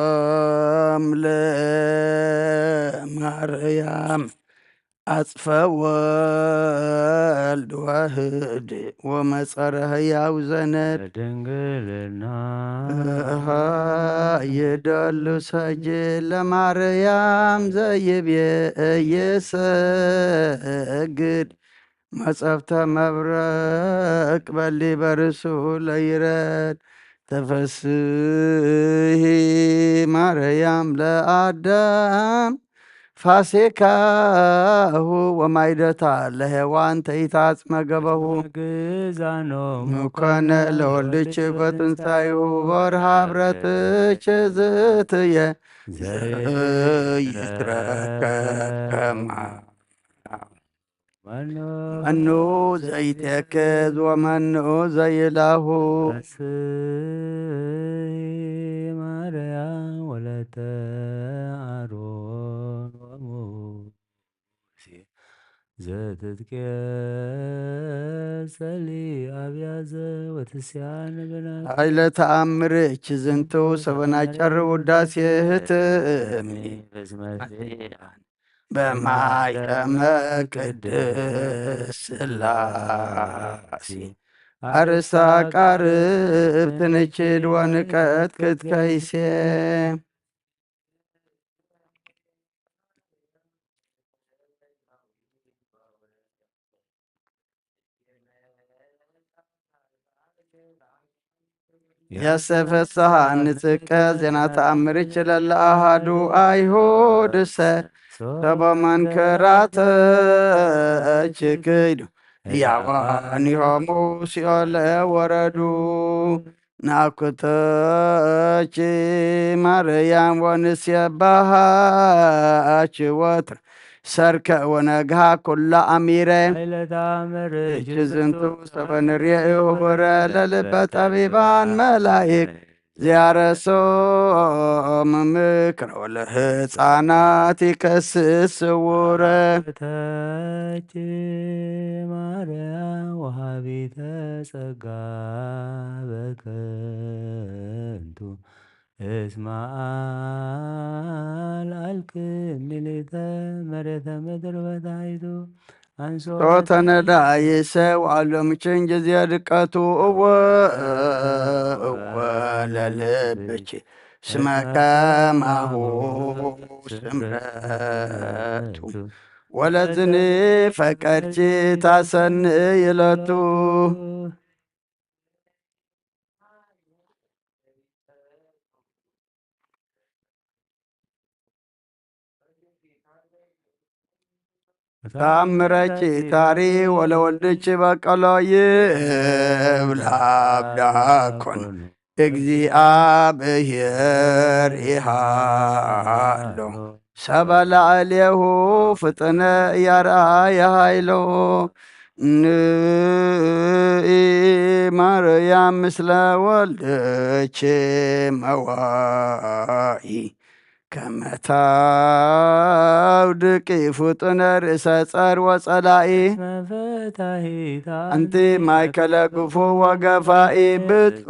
ሰላም ለማርያም አጽፈ ወልድ ዋህድ ወመጸረ ህያው ዘነድ ድንግልና ይደሉ ሰጅ ለማርያም ዘይቤ እየሰግድ መጸብተ መብረቅ በሊ በርሱ ለይረድ ተፈስሂ ማርያም ለአዳም ፋሲካሁ ወማይደታ ለሔዋን ተይታጽመ ገበሁ ግዛኖ ምኮነ ለወልድች በትንሳኤሁ ወርሃ ብረትች ዝትየ ዘይትረከብ ከማ መኑ ዘይትየክዝ ወመኑ ዘይላሁ። ተፈስሒ ማርያም ወለተ አሮን ወሙሴ ዘትትቄጸሊ አብያዘ ወትስያን ብናት ኃይለ ተአምርች ዝንቱ ሰበናጨር ውዳሴ ህትሚ በማይተመ ቅድስ ሥላሴ አርሳ ቃርብ ትንችድ ወንቀት ክትከይሴ የሰፈሰሃ ንጽቀ ዜና ተአምር ችለለ አሃዱ አይሁድ ሰ ሰበ መንከራተ ችክይዱ ያዋኒሆሙ ሲኦል ወረዱ። ናኩተች ማርያም ወንሴባሃች ወትር ሰርክ ወነግሃ ኩላ አሚረ ኃይለ ተአምር እች ዝንቱ ሰበ ንርኤ ህቡረ ለልበ ጠቢባን መላይክ ዚያረሶም ምክረ ወለህፃናት ይከስስ ስውረ ተች ማርያም ወሃቢተ ጸጋ በከንቱ እስመ አልዓልክ ምልዕተ መሬተ ምድር በታሕቱ አንሶ ጾተ ነዳይሰ ወአሎም ችን ጊዜ ድቀቱ እወ እወ ለልብች ስመ ከማሁ ስምረቱ ወለዝኒ ፈቀድች ታሰንይ ይለቱ። ታምረች ታሪ ወለወልድች በቀሎ ይብላ አብዳኮን እግዚአብሔር ይሃሎ ሰበ ላዕሌሁ ፍጥነ ያርአየ ኃይሎ። ንኢ ማርያም ምስለ ወልድች መዋኢ ከመታው ድቂ ፍጡነ ርእሰ ጸር ወጸላኢ መፈታሂታ አንቲ ማይከለ ግፉ ወገፋኢ ብጹ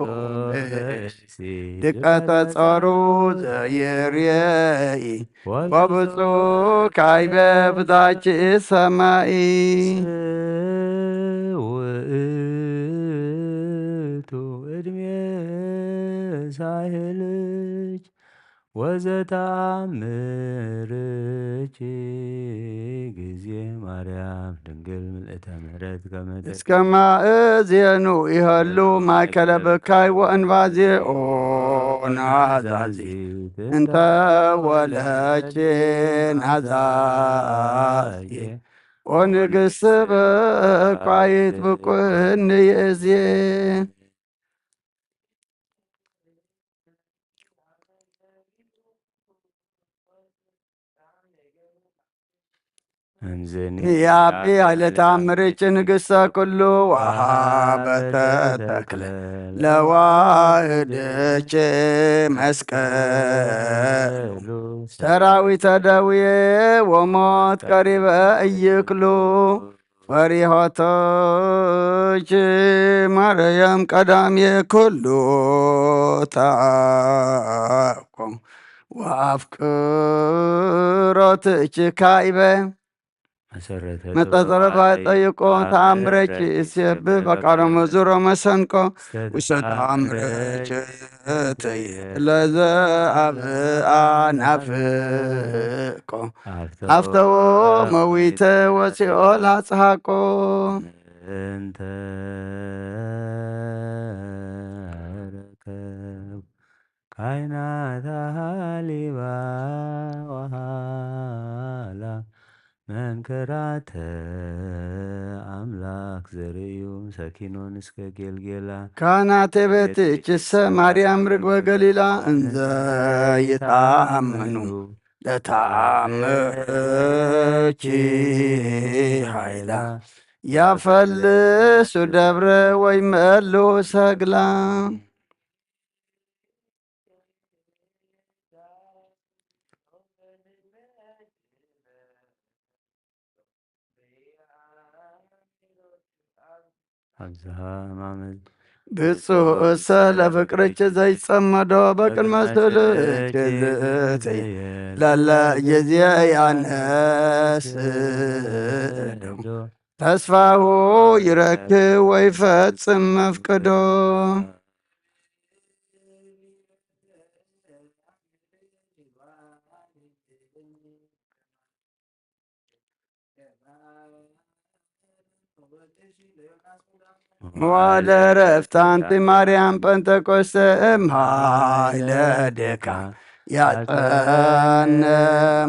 ድቀተ ጸሩ ዘይርየኢ ወብጹ ካይበ ብታች ሰማኢ ውእቱ እድሜ ሳህልች ወዘተአምርች ጊዜ ማርያም ድንግል ምልእተ ምሕረት ከመ እስከ ማእዜኑ ይሀሉ ማእከለ ብካይ ወእንባዜ ኦ ናዛዚ እንተ ወለች ናዛዚ ኦ ንግስ በኳይት ብቁን ይእዜ ያቢ ኃይለ ተአምርች ንግሥተ ኩሉ ወሃበተ ተክለ ለዋህድች መስቀሉ ሰራዊተ ደዌ ወሞት ቀሪበ እይክሉ ፈሪሆቶች ማርያም ቀዳሜ ኩሉ ተአኮ ወአፍቅሮትች ካይበ መሰረተ መጠጠረፋ ጠይቆ ተአምረች ሲብ በቃሎ መዙሮ መሰንቆ ውሰ ተአምረች ለዘ አብ አናፍቆ አፍተዎ መዊተ ወሲኦል አጽሃቆ እንተ ረከብ ካይናት ሃሊባ ወሃላ መንክራተ አምላክ ዘርእዩ ሰኪኖን እስከ ጌልጌላ ካህናተ ቤትችሰ ማርያም ርግበ ገሊላ እንዘ ይታመኑ ለተአምርኪ ኃይላ ያፈልሱ ደብረ ወይ መሉ ሰግላ ኣብዝሃ ማመን ብፁዕ እሰ ለፍቅርች ዘይጸመዶ በቅድመ ስልች ዝእትይ ለለ ጊዜ ያነስዶ ተስፋሁ ይረክብ ወይ ፈጽም መፍቅዶ። መዋለ ዕረፍት አንቲ ማርያም ጴንጠቆስተ እምሃይለ ደካ ያጠነ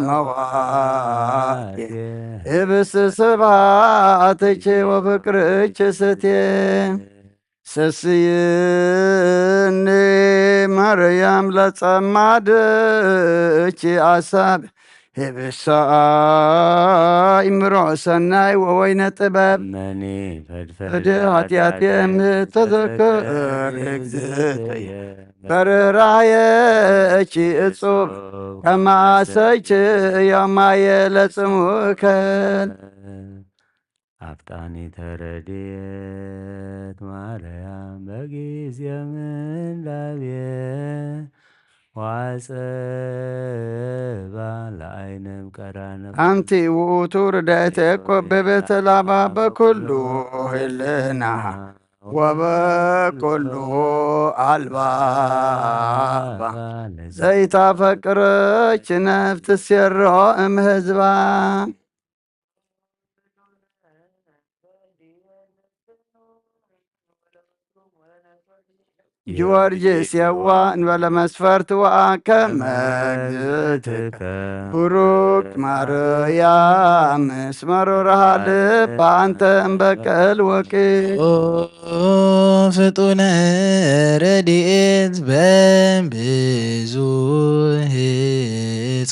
መዋቴ ህብስ ስብሐትች ወፍቅርች ስቴ ሰስይኒ ማርያም ለጸማድች አሳብ ህብሳ እምሮ ሰናይ ወወይነ ጥበብ መኒ ፈድፈድ ፈድ ኃጢአቴ ምተዘክር እግዝእትየ በርህራየች እጹብ ከማሰች ዮማየ ለጽሙከል አፍጣኒ ተረድኤት ማርያም በጊዜ ምንዳቤ ዋጸባ ለአይንም ቀራነ አንቲ ውእቱ ርዳይተ ያዕቆብ በቤተ ላባ በኩሉ ህልናሃ ወበኩሉ አልባባ ዘይታፈቅረች ነፍስ ሴሮ እምህዝባ ጊዮርጊስ የዋ እንበለ መስፈርት ወአከመ እግዝእትከ ቡሩክ ማርያም እስመ ሩርሃ ልብ አንተ እምበቀል ወቂ ኦ ፍጡነ ረድኤት በብዙህ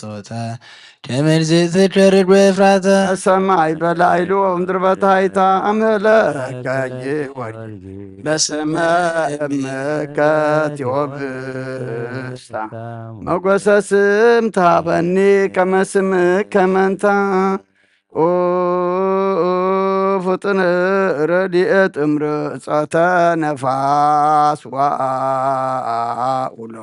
ጾታ ደመል ዝእትከርድ በፍራተ ሰማይ በላይሉ ወምድር በታይታ አምህለከ ጊወርጊ በስመ እምከ ቴዎብስታ መጎሰ ስም ታበኒ ከመ ስምከ መንታ ኦ ፍጡነ ረድኤት እምርጸተ ነፋስ ወአውሎ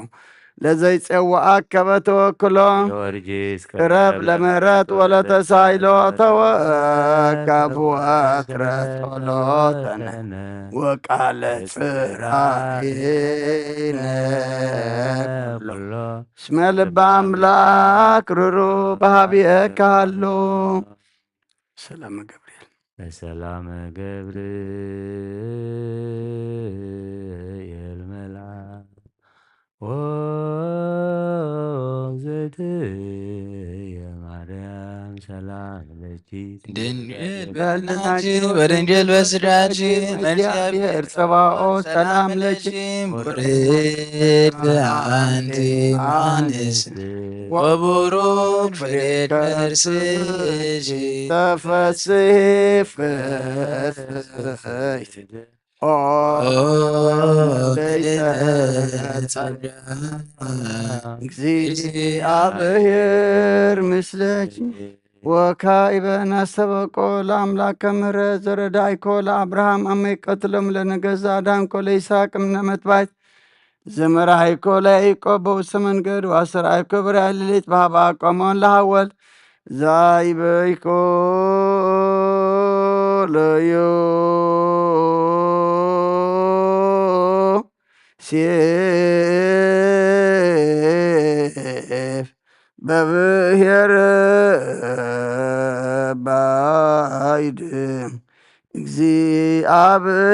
ለዘይጼዋአከ በተወክሎ ጊዮርጊስ ቅረብ ለምህረት ወለተሳይሎ ተወከብ ወትረ ጸሎተነ ወቃለ ጽራይነ ኩሎ እስመ ልበ አምላክ ርሩ በሃብየካ ኣሎ። ሰላመ ገብርኤል በሰላመ ገብርኤል መልአክ ኦ እግዝእትየ ማርያም ሰላም ለኪ ድንግል በልናኪ ወድንግል በስጋኪ እም እግዚአብሔር ጸባኦት ሰላም ለኪ ቡርክት አንቲ እምአንስት ወቡሩክ ፍሬ ከርስኪ ተፈስሒ ፍስሕት ኦ ጸጋ እግዚአብሔር ምስለኪ ወካኢበ ናስተበቆ ለአምላክ ከምህረ ዘረዳይኮ ለአብርሃም አመይቀትሎም ለነገዛ አዳንኮ ለይስሐቅ እምነ መትባይት ዘመራሃይኮ ለያዕቆብ በውስተ መንገድ ወአስተርአይኮ በራእይ ሌሊት በሀበ አቆሞን ለሐወል ዛይበይኮ ለዮሴፍ በብሔር ባይድ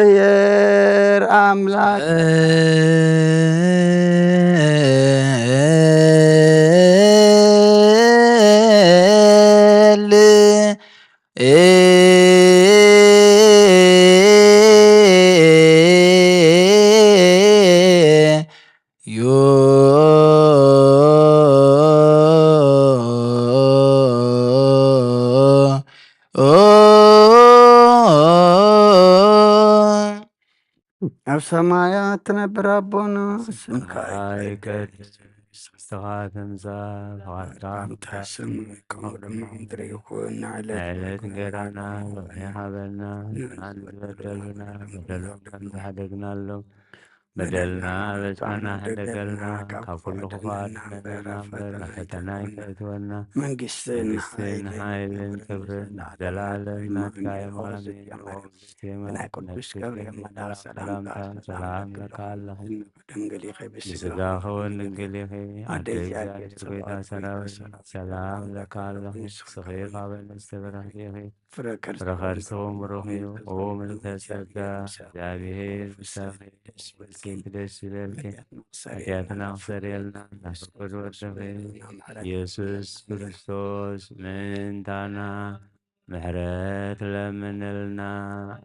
እግዚአብሔር አምላክ ኣብ ሰማያት ትነብር ኣቦና፣ ስምካ ይቀደስ፣ መንግስትኻ ትምጻእ፣ ፈቓድካ ኣብ ሰማይ ከምኡ ድማ ምድሪ ይኹን። ንዕለት እንጀራና ሎሚ ሃበና፣ ንዓና ዝበደሉና በደሎም ከም ዝሓደግናሎም፣ በደልና በጻና ሓደገልና፣ ካብ ኩሉ ክፉኣት ኣድሕነና እምበር፣ ናብ ፈተና ኣይተእትወና። መንግስትን መንግስትን ሓይልን ሓይልን ክብርን ክብርን ዘለዓለም ናትካ እዩ። ኣሜን። ኣሜን። ናይ ቅዱስ ገብርኤል መልኣክ ሰላምታ ሰላም ለካ ኣለኹ። ድንግል ኢኺ ብስጋ ብስጋኺ እውን ድንግል ኢኺ። ኣደ ኣደ እግዚኣብሔር እግዚኣብሔር ጸባኦት ሰራዊት ሰላም ለካ ኣለኹ። ንስኺ ካብ ኣንስቲ ብርኽቲ ኢኺ። ፍረ ከርሲ ፍረ ከርስኹም ብሩኽ እዩ። ኦ ምልዕተ ጸጋ፣ እግዚኣብሔር ምሳኺ። ደስ ይበልኪ። ደስ ይበልኪ። ኃጢአትና ክሰርየልና፣ ኃጢአትና ክሰርየልና፣ ናብ ፍቅር ወድኺ ኢየሱስ ክርስቶስ ምእንታና ምሕረት ለምንልና።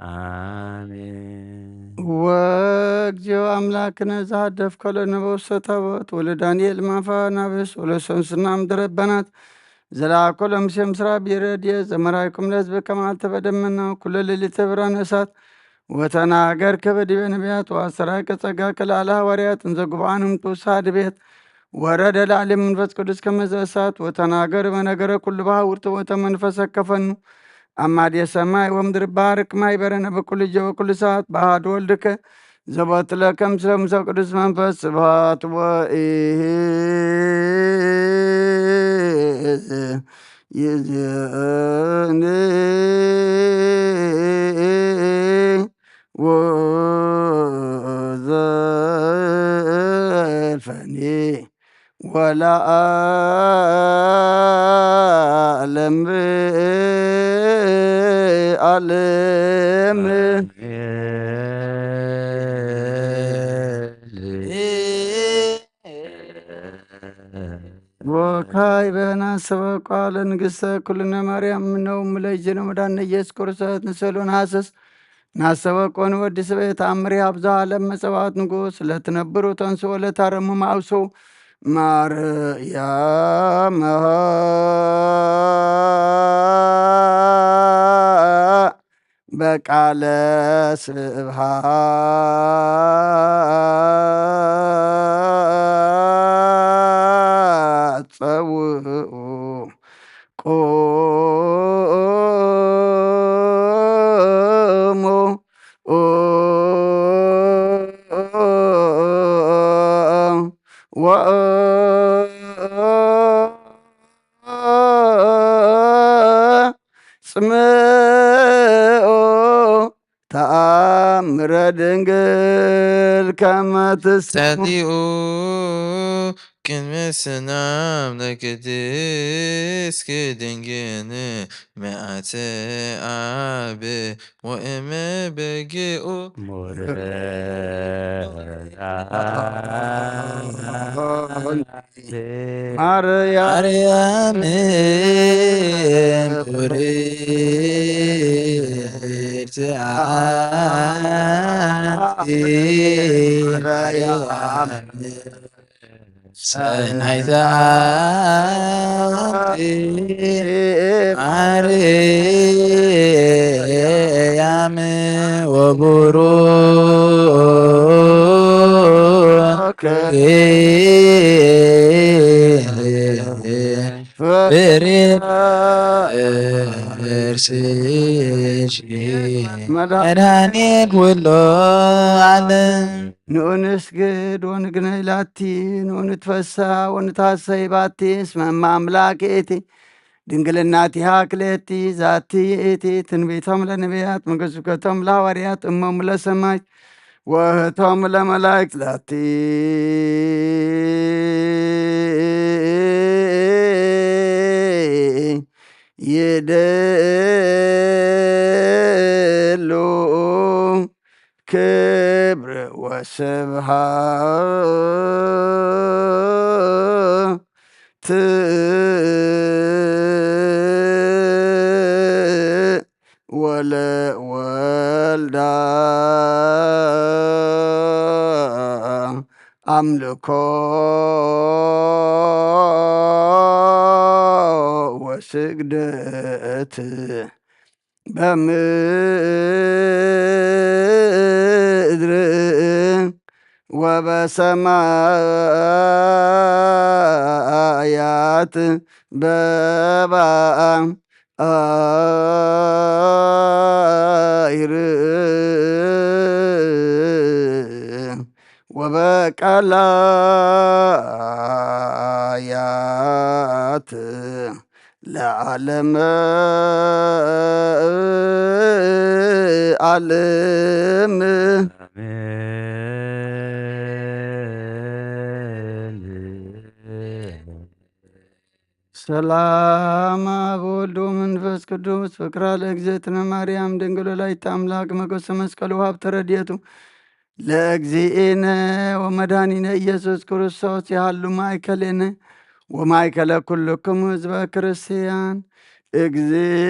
ኣሜን። ወእግዚኦ አምላክነ ዘሃደፍኮ ለነ በውስተ ታቦት ወለዳንኤል ማፋ ናብስ ወለሰምስና ምድረ በናት ዘላኮ ለሙሴ ምስራ ቢረድየ ዘመራይኩም ለህዝብ ከማልተ በደመና ኩለ ሌሊተ ብርሃነ እሳት ወተናገር ከበ ዲበ ነቢያት ወአስተራቀ ጸጋ ከለዓለ ሐዋርያት እንዘ ጉብአንም ትውሳ ድቤት ወረደ ለዓሌ መንፈስ ቅዱስ ከመዘ እሳት ወተናገር በነገረ ኩሉ በሐውርት ወተ መንፈሰ ከፈኑ አማዴ ሰማይ ወምድር ባርክ ማይ በረነ በኩሉ ጀ ወኩሉ ሰዓት በአሐዱ ወልድከ ዘቦትለ ከም ስለ ሙሰ ቅዱስ መንፈስ ስብሐት ወኢዝ ይዝኒ ወዘልፈኒ ወለዓለም ዓለም። ወካዕበ ናሰበ ቃለ ንግሥተ ኩልነ ማርያም ምነው ምለጅነ መድኃኒነ ኢየሱስ ክርስቶስ ንሰሉ ነሐስስ ናሰበ ኮን ወዲ ስበ ተአምሪ አብዛ ዓለም መጸዋዕት ንጉሥ ለትነብሩ ተንሥኡ ለታረሙ ማውሱ ማርያም በቃለ ስብሐት ጸውዑ ቁሙ ወጽምኡ ተአምረ ድንግል ከመ ትስሙ። ጸሊኡ ቅድመ ሰላም ለቅድስት ድንግል ምልዕተ አብ ወእመ በግኡ ሞረ ማርያም ማርያም ክብርት አንቲ ማርያም ሰናይተ አንቲ ማርያም ወቡሩክ ፍሬ መድኃኒት ኩሉ ዓለም። ንኡ ንስግድ ወንግነይ ላቲ፣ ንኡ ንትፈሳ ወንታሰይ ባቲ፣ እስመ እመ አምላክ እቲ ድንግልናቲሃ ክልኤቲ፣ ዛቲ እቲ ትንቢቶም ለነቢያት፣ መገስብከቶም ለሐዋርያት፣ እሞሙ ለሰማይ፣ ወህቶም ለመላእክት ላቲ። ይደሉ ክብር ወስብሃት ወለ ወልዳ አምልኮ ወስግደት በምድር ወበሰማያት በባይር ወበቃላያት ለዓለመ ዓለም። አሜን። ሰላም አብ ወልድ ወመንፈስ ቅዱስ ፍቅራ ለእግዝእትነ ማርያም ድንግል ወላዲተ አምላክ መገሰ መስቀሉ ሀብተ ረድኤቱ ለእግዚእነ ወመድኃኒነ ኢየሱስ ክርስቶስ ይሃሉ ማእከሌነ ወማእከለ ኩልክሙ ህዝበ ክርስቲያን። እግዚእ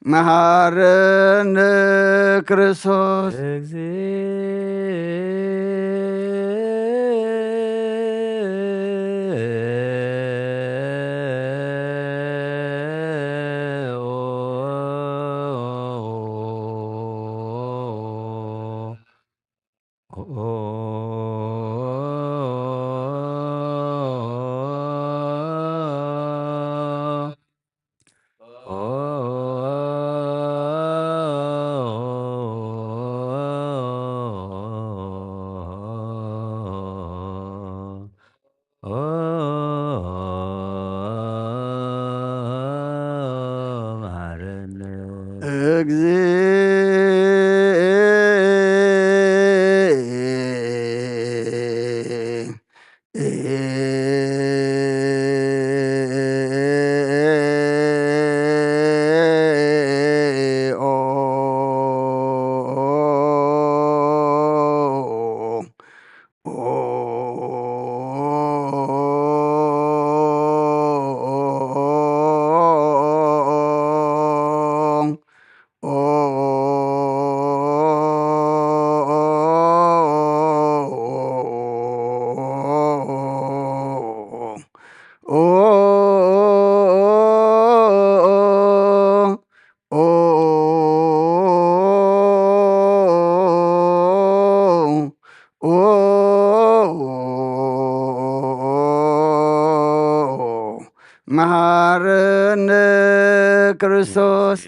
መሐረነ ክርስቶስ። መሐረነ ክርስቶስ።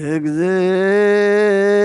እግዚእ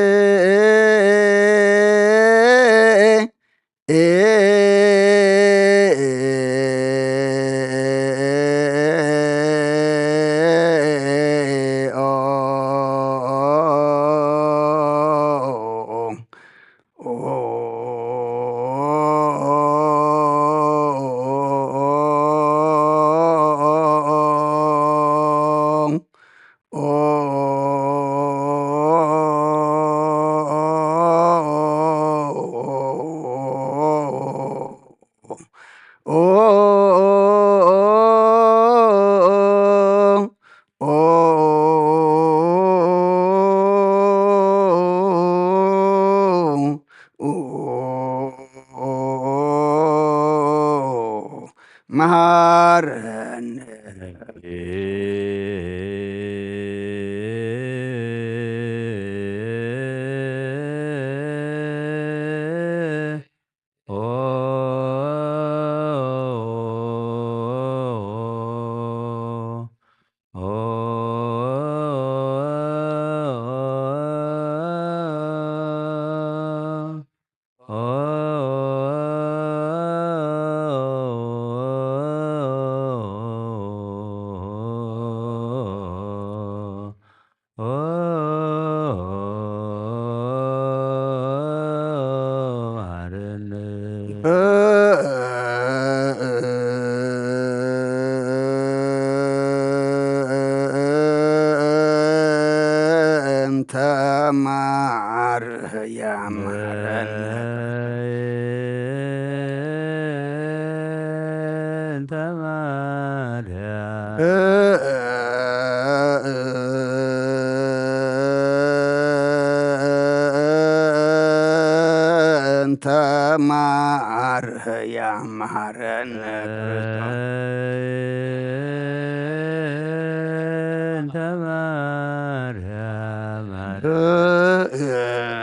መሃረነ። እንተ ማርያም መሐረነ። እንተ ማርያም። እንተ ማርያም መሐረነ ክርስቶስ። እንተ ማርያም።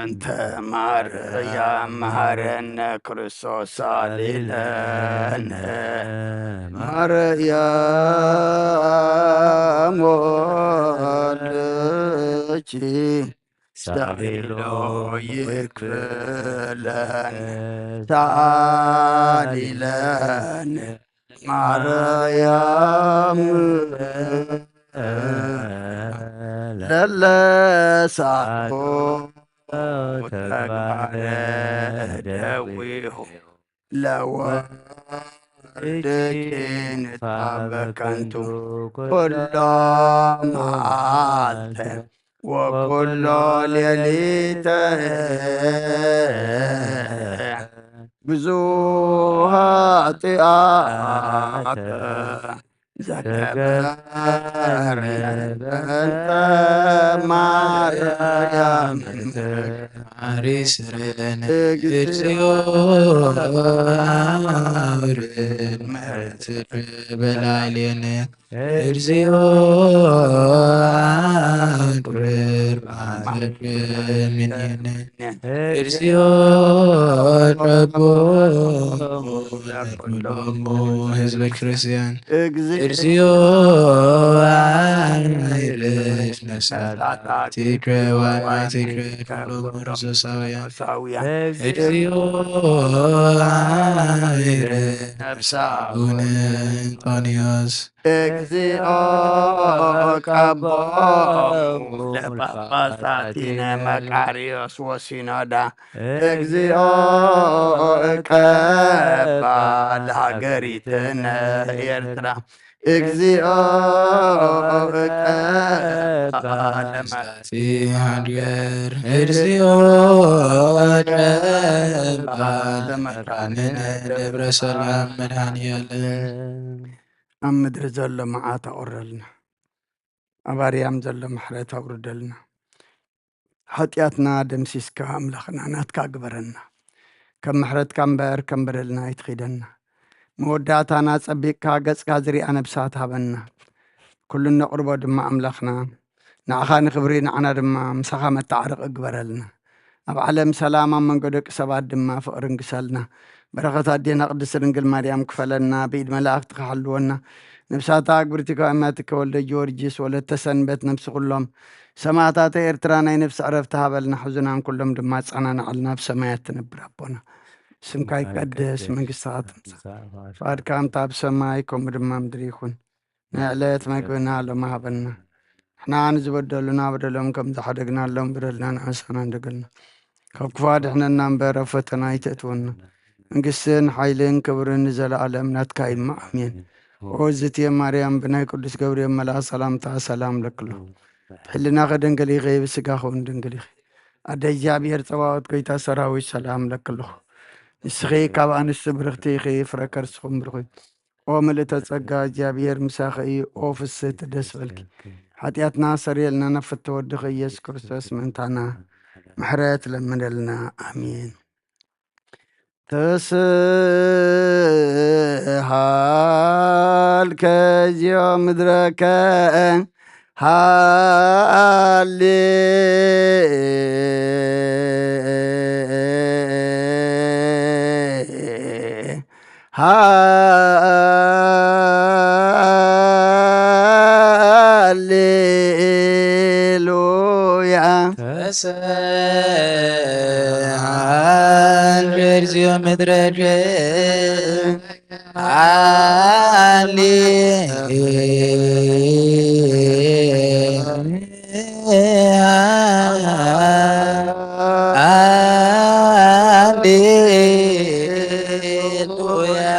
እንተ ማርያም መሐረነ ክርስቶስ ሳሊለነ። ማርያም ወልድኪ ሳሊሎ ይክፍለነ። ሳሊለነ ማርያም ለለሳቶ ተግባረ ደዊሁ ለወርድኪ ንትሃበ ከንቱ ኩሎ መዓልተ ወኩሎ ሌሊተ ብዙ ኃጢአተ ዘገበረ በእንተ ማርያም ማሪ ስረነ እግዚኦ አውርድ ምሕረትከ በላዕሌነ። እግዚኦ አውርድ ምሕረትከ እምኔነ። እግዚኦ ጸብኦሙ ለኩሎሙ ህዝበ ክርስቲያን። እግዚኦ አዕርፍ ነፍሳቲከ ወአማቲከ ኩሎሙ ርሶሳውያን። እግዚኦ አዕርፍ ነፍሳ አቡነ እንጦንዮስ። እግዚኦ ቀቦሙ ለጳጳሳቲነ መቃርዮስ ወሲኖዳ። እግዚኦ እቀባ ለሃገሪትነ ኤርትራ። እግዚኦ እቀባ ለመ- ሃገር። እግዚኦ እቀባ ለመካንነ ደብረ ሰላም መድኃኔዓለም። ኣብ ምድሪ ዘሎ መዓት ኣቑረልና፣ ኣብ ኣርያም ዘሎ ምሕረት ኣውርደልና። ሓጢኣትና ደምሲስካ ኣምላኽና ናትካ ግበረና። ከም ምሕረትካ እምበር ከም በደልና ኣይትኺደና። መወዳእታና ጸቢቕካ ገጽካ ዝሪኣ ነብሳት ሃበና። ኩሉ እነቕርቦ ድማ ኣምላኽና ንዓኻ ንኽብሪ ንዓና ድማ ምሳኻ መተዓረቒ ግበረልና። ኣብ ዓለም ሰላም ኣብ መንጎ ደቂ ሰባት ድማ ፍቕሪ ንግሰልና። በረኸት ኣዴና ቅድስት ድንግል ማርያም ክፈለና፣ ብኢድ መላእኽቲ ክሓልወና፣ ነብሳታ ኣግብርቲ ከዋማትከ ወልደ ጊዮርጊስ ወለተ ሰንበት ነብሲ ኩሎም ሰማዕታተ ኤርትራ ናይ ነፍሲ ዕረፍቲ ሃበልና። ሕዙናን ኩሎም ድማ ኣጸናንዓልና። ኣብ ሰማያት ትነብር ኣቦና ስምካ ይቀደስ፣ መንግስትኻ ትምጻእ፣ ፍቓድካ ከምታ ኣብ ሰማይ ከምኡ ድማ ምድሪ ይኹን። ናይ ዕለት መግብና ሎሚ ሃበና። ንሕና ንዝበደሉና በደሎም ከም ዝሓደግናሎም በደልና ንሕሳና እንደገልና። ካብ ክፉ ኣድሕነና እምበር ኣብ ፈተና ኣይተእትወና። መንግስትን ሓይልን ክብርን ንዘለኣለም ናትካ እዩ። ኣሜን። ኦ ዝትየ ማርያም፣ ብናይ ቅዱስ ገብርኤል መልኣኽ ሰላምታ ሰላም ለክሎ። ሕልናኸ ድንግል ኢኺ፣ ብስጋኸ እውን ድንግል ኢኺ። ኣደ እግዚኣብሔር ጸባኦት፣ ጎይታ ሰራዊት፣ ሰላም ለክሎ። ንስኺ ካብ ኣንስቲ ብርኽቲ ኢኺ፣ ፍረ ከርስኹም ብሩኽ እዩ። ኦ ምልእተ ጸጋ፣ እግዚኣብሔር ምሳኺ እዩ። ኦ ፍስህቲ፣ ደስ በልኪ። ሓጢኣትና ሰሪየልና፣ ናብ ፍትወ ወድኺ ኢየሱስ ክርስቶስ ምእንታና ምሕረት ለምነልና። ኣሜን። ተስሃልከ እግዚኦ ምድረከ ሃሌ ሃሌሉያ። ተሰሃልከ እግዚኦ ምድረከ ሃሌ ሃሌሉያ።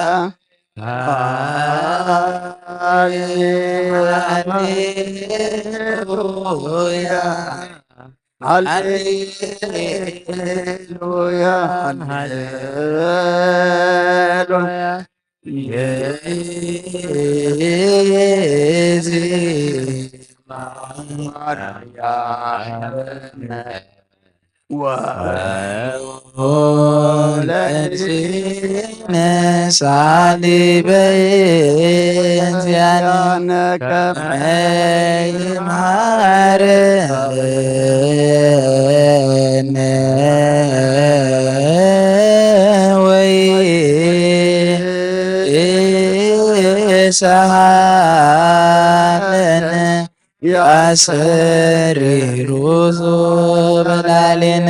ሃሌሉያ። ሃሌሉያ። ሃሌሉያ። ወለእግዚእነ ሳሊ በእንቲአነ ከመ ይምሃረነ ወይስሃለነ። ያሰሪሩ ሱበ ላዕሌነ፣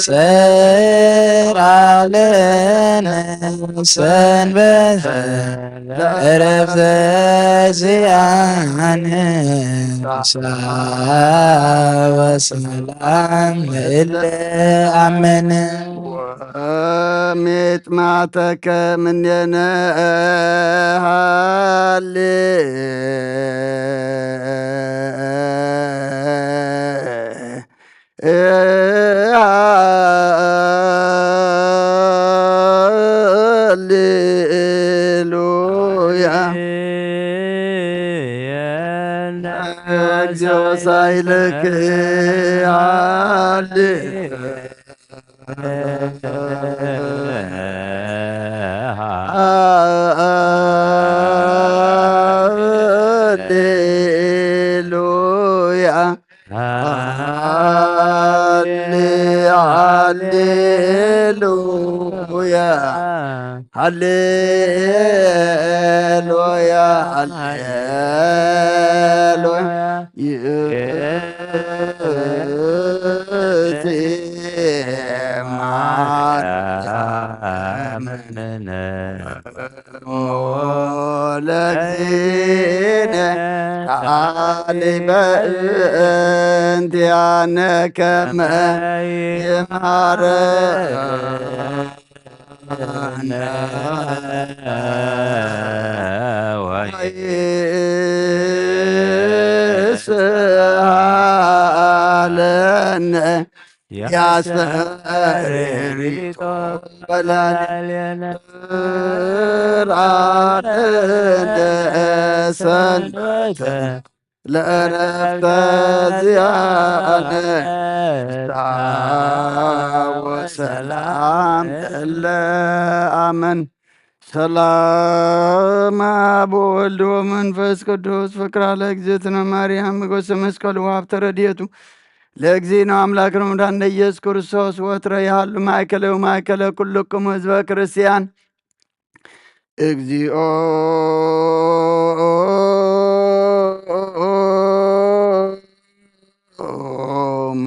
ጸርዐ ለነ ሰንበተ ለዕረፍተ ዚአነ። ፍስሓ ወሰላም ለእለ አመነ። ወሚጥማተከ ምኔነ ሃሌ ሃሌሉያ። እግዚኦ ሳይለክ ሃሌ ሃሌሉያ። ሃሌ ሃሌሉያ። ሃሌሉያ። ሃሌሉያ። ይእቲ ማርያም ለእግዚእነ ሰአሊ በእንቲአነ ከመ ይምሃረነ ወይስሃለነ። ያስተርእዮ በላዕሌነ ስርዓተ ሰንበተ ለዕረፍተ ዚአነ። ፍስሓ ወሰላም ለእለ አመን። ሰላም አብ ወወልድ ወመንፈስ ቅዱስ ፍቅራ ለእግዝእትነ ማርያም ሞገሰ መስቀሉ ሀብተ ረድኤቱ ለእግዚእነ አምላክ ረመዳን ለኢየሱስ ክርስቶስ ወትረ ይሃሉ ማእከለ ወማእከለ ኩልክሙ ህዝበ ክርስቲያን። እግዚኦ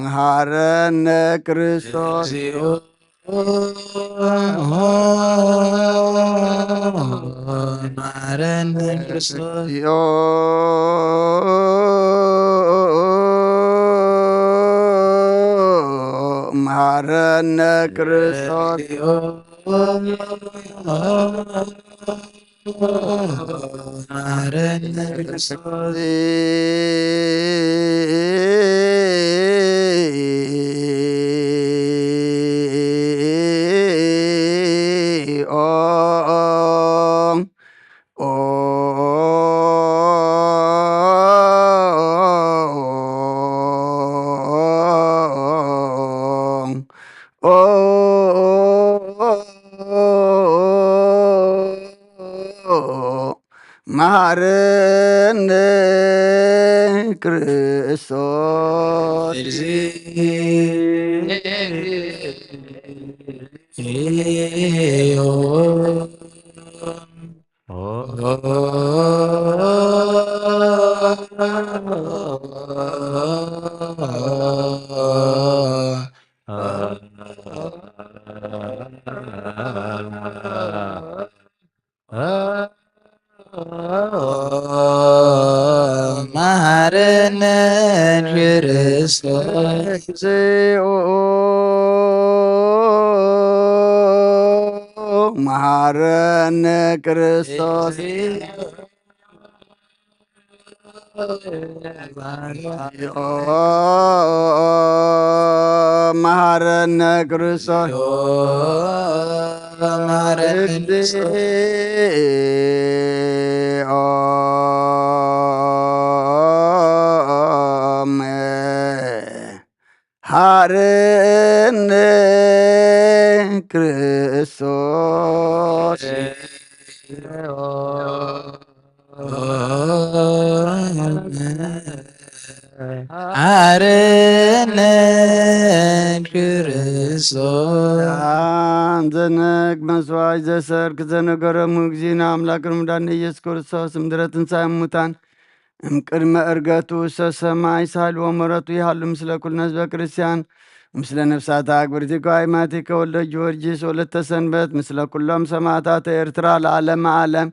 መሃረነ ክርስቶስ። እግዚኦ መሃረነ ክርስቶስ። እግዚኦ መሃረነ ክርስቶስ። መሃረነ ክርስቶስ። መሃረነ ክርስቶስ። መሃረነ ክርስቶስ። መሃረነ ክርስቶስ። መሃረነ ክርስቶስ። ሃረነ ክርስቶስ። ሃረነ ክርስቶስ። ዘነግ መስዋዕት ዘሰርክ ዘነገረሙ እግዚእነ አምላክ ርሙዳን ኢየሱስ ክርስቶስ እምድረ ትንሣኤ ሙታን እምቅድመ ዕርገቱ ውስተ ሰማይ ሳህልዎ ምሕረቱ ይሃሉ ምስለ ኩልነ ህዝበ ክርስቲያን ምስለ ነፍሳታ አግብርቲከ አይማቲከ ወልደ ጊዮርጊስ ወለተ ሰንበት ምስለ ኩሎም ሰማዕታተ ኤርትራ ለዓለመ ዓለም።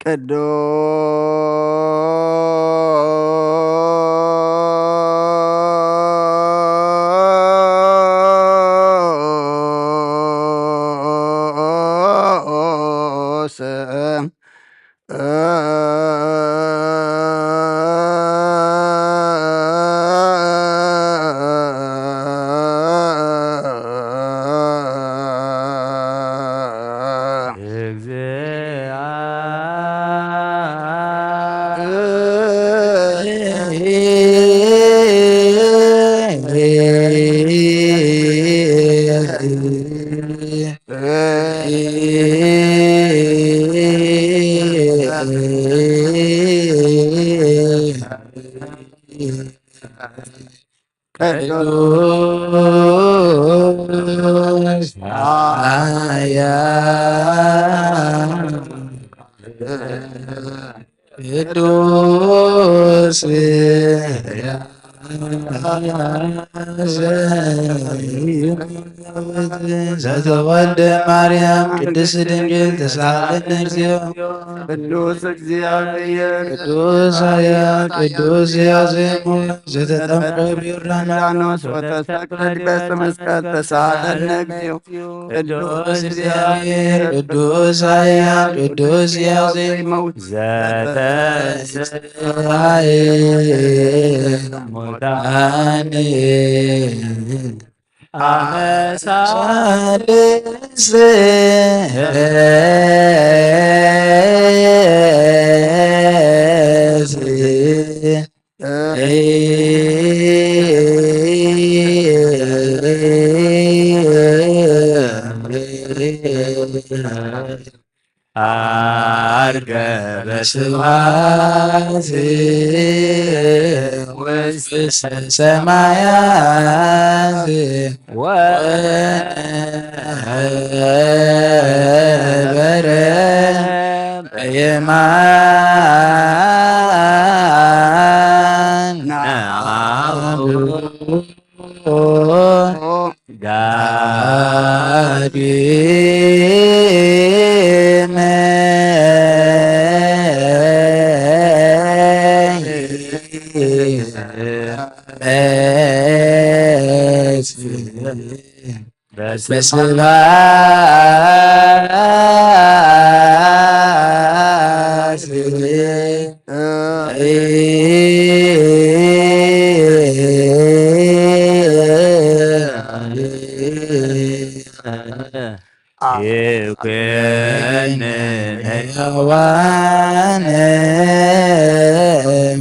ቅዱስ ቅዱስ ኃያል ቅዱስ ዘተወልደ ማርያም ቅድስት ድንግል ተሳለነ እግዚኦ። ቅዱስ እግዚአብሔር ቅዱስ ኃያል ቅዱስ ያዜሙ ዘተጠምቀ በዮርዳኖስ ወተሰቅለ ዲበ ዕፀ መስቀል ተሳለነ እግዚኦ። ቅዱስ እግዚአብሔር ቅዱስ ኃያል ቅዱስ ያዜሙ ዘተንሥአ እሙታን አመሳልስ አርገ በስብሐት ውስተ ሰማያት ወነበረ በየማነ አቡ ዳግመ በስብሐት ይኩን ሕያዋነ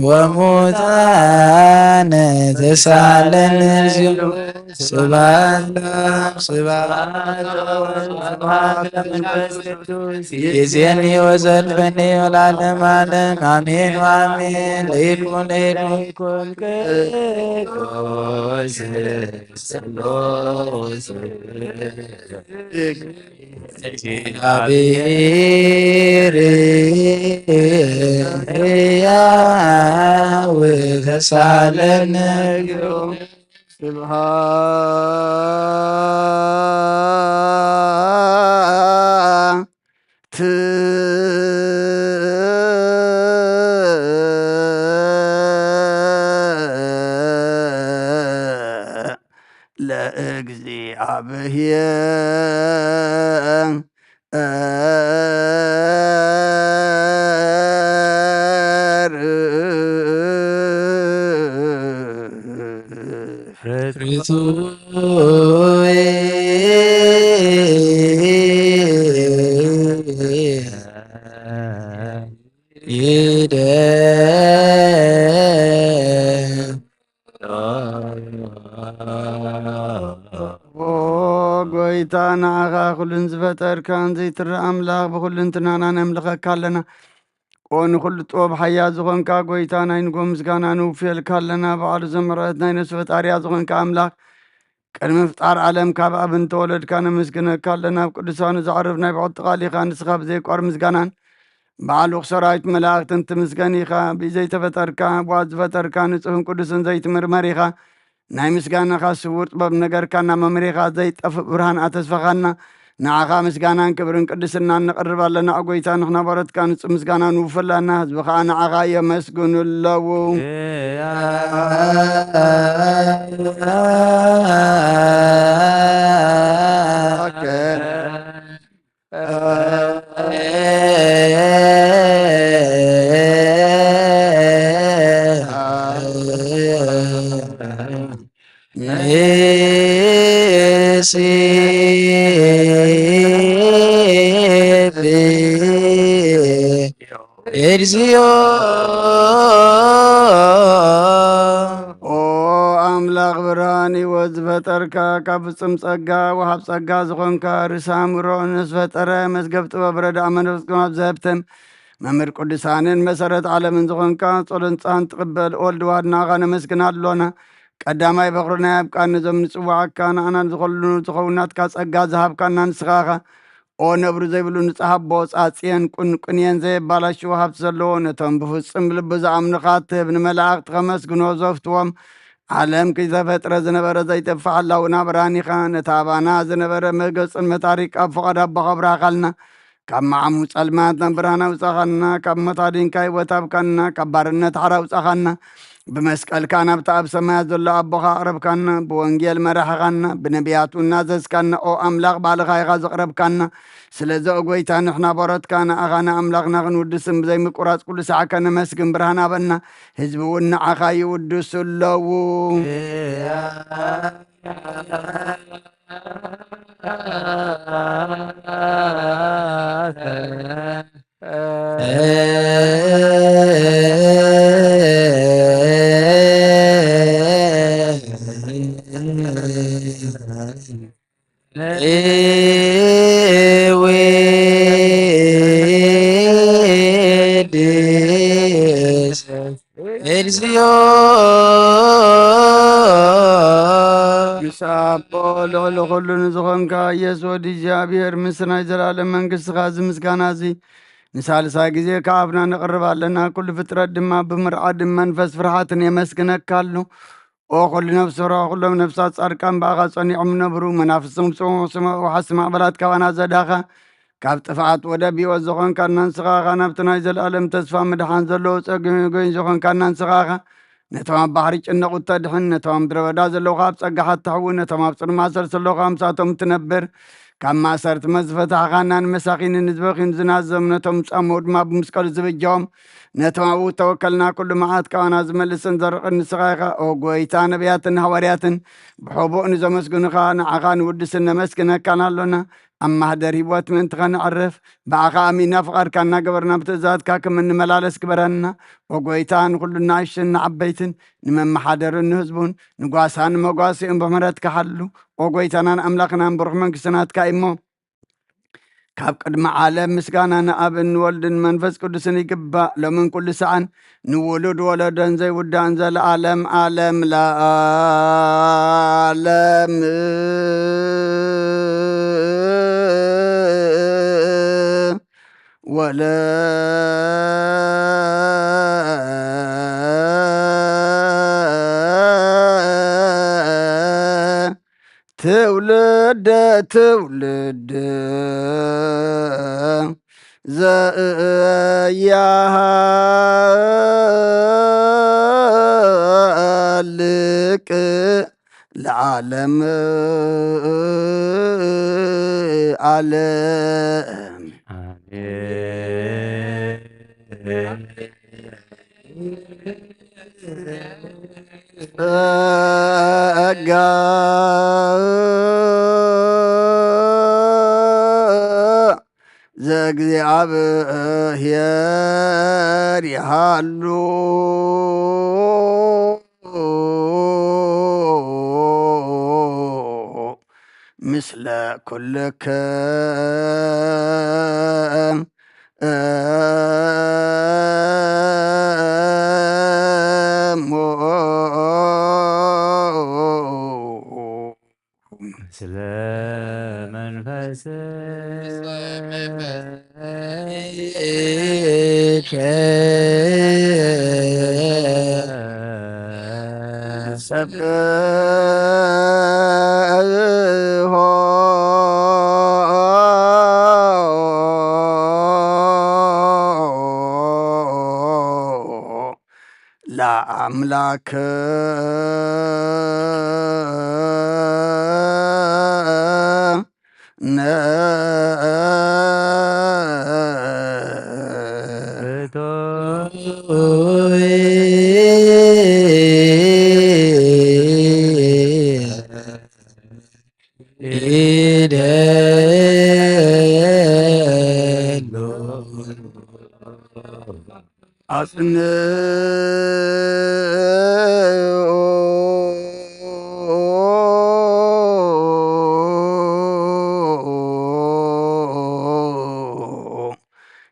ወሙታነ ተሳለን። ስብሐት ለአብ፣ ስብሐት ለወልድ፣ ስብሐት ለመንፈስ ቅዱስ፣ ይእዜኒ ወዘልፈኒ ወለዓለመ ዓለም፣ አሜን ወአሜን። ለይኩን ለይኩን ቅዱስ ስሉስ እግዚአብሔር ሕያው ተሳለን። ስብሐት ለእግዚአብሔር። ኦ ጎይታ፣ ንዓኻ ኩሉን ዝፈጠርካን ዘይትረኣ ኣምላኽ፣ ብኹልንትናና ነምልኸካ ኣለና። ኦ ንኹሉ ጥበብ ሓያል ዝኾንካ ጎይታ፣ ናይ ንጎ ምስጋና ንውፍየልካ ኣለና። በዓሉ ዘመረት ናይ ነፍሲ ፈጣሪያ ዝኾንካ ኣምላኽ፣ ቅድሚ ምፍጣር ዓለም ካብ ኣብ እንተወለድካ ነመስግነካ ኣለና። ኣብ ቅዱሳኑ ዘዕርፍ ናይ ብዕቲ ቃል ኢኻ። ንስኻ ብዘይቋር ምስጋናን በዓል ውቕ ሰራዊት መላእኽትን ትምስገን ኢኻ። ብዘይተፈጠርካ፣ ብዋት ዝፈጠርካ፣ ንጹህን ቅዱስን ዘይትምርመር ኢኻ። ናይ ምስጋናኻ ስውር ጥበብ ነገርካና፣ መምሪኻ ዘይጠፍእ ብርሃን ኣተስፈኻና። ንዓኻ ምስጋናን ክብርን ቅድስናን ነቕርብ ኣለና። ኦ ጎይታ፣ ንኽናበረትካ ንጹህ ምስጋና ንውፈላና፣ ህዝቢ ኸኣ ንዓኻ የመስግኑ ኣለዉ። ንጽብ እግዚኦ። ኦ ኣምላኽ ብርሃን ህይወት ዝፈጠርካ፣ ካብ ፍጹም ጸጋ ወሃብ ጸጋ ዝኾንካ፣ ርእሰ ኣእምሮ ንዝፈጠረ፣ መዝገብ ጥበብ ረዳእ መንፈስ ቅዱስ ዘህብተም፣ መምህር ቅዱሳንን መሰረት ዓለምን ዝኾንካ፣ ጸሎት ንጻን ትቕበል ወልድ ዋህድ ንዓኻ ነመስግን ኣሎና። ቀዳማይ በኹሪ ናይ ኣብ ቃል ነዞም ንጽዋዓካ፣ ንኣና ንዝኸሉ ዝኸውን ናትካ ጸጋ ዝሃብካና ንስኻ ኢኻ። ኦ ነብሩ ዘይብሉ ንጹሕ ኣቦ፣ ጻጽየን ቁንቁንየን ዘየባላሽዎ ሃብቲ ዘለዎ፣ ነቶም ብፍጹም ልቢ ዝኣምኑኻ ትህብ ንመላእኽቲ ከመስግኖ ዘፍትዎም፣ ዓለም ከይተፈጥረ ዝነበረ ዘይጠፍእ ሓላውና ብርሃን ኢኻ። ነቲ ኣባና ዝነበረ መገጽን መታሪቅ ኣብ ፍቓድ ኣቦኻ ኣብራኻልና። ካብ መዓሙ ጸልማት ናብ ብርሃን ኣውጻኻና፣ ካብ ሞት ኣዲንካ ህይወት ኣብካና፣ ካብ ባርነት ሓራ ኣውጻኻና። ብመስቀልካ ናብቲ ኣብ ሰማያት ዘሎ ኣቦኻ ኣቕረብካና፣ ብወንጌል መራሕኻና፣ ብነቢያቱ እናዘዝካና፣ ኦ ኣምላኽ ባዕልኻ ኢኻ ዘቕረብካና። ስለዚ ኦ ጎይታ ንሕና በሮትካ ንኣኻ ንኣምላኽና ክንውድስን ብዘይምቁራጽ ኩሉ ሳዕ ከነመስግን ብርሃን ሃበና። ህዝቢ እውን ንዓኻ ይውድሱ ኣለዉ። ንወድስ እግዚኦ። ምስ ኣቦ ልዕሊ ኩሉ ንዝኾንካ ኢየሱስ ወዲ እግዚኣብሔር፣ ምስ ናይ ዘላለም መንግስትኻ እዚ ምስጋና እዚ ንሳልሳይ ግዜ ካብ ኣፍና ነቕርብ ኣለና። ኩሉ ፍጥረት ድማ ብምርዓድን መንፈስ ፍርሃትን የመስግነካ ኣሎ። ኦ ኩሉ ነፍሲ ርሆ፣ ኩሎም ነፍሳት ጻድቃን ብኣኻ ጸኒዖም ነብሩ። መናፍስቶም ጽውዕ ስመ ውሓስ ማዕበላት ካባና ዘዳኻ፣ ካብ ጥፍኣት ወደብ ህይወት ዝኾንካና ንስኻ ኢኻ። ናብቲ ናይ ዘለኣለም ተስፋ ምድሓን ዘለዎ ጸግሚ ጎይን ዝኾንካና ንስኻ ኢኻ። ነቶም ኣብ ባሕሪ ጭነቑ እተድሕን፣ ነቶም ኣብ ምድረ በዳ ዘለዉ ኣብ ጸጋኻ እተሕዊ፣ ነቶም ኣብ ጽልማት ሰልሲ ዘለዉ ምስኣቶም እትነብር፣ ካብ ማእሰርቲ መዝፈታሕኻና ንመሳኺንን ንዝበኽዩን ዝናዘም፣ ነቶም ዝጸመዉ ድማ ብመስቀሉ ዝብጀዎም፣ ነቶም ኣብኡ እተወከልና ኩሉ መዓት ካባና ዝመልስን ዘርቕን ንስኻ ኢኻ። ኦ ጎይታ፣ ነቢያትን ሃዋርያትን ብሕቡእ ንዘመስግኑኻ ንዓኻ ንውድስን ነመስግነካን ኣሎና። ኣብ ማህደር ህይወት ምእንቲ ኸነዕርፍ ብኣኻ ኣሚና ፍቓድካ እናገበርና ብትእዛዝካ ከም እንመላለስ ግበረና። ኦ ጎይታ፣ ንኹሉ ንኣሽቱን ንዓበይትን ንመመሓደርን ንህዝቡን ንጓሳን ንመጓስኦም ብምሕረትካ ሓሉ። ኦ ጎይታናን ኣምላኽናን ብሩኽ መንግስቲ ናትካ እዩ እሞ፣ ካብ ቅድሚ ዓለም ምስጋና ንኣብን ንወልድን መንፈስ ቅዱስን ይግባእ፣ ሎምን ኩሉ ሰዓን ንውሉድ ወለዶን ዘይውዳእን ዘለዓለም ዓለም ለዓለም። ወለ ትውልደ ትውልድ ዘያሃልቅ ለዓለም ዓለም። ጸጋ ዘእግዚኣብሔር ይሃሉ ምስለ ኩልክም። እሞ ስለ መንፈስከ ሰብሖ ለአምላክ ነ አጽንዑ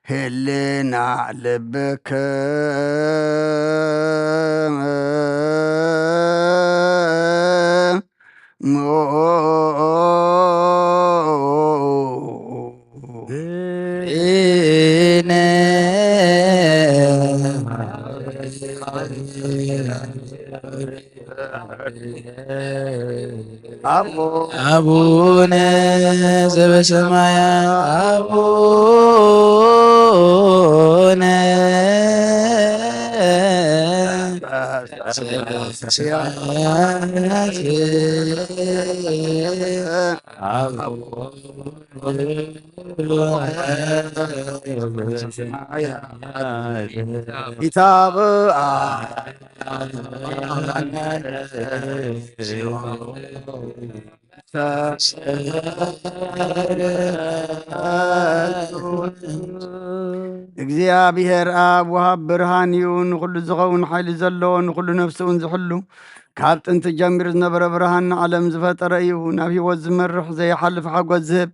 ህልና ልብክሙ አቡነ ዘበሰማያት አቡነ ዘበሰማያት አቡነ ኢታብአ እግዚኣብሔር ኣብ ወሃብ ብርሃን እዩ፣ ንኹሉ ዝኸውን ሓይሊ ዘለዎ፣ ንኹሉ ነፍሲ እውን ዝሕሉ፣ ካብ ጥንቲ ጀሚሩ ዝነበረ ብርሃን ንዓለም ዝፈጠረ እዩ። ናብ ህይወት ዝመርሕ ዘይሓልፍ ሓጎስ ዝህብ፣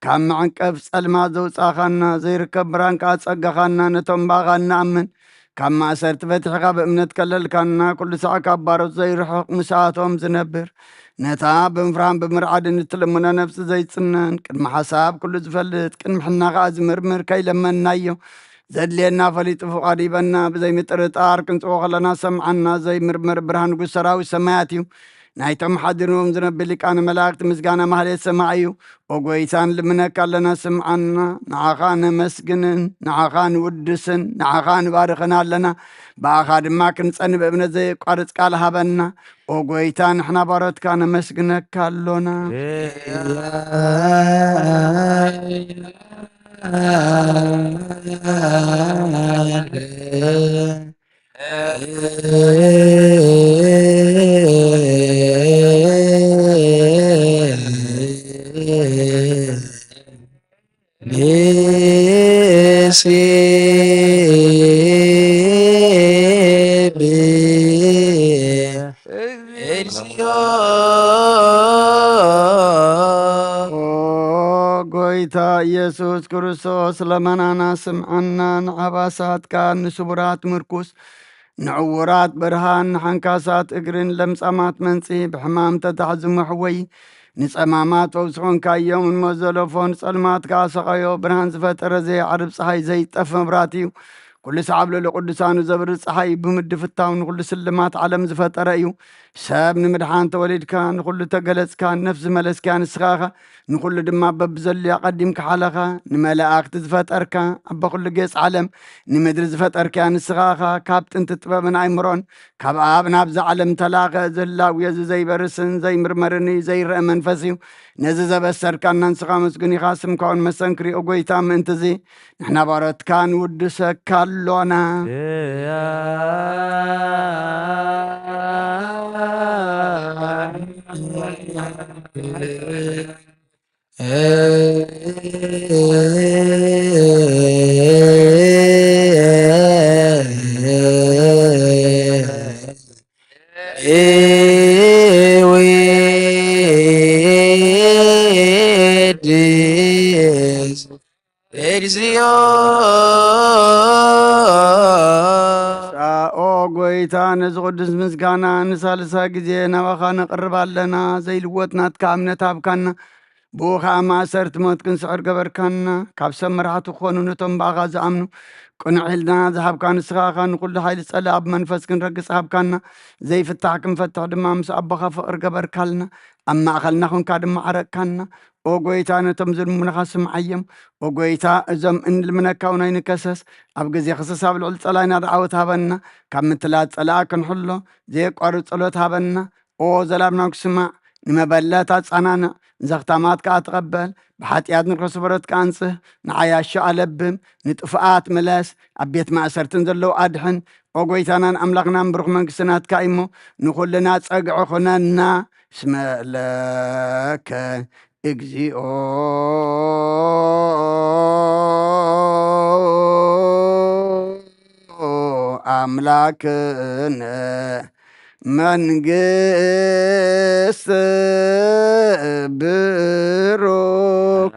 ካብ መዕንቀፍ ጸልማት ዘውጻእኻና፣ ዘይርከብ ብርሃን ከኣ ጸጋኻና፣ ነቶም ብኣኻ እንኣምን ካብ ማእሰርቲ ፈቲሕኻ ብእምነት ከለልካና፣ ኩሉ ሳዕ ካብ ባሮት ዘይርሕቕ ምስኣቶም ዝነብር፣ ነታ ብምፍራህን ብምርዓድን እትልምኖ ነፍሲ ዘይጽነን፣ ቅድሚ ሓሳብ ኩሉ ዝፈልጥ፣ ቅድሚ ሕና ከኣ ዝምርምር ከይለመንናዮ፣ ዘድልየና ፈሊጡ ፍቓዱ ይበና። ብዘይ ምጥርጣር ክንጽዎ ከለና ሰምዓና። ዘይምርምር ብርሃን ንጉስ ሰራዊት ሰማያት እዩ። ናይቶም ሓዲርዎም ዝነብር ሊቃነ መላእክት ምስጋና ማህሌት ሰማዕ እዩ። ኦ ጎይታ ንልምነካ ኣለና ስምዓና። ንዓኻ ነመስግንን ንዓኻ ንውድስን ንዓኻ ንባርኽን ኣለና። ብኣኻ ድማ ክንጸንብ እምነት ዘየቋርጽ ቃል ሃበና። ኦ ጎይታ ንሕና ባሮትካ ነመስግነካ ኣሎና። ኦ ጎይታ ኢየሱስ ክርስቶስ ለመናና ስምዓና። ንዓባሳትካ ንስቡራት ምርኩስ ንዕውራት ብርሃን ንሓንካሳት እግርን ለምጻማት መንጽሂ ብሕማም ተታሕዝሙ ሕወይ ንጸማማት ፈውሲ ኾንካዮም። ንሞት ዘለፎ ንጸልማት ከኣ ሰቐዮ። ብርሃን ዝፈጠረ ዘይዓርብ ጸሓይ ዘይጠፍ መብራት እዩ። ኩሉ ሰዓብ ልዕሊ ቅዱሳኑ ዘብርህ ጸሓይ እዩ። ብምድፍታው ንኹሉ ስልማት ዓለም ዝፈጠረ እዩ። ሰብ ንምድሓን ተወሊድካ ንኹሉ ተገለጽካ ነፍሲ መለስክያ ንስኻ ኢኻ። ንኹሉ ድማ በብዘልዩ ኣቐዲምካ ሓለኻ። ንመላእኽቲ ዝፈጠርካ ኣቦ ኩሉ ጌጽ ዓለም ንምድሪ ዝፈጠርክያ ንስኻ ኢኻ። ካብ ጥንቲ ጥበብን ኣይምሮን ካብ ኣብ ናብዛ ዓለም ተላኸ። ዝህላው እዚ ዘይበርስን ዘይምርመርን እዩ። ዘይረአ መንፈስ እዩ። ነዚ ዘበሰርካና ንስኻ መስግን ኢኻ። ስምካ እውን መሰንክር እዩ። ኦ ጎይታ ምእንቲ እዚ ንሕና ባሮትካ ንውድሰካ ኣሎና። ኦ ጎይታ፣ ነዚ ቅዱስ ምስጋና ንሳልሳይ ግዜ ናባኻ ነቕርብ ኣለና። ዘይልወጥ ናትካ እምነት ሃብካና። ብኡ ኸኣ ማእሰርቲ ሞት ክንስዕር ገበርካና። ካብ ሰብ መራሕቲ ክኾኑ ነቶም ብኣኻ ዝኣምኑ ቅኑዕ ሕልና ዝሃብካ ንስኻ ኢኻ። ንኹሉ ሓይሊ ጸላኢ ብመንፈስ ክንረግጽ ሃብካና። ዘይፍታሕ ክንፈትሕ ድማ ምስ ኣቦኻ ፍቕሪ ገበርካልና። ኣብ ማእኸልና ኹንካ ድማ ዓረቕካና። ኦ ጎይታ፣ ነቶም ዝልምኑኻ ስምዓዮም። ኦ ጎይታ፣ እዞም እንልምነካ እውን ኣይንከሰስ። ኣብ ግዜ ክሰስ ኣብ ልዕሊ ጸላኢና ደዓወት ሃበና። ካብ ምትላል ጸላኢ ክንሕሎ ዘየቋርጽ ጸሎት ሃበና። ኦ ዘላብናው ክስማዕ፣ ንመበለት ኣጻናንዕ፣ ንዘኽታማት ከኣ ተቐበል። ብሓጢኣት ንረኽሶ በረትካ ኣንጽህ፣ ንዓያሾ ኣለብም፣ ንጥፉኣት ምለስ፣ ኣብ ቤት ማእሰርትን ዘለዉ ኣድሕን። ኦ ጎይታናን ኣምላኽናን ብሩኽ መንግስቲ ናትካ እሞ፣ ንኹልና ጸግዒ ኹነና። እስመ ለከ እግዚኦ ኣምላክነ መንግስት ብሩክ።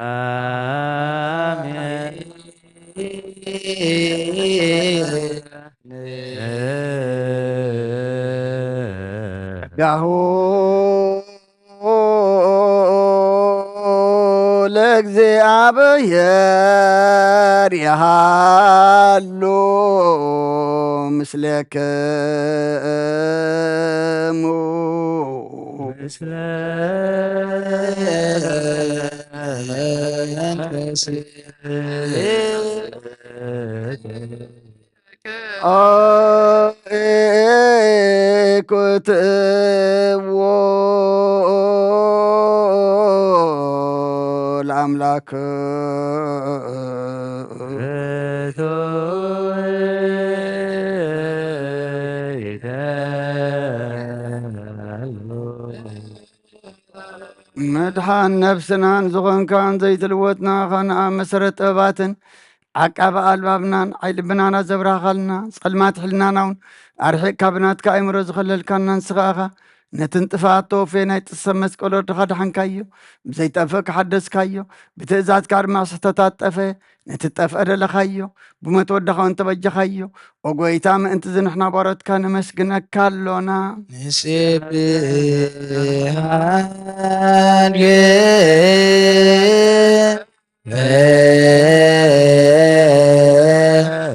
ጋሁ ለእግዚኣብሔር ይሃሉ ምስሌክሙ። ኩትዎ ለኣምላክ። መድሓን ነፍስናን ዝኾንካን ዘይትልወጥ ንኣኻ ንኣብ መሰረት ጥበባትን ዓቃቢ ኣልባብናን ዓይኒ ልብናና ዘብራኻልና፣ ጸልማት ሕልናና እውን ኣርሒቕካ ብናትካ ኣእምሮ ዝኸለልካና ንስኻ ኢኻ። ነቲ ንጥፍኣት ተወፍየ ናይ ጥሰ መስቀል ወድኻ ደሓንካዮ፣ ብዘይጠፍእ ከሓደስካዮ፣ ብትእዛዝካ ድማ ስሕተታት ጠፈየ፣ ነቲ ጠፍአ ደለኻዮ፣ ብሞት ወድኻ እውን ተበጀኻዮ። ኦ ጐይታ፣ ምእንቲ እዚ ንሕና ባሮትካ ነመስግነካ ኣሎና። ንስብሐት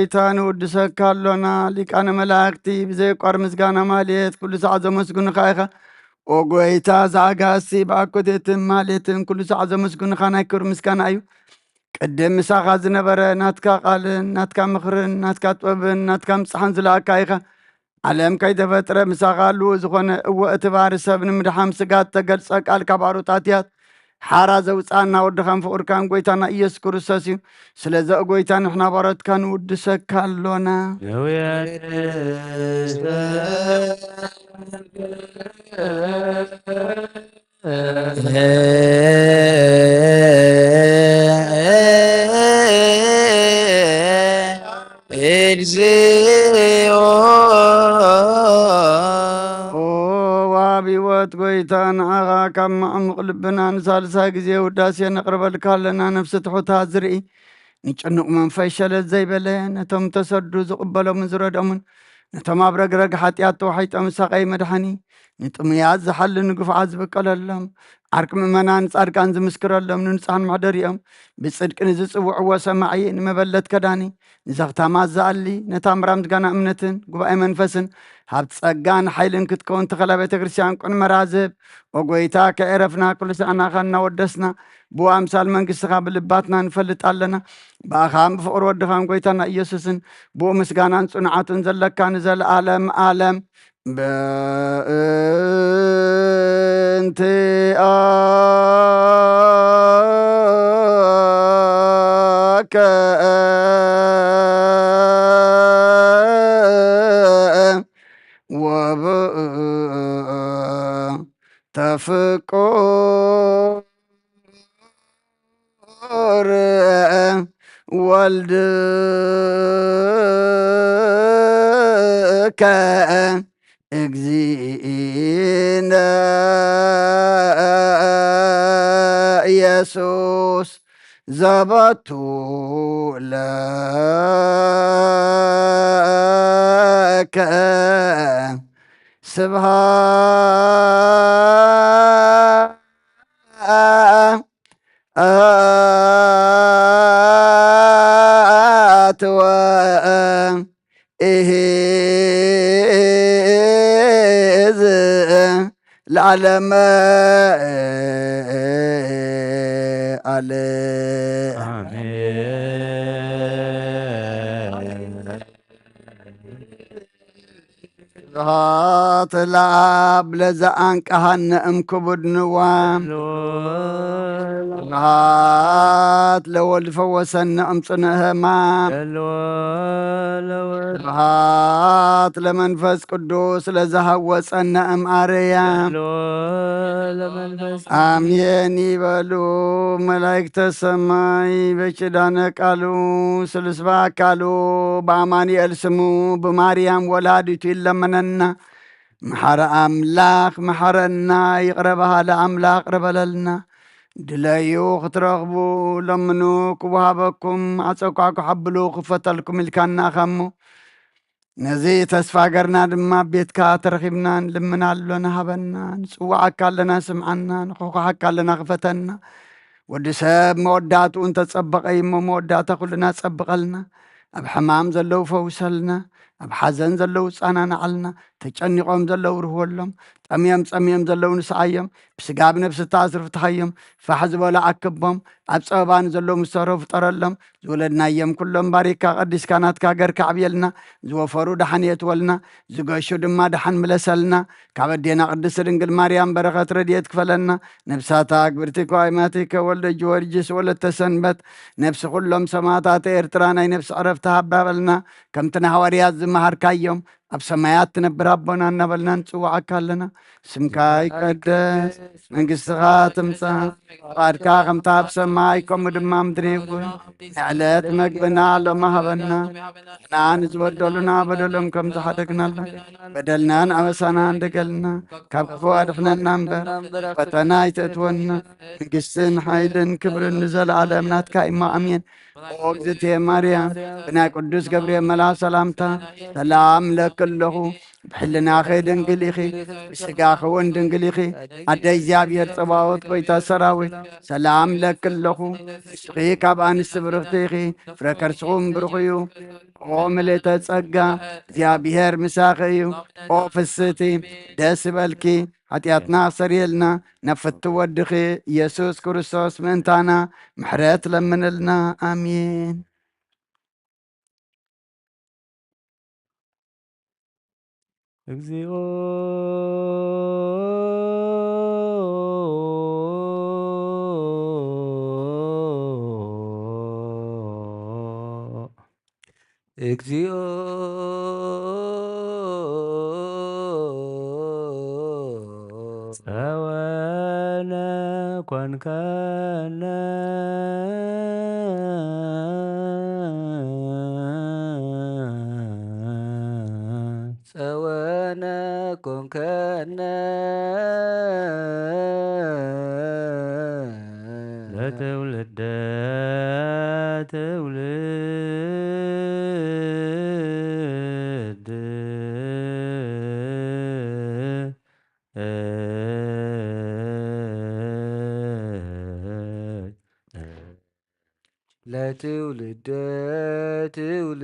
ጎይታ ንውድሰካ ኣሎና። ሊቃነ መላእክቲ ብዘየቋር ምስጋና ማልየት ኩሉ ሳዕ ዘመስግኑኻ ኢኻ። ኦ ጎይታ፣ እዛ ኣጋእዝቲ ብኣኮቴትን ማልየትን ኩሉ ሳዕ ዘመስግኑኻ ናይ ክብሪ ምስጋና እዩ። ቅድም ምሳኻ ዝነበረ ናትካ ቃልን ናትካ ምኽርን ናትካ ጥበብን ናትካ ምጽሓን ዝለኣካ ኢኻ። ዓለም ከይተፈጥረ ምሳኻ ኣለዎ ዝኾነ፣ እወ፣ እቲ ባህሪ ሰብ ንምድሓን ስጋ እተገልጸ ቃል ካብ ኣሮጣትያት ሓራ ዘውጽኣና ወድኻን ፍቑርካን ጎይታና ኢየሱስ ክርስቶስ እዩ። ስለዚ ኦ ጎይታ፣ ንሕና ባሮትካ ንውድሰካ ኣሎና። እግዚኦ። ኦ ዋቢ ህይወት ጎይታ፣ ንዓኻ ካብ ማዕሙቕ ልብና ንሳልሳይ ግዜ ውዳሴ ነቕርበልካ ኣለና። ነፍሲ ትሑታት ዝርኢ፣ ንጭኑቕ መንፈስ ሸለል ዘይበለ፣ ነቶም ተሰዱ ዝቕበሎምን ዝረድኦምን፣ ነቶም ኣብ ረግረግ ሓጢኣት ተዋሒጦም ዝሳቐዩ መድሓኒ፣ ንጥሙያት ዝሓሊ ንግፉዓት ዝብቀለሎም፣ ዓርኪ ምእመናን ጻድቃን ዝምስክረሎም፣ ንንጹሓን መሕደሪኦም፣ ብጽድቂ ንዝጽውዕዎ ሰማዒ፣ ንመበለት ከዳኒ፣ ንዘኽታማት ዝኣሊ፣ ነታ ምራም ዝጋና እምነትን ጉባኤ መንፈስን ሃብቲ ጸጋን ሓይልን ክትከውን ተኸላ ቤተ ክርስቲያን ቁንመራ ዝህብ፣ ኦ ጎይታ፣ ከየዕረፍና ኩሉ ሳዕ ንዓኻ እናወደስና፣ ብኡ ኣምሳል መንግስትኻ ብልባትና ንፈልጥ ኣለና። ብኣኻን ብፍቕሪ ወድኻን ጎይታና ኢየሱስን ብኡ ምስጋናን ጽንዓቱን ዘለካ ንዘለኣለም ኣለም። በእንቲአከ ወብእንተ ፍቁር ወልድከ እግዚእነ ኢየሱስ ዘበቱ ለከ ስብሃት ወእሂዝ ለዓለመ ዓለም። ኣሜን። ስብሐት ለአብ ለዘአንቀሐነ እምክቡድ ንዋም። ስብሐት ለወልድ ፈወሰነ እምጽኑዕ ሕማም። ስብሐት ለመንፈስ ቅዱስ ለዘሐወጸነ እምአርያም። አሜን ይበሉ። መላእክተ ሰማይ በኪዳነ ቃሉ ስሉስ በአካሉ በአማኑኤል ስሙ ብማርያም ወላዲቱ ይለመነና። መሓረ ኣምላኽ መሓረና፣ ይቕረ በሃሊ ኣምላኽ ይቕረ በለልና። ድለዩ ክትረኽቡ፣ ለምኑ ክወሃበኩም፣ ኣጸኳዕኩ ሓብሉ ክፈተልኩም ኢልካና ኢኻ እሞ፣ ነዚ ተስፋ ገርና ድማ ኣብ ቤትካ ተረኺብና ንልምን ኣለና፣ ሃበና። ንጽውዓካ ኣለና፣ ስምዓና። ንኹሕኳሓካ ኣለና፣ ክፈተና። ወዲ ሰብ መወዳእትኡ እንተጸበቐ እዩ እሞ፣ መወዳእታ ኩልና ጸብቐልና። ኣብ ሕማም ዘለዉ ፈውሰልና፣ ኣብ ሓዘን ዘለዉ ጻናናዓልና፣ ተጨኒቖም ዘለዉ ርህወሎም፣ ጠምዮም ጸምዮም ዘለዉ ንስዓዮም፣ ብስጋ ብነብሲ እተኣስሩ ፍትሓዮም፣ ፋሕ ዝበሉ ኣክቦም፣ ኣብ ጸበባ ንዘለዉ ምስተረፉ ፍጠረሎም፣ ዝወለድናዮም ኩሎም ባሪካ ቀዲስካ ናትካ ገርካ ኣዕብየልና፣ ዝወፈሩ ደሓን የእትወልና፣ ዝገሹ ድማ ደሓን ምለሰልና፣ ካብ ኣዴና ቅድስት ድንግል ማርያም በረኸት ረድኤት ክፈለና። ነብሳታ ግብርቲ ከዋይማቲከ ወልደ ጊዮርጊስ ወለተ ሰንበት፣ ነብሲ ኩሎም ሰማዕታት ኤርትራ ናይ ነብሲ ዕረፍቲ ሃባ በልና። ከምቲ ንሃዋርያት ዝመሃርካዮም፣ ኣብ ሰማያት ትነብር ኣቦና እናበልና ንጽውዓካ ኣለና። ስምካ ይቀደስ፣ መንግስትኻ ትምጻእ፣ ፍቓድካ ከምታ ኣብ ሰማይ ከምኡ ድማ ምድሪ ይኹን። ንዕለት መግብና ሎሚ ሃበና። ንሕና ንዝበደሉና በደሎም ከም ዝሓደግናሎም፣ በደልናን ኣበሳናን ደገልና፣ ካብ ክፉ ኣድሕነና እምበር፣ ፈተና ኣይተእትወና። መንግስትን ሓይልን ክብርን ንዘለኣለም ናትካ እሞ፣ ኣሜን። ኦ እግዝእትየ ማርያም፣ ብናይ ቅዱስ ገብርኤል መልኣኽ ሰላምታ ሰላም እብለኪ ኣለኹ። ብሕልናኺ ድንግል ኢኺ፣ ብስጋኺ እውን ድንግል ኢኺ። ኣደ እግዚኣብሔር ጸባኦት፣ ጎይታ ሰራዊት፣ ሰላም ለኪ ኣለኹ። ንስኺ ካብ ኣንስቲ ብርኽቲ ኢኺ፣ ፍረ ከርስኹም ብሩኽ እዩ። ኦ ምልእተ ጸጋ፣ እግዚኣብሔር ምሳኺ እዩ። ኦ ፍስቲ፣ ደስ ይበልኪ። ሓጢኣትና ሰሪየልና፣ ነፍቱ ወድኺ ኢየሱስ ክርስቶስ ምእንታና ምሕረት ለምንልና። ኣሜን። እግዚኦ። እግዚኦ። ጸወነ ኮንከነ። ጸወነ ኮንከነ። ለትውልደ ትውልድ። ለትውልደ ትውልድ።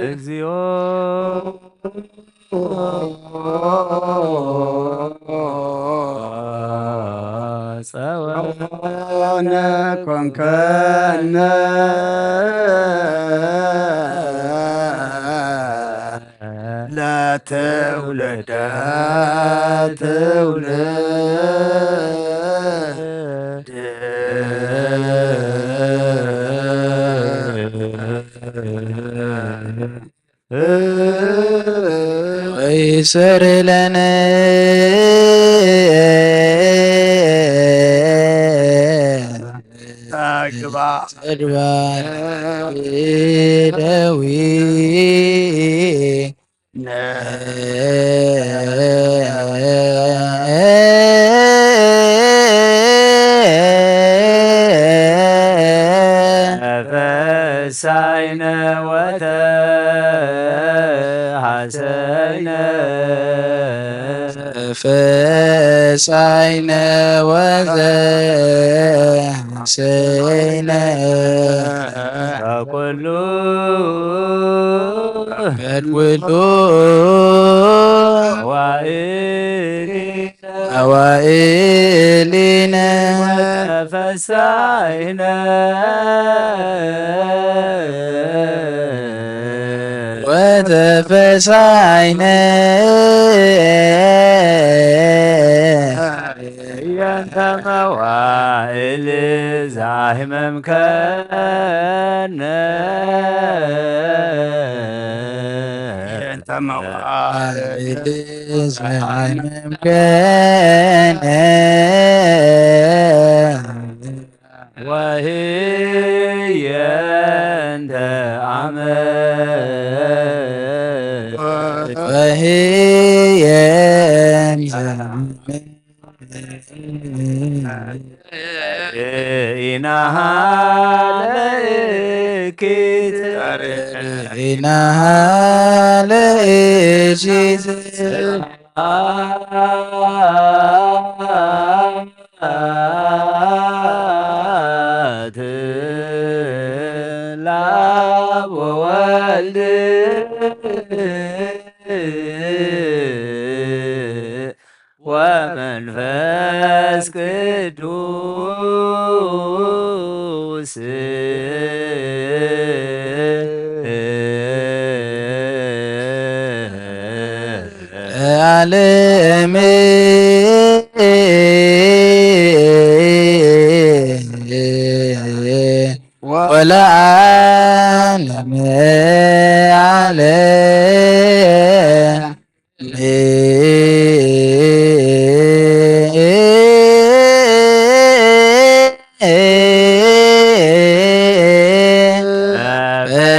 እግዚኦ። ጸወነ ኮንከነ። ለትውልደ ትውልድ። ወይሰር ለነ ተግባር ተግባር ደዊ ተፈሳይነ ወተሐሰይነ። ተፈሳይነ ወተሐሰይነ። በኩሉ በኩሉ መዋዕሊነ መዋዕሊነ ወተፈሳይነ ወተፈሳይነ። የንተ መዋዕል ዛህመምከነ። የንተ መዋዕል ዛህመምከነ። ወህየንተ አመ ወህየንተ አመ ኢናሃ ለእኪት ኢናሃ ለእኪት ለአብ ወወልድ ወመንፈስ ቅዱስ ለዓለመ ወለዓለመ ዓለም።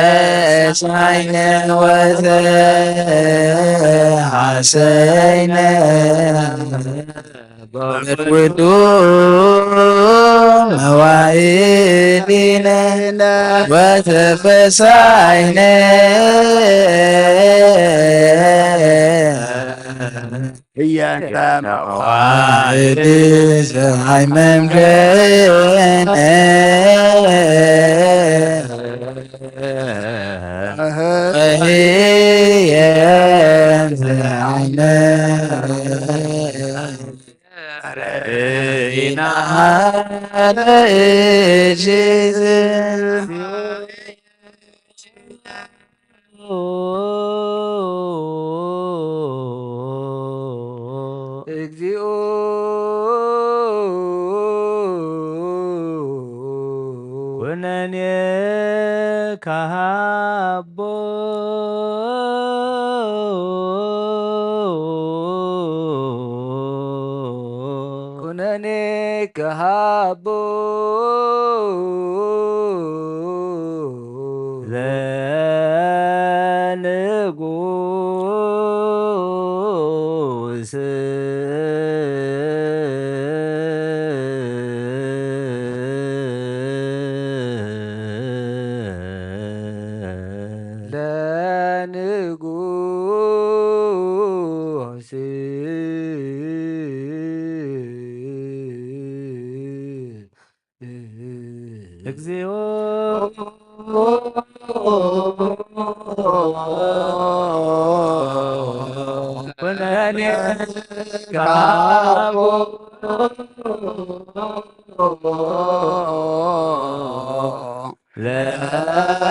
ተፈሳይነ ወተሐሰይነ። በኩሉ መዋዕሊነ ወተፈሳይነ ህያንታ መዋዕል ፀሓይ መምረነ ወህየንተ ዓይነ ርኢና ለእግዚእነ እግዚኦ ኩነኔ ካሃቦ ኩነኔ ካሃቦ ዘንጉስ ለንጉስ እግዚኦ ኩነኔ ካቦ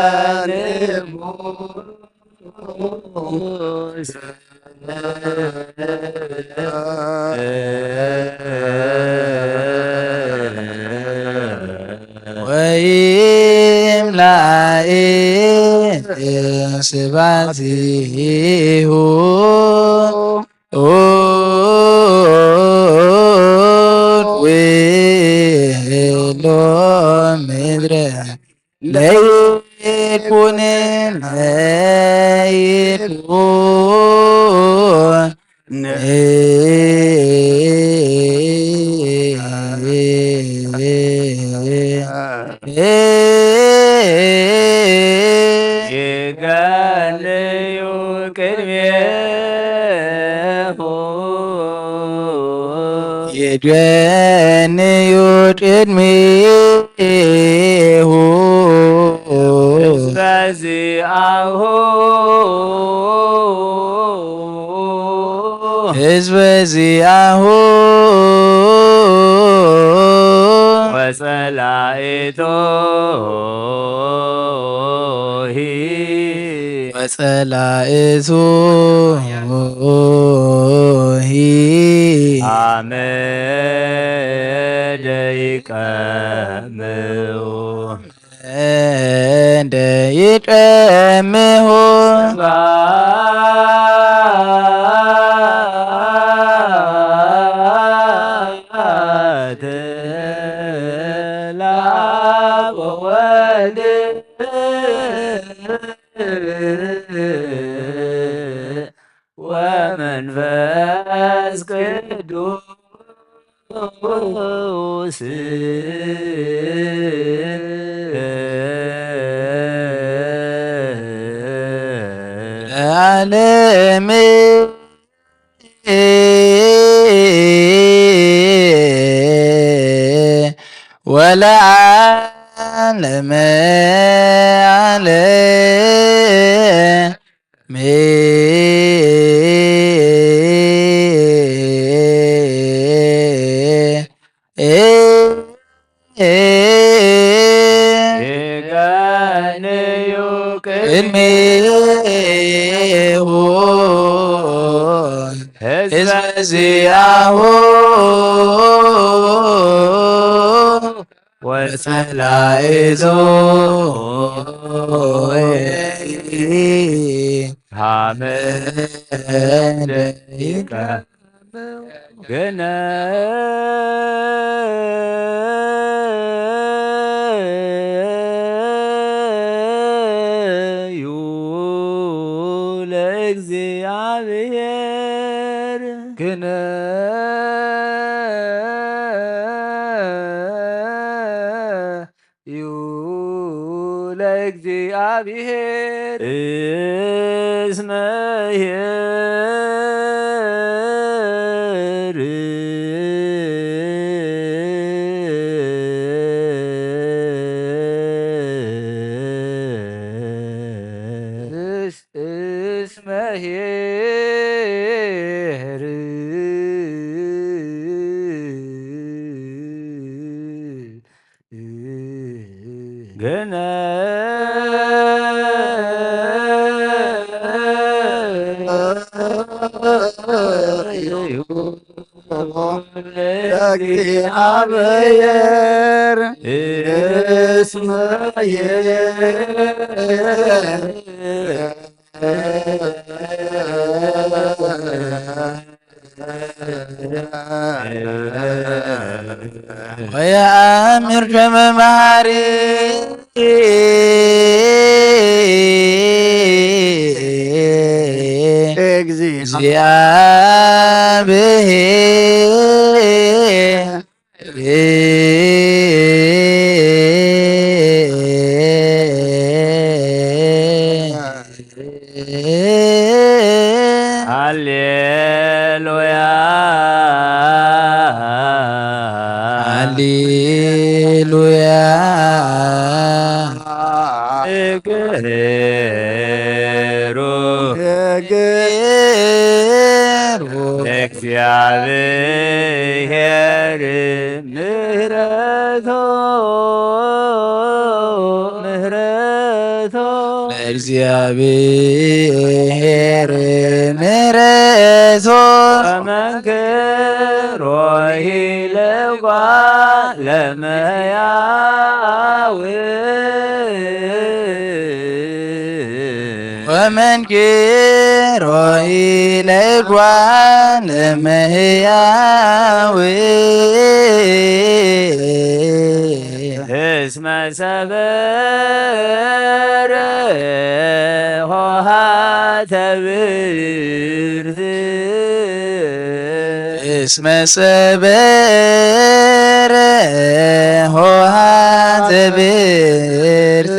ለልቡ ወይም ላኢ ስባዚሁ ኡድ ዊሎ ምድረ ለይኩን ለይኩን ይገንዩ ቅድሜሁ ይገንዩ ቅድሜሁ ህዝበ ዚአሁ ህዝበ ዚአሁ ወጸላኢቶሂ ወጸላኢቶሂ አመ ደይቀምዑ እንደ ይቀምዑ ስብሐት ለአብ ወወልድ ወመንፈስ ቅዱስ ለዓለመ ወለዓለመ ዓለም። ይቀንዩ ቅድሜሁ ህዝበ ዚአሁ ወጸላኢቱ ሐመደ ይቀ ግነዩ ለእግዚአብሔር ግነ ዩ ለእግዚኣብሔር። እስመ ኄር እስ-፣ እስመ ኄር ግነ እግዚአብሔር እስመ ወየአምር ከመ መሐሪ እግዚአብሔር። ሃሌሉያ ሃሌሉያ። እግሩ እግሩ ለእግዚአብሔር ምህረቶ ምህረቶ ለእግዚአብሔር ምህረቶ ወመንክሮ ለጓ ለመያው ወመንክሮ ለጓ ለመያው እስመ ሰበረ ኆኃተ ብርት እስመ ሰበረ ኆኃተ ብርት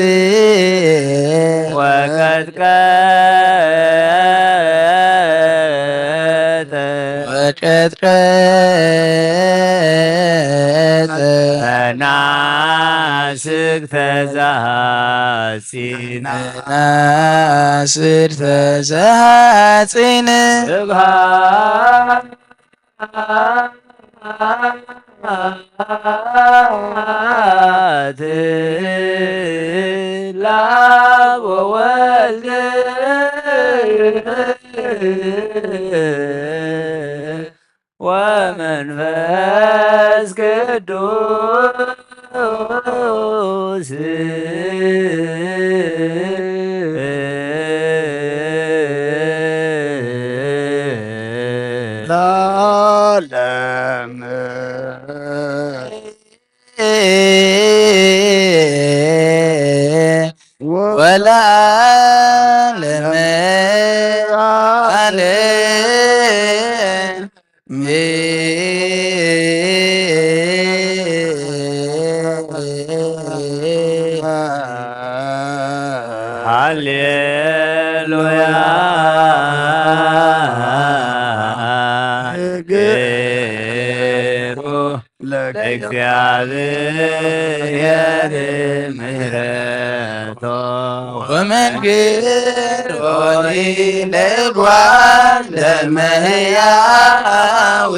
ወቀጥቀጠ ወቀጥቀጠ መናስግተ ዘሐጺን መናስግተ ዘሐጺን ስብሐት ለአብ ወወልድ ወመንፈስ ቅዱስ ለዓለም ወለዓለመ ዓለም። ሃሌሉያ። እግሩ ለእግዚአብሔር ምህረቶ ወመንክሮ ለጓል ለመሕያው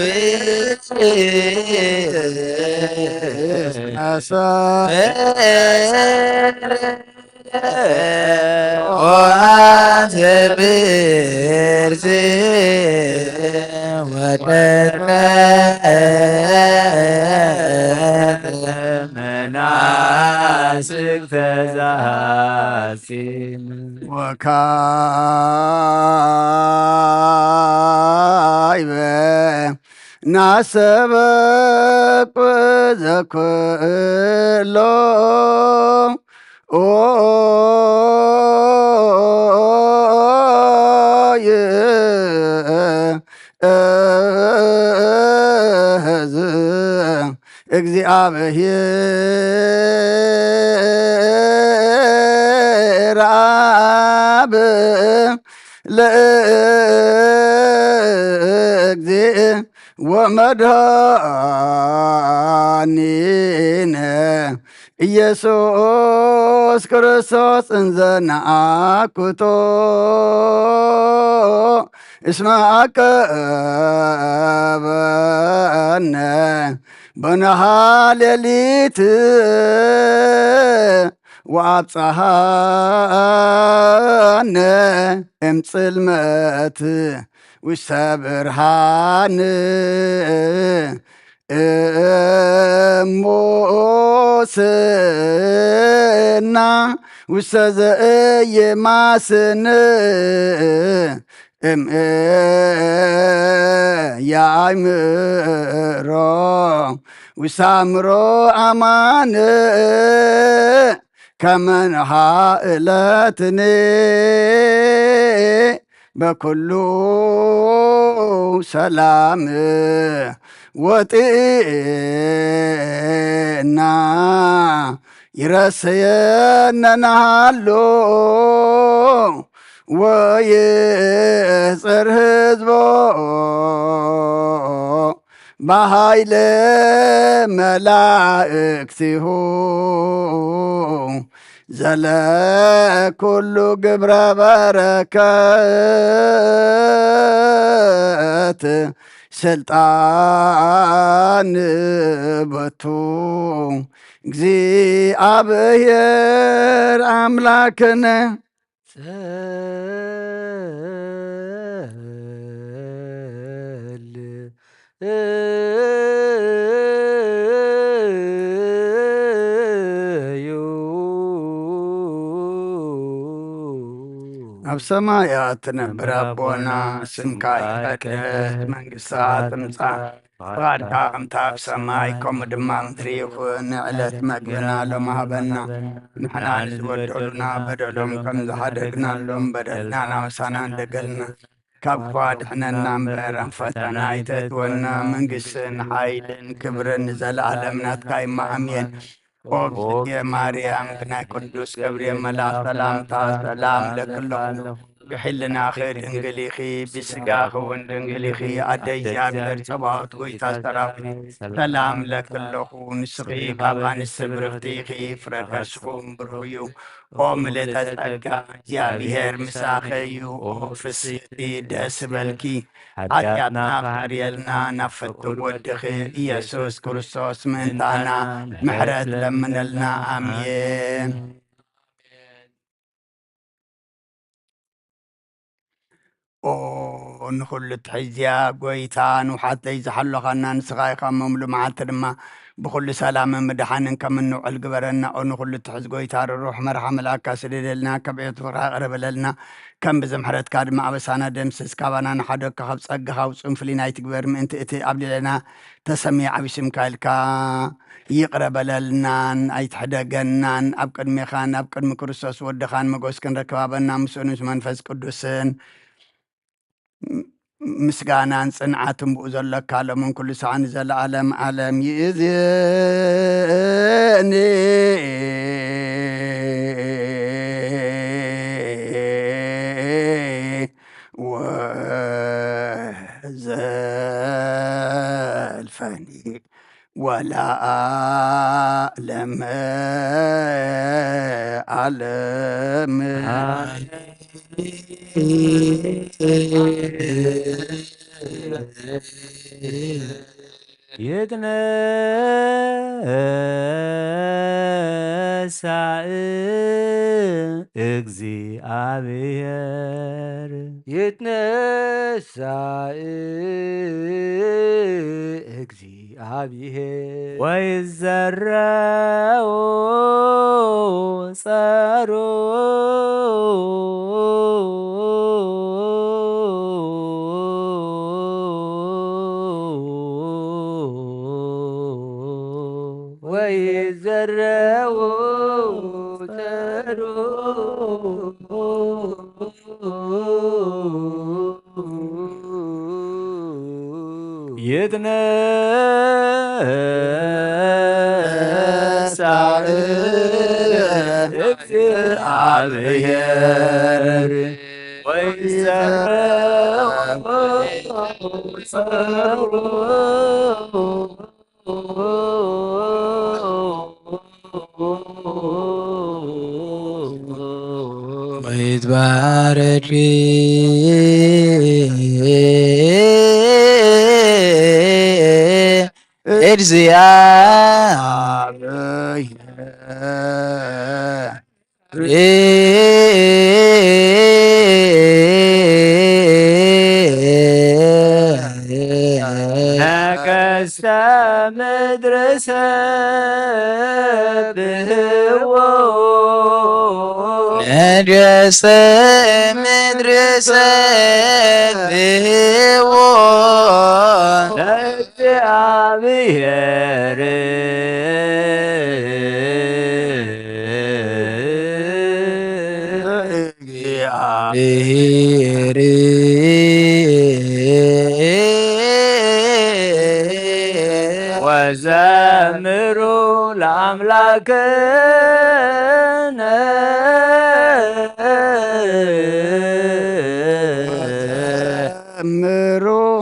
ኦአት ብርት ወደቀ መናስክ ተዛሐጺን ወካይበ ናሰበኩ ዘኩሎ ኦይ እግዚኣብሔር ኣብ ለእግዚእ ወመድኃኒነ ኢየሱስ ክርስቶስ እንዘ ነኣኩቶ እስመ አቀበነ በነሃ ሌሊት ወአብጽሐነ እምጽልመት ውስተ ብርሃን እሞስና ውስተ ዘእየማስን እም ያእምሮ ውስተ አእምሮ አማን ከመንሃ እለትኒ በኩሉ ሰላም ወጤና ይረሰየነ ናሃሎ ወይጽር ህዝቦ በኃይለ መላእክቲሁ ዘለኩሉ ግብረ በረከት ስልጣን በቱ እግዚኣብሔር አምላክነ። ጸል እዩ። ኣብ ሰማያት ትነብር ኣቦና፣ ስምካ ይቀደስ፣ መንግስትኻ ትምጻእ፣ ፍቓድካ ከምቲ ኣብ ሰማይ ከምኡ ድማ ኣብ ምድሪ ይኹን። ንዕለት መግብና ሎም ሃበና፣ ንሕና ንዝበደሉና በደሎም ከም ዝሓደግናሎም በደልና ናውሳና እንደገልና ካብ ክፉ ኣድሕነና እምበር፣ ኣብ ፈተና ኣይተእትወና። መንግስትን ሓይልን ክብርን ንዘለኣለም ናትካ እማ፣ ኣሜን። ኦ ብጽጌ ማርያም ናይ ቅዱስ ገብርኤል መልኣኽ ሰላምታ ሰላም እለኪ ኣለኹ። ብሕልናኺ ድንግል ኢኺ፣ ብስጋኺ እውን ድንግል ኢኺ። ኣደ እግዚኣብሔር ጸባኦት፣ ጎይታ ሰራዊት፣ ሰላም እለኪ ኣለኹ። ንስኺ ካብ ኣንስቲ ብርኽቲ ኢኺ፣ ፍረ ከርስኺ እውን ብሩኽ እዩ። ኦ ምልእተ ጸጋ፣ እግዚኣብሔር ምሳኺ እዩ። ኦ ፍስሕቲ፣ ደስ ይበልኪ። ሓጢኣትና ሓጢኣትና ክሓርየልና፣ ናብ ፍቱው ወድኺ ኢየሱስ ክርስቶስ ምእንታና ምሕረት ለምነልና። ኣሜን። ኦ ንኹሉ እትሕዝያ ጎይታ፣ ንውሓተይ ዝሓሎኻና ንስኻ ኢኻ። እሞ ምሉእ መዓልቲ ድማ ብኹሉ ሰላምን ምድሓንን ከም እንውዕል ግበረና። ኦ ንኹሉ እትሕዝ ጎይታ፣ ርሩሕ መርሓ መልኣካ ስደደልና፣ ከብዕቱ ፍቕርኻ ይቕረ በለልና። ከም ብዝምሕረትካ ድማ ኣበሳና ደምስስ፣ ካባና ንሓደግካ ካብ ጸጋኻ ውጹን ፍልይን ኣይትግበር፣ ምእንቲ እቲ ኣብ ልዕሌና ተሰምየ ዓቢ ስምካ ኢልካ ይቕረ በለልናን ኣይትሕደገናን። ኣብ ቅድሜኻን ኣብ ቅድሚ ክርስቶስ ወድኻን መጎስ ክንረክብ ሃበና፣ ምስኡን ምስ መንፈስ ቅዱስን ምስጋናን ጽንዓትን ብኡ ዘለካ ሎምን ኩሉ ሰዓት ንዘለዓለም ዓለም ይእዜኒ ወዘልፈኒ ወለዓለመ ዓለም። ይትነሳእ እግዚኣብሔር። ይትነሳእ እግዚኣብሔር። ወይዘረው ጸሩ ወይዘረው ጸሩ። ይትነሳእ እግዚኣብሔር ወይሰምዑ ጸውዖ። ወይትባረክ እግዚአብሔር። ነገስተ ምድር ሰብሕዎ። ነገስተ ምድር ሰብሕዎ። ለእግዚአብሔር። እግዚአብሔር። ወዘምሩ ለአምላክነ።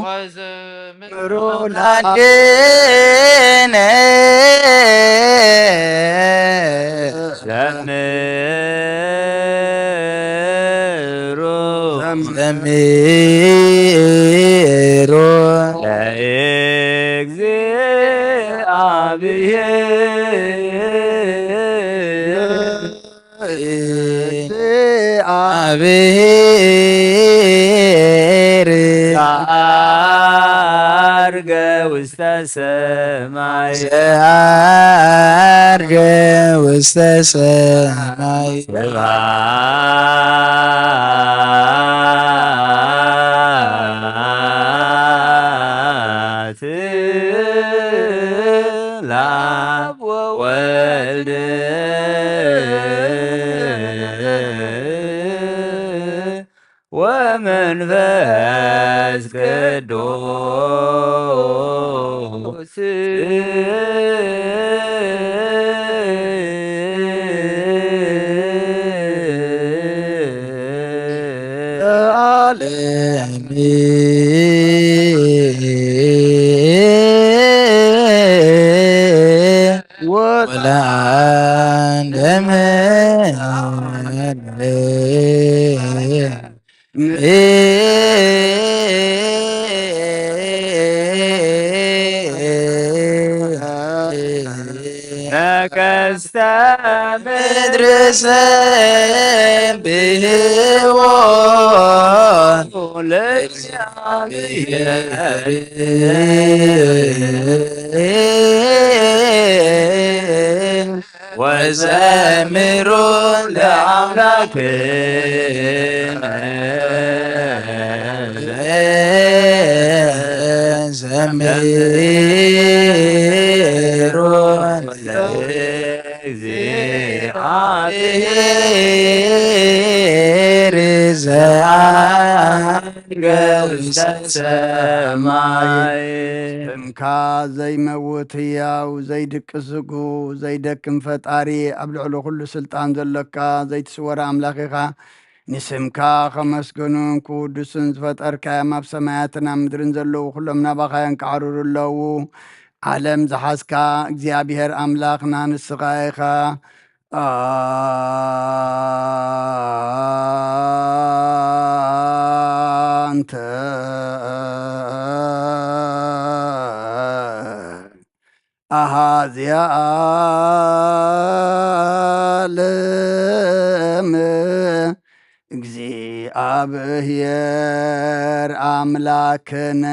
ወዘምሩ ለአምላክነ። ዘምሩ። ዘምሩ። ለእግዚአብሔር። እግዚአብሔር። ዘዐርገ ውስተ ሰማይ። ዘዐርገ ውስተ ሰማይ። ስብሐት ለአብ ወወልድ ወመንፈስ ቅዱስ። ዓለም ወለዓለመ ዓለም። ነገስተ ምድር ሰብሕዎ ለእግዚአብሔር። ወዘምሩ ለአምላክነ። ዘምሩ ለእግዚአብሔር ዘዐርገ ውስተ ሰማይ። ስምካ ዘይመውት ህያው፣ ዘይድቅስ ዝጉ፣ ዘይደክም ፈጣሪ፣ ኣብ ልዕሊ ኩሉ ስልጣን ዘሎካ፣ ዘይትስወር ኣምላኽ ኢኻ። ንስምካ ከመስገኑን ክውድሱን ዝፈጠርካዮም ኣብ ሰማያትን ኣብ ምድርን ዘለዉ ኩሎም ናባኻ እዮም ክዓርሩ ኣለዉ። ዓለም ዝሓዝካ እግዚኣብሔር ኣምላኽና ንስኻ ኢኻ። ኣንተ ኣሃዝያ ዓለም እግዚኣብሔር ኣምላክነ።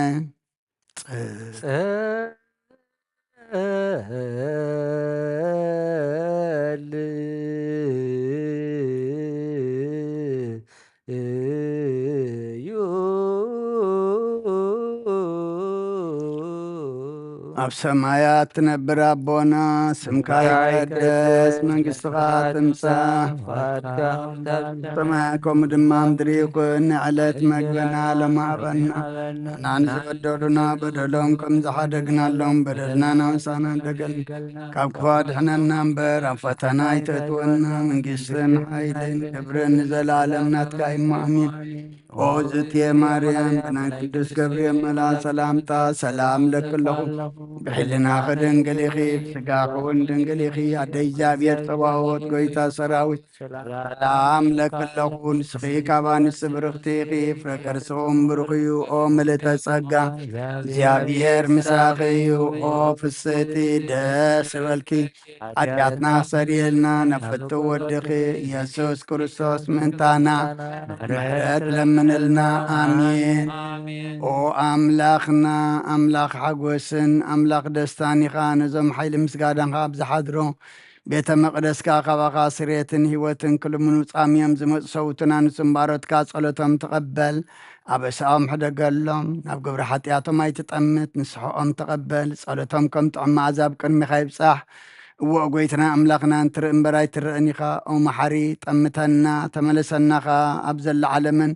ጸል እዩ። ኣብ ሰማያት ትነብር ኣቦና፣ ስምካ ይቀደስ፣ መንግስትኻ ትምጻእ፣ ሰማይ ከምኡ ድማ ምድሪ ይኹን። ንዕለት መግብና ሎሚ ሃበና፣ ንሕና ንዝበደሉና በደሎም ከም ዝሓደግናሎም በደልና ናውሳና ደገል፣ ካብ ክፉ ኣድሕነና እምበር ኣብ ፈተና ኣይተእትወና። መንግስትን ሓይልን ክብርን ንዘለኣለም ናትካ እዩ። ኣሜን። ኦ ዝትየ ማርያም፣ ብናይ ቅዱስ ገብርኤል መልኣ ሰላምታ ሰላም ለኪ ኣለኹ። ብሕልናኺ ድንግል ኢኺ፣ ብስጋኺ እውን ድንግል ኢኺ። ኣደ እግዚኣብሔር ጸባኦት፣ ጎይታ ሰራዊት፣ ሰላም ለኪ ኣለኹ። ንስኺ ካብ ኣንስቲ ብርኽቲ ኢኺ፣ ፍረ ከርስኺ እውን ብሩኽ እዩ። ኦ ምልእተ ጸጋ፣ እግዚኣብሔር ምሳኺ እዩ። ኦ ፍስሕቲ፣ ደስ ይበልኪ። ሓጢኣትና ሰሪየልና፣ ነፍቱ ወድኺ ኢየሱስ ክርስቶስ ምእንታና ምሕረት ለምንልና። ኣሜን። ኦ ኣምላኽና፣ ኣምላኽ ሓጎስን ኣምላኽ ደስታን ኢኻ። ነዞም ሓይሊ ምስጋናኻ ኣብ ዝሓድሮ ቤተ መቕደስካ ካባኻ ስሬትን ህይወትን ክልምኑ ጻምዮም ዝመጹ ሰውትና ንስምባሮትካ ጸሎቶም ተቐበል። ኣበሳኦም ሕደገሎም፣ ናብ ግብሪ ሓጢኣቶም ኣይትጠምት፣ ንስሕኦም ተቐበል። ጸሎቶም ከም ጥዑም መኣዛ ኣብ ቅድሚኻ ይብጻሕ። እወ፣ ጎይትና ኣምላኽና፣ እንትርኢ እምበር ኣይትረእን ኢኻ። ኦ መሓሪ፣ ጠምተና፣ ተመለሰና ኸኣ። ኣብ ዘላ ዓለምን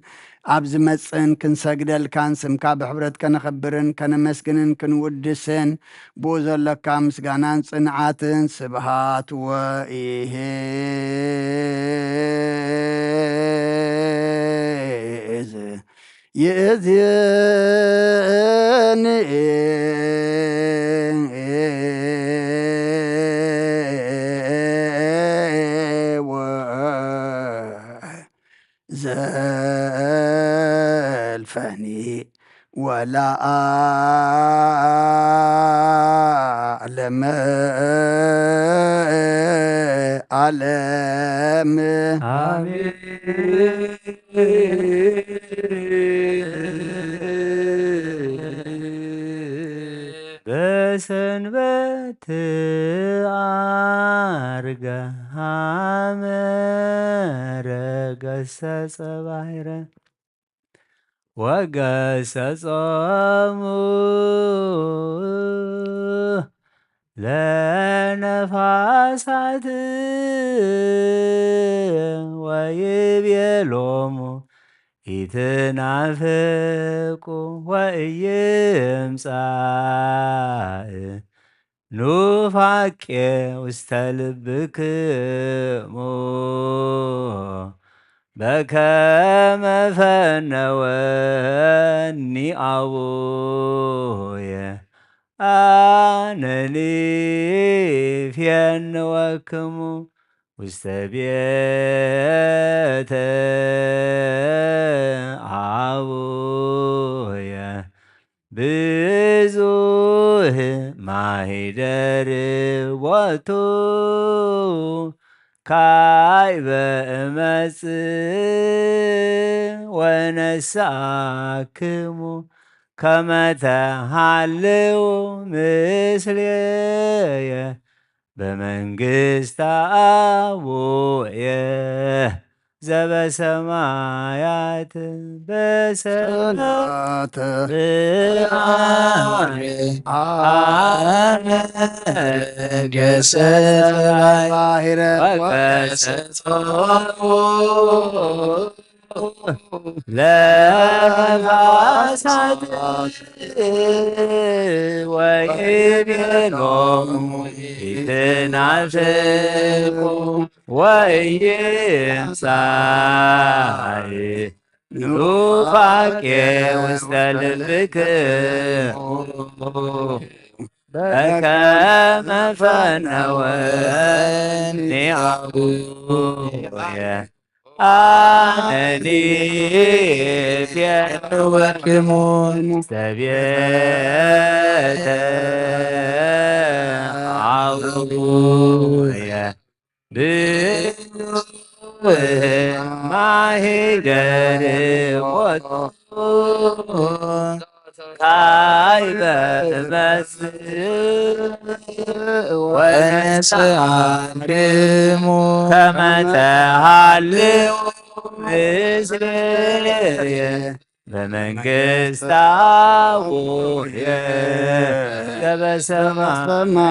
ኣብ ዝመጽእን ክንሰግደልካን ስምካ ብሕብረት ከነኸብርን ከነመስግንን ክንውድስን ብኡ ዘሎካ ምስጋናን ጽንዓትን ስብሃት ወኢሕዝ ይእዝን ዘልፈኒ ወለዓለመ ዓለም። ኣሜን። በሰንበት አርገ ሐመረ ገሰጸ ባሕረ ወገሰጾሙ ለነፋሳት ወይቤሎሙ ኢትናፍቁ ወኢይምጻእ ኑፋቄ ውስተ ልብክሙ በከመ ፈነወኒ አቡየ አነኒ ፌንወክሙ ውስተ ቤተ አቡየ ብዙህ ማሂደር ቦቱ ካይበ እመጽእ ወነስአክሙ ከመ ተሃልዉ ምስሌየ በመንግስተ አቡየ ዘበሰማያት በሰማያት አነ ገሰ ባሕረ ወገሰጾሙ ለነፋሳት ወይቤሎሙ ኢትናፍቁ ወኢይምጻእ ኑፋቄ ውስተ ልብክሙ በከመ ፈነወኒ አቡየ አነኒ ፌንወክሙ ውስተ ቤተ አቡየ ብዙህ ማሂደር ቦቱ ካይበ እመጽእ ወነስአክሙ ከመ ተሃልዉ ምስሌየ በመንግስታ አቡየ ዘበሰማያት።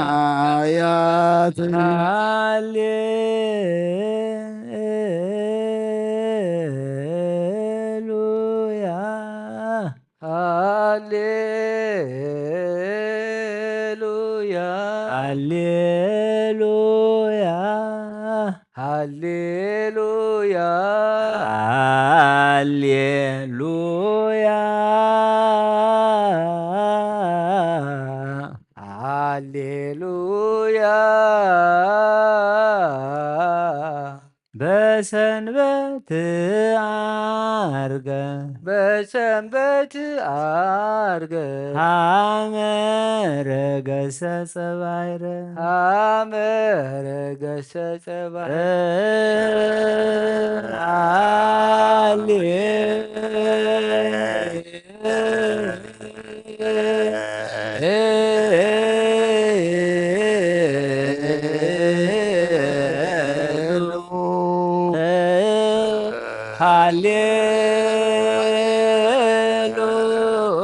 ሃሌሉያ። ሃሌሉያ። ሃሌሉያ። ሃሌሉያ። ሃሌሉያ። ሃሌሉያ። በሰንበት አርገ። በሰንበት አርገ። ሀመ ረገሰ ጸባይረ። ሀመ ረገሰ ጸባይረ። ሃሌ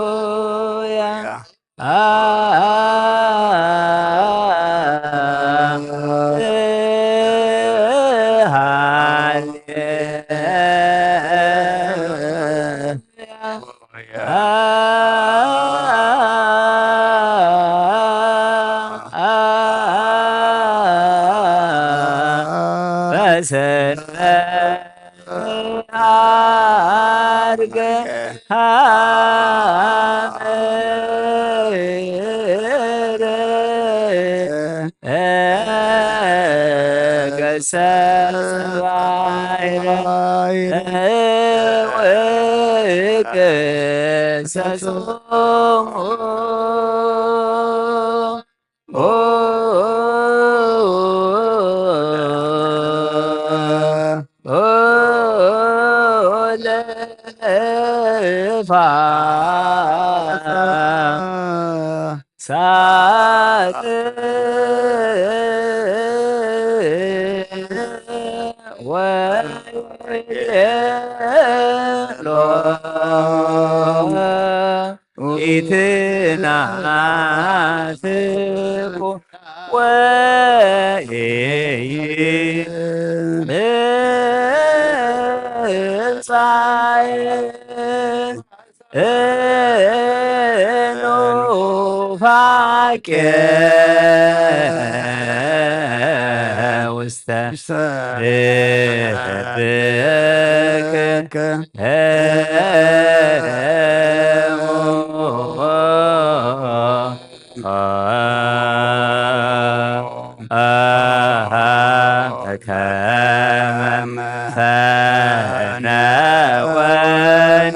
ሃሌሉያ። በሰንበት አርገ ሀመረ ገሰ ባይረ ወገሰ ጾሙ። ኦ ለነፋሳት ወይቤሎ ኢትናፍቁ ወኢይምጻእ ኑፋቄ ውስተ ቤትከ ከመ ፈነወኒ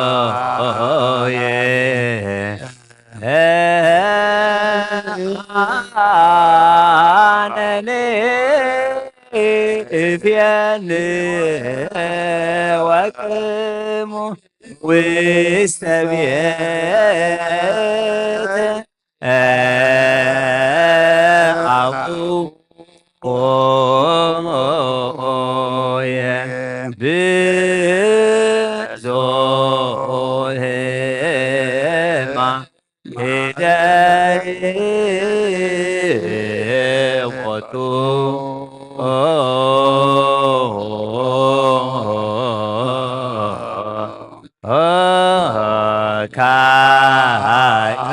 አቡየ አነኒ እፌን ወቅሙ ውስተ ቤተ አቡየ ብዙኍማ ኪደይ ወቱ ካይበ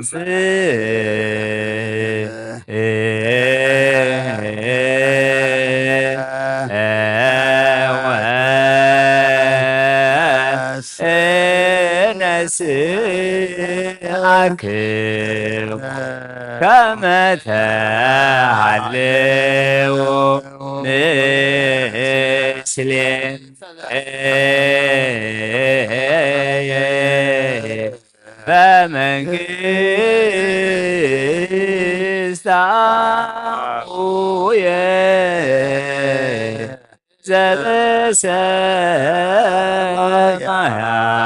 እመጽእ ወእነስአክሙ ከመ ተሃልዉ ምስሌየ በመንግስት አቡየ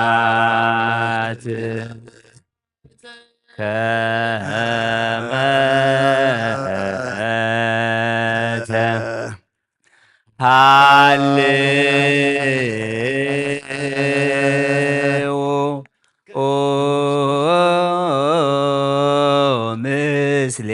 ዘበሰማያት ከመ ሃሌው ምስሌ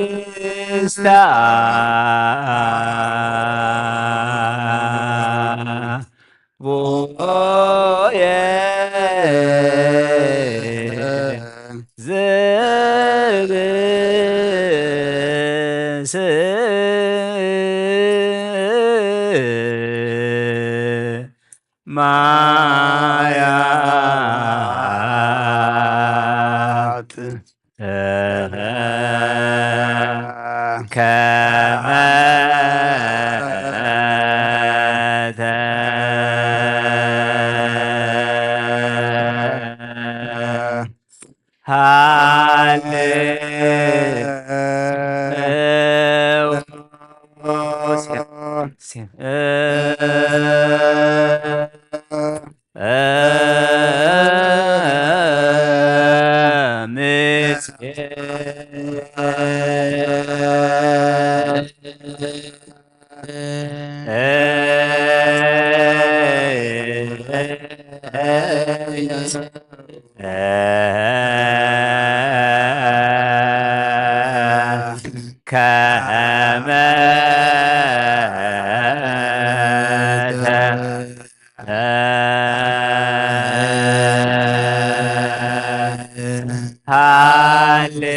በመንግስተ ቦየ ዝብስማያት ከመ ከመ ሃሌው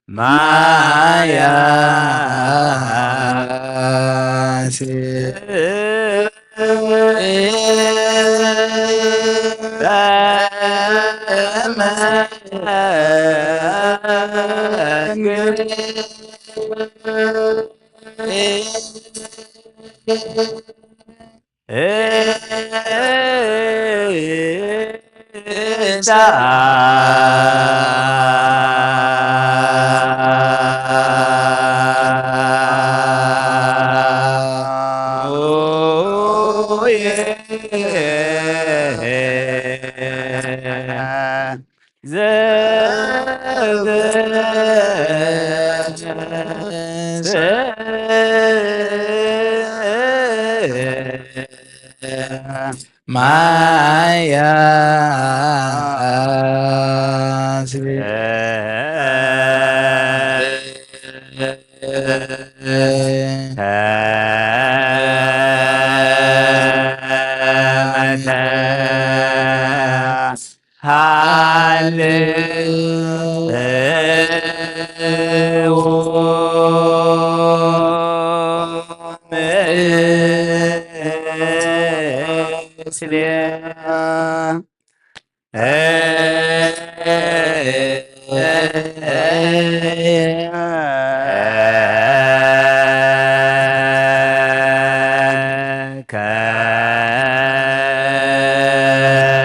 ማያት ማያት ሃሌው ምስሌ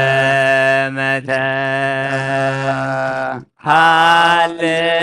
ከመተ ኣለዎ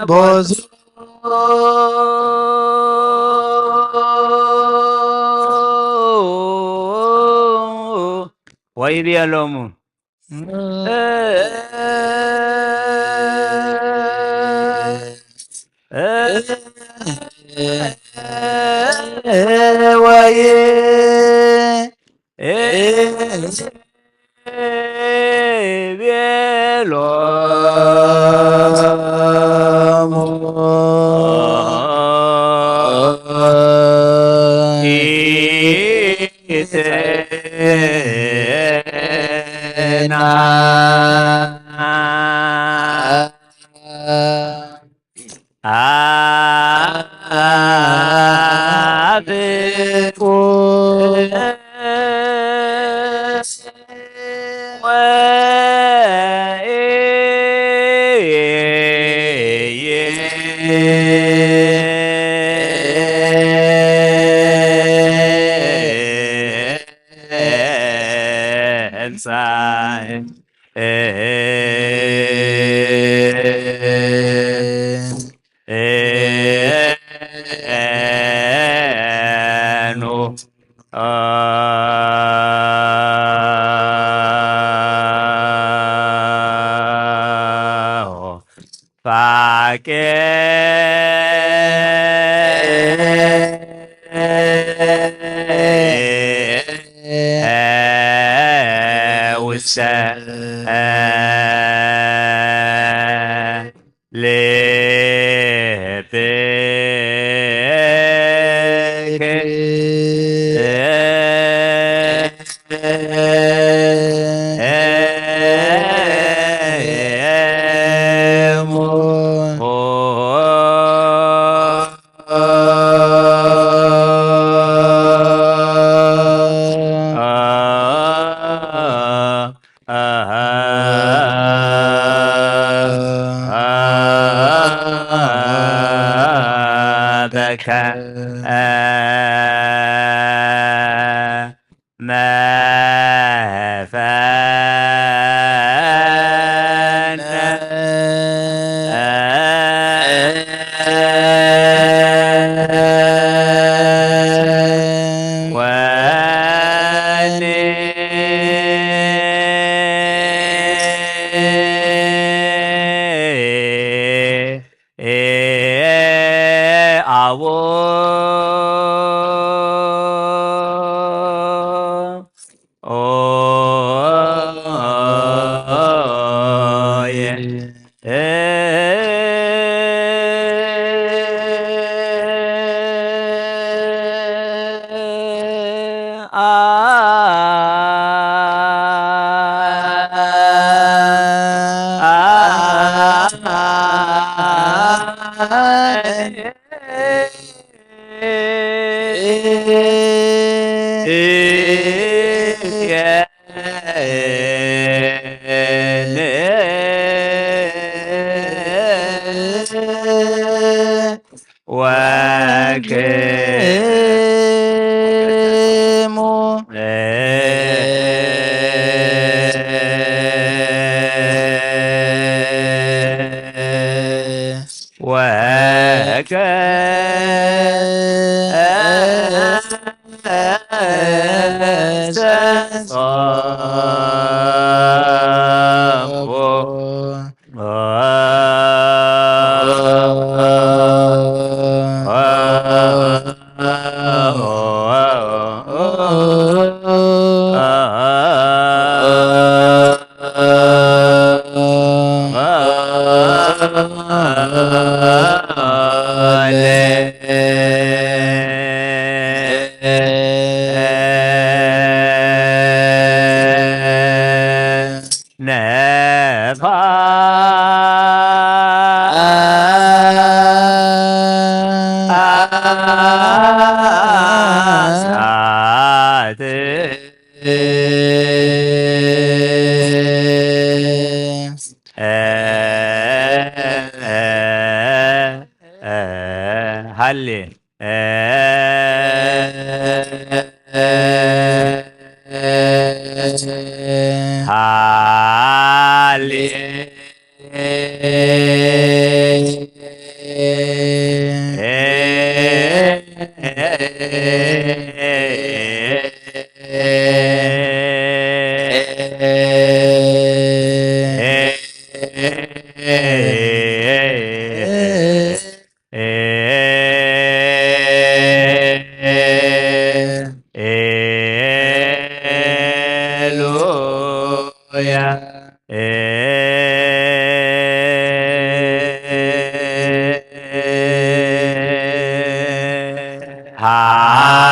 ቦዙ ወይቤሎሙ ወይ ቤሎሙ ኢትናን አፍቁ ወኢይንሳእ ኑ ፋቄ ውሰ ልብክ በከ መፈነ ወኒ አቦ ወክሙ ወከ ነፋሳት ሃሌ ኤሉያ ሃሌ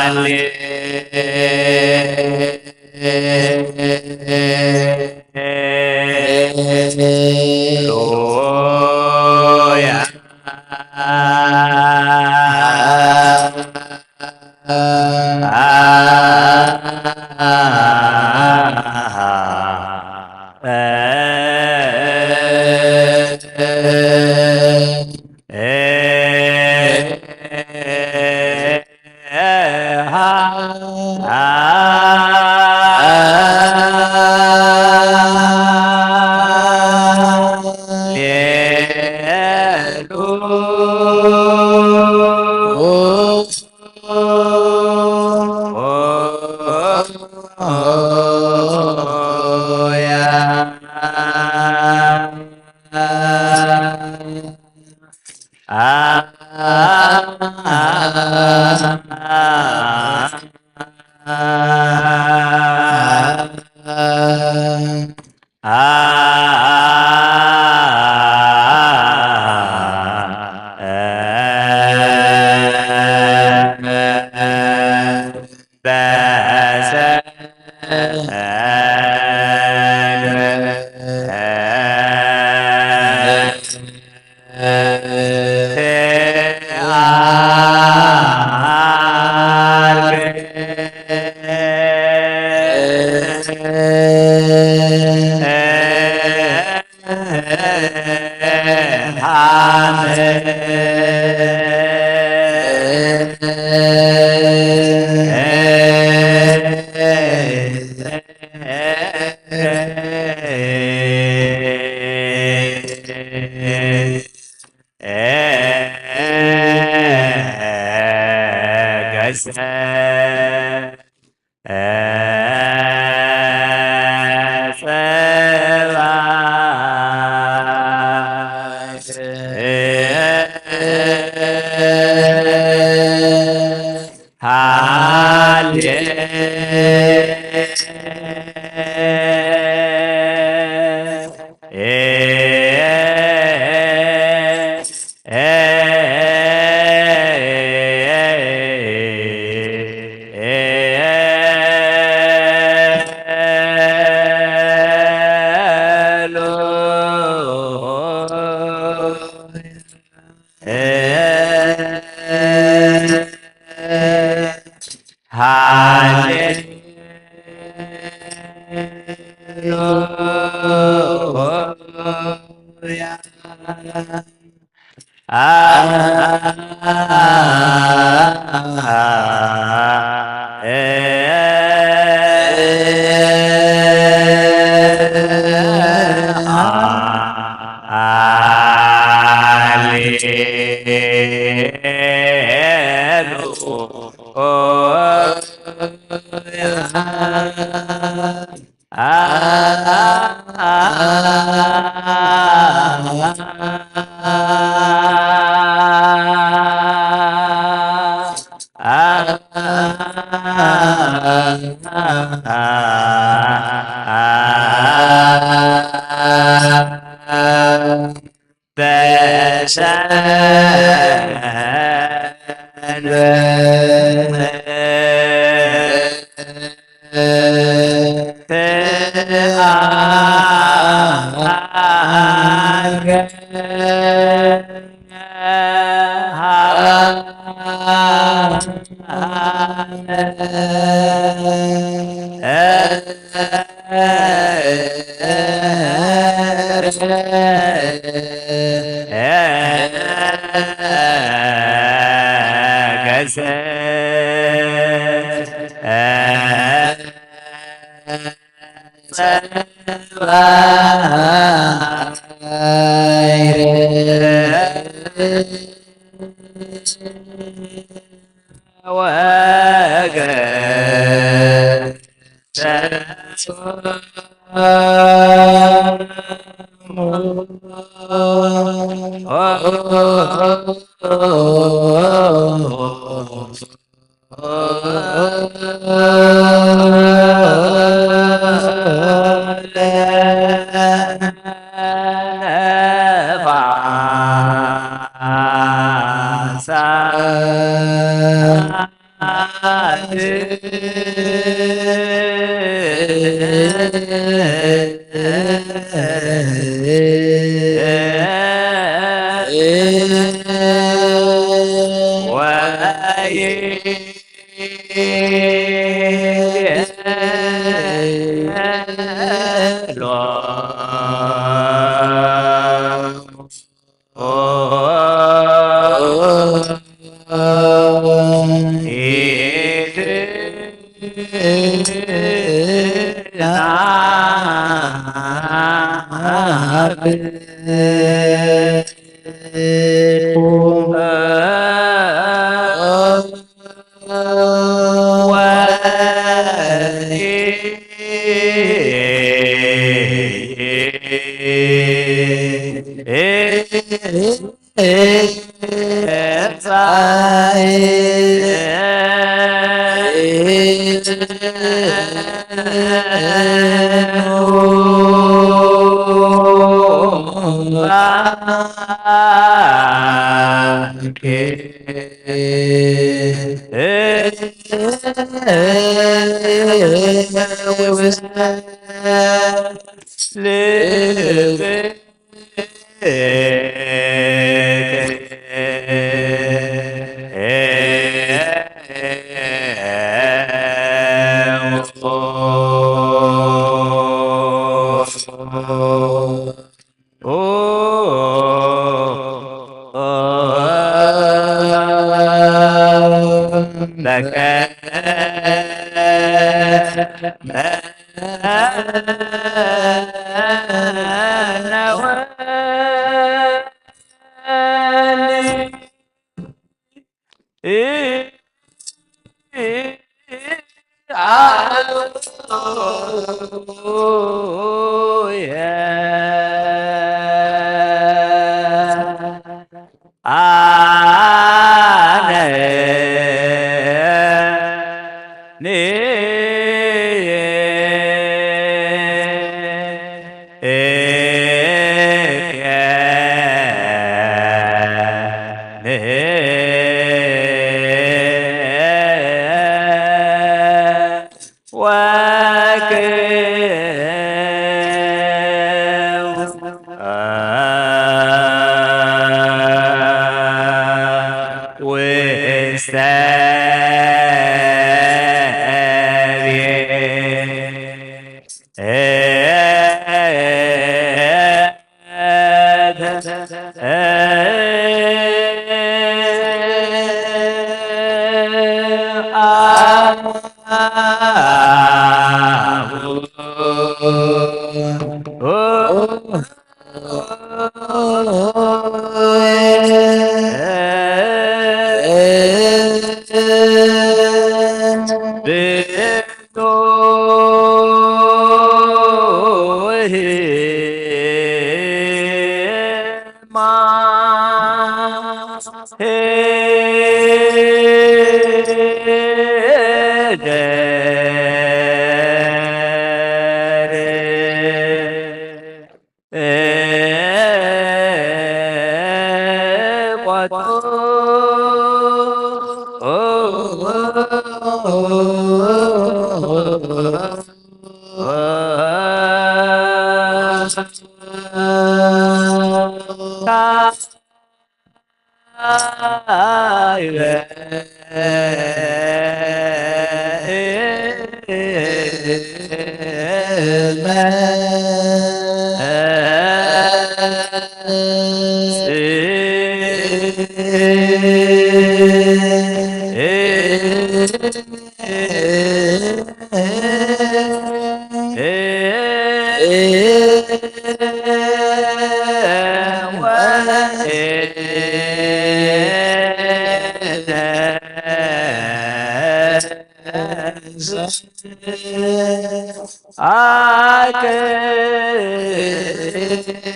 ሉያ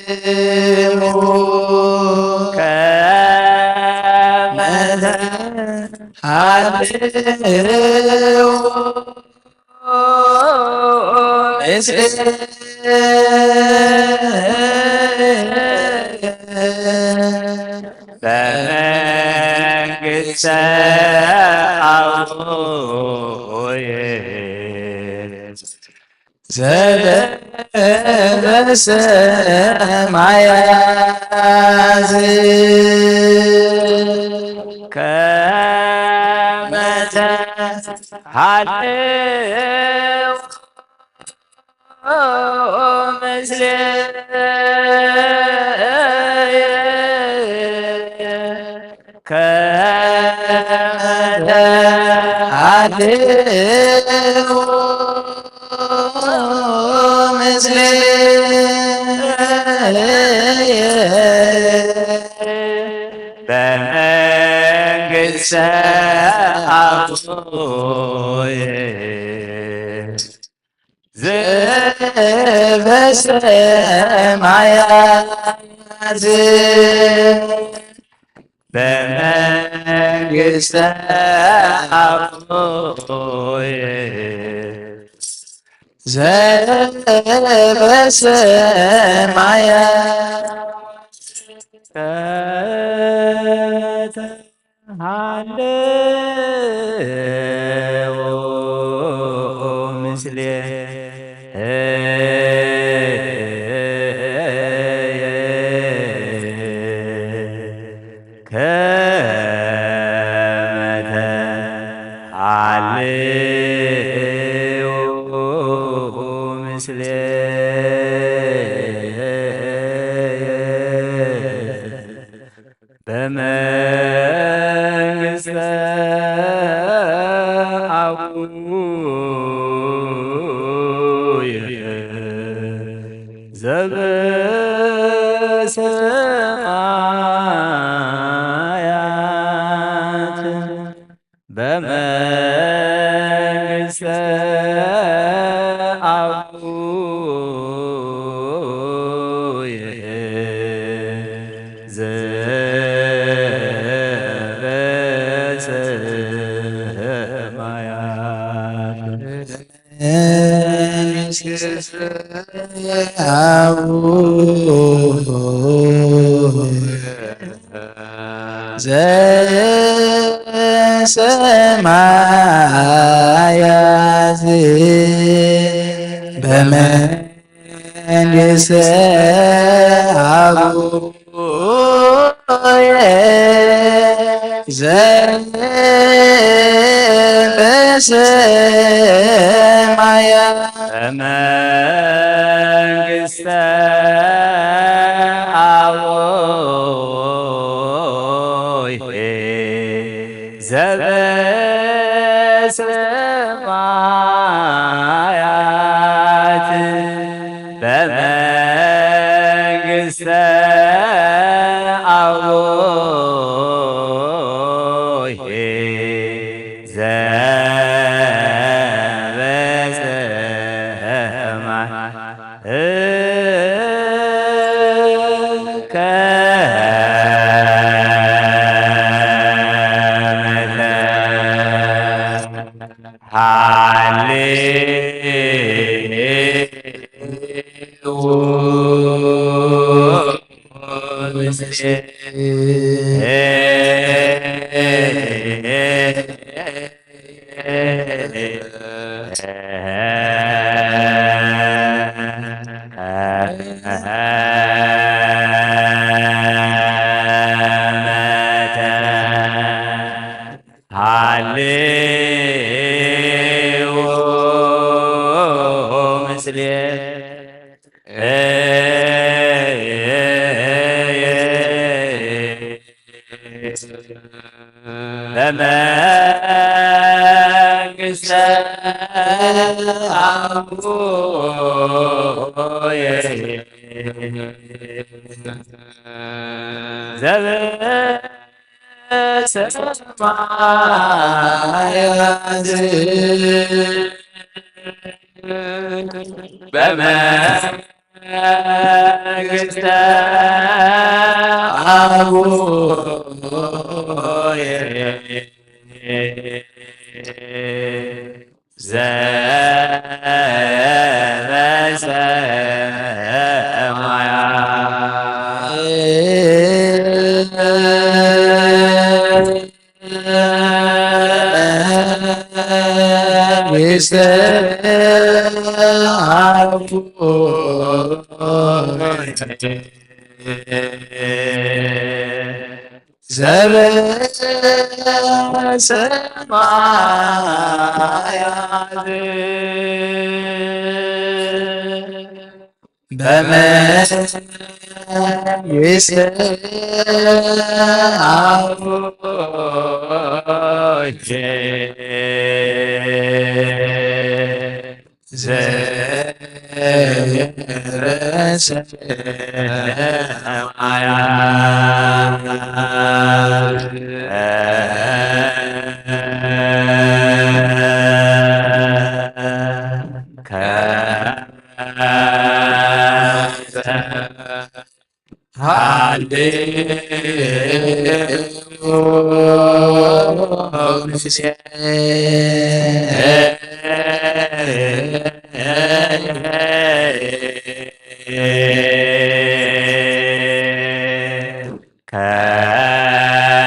አቅሙ ከመ ተሃልው በመንግስተ አቡየ ዘበሰማያት ከመ ተሃልው ምስሌየ ከመ ተሃልው ምስሌየ በመንግስተ አቡየ ዘበሰማያት በመንግስተ አቡየ ዘበሰማያት ሃሌው ምስሌየ ከመ ተሃልው ምስሌየ በመንግስተ አቡየ ዘበሰማያት በመንግስተ አቡየ ዘበሰማያት አቡየ ዘበሰማያት በመንግስተ አቡየ ዘበሰማያት በመንግስተ አቡየ ዘበሰማያት በመንግስተ አቡየ ዘበሰማያት ሃሌው ምስሌ በመንግስተ አቡየ ዘበሰማያት በመንግስተ አቡየ ዘበሰማያት። ዘበሰማያት በመንግስተ አቡየ ዘበሰማያት።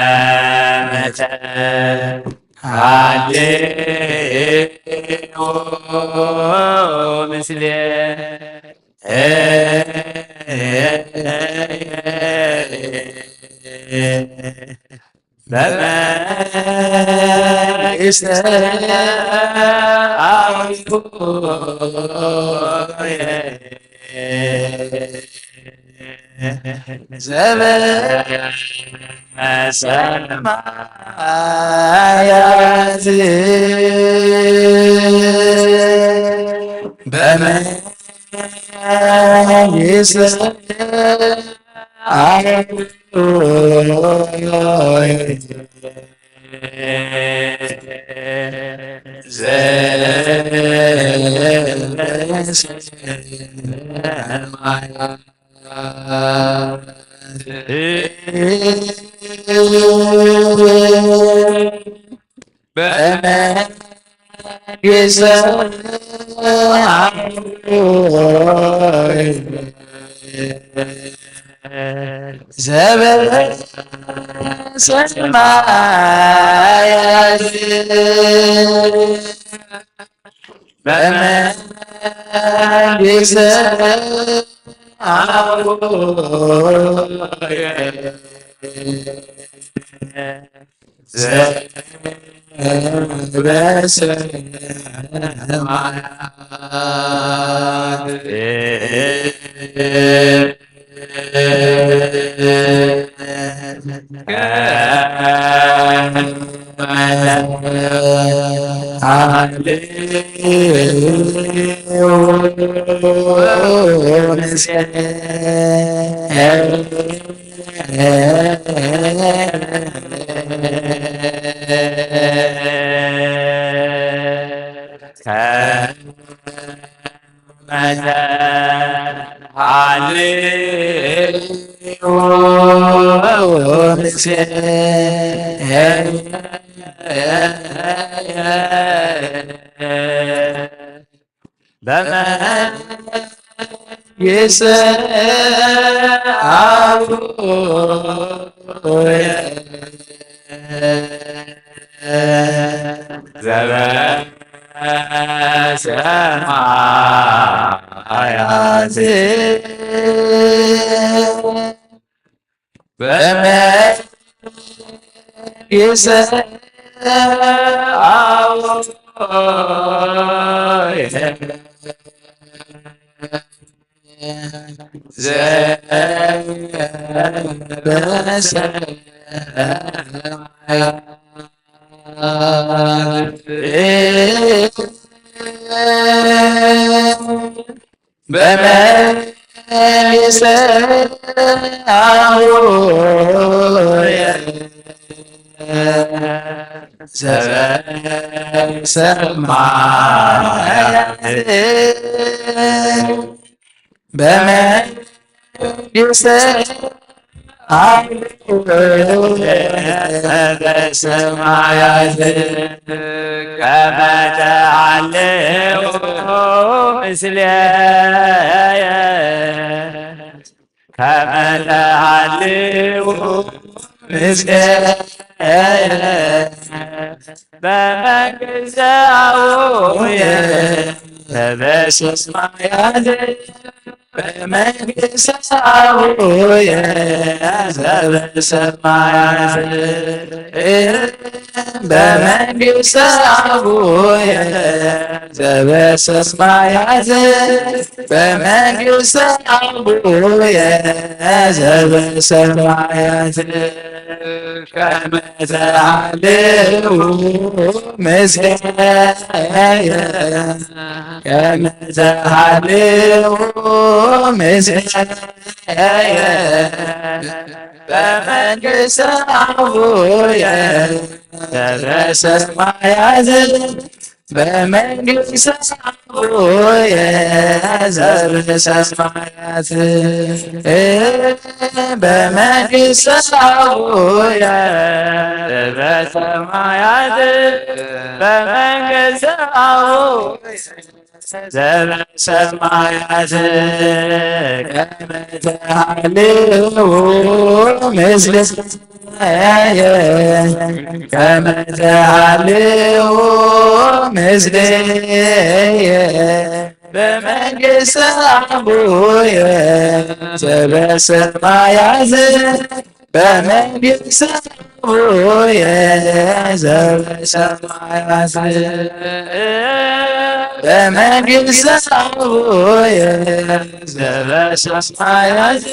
ከመ ተሃልዩ ምስሌነ። በመንግስተ አቡየ ዘበሰማያት። በመንግስተ አቡየ ዘበሰማያት። በመንግስተ አቡየ ዘበሰማያት። በመንግስተ አቡየ ዘበሰማያት። በመንግስተ አቡየ ዘበሰማያት። በመንግስተ አቡየ ዘበሰማያት። በመንግስተ መንግስተ አቡየ ዘበሰማያት በመንግስተ አቡየ ዘበሰማያት ከመ ተሃልው ምስሌየ ከመ ተሃልው ምስሌየ በመንግስተ አቡየ ዘበሰማያት በመንግስተ አቡየ ዘበሰማያት በመንግስተ አቡየ ዘበሰማያት በመንግስተ አቡየ ዘበሰማያት ከመ ተሃልው ምስሌየ ከመ ተሃልው ምስሌየ በመንግስተ አቡየ ዘበሰማያት በመንግስተ አቡየ ዘበሰማያት በመንግስተ አቡየ ዘበሰማያት በመንግስተ አቡየ ዘበሰማያት ከመ ተሃልው ምስሌየ ከመ ተሃልው ምስሌየ በመንግስተ አቡየ ዘበሰማያት በመንግስተ አቡየ ዘበሰማያት በመንግስተ አቡየ ዘበሰማያት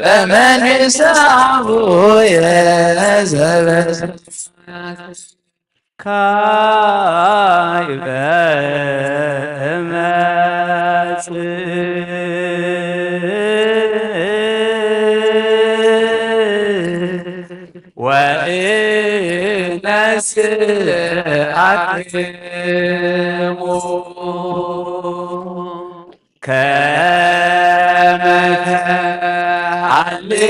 በመንግስተ አቡየ ዘበሰማያት ካይበ እመጽእ ወእነስአክሙ ከመ ተሃልው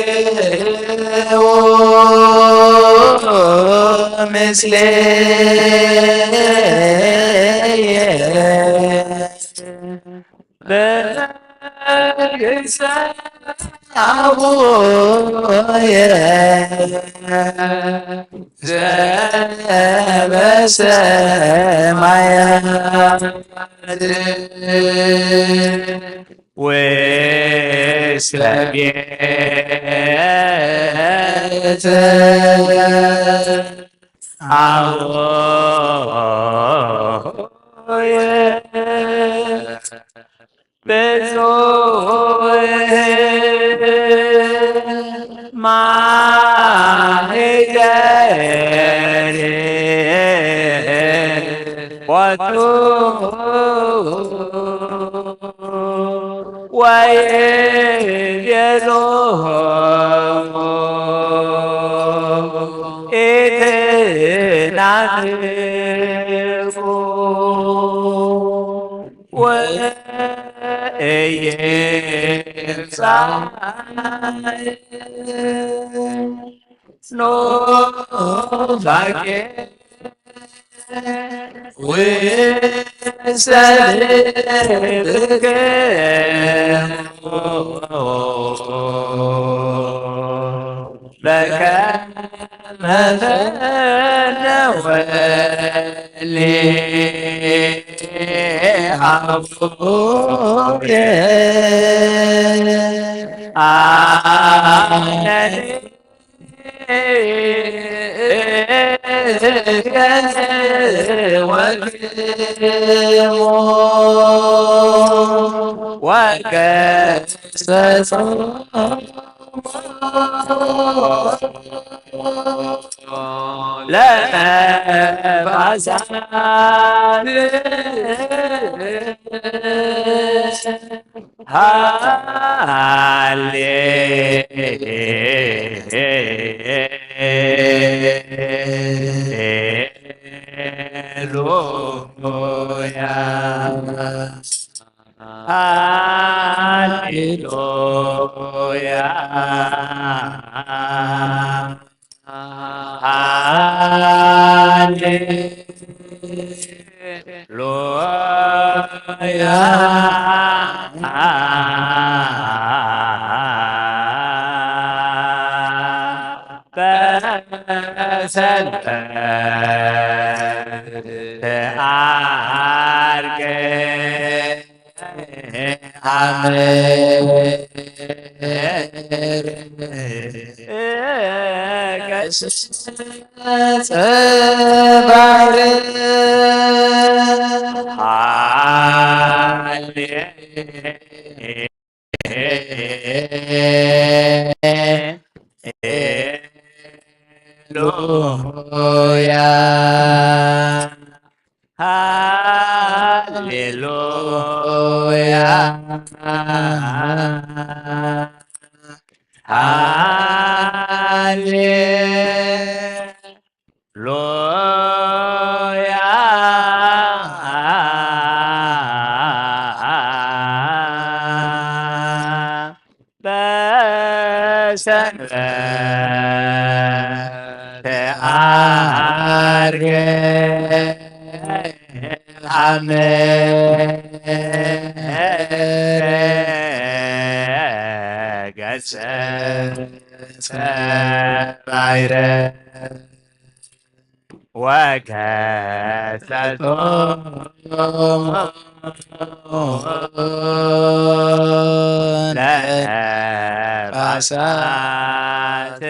ምስሌየ በመንግስተ አቡየ ዘበሰማያት ውስተ ቤተ አቡየ ብፁዕ ማህደር ቦቱ ወይቤሎሙ ኢትናፍቁ ወኢይምጻእ ኑፋቄ ውስተ ልብክሙ በከመ ፈነወኒ አቡየ አነ ወክሙ ወገሰጾ ለነፋሳት ሃሌ ሉያ ሃሌሉያ ሃሌሉያ። በሰንበት ዓርከ አመር ቀስጸ ባሕር ሃሌ ሃሌሉያ ሃሌሉያ ሃሌ ሉያ በሰንበት አርገ አመ ገጸ ባይረ ወከሰቶ ነፋሳት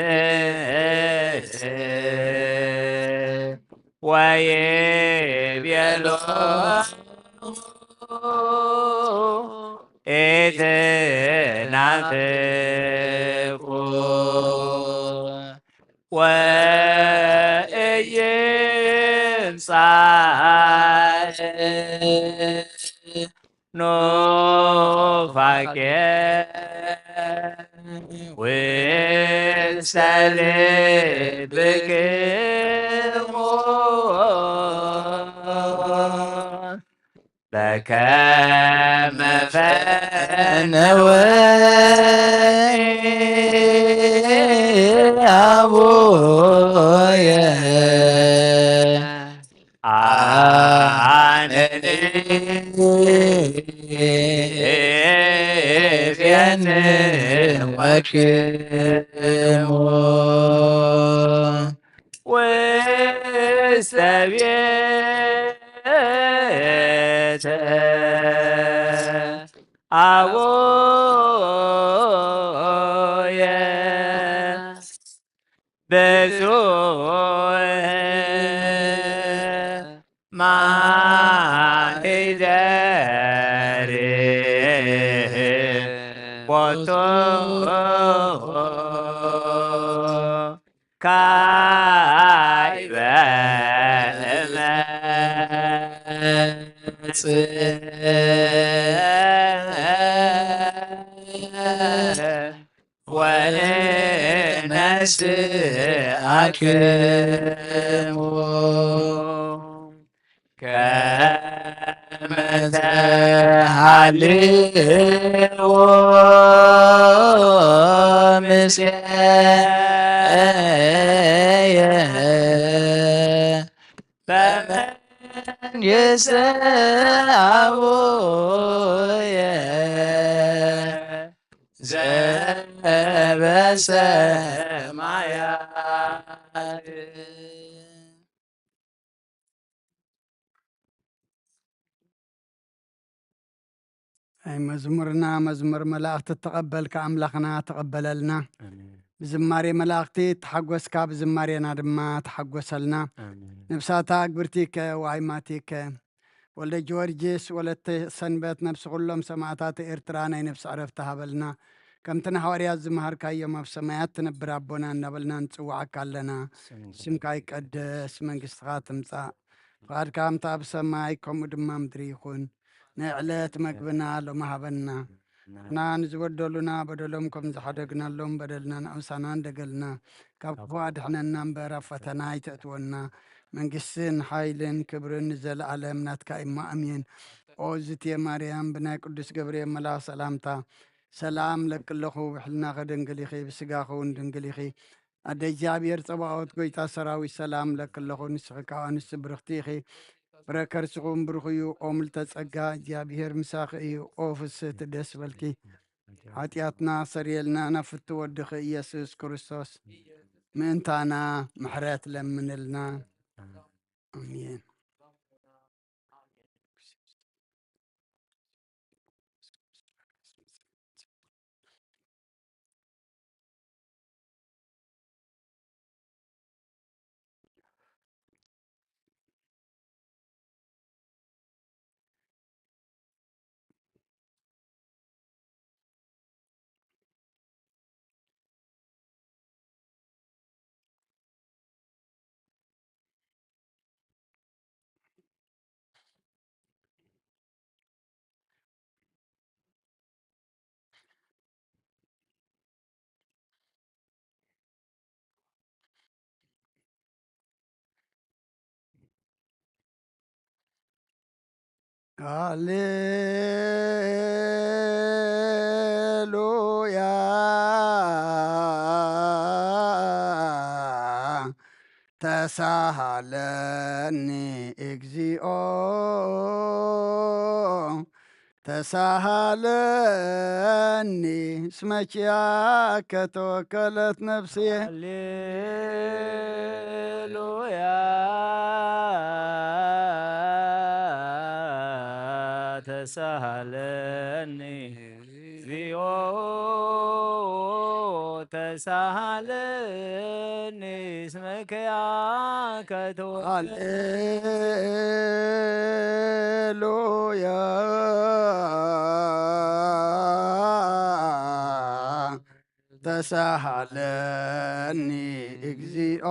ወይቤሎ ኢትናፍቁ ወኢይምጻእ ኑፋቄ ውስተ ልብክሙ በከመ ፈነወ አቡየ አነኒ ፌን ወክሙ ውስተ ቤተ አቡየ ብፁዕ ማይደር ቦቱ ካይበ እመጽእ ወእነስአክሙ ከመ ተሃልዉ ምስየ በመንግሥተ አቡየ ዘበሰማያት። ኣይ መዝሙርና፣ መዝሙር መላእኽቲ እተቐበልካ ኣምላኽና ተቐበለልና። ኣሜን። ብዝማሬ መላእኽቲ እተሓጎስካ፣ ብዝማሬና ድማ ተሓጎሰልና። ኣሜን። ነብሳታ ኣግብርቲከ ወኣይማቲከ ወልደ ጊዮርጊስ ወለተ ሰንበት ነብሲ ኩሎም ሰማእታት ኤርትራ ናይ ነብሲ ዕረፍቲ ሃበልና። ከምቲ ንሃዋርያት ዝመሃርካዮም፣ ኣብ ሰማያት ትነብር ኣቦና እናበልና ንጽውዓካ ኣለና። ስምካ ይቀደስ፣ መንግስትኻ ትምጻእ፣ ፍቓድካ ከምታ ኣብ ሰማይ ከምኡ ድማ ምድሪ ይኹን። ናይ ዕለት መግብና ሎሚ ሃበና። ንሕና ንዝበደሉና በደሎም ከም ዝሓደግናሎም በደልና ንኣምሳና እንደገልና፣ ካብ ክፉ ኣድሕነና እምበር ኣብ ፈተና ኣይተእትወና። መንግስትን ሓይልን ክብርን ንዘለኣለም ናትካ እሞ ኣሜን። ኦ ዝትየ ማርያም፣ ብናይ ቅዱስ ገብርኤል መልኣኽ ሰላምታ ሰላም ለክለኹ፣ ብሕልናኺ ድንግል ኢኺ፣ ብስጋኺ እውን ድንግል ኢኺ። ኣደ እግዚኣብሔር ጸባኦት፣ ጎይታ ሰራዊት፣ ሰላም ለክለኹ፣ ንስኺ ካብ ኣንስቲ ብርኽቲ ኢኺ፣ ፍረ ከርስኹም ብሩኽ እዩ። ኦ ምልተ ጸጋ፣ እግዚኣብሔር ምሳኺ እዩ። ኦ ፍስህቲ፣ ደስ በልኪ፣ ሓጢኣትና ሰሪየልና፣ ናብ ፍቱ ወድኺ ኢየሱስ ክርስቶስ ምእንታና ምሕረት ለምንልና። ኣሜን። ሃሌሉያ ተሳሃለኒ እግዚኦ ተሳሃለኒ እስመ ኪያከ ተወከለት ነፍስየ። ሃሌሉያ ተሳሃለኒ እግዚኦ ተሳሃለኒ እስመ ኪያከ ተወከለት ሃሌሉያ ተሳሃለኒ እግዚኦ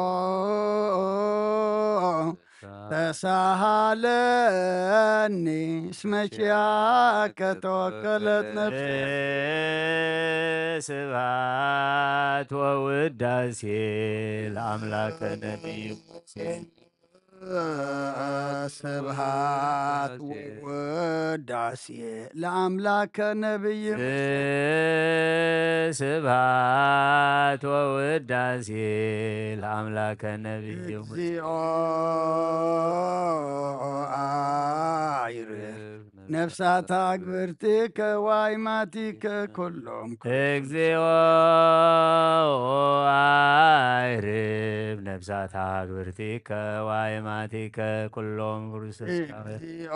ተሳሃለኒ እስመ ኪያከ ተወከለት ነፍስየ። ስብሐት ወውዳሴ ለአምላከ ነቢይ ሙሴ። ስብሐት ወውዳሴ ለአምላከ ነቢይ ሙሴ። ስብሐት ወውዳሴ ለአምላከ ነቢይ ሙሴ። እግዚኦ አይርፍ ነፍሳት አግብርቲከ ዋይማቲከ ኩሎም። እግዚኦ አይርፍ ነፍሳት አግብርቲከ ዋይማቲከ ኩሎም ክርስቶስ። እግዚኦ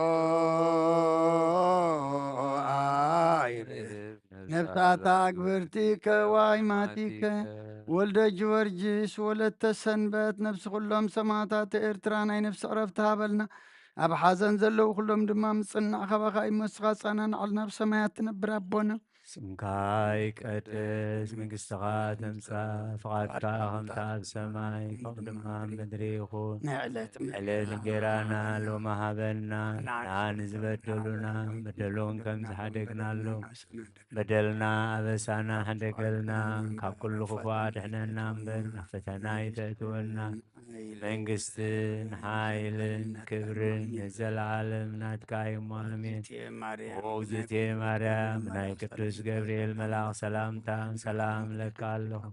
አይርፍ ነፍሳት አግብርቲከ ዋይማቲከ ወልደ ጊዮርጊስ ወለተ ሰንበት ነፍሲ ኩሎም ሰማዕታት ኤርትራ ናይ ነፍሲ ዕረፍቲ ሃበልና። ኣብ ሓዘን ዘለዉ ኩሎም ድማ ምጽናዕ ካባኻ እዩ። መስኻ ጻና ንዓልና ኣብ ሰማያት ትነብር ኣቦና። ስምካ ይቀደስ፣ መንግስትኻ ትምጻእ፣ ፍቓድካ ከምታ ኣብ ሰማይ ከምኡ ድማ ኣብ ምድሪ ይኹን። ናይ ዕለት ዕለት እንጀራና ሎሚ ሃበና፣ ንዓና ንዝበደሉና በደሎም ከም ዝሓደግናሎም በደልና ኣበሳና ሓደገልና፣ ካብ ኩሉ ክፉእ ኣድሕነና እምበር ናብ ፈተና ኣይተእትወና። መንግስትን ሓይልን ክብርን ንዘለዓለም ናትካ እዩ እሞ ኣሜን። ውእግዝእትየ ማርያም፣ ናይ ቅዱስ ገብርኤል መልኣኽ ሰላምታ ሰላም እለኪ ኣለኹ።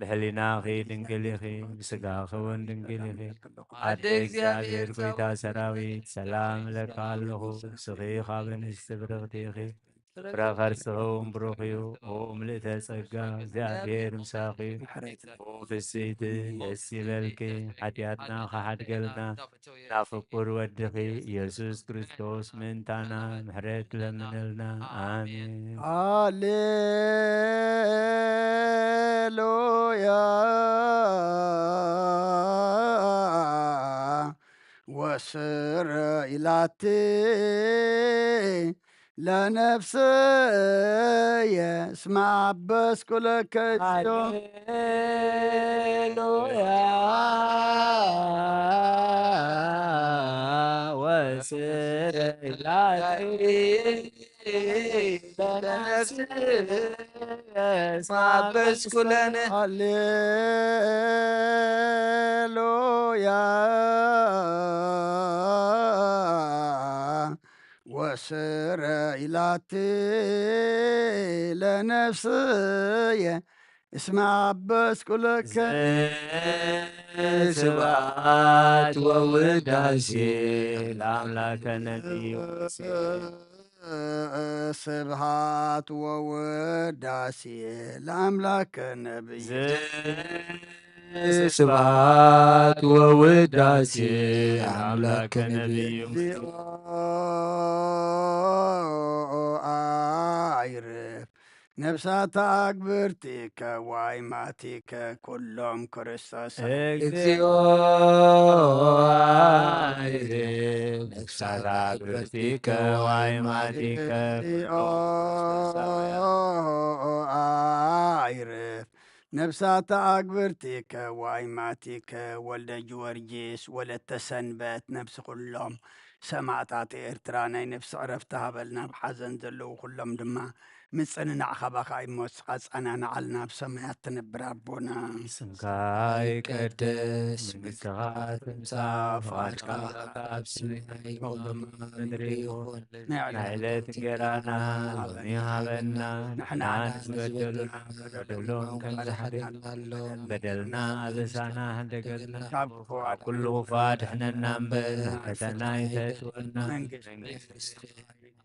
ብሕሊናኺ ድንግል ኢኺ፣ ብስጋኺ እውን ድንግል ኢኺ። ኣደ እግዚኣብሔር ጎይታ ሰራዊት፣ ሰላም እለኪ ኣለኹ። ንስኺ ካብ ኣንስቲ ብርኽቲ ኢኺ፣ ፍረ ከርስኺ እውን ብሩኽ እዩ። ኦ ምልእተ ጸጋ፣ እግዚኣብሔር ምሳኺ እዩ። ኦ ፍስይቲ፣ ደስ ይበልኪ፣ ሓጢኣትና ኸሓድገልና፣ ናብ ፍቁር ወድኺ ኢየሱስ ክርስቶስ ምእንታና ምሕረት ለምነልና። ኣሜን። ሃሌሉያ ወስር ኢላቲ ለነፍስየ እስመ አበስኩ ለከ እግዚኦ። ሃሌሉያ ወስረይ ላቲ ለነፍስየ እስመ አበስኩ ለነ ሃሌሉያ ወስረይ ላቲ ለነፍስየ እስመ አበስኩ ለከ። ስብሐት ወውዳሴ ለአምላከ ነቢዩ ስብሐት ወውዳሴ ለአምላከ ነቢዩ ስብሐት ወውዳሴ አምላከ ነቢዩ እግዚኦ አይርፍ ነፍሳተ አግብርቲከ ዋይማቲከ ኩሎም ክርስቶስ እግዚኦ አይርፍ ነፍሳተ አግብርቲከ ዋይማቲከ እግዚኦ አይርፍ ነፍሳተ አግብርቲከ ዋይማቲከ ወልደ ጊዮርጊስ ወለተ ሰንበት ነፍሲ ኩሎም ሰማዕታት ኤርትራ ናይ ነፍሲ ዕረፍቲ ሃበልና። ኣብ ሓዘን ዘለዉ ኩሎም ድማ ምጽንናዕ ካባኻ እዩ እሞ ንስኻ ኣጸናንዓልና ኣብ ሰማያት ትነብር ኣቦና። ስምካ ይቀደስ፣ መንግስትኻ ትምጻእ፣ ፍቓድካ ኣብ ሰማይ ከምኡ ምድሪ ይኹን። ናይ ዕለት እንጀራና ሎሚ ሃበና፣ ንሕና ንዝበደሉና በደሎም ከም ዝሓደግናሎም፣ በደልና ኣበሳና ሕደገልና፣ ካብ ኩሉ ክፉእ ኣድሕነና እምበር፣ ናብ ፈተና ኣይተእትወና። መንግስቲ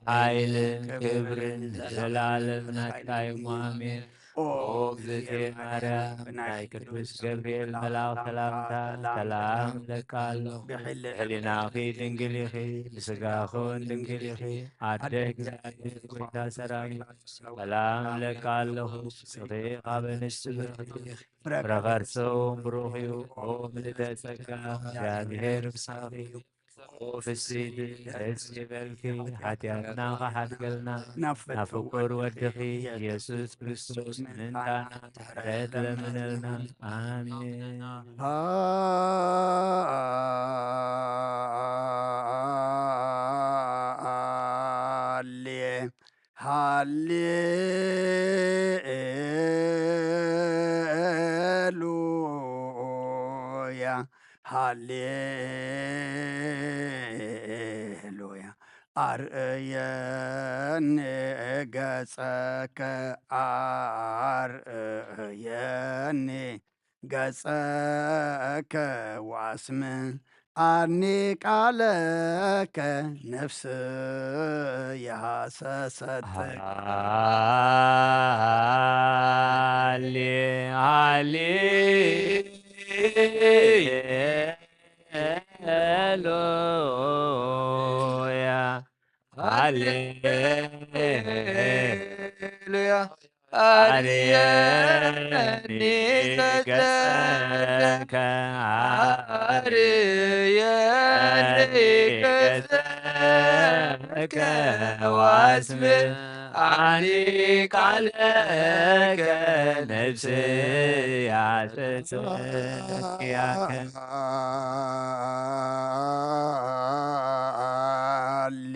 ሓይልን ክብርን ንዘለኣለም ናትካ እዩ። ኣሜን። ኦ እግዝእትየ ማርያም፣ ናይ ቅዱስ ገብርኤል መልኣኽ ሰላምታ ሰላም እብለካ ኣለኹ። ብሕሊናኺ ድንግል ኢኺ፣ ብስጋኺ እውን ድንግል ኢኺ። ኣደ እግዚኣብሔር፣ ጎይታ ሰራዊት፣ ሰላም እብለካ ኣለኹ። ንስኺ ካብ ኣንስቲ ብርኽቲ ኢኺ፣ ፍረ ከርሲ እውን ብሩኽ እዩ። ኦ ምልእተ ጸጋ፣ እግዚኣብሔር ምሳኺ እዩ። ኦ ፍስሕቲ ደስ ይበልኪ፣ ሓጢኣትና ክሓድገልና ናብ ፍቁር ወድኺ ኢየሱስ ክርስቶስ ምእንታና ምሕረት ለምነልና። ኣሜን። ሃሌ ሃሌሉያ ሃሌሉያ። አርእየኒ ገጸከ አርእየኒ ገጸከ ወአስምዓኒ ቃለከ ነፍስየ ሃሰሰት። ሃሌ ሃሌ ሉያ ሃሌሉያ። አርየኒ ገጸከ አርየኒ ገጸከ ወአስምዓኒ ቃለከ ነፍስያ ተጽዋያከ። ሃሌ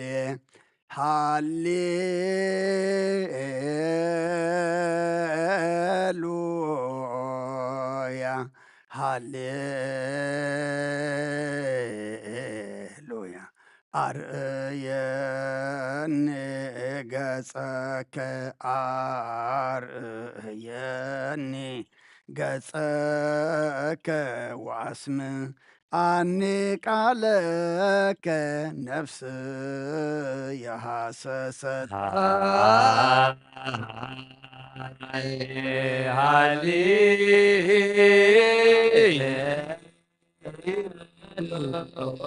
ሃሌሉያ ሃሌሉያ። አርእየኒ ገጸከ አርእየኒ ገጸከ ወአስምዓኒ ቃለከ ነፍስየ ሃሰሰት። ሃሌ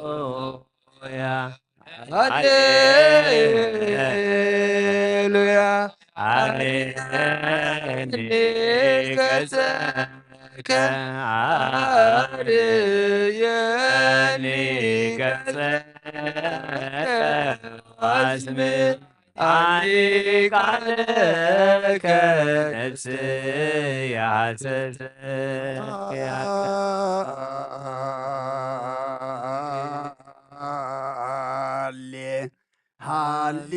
ሃሌሉያ ሃሌሉያ። አርየኒ ገጸከ አርየኒ ገጸከ ወአስምዓኒ ሃሊ ቃልከ ነፍስየ ሃሰሰት። ሃሌ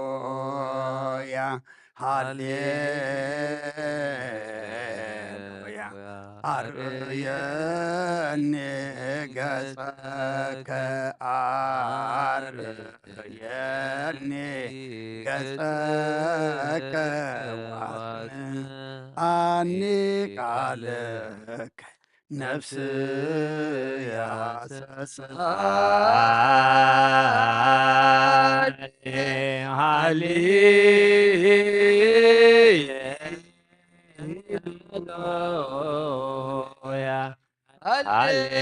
ሃሌሉያ፣ ሃሌሉያ። ኣርእየኒ ገጸከ፣ ኣርእየኒ ገጸከ፣ ዋስምዓኒ ቃልከ፣ ነፍስየ ሃሰሰት። ሃሌ ሃሌሉያ፣ ሃሌሉያ።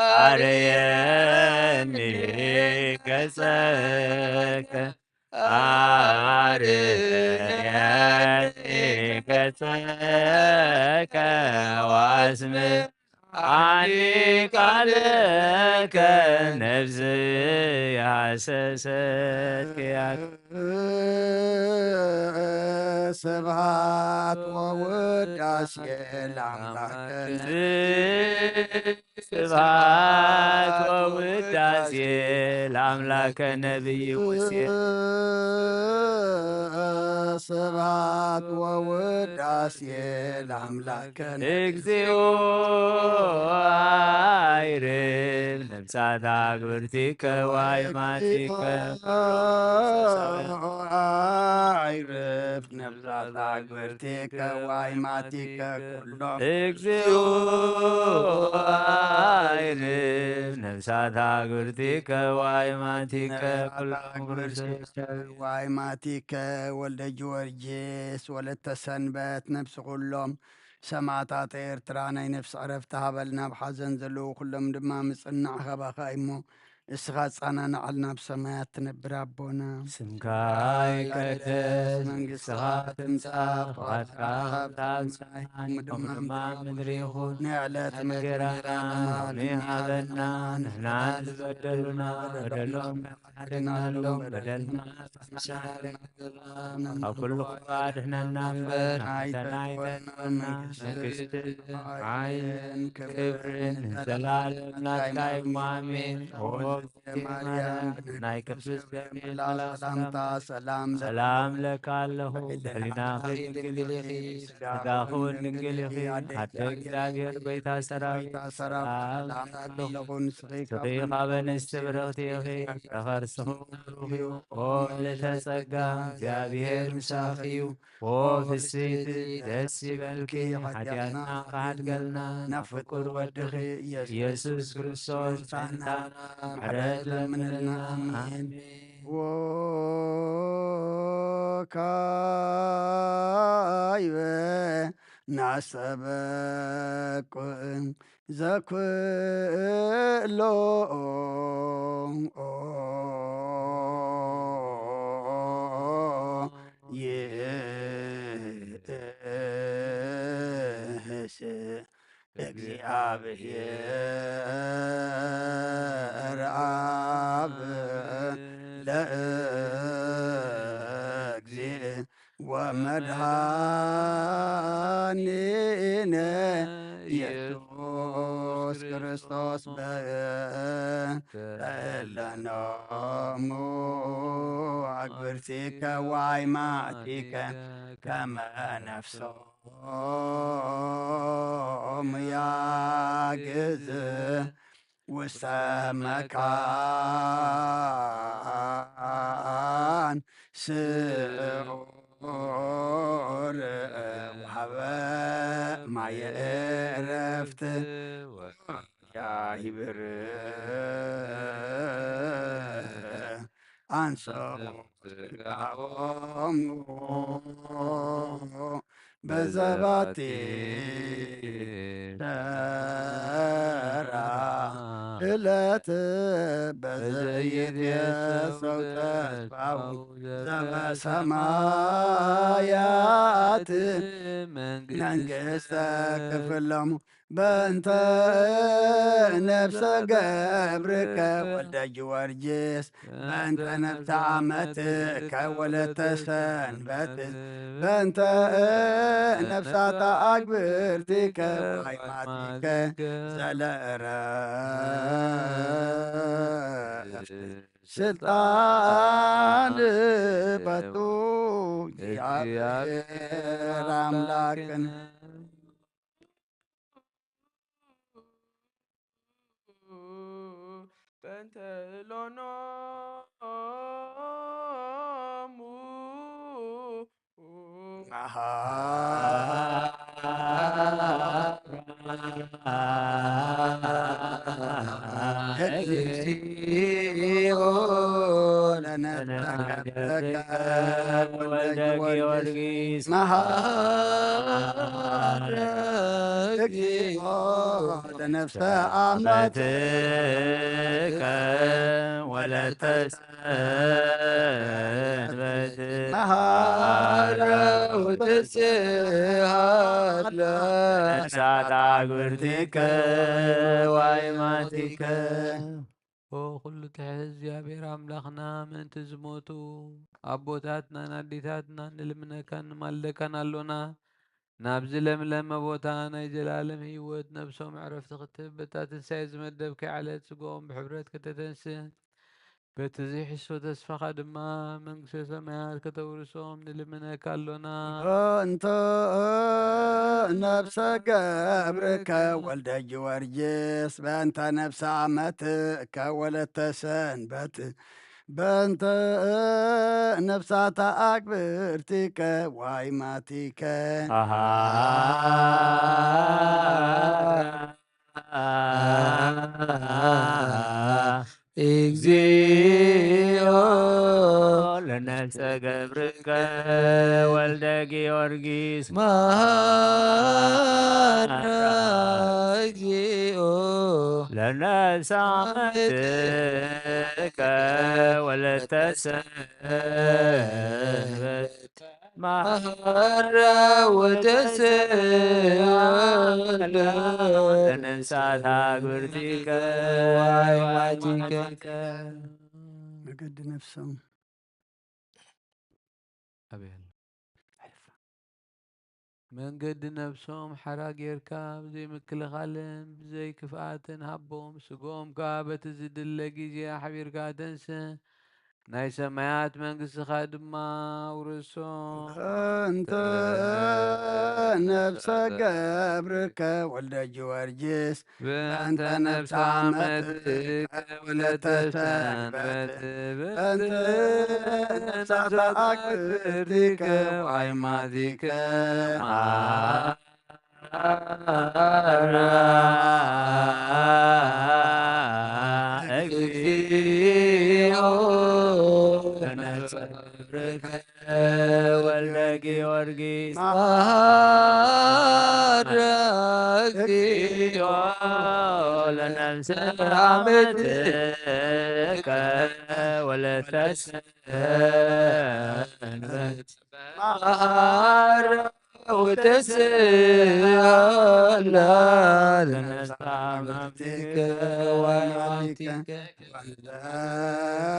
ኣርእየኒ ገጸከ፣ ኣርእየኒ ገጸከ፣ ዋስምዓኒ ቃልከ፣ ነፍስየ ሃሰሰት ኪያከ። ስብሐት ወውዳሴ ለአምላክነ። ስብሐት ወውዳሴ ለአምላከ ነቢይ ሙሴ። ስብሐት ወውዳሴ ለአምላከነ። እግዚኦ አይርብ ነፍሳት አግብርቲከ ወአይማቲከ። አይርብ ነፍሳት አግብርቲከ ወአይማቲከ ኩሎም። እግዚኦ አይርብ ነፍሳት አግብርቲከ ወአይማቲከ ኩሎም። አግብርቲከ ወአይማቲከ ወልደ ጊዮርጊስ ወለተ ሰንበት ነፍሲ ኩሎም ሰማዕታት ኤርትራ ናይ ነፍሲ ዕረፍቲ ሃበልና። ኣብ ሓዘን ዘለዉ ኩሎም ድማ ምጽናዕ ካባኻ እሞ እስኻ ጻናናዓልና፣ ኣብ ሰማያት ትነብር ኣቦና። ስምካ ይቀደስ፣ መንግስትኻ ትምጻእ፣ ፍቓድካ ኣብ ሰማይ ከምኡ ድማ ኣብ ምድሪ ይኹን። ናይ ዕለት እንጀራና ሎሚ ሃበና፣ ንሕና ዝበደሉና በደሎም ሓድግናሎም፣ በደልና ካብ ኩሉ ክፉእ ኣድሕነና እምበር፣ ናይተን ኣይኮነን መንግስትን ሓይልን ክብርን ንዘለኣለም ናትካ እዩ። ኣሜን። ኦ ማርያም ናይ ቅዱስ ገብርኤል መልኣክ ሰላምታ ሰላም ሰላም ለካ ኣለኹ። ሕሊናኺ ድንግል ኢኺ፣ ስጋኺ እውን ድንግል ኢኺ። ኣደ እግዚኣብሔር ጎይታ ሰራዊት ሰላም ኣለኹ። ንስኺ ካብ ኣንስቲ ብርኽቲ ኢኺ፣ ፍረ ከርስኺ ብሩኽ እዩ። ኦ ምልዕተ ጸጋ፣ እግዚኣብሔር ምሳኺ እዩ። ኦ ፍስሕቲ ደስ ይበልኪ፣ ሓጢኣትና ክሓድገልና ናብ ፍቁር ወድኺ ኢየሱስ ክርስቶስ ጻንታ ምሕረት ለምንልና። ኣሜን። ወካይበ ናስተበቁ ዘኩሎ ይእስ እግዚኣብሔር ኣብ ለእግዚእ ወመድኃኒነ ኢየሱስ ክርስቶስ በእለኖሙ አግብርቲከ ዋይማቲከ ከመ ነፍሶም ያግዝ ውስተ መካን ስዑር ወሀበ ማየ ዕረፍት ወያሂብር አንሶ ስጋሆሙ በዘባቲ ተራ ዕለት በዘይትየሰው ተስፋው ዘበሰማያት መንግስተ ክፍሎሙ በእንተ ነፍሰ ገብርከ ወልደ ጊዮርጊስ በእንተ ነፍሰ ዓመትከ ወለተ ሰንበት በእንተ ነፍሳታ አግብርቲከ ወአይማቲከ ዘለእረፍት ስልጣን በቱ እግዚአብሔር አምላክነ። በእንተ እሎኖሙ እግዚኦ ለነፍሰ ገብርከ ወልደ ጊዮርጊስ መሐረ እግዚኦ ለነፍሰ አመትከ ወለተ ሰንበት መሐረ ወትስሃለ ነፍሳት አግብርቲከ ወአይማቲከ። ኦ ኩሉ ትሕት እግዚኣብሔር ኣምላኽና፣ ምእንቲ ዝሞቱ ኣቦታትናን ኣዴታትናን ንልምነካን ንማልደካን ኣሎና። ናብዚ ለምለመ ቦታ ናይ ዘላለም ህይወት ነብሶም ዕረፍቲ ክትህብ፣ በታ ትንሳኤ ዝመደብካያ ዕለት ስጋኦም ብሕብረት ከተተንስእ፣ በቲ ዘይሕሶ ተስፋኻ ድማ መንግስተ ሰማያት ከተውርሶም ንልምነካ ኣሎና። በእንተ ነፍሰ ገብርከ ወልደ ጊዮርጊስ በእንተ ነፍሰ አመትከ ወለተ ሰንበት በእንተ ነፍሳታ አግብርቲከ ወአይማቲከ። አሃ እግዚኦ ለነፍሰ ገብርከ ወልደ ጊዮርጊስ መሐረ እግዚኦ ለነፍሰ አመትከ ወለተ ሰንበት መሐረ ወተስሃለ ለነፍሳት አግብርቲከ ወአይማቲከ። መገዲ ነፍሶም ኣበይ ኣሎ? መንገዲ ነፍሶም ሓራ ጌርካ ብዘይ ምክልኻልን ብዘይ ክፍኣትን ሃቦም። ስግኦም ከኣ በቲ ዝድለ ግዜ ኣሕቢርካ ተንስእ። ናይ ሰማያት መንግስትኻ ድማ ኣውርሶም። እንተ ነፍሰ ገብርከ ወልደ ጊዮርጊስ በእንተ ነፍሰ አመትከ ወለተ ሰንበት በእንተ ነፍሰ አግብርቲከ ወአይማቲከ መሐረ እግዚኦ ለነፍሰ ገብርከ ወልደ ጊዮርጊስ መሐረ እግዚኦ ለነፍሰ አመትከ ወለተ ሰንበት መሐረ ወተስሃለ ለነፍሳት አግብርቲከ ወአይማቲከ።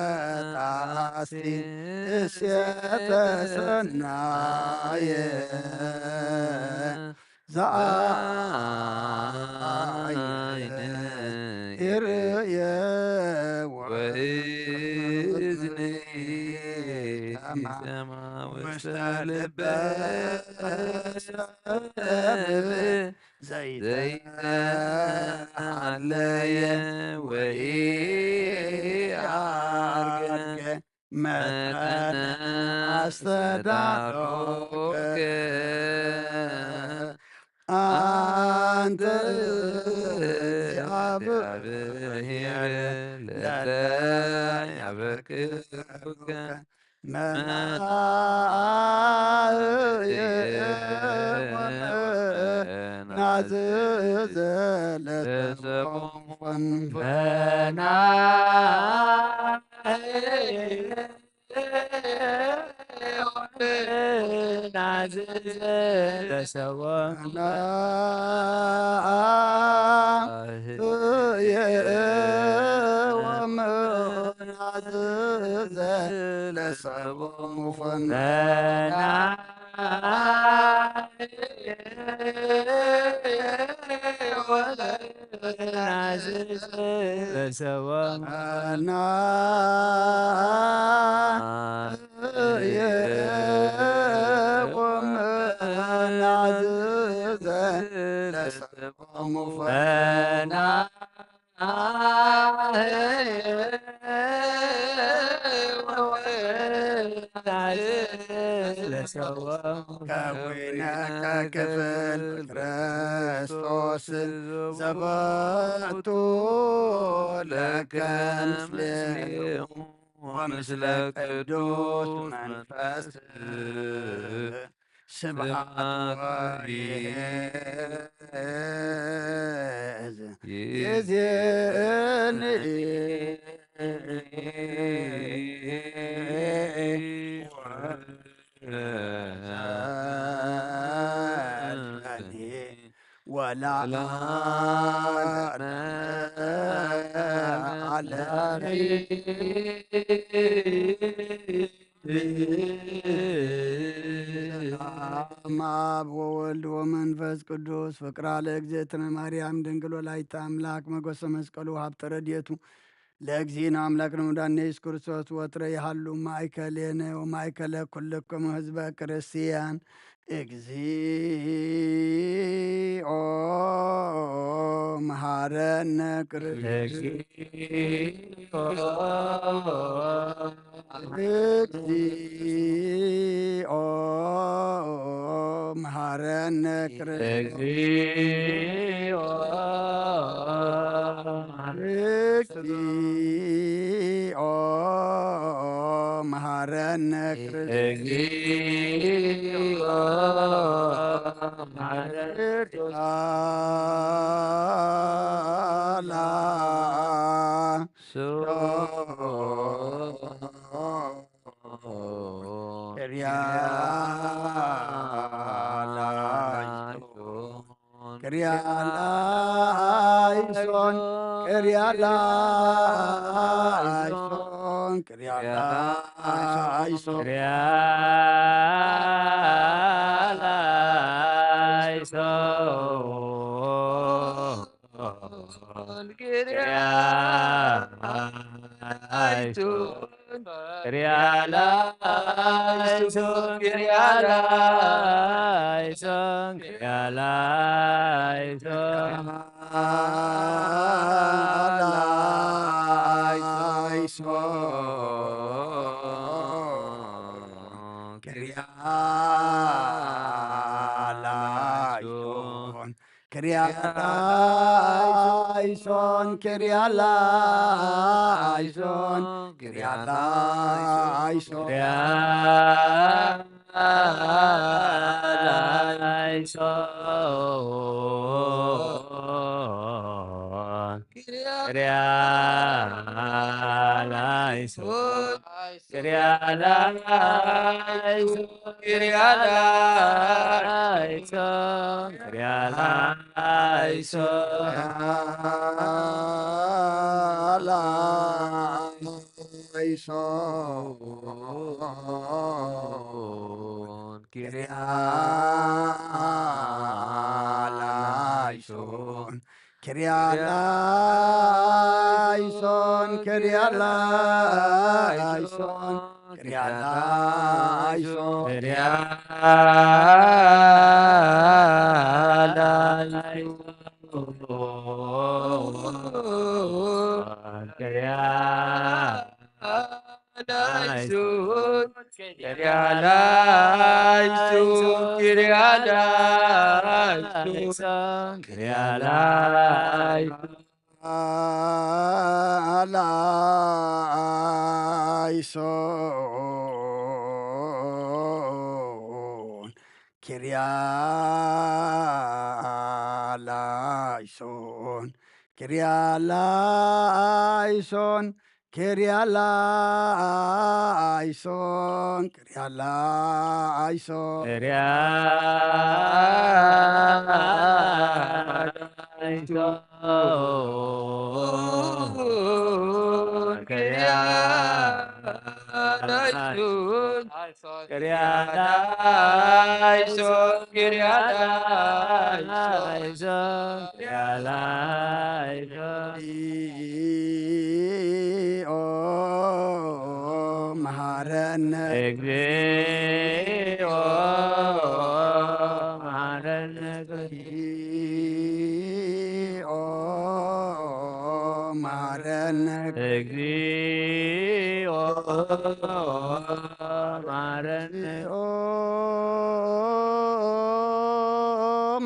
ወለጣሲ እሴተ ሰናየ ዘአይን ይርእየ ወእዝኒ ይሰማ ውስተ ልበ ሰብ ዘይተሃለየ ወኢአርገ መጠነ አስተዳሎከ አንተ እግዚአብሔር ለተ ያበክሩከ መናዝዘ ለተቆሙ በና ለሰቦም ለሰቦም ኮነ ለሰቦም ከዊነ ክፍል ክርስቶስ ዘበቱ ለከ ምስሌሁ ወምስለ ቅዱስ መንፈስ ስብሐት ወይእዜኒ ወዘልፈኒ ወለዓለሚ በስመ አብ ወወልድ ወመንፈስ ቅዱስ። ፍቅራ ለእግዝእትነ ማርያም ድንግል ወላዲተ አምላክ፣ መጎሰ መስቀሉ፣ ሀብተ ረድኤቱ ለእግዚእነ አምላክ ለመድኃኒነ ኢየሱስ ክርስቶስ ወትረ ይሃሉ ማእከሌነ ወማእከለ ኩልክሙ ህዝበ ክርስቲያን። እግዚኦ መሐረነ ክርስቶስ። እግዚኦ መሐረነ ክርስቶስ። እግዚኦ መሐረነ ክርስቶስ። እግዚኦ መሐረነ ክርስቶስ። ቅርያላይሶን፣ ቅርያላይሶን፣ ቅርያላይሶን፣ ቅርያላይሶን። ቅርያላይሶን፣ ቅርያላይሶን፣ ቅርያላይሶን። ቅርያላይሶን፣ ቅርያላይሶን፣ ቅርያላይሶን፣ ቅርያላይሶን። ቅርያላይሶን፣ ቅርያላይሶን። ቅርያላይሶን፣ ቅርያላይሶን፣ ቅርያላይሶን። ቅርያላይሶን፣ ቅርያላይሶን፣ ቅርያላይሶን፣ ቅርያላይሶን። ቅርያላይሶን፣ ቅርያላይሶን፣ ቅርያላይሶን፣ ቅርያላይሶን። ላይሶን፣ ቅርያላይሶን፣ ቅርያላይሶን፣ ክርያላይሶን ክርያላይሶን እግዚኦ መሐረነ እግዚኦ መሐረነ እግዚኦ መሐረነ እግዚኦ መሐረነ እግዚኦ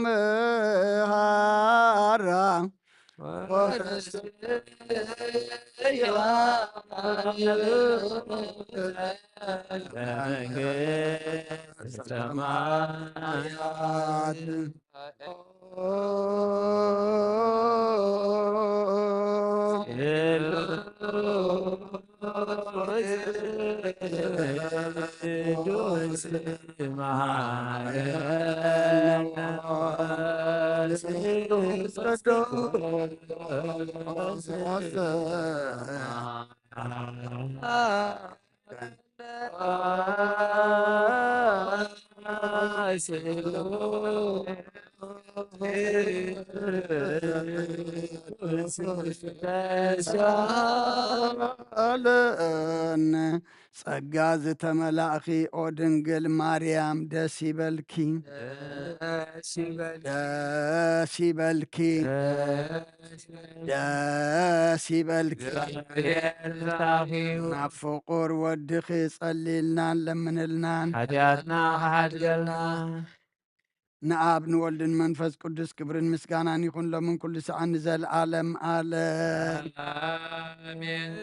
መሐራ ጸጋ ዝተመላእኺ ኦ ድንግል ማርያም ደስ ይበልኪ። ደስ ይበልኪ። ደስ ይበልኪ። ናብ ፍቁር ወድኺ ጸልይልናን ለምንልናን ሓጢኣትና ክሓድገልና። ንኣብ ንወልድን መንፈስ ቅዱስ ክብርን ምስጋናን ይኹን ሎምን ኩሉ ሰዓን ንዘለኣለም ኣለም። ኣሜን።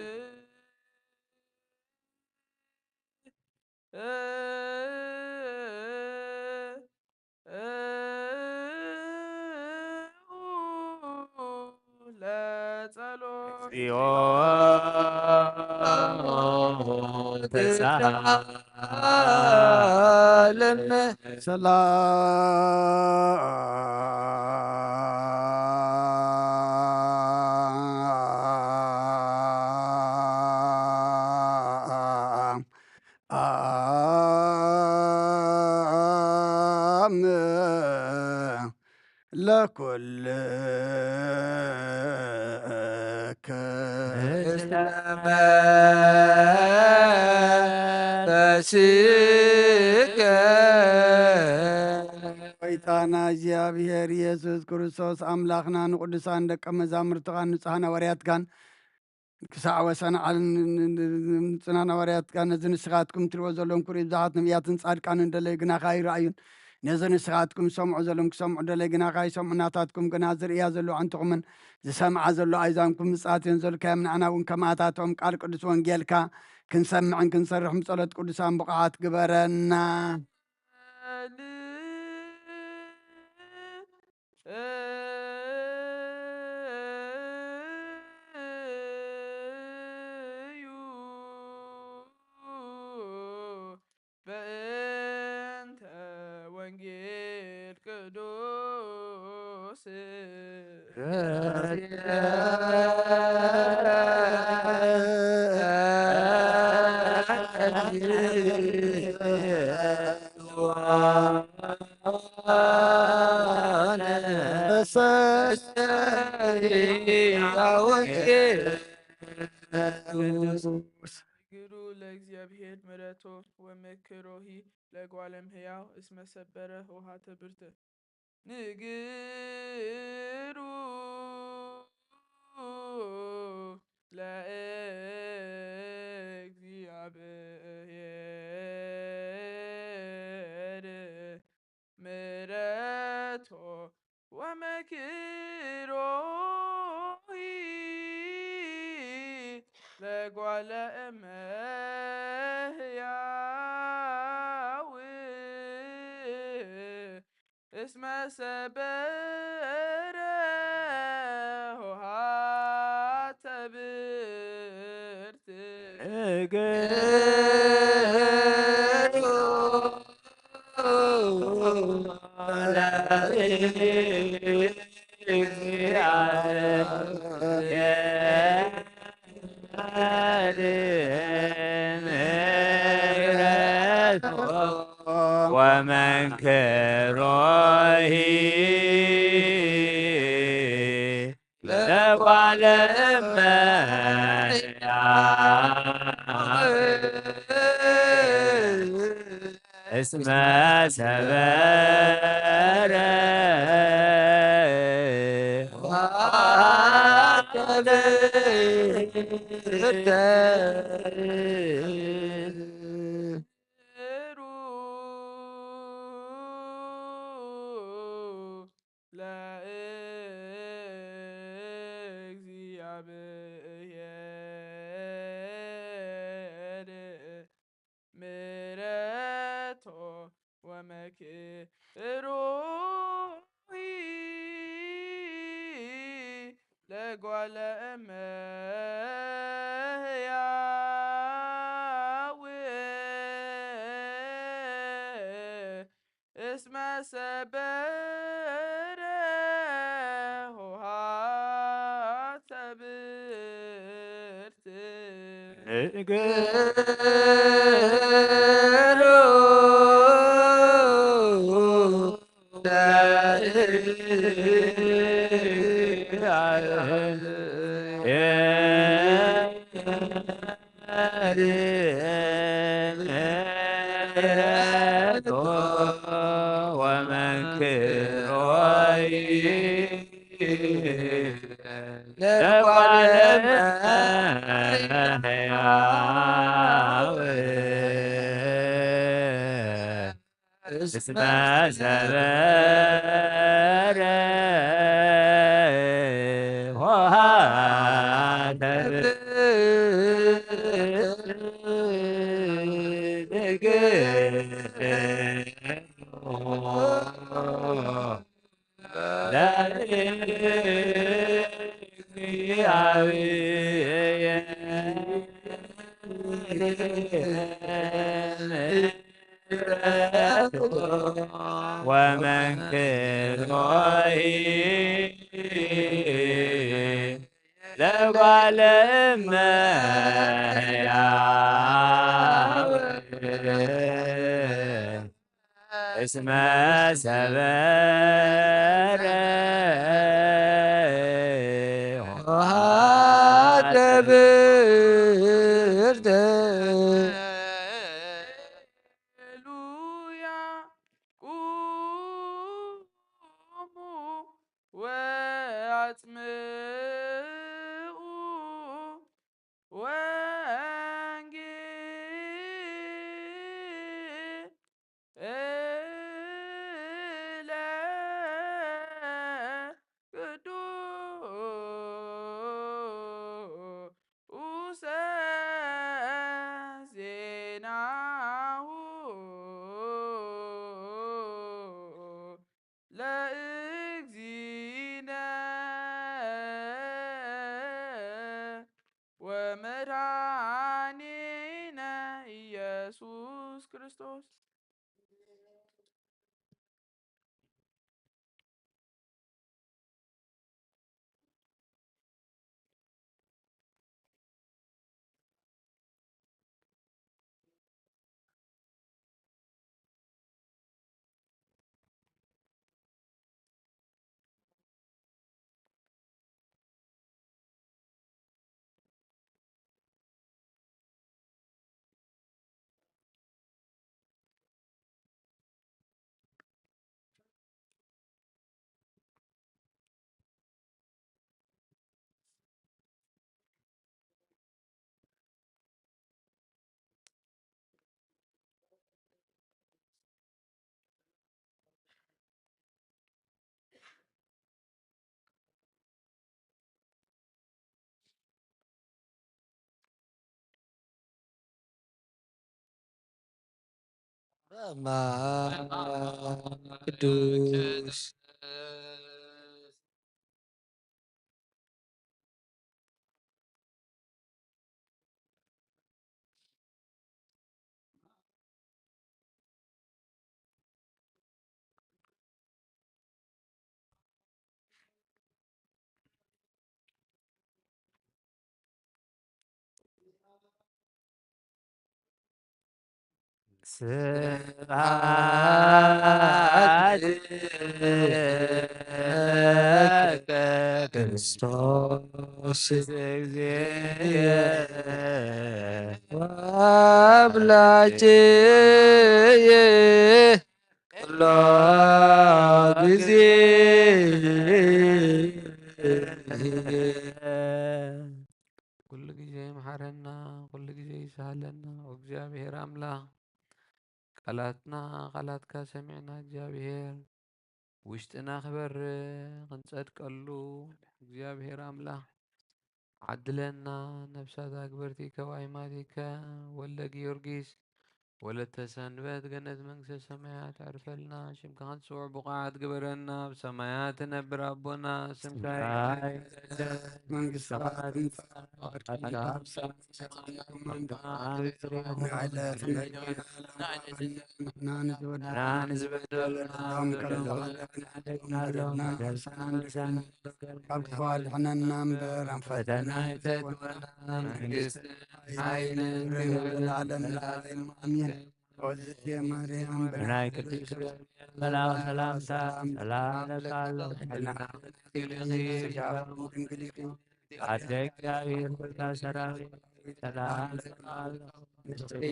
ለጸሎት። እግዚኦ ተሳሃለነ። ሰላም አም ለኩልከ መንፈስከ። ጎይታና እግዚኣብሔር ኢየሱስ ክርስቶስ ኣምላኽና ንቅዱሳን ደቀ መዛሙርትኻን ንጹሓን ሃዋርያትካን ክሳዕ ወሰን ዓለም ንምጽናን ሃዋርያትካ ነዚ ንስኻትኩም ትሪእዎ ዘለኹም ክርኢ ብዙሓት ነቢያትን ጻድቃንን ደለዩ ግናኻ ኣይረኣዩን። ነዚ ንስኻትኩም ዝሰምዑ ዘለኹም ክሰምዑ ደለዩ ግናኻ ኣይሰምዑ። ናታትኩም ግና ዝርእያ ዘለዋ ኣዕንትኹምን ዝሰምዓ ዘለዋ ኣእዛንኩም ምጽኣት እየን ዘልካዮም። ንዓና እውን ከማታቶም ቃል ቅዱስ ወንጌልካ ክንሰምዕን ክንሰርሕን ብጸሎት ቅዱሳን ብቑዓት ግበረና። እዩ በእንተ ወንጌል ቅዱስ። እሰይ። ንግሩ ለእግዚኣብሔር ምሕረቶ ወመክሮሂ ለጓለም ሕያው እስመ ሰበረ ውሃተ ብርት። ንግሩ ለእግዚኣብሔር ምሕረቶ ወመክሮሂ ለጓለ እመሕያው እስመ ሰበረ ሆሃተ ብርት። ወመንክሮሂ ለጓለ እመሕያው እስመ ሰበረ ለእግዚአብሔር ምሕረቶ ወመክሮሂ ለጓለ እመሕያው እስመ ሰበረ ኆኃተ ብርት ንግሩ ለእግዚአብሔር ወመንክሮሂ ለጓለ እመሕያው እስመ ሰበረ ኆኃተ ብርት ንግሩ ለእግዚአብሔር ምሕረቱ ወመንክሮሂ ለጓለ እመሕያው እስመ ሰበረ ኆኃተ ብርት። ሃሌሉያ። ቁሙ ወአጽምዑ ወንጌለ ቅዱሰ ዜናሁ ለእግዚእነ ወመድኃኒነ ኢየሱስ ክርስቶስ። ቅዱስ ስብሐት ለከ ክርስቶስ እግዚእየ ወአምላክየ ኩሎ ግዜ። ኩሉ ግዜ ይምሓረና፣ ኩሉ ግዜ ይስሃለና። እግዚኣብሔር ኣምላኽ ቃላትና፣ ቃላትካ ሰሚዕና እግዚኣብሔር ውሽጥና ክበርህ ክንጸድቀሉ እግዚኣብሔር ኣምላኽ ዓድለና። ነፍሳት ኣክብርቲከ ወኣይማቲከ ወልደ ጊዮርጊስ ወለተ ሰንበት ገነት መንግስተ ሰማያት ዕርፈልና። ሽምካ ክንጽውዕ ብቑዓት ግበረና። ኣብ ሰማያት ትነብር ኣቦና ስምካ ይትቀደስ መንግስትኻ ትምጻእ። ንዝበደሉና ካብ ክፉ ኣድሕነና እምበር ኣብ ፈተና ኣይተእትወና። መንግስቲ፣ ሓይሊ፣ ክብሪ ለዓለም ለዓለም ኣሜን። ኦዝቴ ማርያም ብናይ ቅዱስ ገብርኤል መልኣክ ሰላምታ ሰላም እልኪ፣ ድንግል ኢኺ፣ ኣደ እግዚኣብሔር ኩላ ሰራዊት ሰላም እልኪ፣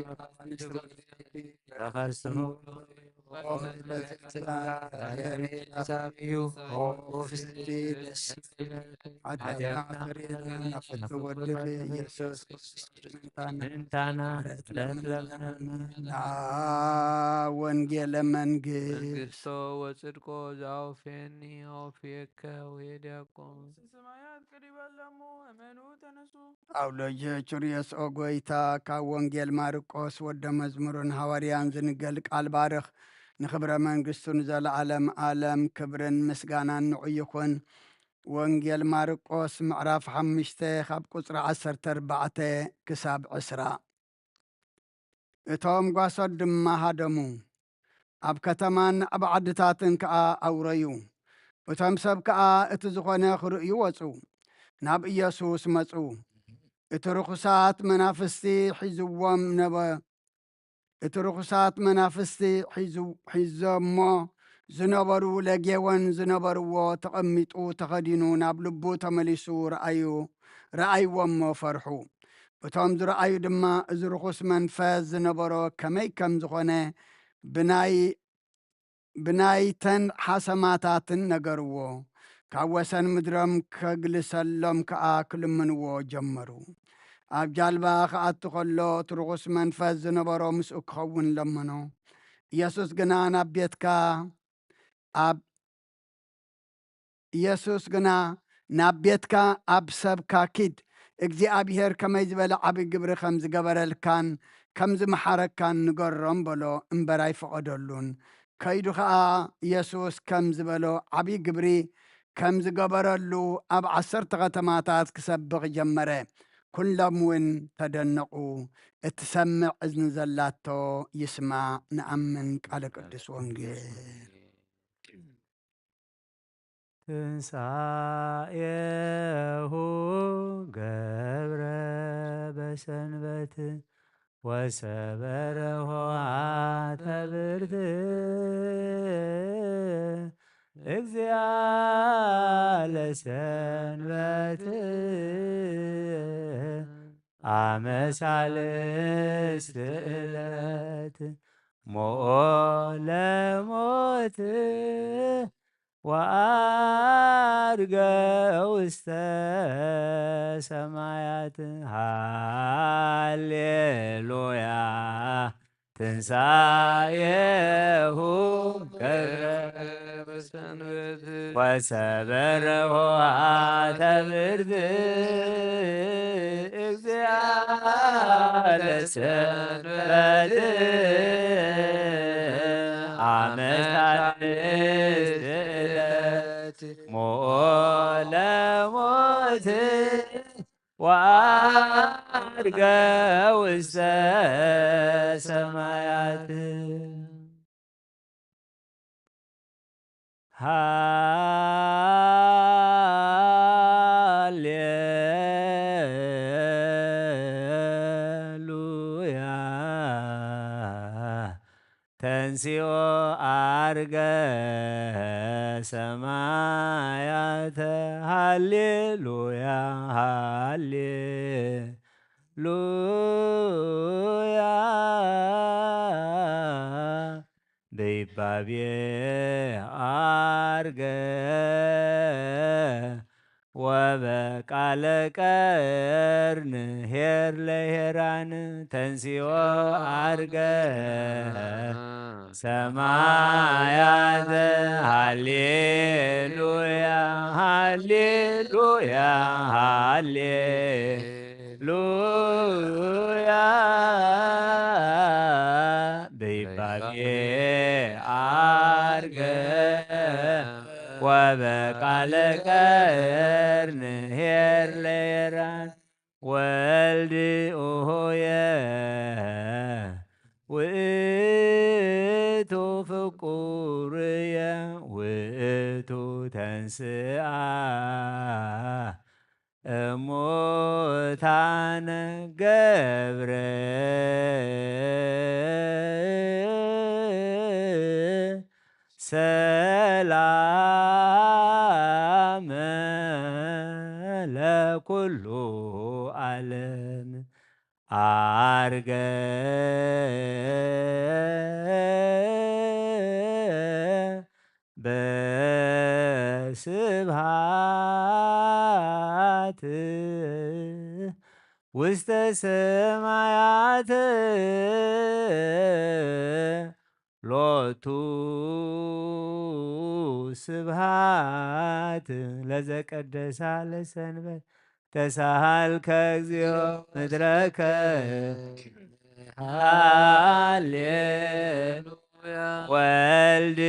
ተኸርስሙ እዩ። ፍስቲ ደስ ሓጢኣትና ኣስተሰርየልና፣ ፍትው ወልድኺ ኢየሱስ ክርስቶስ ምእንታና ምእንታና ለምለምና። ወንጌለ መንግስት መንግስቶ ወጽድቆ ዘአውፌኒ አውፌከ ወሄድያቆ። ሰማያት ቀሪባ ለሞ እመኑ ተነሱ። አውሎጀ ቹርዮስ ኦ ጎይታ፣ ካብ ወንጌል ማርቆስ ወደ መዝሙርን ሃዋርያን ዝንገል ቃል ባርኽ። ንኽብረ መንግስቱ ንዘለዓለም ዓለም ክብርን ምስጋናን ንዑ ይኹን። ወንጌል ማርቆስ ምዕራፍ ሓሙሽተ ካብ ቁጽሪ ዓሰርተ ኣርባዕተ ክሳብ ዕስራ። እቶም ጓሶት ድማ ሃደሙ፣ ኣብ ከተማን ኣብ ዓድታትን ከኣ ኣውረዩ። እቶም ሰብ ከኣ እቲ ዝኾነ ክርእዩ ወጹ፣ ናብ ኢየሱስ መጹ። እቲ ርኹሳት መናፍስቲ ሒዝዎም ነበ-፣ እቲ ርኹሳት መናፍስቲ ሒዙ-፣ ሒዞሞ ዝነበሩ ለጌወን ዝነበርዎ ተቐሚጡ ተኸዲኑ ናብ ልቡ ተመሊሱ ረኣዩ፣ ረኣይዎሞ ፈርሑ። እቶም ዝረኣዩ ድማ እዚ ርኹስ መንፈስ ዝነበሮ ከመይ ከም ዝኾነ ብናይ፣ ብናይተን ሓሰማታትን ነገርዎ። ካብ ወሰን ምድሮም ከግልሰሎም ከኣ ክልምንዎ ጀመሩ። ኣብ ጃልባ ክኣቱ ኸሎ እቲ ርኹስ መንፈስ ዝነበሮ ምስኡ ክኸውን ለመኖ። ኢየሱስ ግና ናብ ቤትካ ኣብ ኢየሱስ ግና ናብ ቤትካ ኣብ ሰብካ ኪድ፣ እግዚኣብሔር ከመይ ዝበለ ዓቢ ግብሪ ከም ዝገበረልካን ከም ዝመሓረካን ንገሮም በሎ እምበር ኣይፈቐደሉን። ከይዱ ኸኣ ኢየሱስ ከም ዝበሎ ዓቢ ግብሪ ከም ዝገበረሉ ኣብ ዓሰርተ ከተማታት ክሰብኽ ጀመረ። ኩሎም እውን ተደነቑ። እትሰምዕ እዝኒ ዘላቶ ይስማዕ። ንኣምን ቃለ ቅዱስ ወንጌል። ትንሳኤሁ ገብረ በሰንበት ወሰበረ ኆኃተ ብርት እግዚአ ለሰንበት አመ ሳልስት ዕለት ሞኦ ለሞት ወዐርገ ውስተ ሰማያት። ሃሌሉያ። ትንሳኤሁ ገብረ በሰንበት ወሰበረ ኆኃተ ብርት እግዚአ ለሰንበት አመ ሳልስት ዕለት ሞኦ ለሞት ወዐርገ ውስተ ሰማያት። ሃሌሉያ። ተንሲኦ አርገ ሰማያተ። ሃሌሉያ ሃሌሉያ። በይባቤ አርገ ወበቃለ ቀርን ኄር ለኄራን። ተንሲኦ አርገ ሰማያተ። ሃሌሉያ ሃሌሉያ ሃሌ ሉያ። በይባቤ አርገ ወበቃለ ቀርን ኄር ለኄራን። ወልድ ኡሆየ ውእቱ ፍቁርየ ውእቱ ተንስአ እሙታነ ገብረ ሰላመ ለኩሉ ዓለም። አርገ በስብሃት ውስተ ሰማያት ሎቱ ስብሃት ለዘቀደሳ ለሰንበት። ተሳሃልከ እግዚኦ ምድረከ። ሃሌሉያ። ወልድ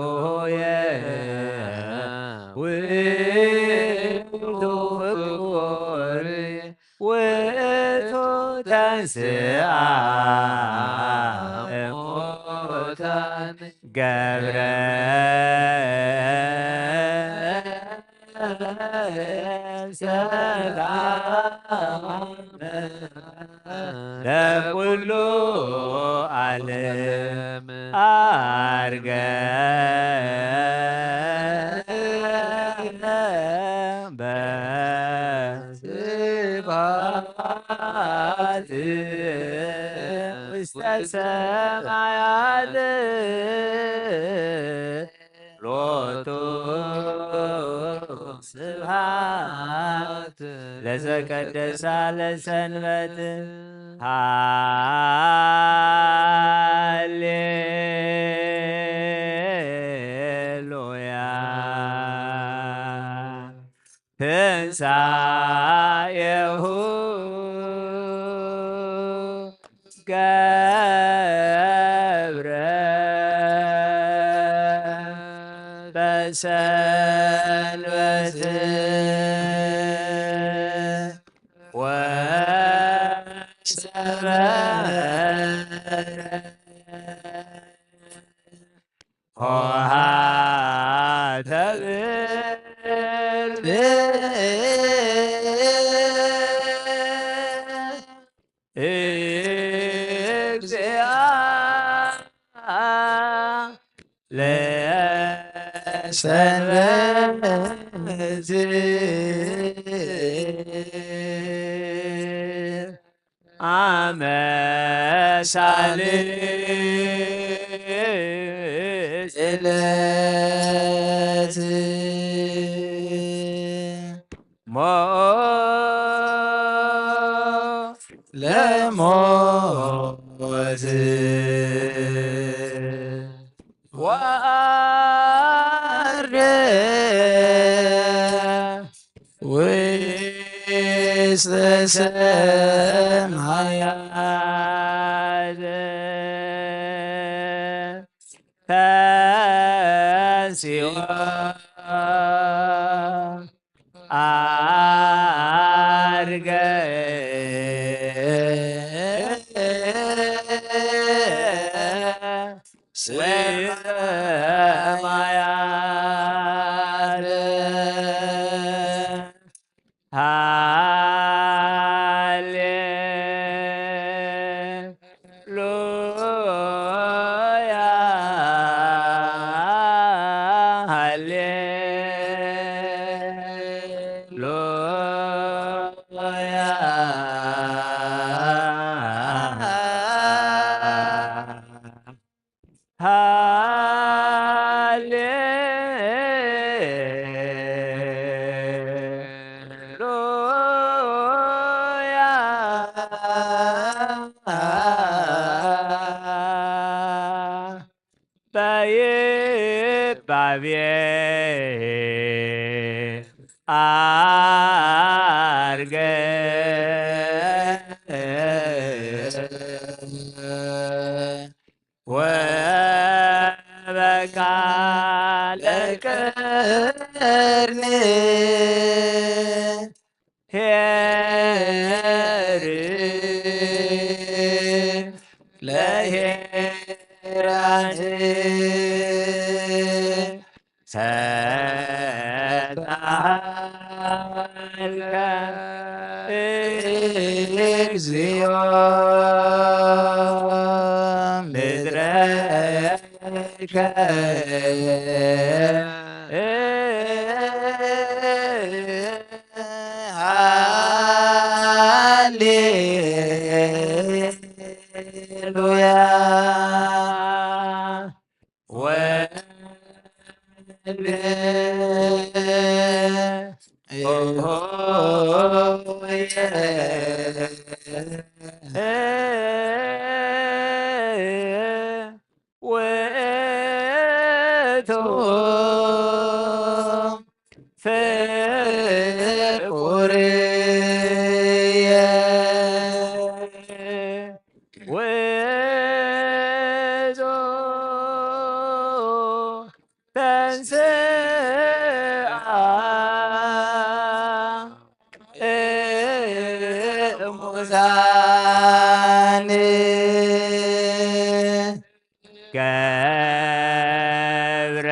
ኦየ ውእቱ ፍቁር ውእቱ ተንስአ እሙታን ገብረ ሰላም ለኩሉ ዓለም። አርገ በስብሐት ውስተ ሰማያት ሎቱ ስብሐት ለዘቀደሳ ለሰንበት። ሃሌሉያ። ትንሣኤሁ ገብረ በሰንበት ወሰበረ ኆኃተ ብርት እግዚአ ለሰንበት አመ ሳልስ ዕለት ሞት ለሞት ወዐርገ ውስተ ሰማያት ተንሲኦ አርገ ሰማያት ሃሌ ይባቤ ኣርገ ወበቃለ ቅርኒ ኄር ለኄራን ሰጣልከ እግዚኦ ምድረከ ሃሌሉያ። ወልድ ሆይ ውእቱ ፍቁርየ ውእቱ ተንሥአ እሙታን ገብረ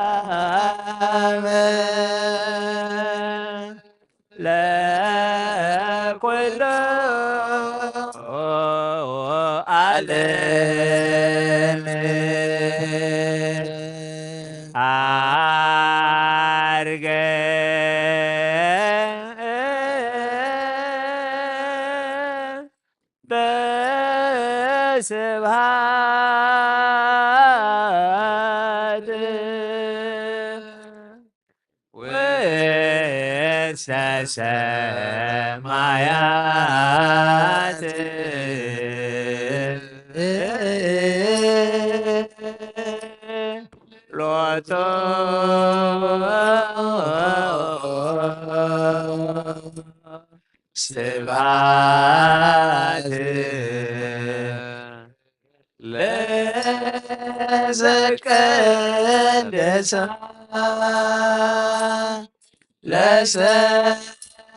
ሰላም ለኩሉ ዓለም ዓርገ በስብሐት ውስተ ሰማያት ሎቱ ስብሐት ለዘቀደሳ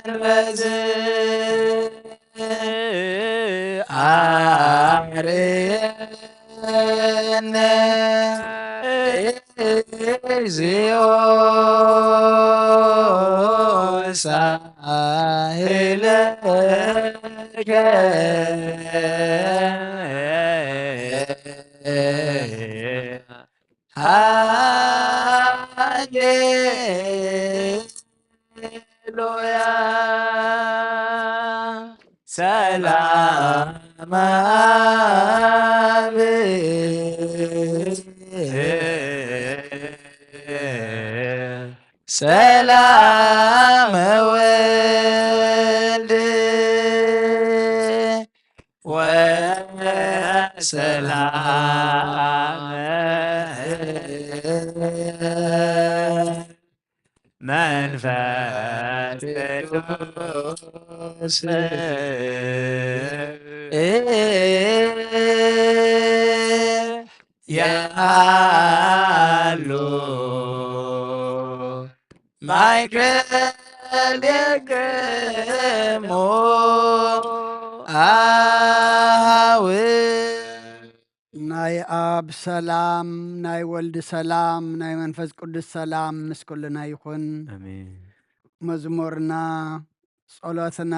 ለሰንበት አርየነ እግዚኦ ሳህለከ ሃሌ ሉያ ሰላም አብ ሰላም ወልድ ወሰላም መንፈስ ቅዱስ ያሉ ማእከሌክሙ አሃው። ናይ ኣብ ሰላም፣ ናይ ወልድ ሰላም፣ ናይ መንፈስ ቅዱስ ሰላም ምስ ኩልና ይኹን። ኣሜን። መዝሙርና፣ ጸሎትና፣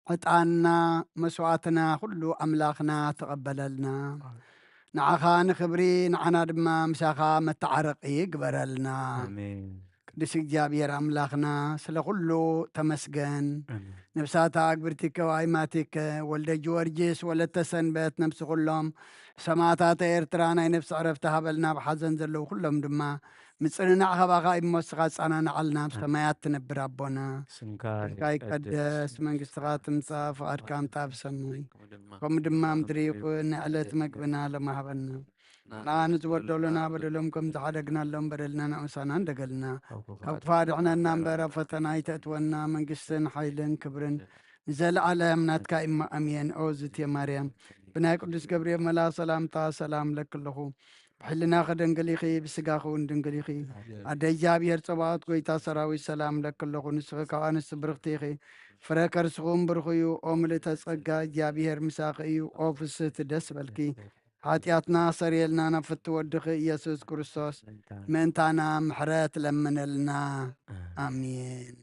ዕጣንና፣ መስዋዕትና ኩሉ ኣምላኽና ተቐበለልና። ኣሜን። ንዓኻ ንኽብሪ፣ ንዓና ድማ ምሳኻ መተዓረቒ ግበረልና። ኣሜን። ቅዱስ እግዚኣብሔር ኣምላኽና፣ ስለ ኩሉ ተመስገን። ኣሜን። ነፍሳታ ኣግብርቲከ ወኣይማቲከ፣ ወልደ ጊዮርጊስ፣ ወለተ ሰንበት፣ ነፍሲ ኩሎም ሰማዕታተ ኤርትራ ናይ ነፍሲ ዕረፍቲ ሃበልና፣ ኣብ ሓዘን ዘለዉ ኩሎም ድማ ምጽንናዕ ካባኻ እዩ እሞ፣ ንስኻ ኣጸናንዓልና። ኣብ ሰማያት ትነብር ኣቦና፣ ስምካ ይትቀደስ፣ መንግስትኻ ትምጻእ፣ ፍቓድካ ምጻእ ኣብ ሰማይ፣ ከምኡ ድማ ምድሪ ይኹን። ንዕለት መግብና ሎሚ ሃበና። ንዓና ንዝበደሉና በደሎም ከም ዝሓደግናሎም በደልና ንኣምሳና እንደገልና፣ ካብ ክፋ ድሕነና እምበር፣ ኣብ ፈተና ኣይተእትወና። መንግስትን ሓይልን ክብርን ንዘለኣለም ናትካ እማ ኣሜን። ኦ ዝትየ ማርያም፣ ብናይ ቅዱስ ገብርኤል መልኣ ሰላምታ ሰላም ለኪ ኣለኹ። ብሕልናኺ ድንግል ኢኺ፣ ብስጋኺ እውን ድንግል ኢኺ። ኣደ እግዚኣብሔር ጸባኦት፣ ጎይታ ሰራዊት፣ ሰላም ለኪ ኣለኹ። ንስኺ ካብ ኣንስቲ ብርኽቲ ኢኺ፣ ፍረ ከርስኹም ብሩኽ እዩ። ኦ ምልእተ ጸጋ፣ እግዚኣብሔር ምሳኺ እዩ። ኦ ፍስህቲ ደስ በልኪ፣ ሓጢኣትና ሰሪየልና፣ ናብ ፍትወ ወድኺ ኢየሱስ ክርስቶስ ምእንታና ምሕረት ለምነልና። ኣሜን።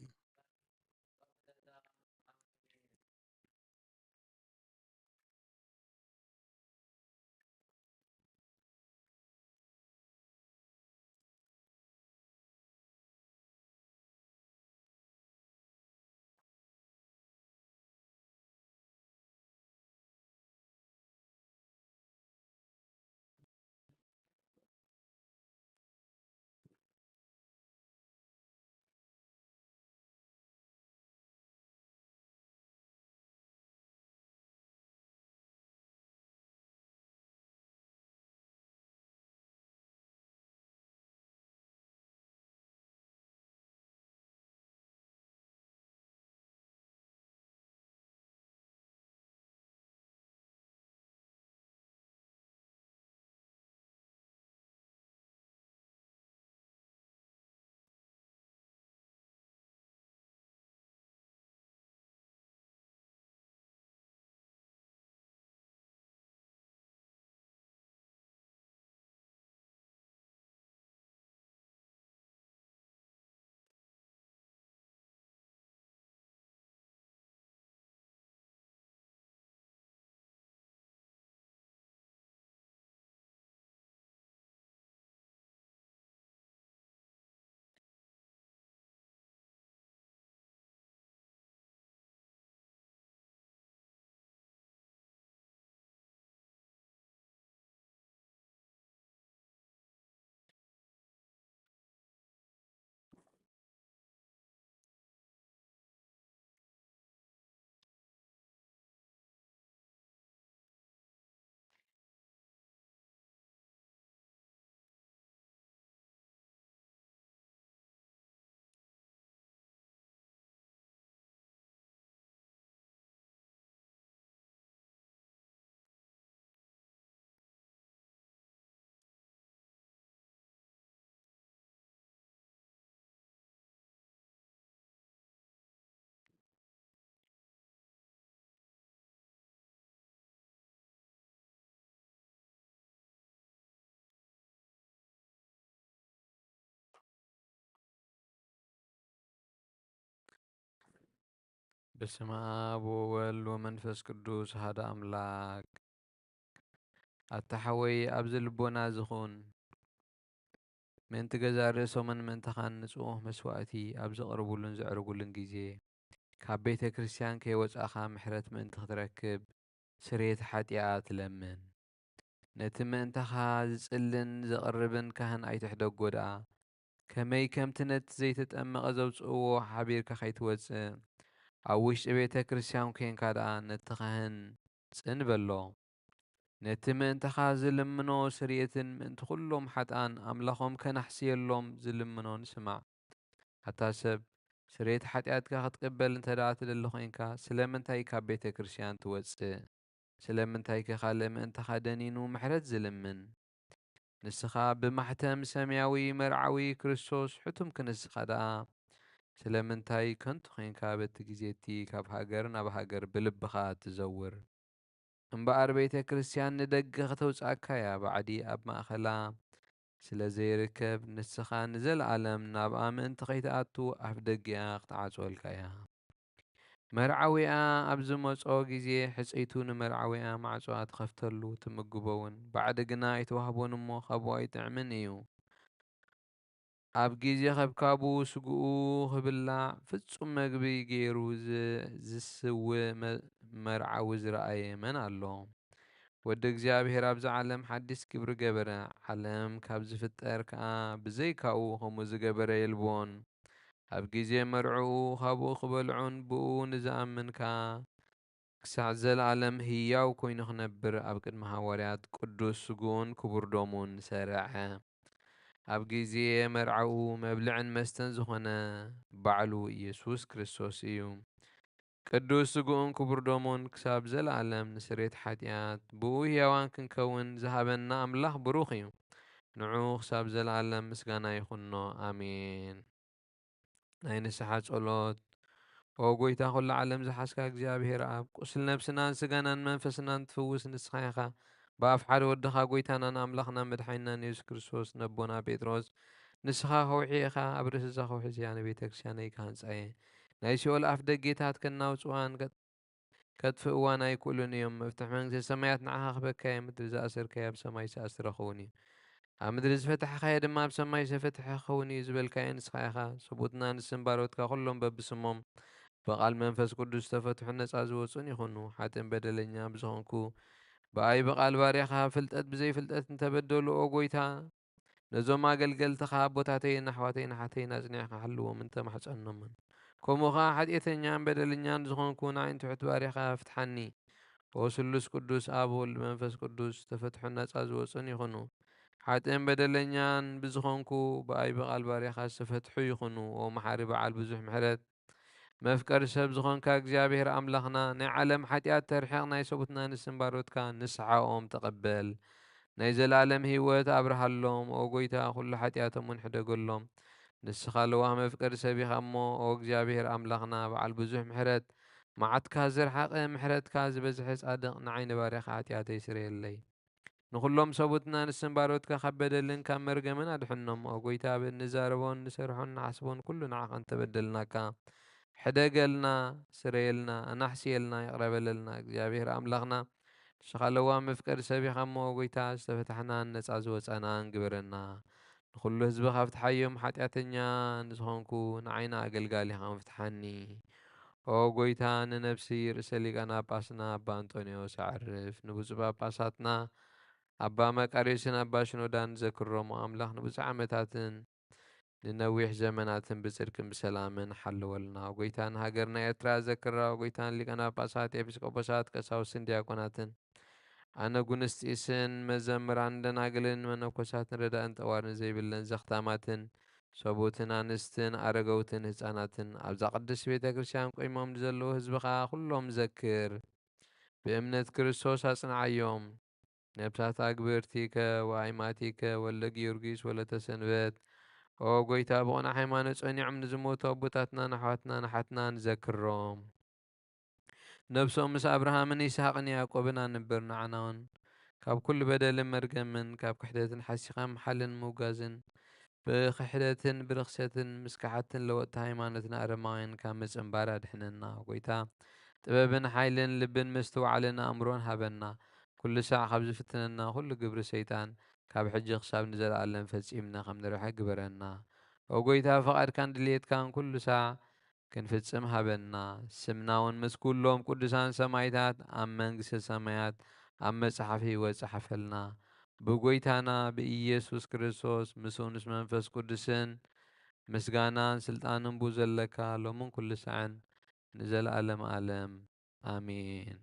በስመ ኣብ ወወልድ ወመንፈስ ቅዱስ ሓደ ኣምላክ። ኣታ ሓወይ፣ ኣብዚ ልቦና ዝኹን ምእንቲ ገዛእ ርእሶምን ምእንታኻን ንጹህ መስዋእቲ ኣብ ዘቕርቡሉን ዘዕርጉሉን ግዜ፣ ካብ ቤተ ክርስቲያን ከይወጻእኻ ምሕረት ምእንቲ ክትረክብ ስርየት ሓጢኣት ለምን። ነቲ ምእንታኻ ዝጽልን ዘቕርብን ካህን ኣይትሕደጎ ደኣ። ከመይ ከምቲ ነቲ ዘይተጠመቐ ዘውጽእዎ ሓቢርካ ከይትወጽእ፣ ኣብ ውሽጢ ቤተ ክርስቲያን ኴንካ ደኣ ነቲ ካህን ጽን በሎ። ነቲ ምእንታኻ ዝልምኖ ስርየትን ምእንቲ ኩሎም ሓጥኣን ኣምላኾም ከናሕስየሎም ዝልምኖን ስማዕ። ኣታ ሰብ፣ ስርየት ሓጢኣትካ ክትቅበል እንተ ደኣ ትደሊ ኾይንካ፣ ስለምንታይ ካብ ቤተ ክርስቲያን ትወጽእ? ስለምንታይከ ካልእ ምእንታኻ ደኒኑ ምሕረት ዝልምን? ንስኻ ብማሕተም ሰማያዊ መርዓዊ ክርስቶስ ሕቱም ክንስኻ ደኣ፣ ስለምንታይ ከንቱ ኾይንካ በቲ ግዜ እቲ ካብ ሃገር ናብ ሃገር ብልብኻ ትዘውር? እምበኣር ቤተ ክርስቲያን ንደገ ከተውጽኣካ እያ፣ ባዕዲ ኣብ ማእኸላ ስለ ዘይርከብ፣ ንስኻ ንዘለኣለም ናብኣ ምእንቲ ኸይትኣቱ ኣፍ ደጊኣ ክትዓጽወልካ እያ። መርዓዊኣ ኣብ ዝመጾ ግዜ፣ ሕጽይቱ ንመርዓዊኣ ማዕጾኣ ትኸፍተሉ፣ ትምግቦ እውን፣ ባዕዲ ግና ኣይትዋህቦን እሞ፣ ካብኡ ኣይጥዕምን እዩ። ኣብ ግዜ ኸብካቡ ስግኡ ኽብላዕ ፍጹም መግቢ ገይሩ ዝ-፣ ዝስውእ መ-፣ መርዓዊ ዝረኣየ መን ኣሎ? ወዲ እግዚኣብሔር ኣብዛ ዓለም ሓዲስ ግብሪ ገበረ። ዓለም ካብ ዝፍጠር ከኣ ብዘይካኡ ከምኡ ዝገበረ የልቦን። ኣብ ግዜ መርዕኡ ካብኡ ክበልዑን ብኡ ንዝኣምን ከኣ ክሳዕ ዘለኣለም ህያው ኮይኑ ክነብር ኣብ ቅድሚ ሃዋርያት ቅዱስ ስግኡን ክቡር ደሙን ሰረዐ። ኣብ ግዜ መርዓኡ መብልዕን መስተን ዝኾነ ባዕሉ ኢየሱስ ክርስቶስ እዩ። ቅዱስ ስግኡን ክቡር ደሙን ክሳብ ዘለኣለም ንስሬት ሓጢኣት ብኡ ህያዋን ክንከውን ዝሃበና ኣምላኽ ብሩኽ እዩ። ንዑ ክሳብ ዘለኣለም ምስጋና ይኹኖ። ኣሜን። ናይ ንስሓ ጸሎት። ኦ ጎይታ ኩሉ ዓለም ዝሓዝካ እግዚኣብሔር ኣብ፣ ቁስል ነብስናን ስጋናን መንፈስናን ትፍውስ ንስኻ ኢኻ። ብኣፍ ሓደ ወድኻ ጎይታናን ኣምላኽና መድሓኒናን የሱስ ክርስቶስ ነቦና ጴጥሮስ፣ ንስኻ ከውሒ ኢኻ፣ ኣብ ርእሲ እዛ ከውሒ እዚኣ ንቤተ ክርስቲያነይ ክሃንጻ እየ። ናይ ሲኦል ኣፍ ደጌታት ከናውጽዋን ከ-፣ ከጥፍእዋን ኣይክእሉን እዮም። መፍትሕ መንግስተ ሰማያት ንዓኻ ክበካ እየ፣ ምድሪ ዝኣሰርካዮ ኣብ ሰማይ ዝተኣስረ ክኸውን እዩ። ኣብ ምድሪ ዝፈታሕኻዮ ድማ ኣብ ሰማይ ዝተፈትሐ ክኸውን እዩ ዝበልካዮ ንስኻ ኢኻ። ሰቡእትና ንስም ባሮትካ ኩሎም በብስሞም ብቓል መንፈስ ቅዱስ ዝተፈትሑን ነጻ ዝወጹን ይኹኑ። ሓጥእን በደለኛ ብዝኾንኩ ብኣይ ብቓል ባርያኻ ፍልጠት ብዘይፍልጠት እንተበደሉ፣ ኦ ጎይታ፣ ነዞም ኣገልገልትኻ ኣቦታተይን ኣሕዋተይን ኣሓተይን ኣጽኒዕካ ሓልዎም እንተማሕጸኖምን፣ ከምኡ ኸኣ ሓጢኣተኛን በደለኛን ዝኾንኩ ንዓይን ትሑት ባርያኻ ፍትሓኒ። ኦ ስሉስ ቅዱስ ኣብ፣ ወልድ፣ መንፈስ ቅዱስ ዝተፈትሑን ነጻ ዝወጹን ይኹኑ። ሓጥእን በደለኛን ብዝኾንኩ ብኣይ ብቓል ባርያኻ ዝተፈትሑ ይኹኑ። ኦ መሓሪ በዓል ብዙሕ ምሕረት፣ መፍቀሪ ሰብ ዝኾንካ እግዚኣብሔር ኣምላኽና፣ ናይ ዓለም ሓጢኣት ተርሕቕ ናይ ሰቡትና ንስም ባሮትካ ንስሓኦም ተቐበል። ናይ ዘለኣለም ህይወት ኣብርሃሎም። ኦ ጎይታ፣ ኩሉ ሓጢኣቶም እውን ሕደገሎም። ንስኻ ለዋህ መፍቀሪ ሰብ ኢኻ እሞ፣ ኦ እግዚኣብሔር ኣምላኽና፣ በዓል ብዙሕ ምሕረት፣ መዓትካ ዝረሓቐ ምሕረትካ ዝበዝሐ ጻድቕ፣ ንዓይ ንባርያኻ ሓጢኣተይ ስረየለይ። ንኹሎም ሰቡትና ንስም ባሮትካ ካብ በደልን ካብ መርገምን ኣድሕኖም። ኦ ጎይታ፣ ብእንዛረቦን ንሰርሖን ንሓስቦን ኩሉ ንዓኻ እንተበደልናካ፣ ሕደገልና፣ ስረየልና፣ ኣናሕስየልና፣ ይቕረ በለልና። እግዚኣብሔር ኣምላኽና፣ ንስኻ ለዋህ መፍቀሪ ሰብ ኢኻ እሞ፣ ኦ ጎይታ፣ ዝተፈታሕናን ነጻ ዝወጻናን ግበረና። ንኹሉ ህዝብኻ ፍትሓዮም፣ ሓጢኣተኛ ንዝኾንኩ ንዓይና ኣገልጋሊኻ ፍትሓኒ። ኦ ጎይታ፣ ንነብሲ ርእሰ ሊቃነ ጳጳስና ኣባ እንጦንዮስ ኣዕርፍ፣ ንብፁዕ ጳጳሳትና ኣባ መቃርዮስን ኣባ ሽኖዳን ዘክሮም። ኣምላኽ ንብዙሕ ዓመታትን ንነዊሕ ዘመናትን ብጽድቅን ብሰላምን ሓልወልና። ጎይታ ንሃገርና ኤርትራ ዘክራ። ጎይታ ንሊቃነ ጳጳሳት፣ ኤጲስቆጶሳት፣ ቀሳውስትን ዲያቆናትን፣ ኣነጉንስጢስን፣ መዘምራን፣ ደናግልን፣ መነኮሳትን፣ ረዳእን ጠዋርን ዘይብለን ዘኽታማትን፣ ሰቡትን፣ ኣንስትን፣ ኣረገውትን፣ ህፃናትን፣ ኣብዛ ቅድስት ቤተ ክርስቲያን ቆይሞም ንዘለዉ ህዝብኻ ኩሎም ዘክር። ብእምነት ክርስቶስ ኣጽንዓዮም። ነብሳት ኣግብርቲከ ወኣይማቲከ ወልደ ጊዮርጊስ ወለተ ሰንበት፣ ኦ ጎይታ፣ ብቕኑዕ ሃይማኖት ጸኒዖም ንዝሞቱ ኣቦታትናን ኣሕዋትናን ኣሓትናን ዘክሮም። ነብሶም ምስ ኣብርሃምን ይስሐቅን ያዕቆብን ኣንብር፣ ንዓና እውን ካብ ኩሉ በደልን መርገምን፣ ካብ ክሕደትን ሓሲኻ ምሓልን ምውጋዝን፣ ብክሕደትን ብርኽሰትን ምስ ከሓድትን ለወጥቲ ሃይማኖትን ኣረማውያን ካብ ምጽንባር ኣድሕነና። ጎይታ፣ ጥበብን ሓይልን ልብን ምስትውዓልን ኣእምሮን ሃበና። ኩሉ ሳዕ ካብ ዝፍትነና ኩሉ ግብሪ ሰይጣን፣ ካብ ሕጂ ክሳብ ንዘለኣለም ፈጺምና ከም ንርሕቅ ግበረና። ኦ ጎይታ፣ ፍቓድካን ድልየትካን ኩሉ ሳዕ ክንፍጽም ሃበና። ስምና እውን ምስ ኩሎም ቅዱሳን ሰማይታት ኣብ መንግስተ ሰማያት ኣብ መጽሓፍ ህይወት ጸሓፈልና። ብጎይታና ብኢየሱስ ክርስቶስ፣ ምስኡ ምስ መንፈስ ቅዱስን፣ ምስጋናን ስልጣንን ብኡ ዘለካ፣ ሎምን ኩሉ ሳዕን ንዘለኣለም ኣለም። ኣሜን።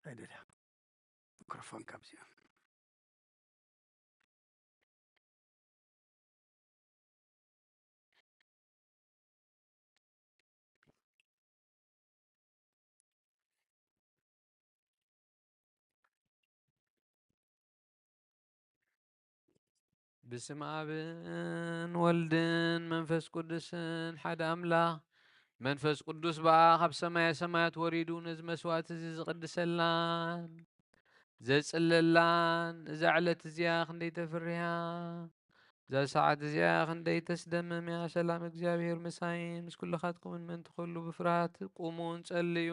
ኣይደልያ። ሚክሮፎን ካብዚኣ። ብስም ኣብን ወልድን መንፈስ ቅዱስን ሓደ ኣምላኽ። መንፈስ ቅዱስ በኣ ካብ ሰማየ ሰማያት ወሪዱ ነዚ መስዋዕት እዚ ዝቕድሰላን ዘጽለላን፣ እዛ ዕለት እዚኣ ክንደይ ተፍርያ፣ እዛ ሰዓት እዚኣ ክንደይ ተስደምም እያ። ሰላም እግዚኣብሔር ምሳይ ምስ ኩልኻትኩምን ምእንቲ ኩሉ ብፍርሃት ቁሙን ጸልዩ።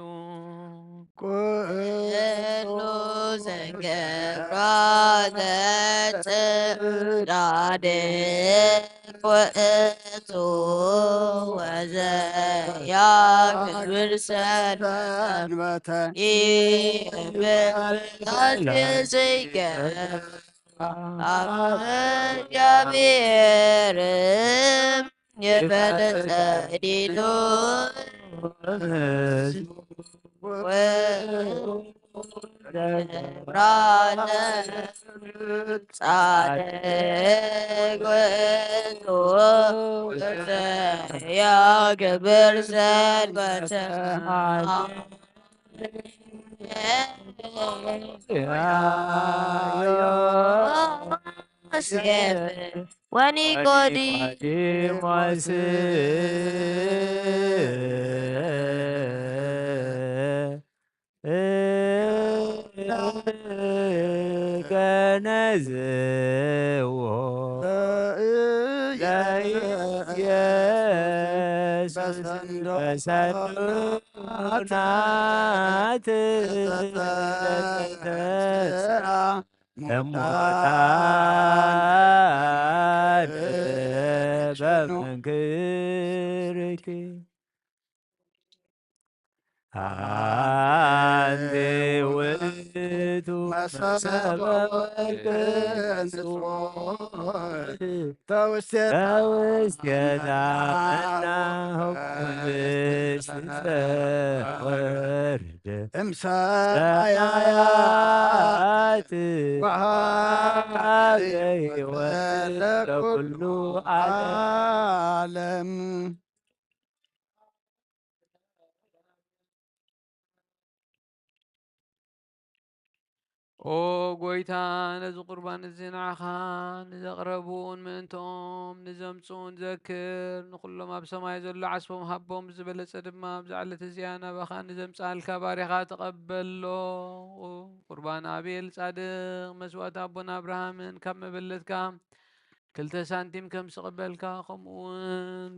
ኩሉ ዘገብራ ዘጽዳድፍ ውእቱ ወዘያክብር ሰንበተ ይብል። ታድስየ ኣብ እግዚኣብሔርም የፈለጠ ዲኑ። ጻድቅ ውእቱ ወዘያክብር ሰንበተ። ዮሴፍ ወኒቆዲሞስ ገነዝዎ ለኢየሱስ በሰንዱናት ተሰአ እሙታን በመንክርኪ። አንቲ ውእቱ መሰበ ወርቅ ንጹሕ ተውስቴታ ተውስቴታ ናሁ ቅድስት ወርድ እምሰማያት ሰማያት ወሃበ ሕይወት ለኩሉ ዓለም። ኦ ጎይታ፣ ነዚ ቁርባን እዚ ንዓኻ ንዘቕረቡን ምእንትኦም ንዘምጽኡን ዘክር። ንኹሎም ኣብ ሰማይ ዘሎ ዓስቦም ሃቦም፣ ዝበለጸ ድማ ኣብዛ ዕለት እዚኣ ናባኻ ንዘምጽኣልካ ባሪኻ ተቐበሎ። ቁርባን ኣቤል ጻድቕ፣ መስዋእቲ ኣቦና ኣብርሃምን ካብ መበለትካ ክልተ ሳንቲም ከም ዝቕበልካ፣ ከምኡ እውን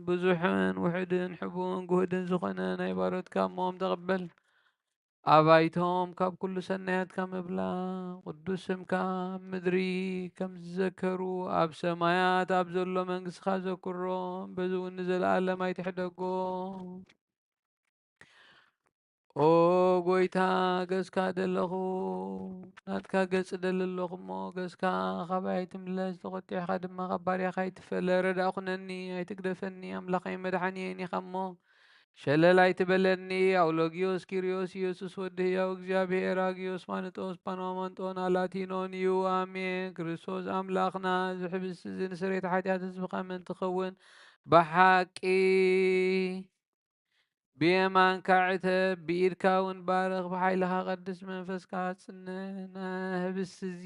ብዙሕን ውሑድን ሕቡእን ግሁድን ዝኾነ ናይ ባሮትካ እሞም ተቐበል። ኣባይቶም ካብ ኩሉ ሰናያትካ ምብላ፣ ቅዱስ ስምካ ኣብ ምድሪ ከም ዝዘከሩ፣ ኣብ ሰማያት ኣብ ዘሎ መንግስትኻ ዘክሮም፣ በዚ እውን ንዘለኣለም ኣይትሕደጎም። ኦ ጎይታ፣ ገጽካ ደለኹ፣ ናትካ ገጽ ደሊ ኣለኹ እሞ፣ ገጽካ ካባይ ኣይትምለስ፣ ተቖጢዕካ ድማ ካብ ባርያኻ ኣይትፈለ። ረዳእ ኩነኒ፣ ኣይትግደፈኒ፣ ኣምላኸይ መድሓኒየን ኢኻ እሞ፣ ሸለል ኣይትበለኒ። ኣውሎጊዮስ ኪርዮስ፣ ኢየሱስ ወዲ ህያው እግዚኣብሔር፣ ኣጊዮስ ማንጦስ፣ ጳንዋማንጦን ኣላቲኖን እዩ። ኣሜን። ክርስቶስ ኣምላኽና፣ እዚ ሕብስቲ እዚ ንስርየት ሓጢኣት ህዝብኻ ምእንቲ ኸውን፣ ብሓቂ ብየማንካ ዕተብ፣ ብኢድካ እውን ባርኽ፣ ብሓይልኻ ቀድስ፣ መንፈስካ ጽንዕ። ነዚ ህብስቲ እዚ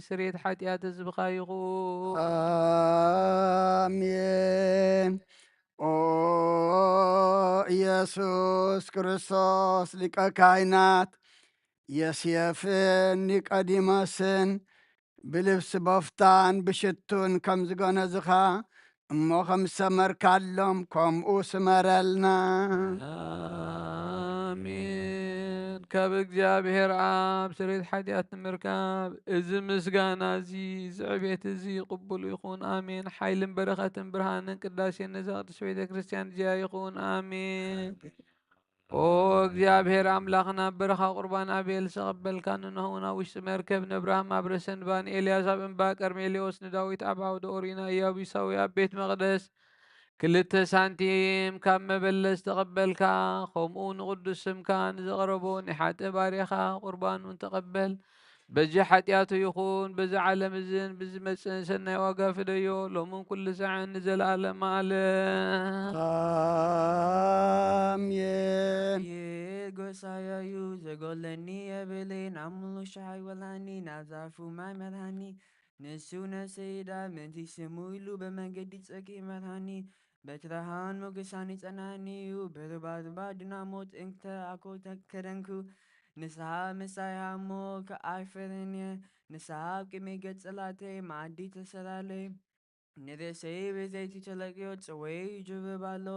ስርየት ሓጢኣት ህዝብኻ ይኹን። ኣሜን። ኦ ኢየሱስ ክርስቶስ ሊቀ ካህናት፣ ዮሴፍን ኒቆዲሞስን ብልብሲ ቦፍታን ብሽቱን ከም ዝገነዝኻ እሞ ከም ዝሰመርካሎም ከምኡ ስመረልና። ኣሜን። ካብ እግዚኣብሔር ኣብ ስርየት ሓጢኣት ንምርካብ እዚ ምስጋና እዚ፣ እዚ ዕቤት እዚ ቅቡል ይኹን። ኣሜን። ሓይልን በረኸትን ብርሃንን ቅዳሴን ነዛ ቅድስት ቤተ ክርስቲያን እዚኣ ይኹን። ኣሜን። ኦ እግዚኣብሔር ኣምላኽና፣ ኣብ በረኻ ቁርባን ኣቤል ዝተቐበልካ፣ ንኖህ እውን ኣብ ውሽጢ መርከብ፣ ንእብራሃም ኣብ ርእሰ እንባ፣ ንኤልያስ ኣብ እምባ ቀርሜሌዎስ፣ ንዳዊት ኣብ ዓውደ ኦሪና ኢያቡሳዊ ኣብ ቤት መቕደስ፣ ክልተ ሳንቲም ካብ መበለት ተቐበልካ፣ ከምኡ ንቕዱስ ስምካ ንዘቕረቦ ናይ ሓጥእ ባርያኻ ቁርባን እውን ተቐበል። በዚ ሓጢኣቱ ይኹን በዚ ዓለም እዝን ብዝመጽእን ሰናይ ዋጋ ፍደዮ፣ ሎምን ኩሉ ሳዕን ንዘለኣለም ዓለም። ኣሜን። ጎሳያዩ ዘጎለኒ የብለይ፣ ናብ ሙሉ ሻሃይ ወላኒ፣ ናብ ዛፉ ማይ መርሃኒ። ንሱ ነሰይዳ ምንቲ ስሙ ኢሉ ብመንገዲ ጽድቂ መርሃኒ። በትረሃን ሞገሳን ይጸናኒ እዩ። ብርባርባ ድናሞት እንተ ኣኮ ከደንኩ፣ ንስሓ ምሳይ ሃሞ ከኣይፈርን እየ። ንስሓ ኣብ ቅድሚ ገጽ ጸላእተይ መኣዲ ተሰራለይ። ንርእሰይ ብዘይቲ ተለቅዮ ጽወይ ይጅብብ ኣሎ።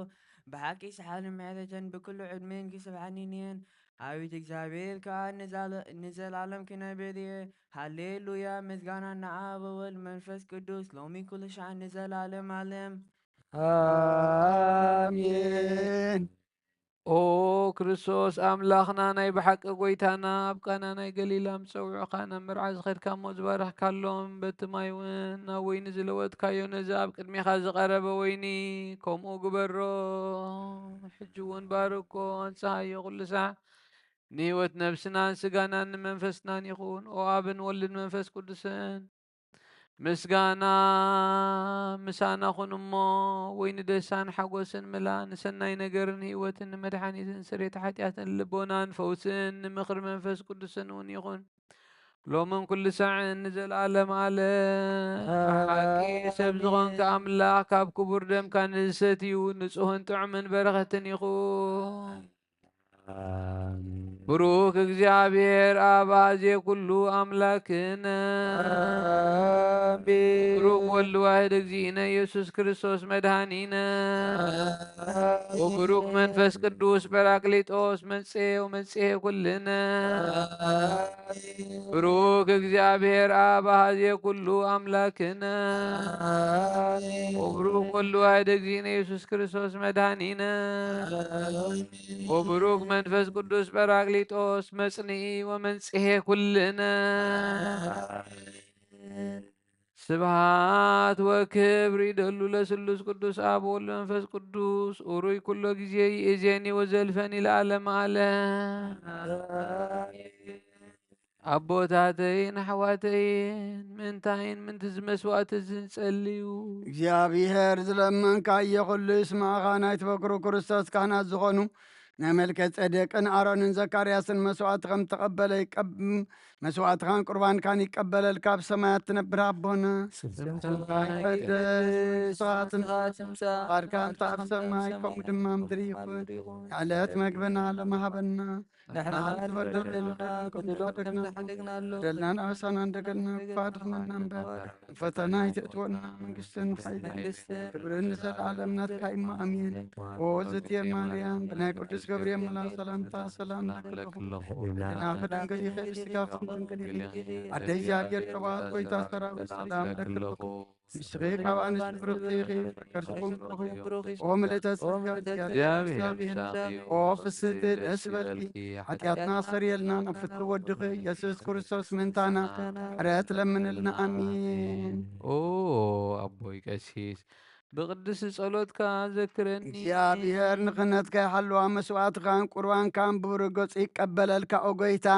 ብሓቂ ሰሓልን ምሕረትን ብኩሉ ዕድሜን ክስብሓኒ እየን። ኣቤት እግዚኣብሔር ከኣ ንዛለ-፣ ንዘላለም ክነብር እየ። ሃሌሉያ! ምስጋና ንኣብ ወወልድ መንፈስ ቅዱስ ሎሚ ኩሉ ሻዕ ንዘላለም ዓለም። ኣሜን። ኦ ክርስቶስ ኣምላኽና ናይ ብሓቂ ጎይታና፣ ኣብ ቃና ናይ ገሊላ ምስ ጸውዑኻ ናብ መርዓ ዝኸድካ እሞ ዝባረኽካሎም፣ በቲ ማይ እውን ናብ ወይኒ ዝለወጥካዮ ነዚ ኣብ ቅድሜኻ ዝቐረበ ወይኒ ከምኡ ግበሮ። ሕጂ እውን ባርኮ፣ ኣንጽሃዮ ኩሉ ሳዕ ንህይወት ነብስናን ስጋናን ንመንፈስናን ይኹን። ኦ ኣብን ወልድን መንፈስ ቅዱስን ምስጋና ምሳና ኹን እሞ፣ ወይኒ ደስታን ሓጎስን ምላ፣ ንሰናይ ነገርን ህይወትን፣ ንመድሓኒትን ስሬት ሓጢኣትን ልቦናን ፈውስን፣ ንምኽሪ መንፈስ ቅዱስን እውን ይኹን፣ ሎምን ኩሉ ሳዕን ንዘለኣለም ዓለም። ብሓቂ ሰብ ዝኾንካ ኣምላኽ፣ ካብ ክቡር ደምካ ንዝሰትዩ ንጹህን ጥዑምን በረኸትን ይኹን። ብሩክ እግዚኣብሔር ኣብ ኣዜ ኩሉ ኣምላክነ። ብሩክ ወልድ ዋሕድ እግዚእነ ኢየሱስ ክርስቶስ መድኃኒነ። ወብሩክ መንፈስ ቅዱስ ጳራቅሊጦስ መጽሔ ወመጽሔ ኩልነ። ብሩክ እግዚኣብሔር ኣብ ኣዜ ኩሉ ኣምላክነ። ወብሩክ ወልድ ዋሕድ እግዚእነ ኢየሱስ ክርስቶስ መድኃኒነ። ወብሩክ መንፈስ ቅዱስ ጳራቅሊጦስ መጽንዒ ወመንጽሔ ኩልነ። ስብሐት ወክብር ይደሉ ለስሉስ ቅዱስ ኣብ ወወልድ መንፈስ ቅዱስ ኡሩይ ኩሎ ጊዜ ይእዜኒ ወዘልፈኒ ለዓለመ ዓለም። ኣቦታተይን ኣሕዋተይን፣ ምእንታይን ምእንቲ እዚ መስዋእቲ እዚ ንጸልዩ። እግዚኣብሔር ዝለመንካዮ ኩሉ ይስማዕኻ። ናይ ትበክሩ ክርስቶስ ካህናት ዝኾኑ ናይ መልከ ጼዴቅን ኣሮንን ዘካርያስን መስዋእቲ ከም ተቐበለ ይቀብ-፣ መስዋእትኻን ቁርባንካን ይቀበለልካ ኣብ ሰማያት ትነብር ኣቦና። ስምካ ይትቀደስ፣ ስምካ ይትምጻእ፣ ፍቓድካ እንተ ኣብ ሰማይ ከምኡ ድማ ምድሪ ይኹን። የዕለት መግብና ሎሚ ሃበና። ንሕና ንበደልና ንበደልና፣ በደልና ከም ዝሓደግናሉ፣ በደልና ንኣበሳና እንደገልና ክፋድርና እምበር፣ ፈተና ኣይትእትወና፣ መንግስትን ሓይልን መንግስትን ክብርን ንዘለዓለም ናትካ እዩ። ኣሜን። ኦ ዝትየ ማርያም፣ ብናይ ቅዱስ ገብርኤል መልኣክ ሰላምታ ሰላም ንብለኩም። ሕሊናኺ ድንግል ኢኺ፣ ስጋኺ ድንግል ኢኺ። ኣደ እግዚኣብሔር ቅባት፣ ጎይታ ሰራዊት፣ ሰላም ለክለኩ። ንስኺ ካብ ኣንስቲ ብሩኽቲ ኢኺ፣ ከርስኹም ብሩኽ እዩ። ኦ ምልእተ ጸጋ፣ እግዚኣብሔር ምሳኺ እዩ። ኦ ፍስሕቲ ደስ ይበልኪ፣ ሓጢኣትና ኣሰርየልና፣ ናብ ፍትሒ ወድኺ ኢየሱስ ክርስቶስ ምእንታና ምሕረት ለምንልና። ኣሜን። ኦ ኣቦይ ቀሲስ፣ ብቅድስቲ ጸሎትካ ዘክረኒ። እግዚኣብሔር ንክህነትካ ይሓልዋ፣ መስዋእትኻን ቁርባንካን ብብሩህ ገጹ ይቀበለልካ። ኦ ጎይታ፣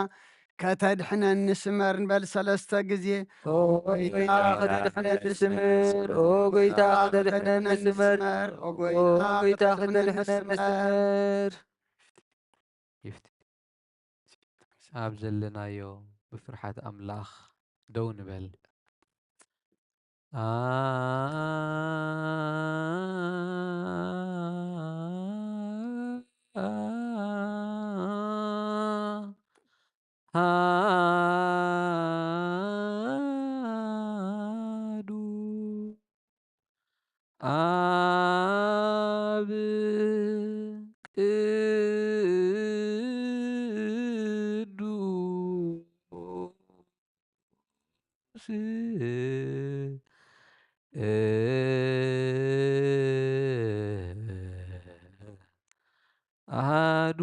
ከተድሕነኒ ስመር ንበል ሰለስተ ግዜ። ኦ ጎይታ፣ ከተድሕነኒ ስመር። ኦ ጎይታ፣ ከተድሕነኒ ስመር። ኦ ጎይታ፣ ከተድሕነኒ ስመር። ይፍት-፣ ኣብ ዘለናዮ ብፍርሓት ኣምላኽ ደው ንበል። ኣ-፣ ኣሃዱ ኣብ ቅዱስ ኣሃዱ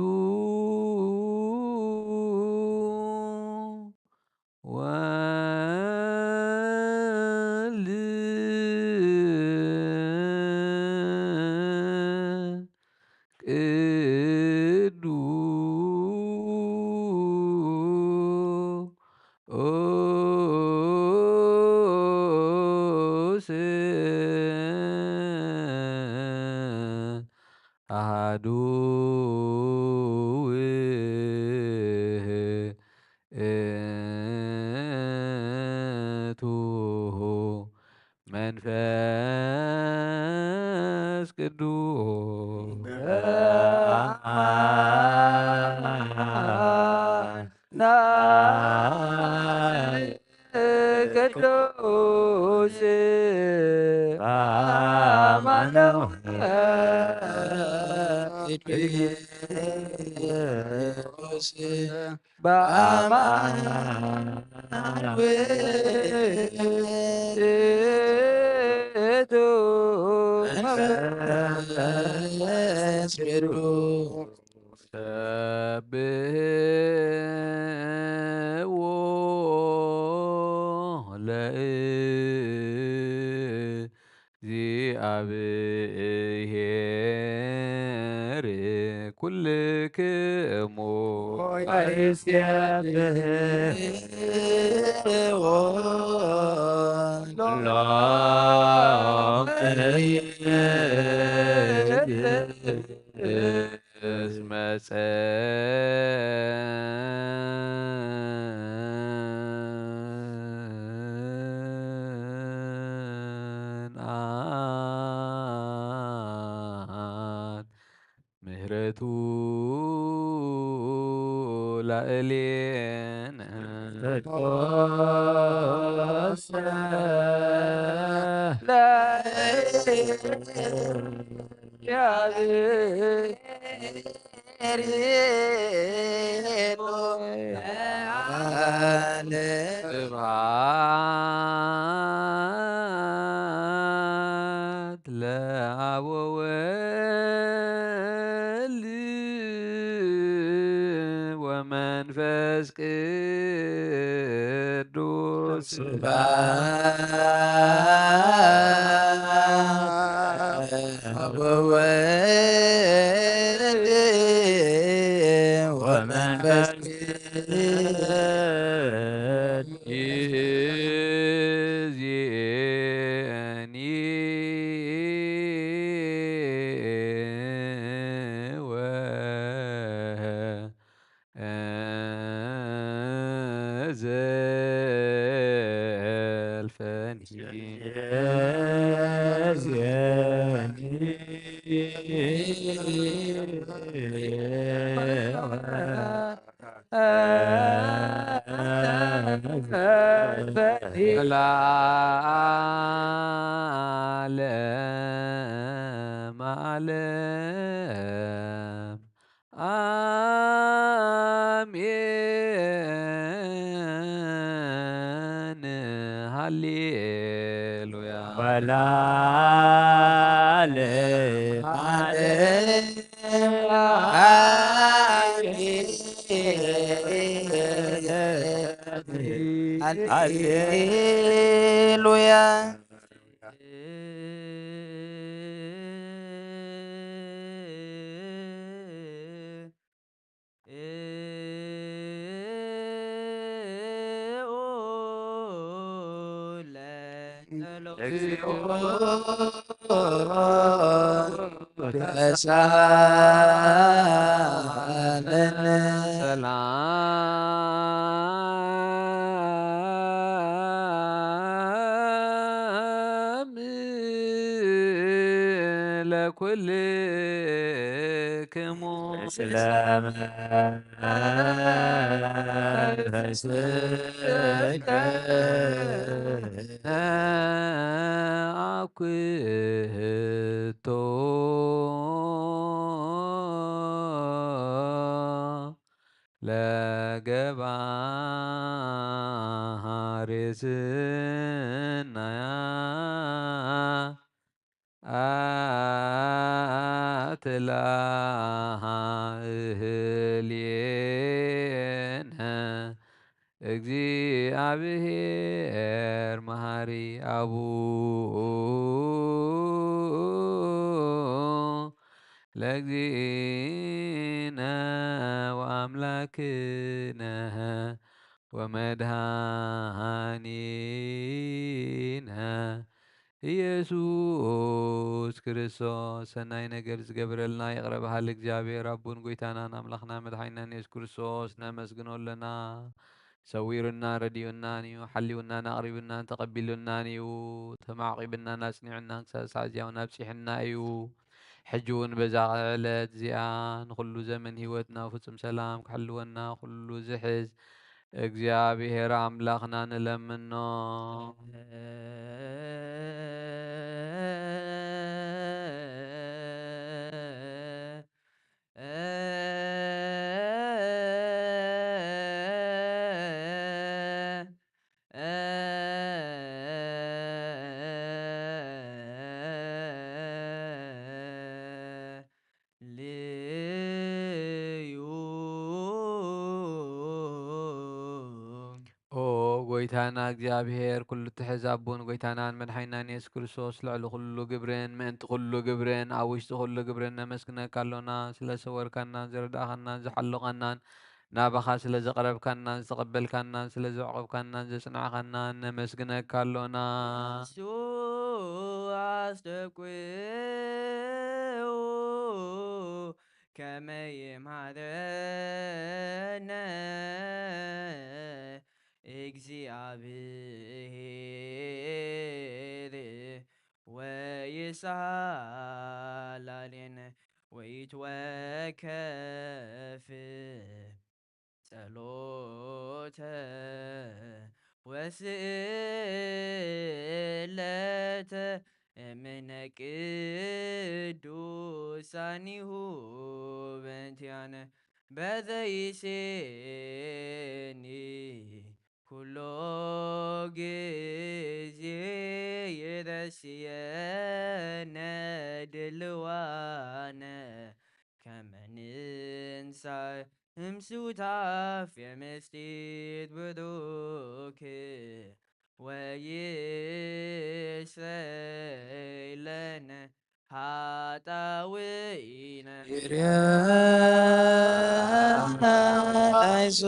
ወልድ ቅዱስ አሐዱ ውእቱ መንፈስ ቅዱስ። ቅዱስ አማኑኤል ቅዱስ በአማኑኤል ውእቱ መንፈስ ቅዱስ። ሰብሕዎ ለእግዚአብሔር ኩልክሙ ወይሴብሕዎ ሎሙ እስመ ጸንዓት ምህረቱ ላዕሌነ። ስብሐት ለአብ ወወልድ ወመንፈስ ቅዱስ። ስብሐት ለአብ ወወልድ ወመንፈስ ቅዱስ። ይእዜኒ ወ ዘልፈኒ። ለዓለመ ዓለም። አሜን። ሃሌሉያ። ወለዓለመ ዓለም። አሜን። ሃሌሉያ። እግዚኦ ተሳለነ። ሰላም ለኩልክሙ። ስለ መንፈስከ አኩቶ ለገባሬ ስናያ አትላሃ እህልየነ እግዚአብሔር መሐሪ አቡ ለእግዚእነ ወአምላክነ ወመድኃኒነ ኢየሱስ ክርስቶስ። ሰናይ ነገር ዝገብረልና ይቕረ በሃሊ እግዚኣብሔር ኣቦን ጐይታናን ኣምላኽና መድኃኒናን ኢየሱስ ክርስቶስ ነመስግኖ ኣለና። ሰዊሩና ረዲኡናን እዩ፣ ሓልዩናን ኣቕሪቡናን ተቐቢሉናን እዩ፣ ተማዕቂቡናን ኣጽኒዑናን ክሳብ ሰዓት እዚኣ እውን ኣብጺሑና እዩ። ሕጂ እውን በዛ ዕለት እዚኣ ንኹሉ ዘመን ህይወትና ፍጹም ሰላም ክሕልወና ኩሉ ዝሕዝ እግዚኣብሔር ኣምላኽና ንለምኖ። ልዩ። ኦ ጐይታና እግዚኣብሔር፣ ኩሉ እትሕዝ ኣቦን ጐይታናን መድሓኒናን የሱስ ክርስቶስ፣ ልዕሊ ኩሉ ግብርን ምእንቲ ኩሉ ግብርን ኣብ ውሽጢ ኩሉ ግብርን ነመስግነካ ኣሎና። ስለ ሰወርካናን ዝረዳእኻናን ዝሓለኻናን፣ ናባኻ ስለ ዘቕረብካናን ዝተቐበልካናን ስለ ዘዕቆብካናን ዘጽናዕኻናን ነመስግነካ ኣሎና። እሱ ኣስደቁ ከመ ይምሃረነ እግዚኣብሔር ወይሳላሌነ ወይትወከፍ ጸሎተ ወስእለተ እምነ ቅዱሳኒሁ በእንቲአነ በዘይሴኒ ኩሎ ጊዜ ይረስየነ ድልዋነ ከመ ንንሳእ እምሱታፌ ምስጢር ብሩክ ወይስረይ ለነ ኃጣውኢነ። ይርያ ኣይዞ።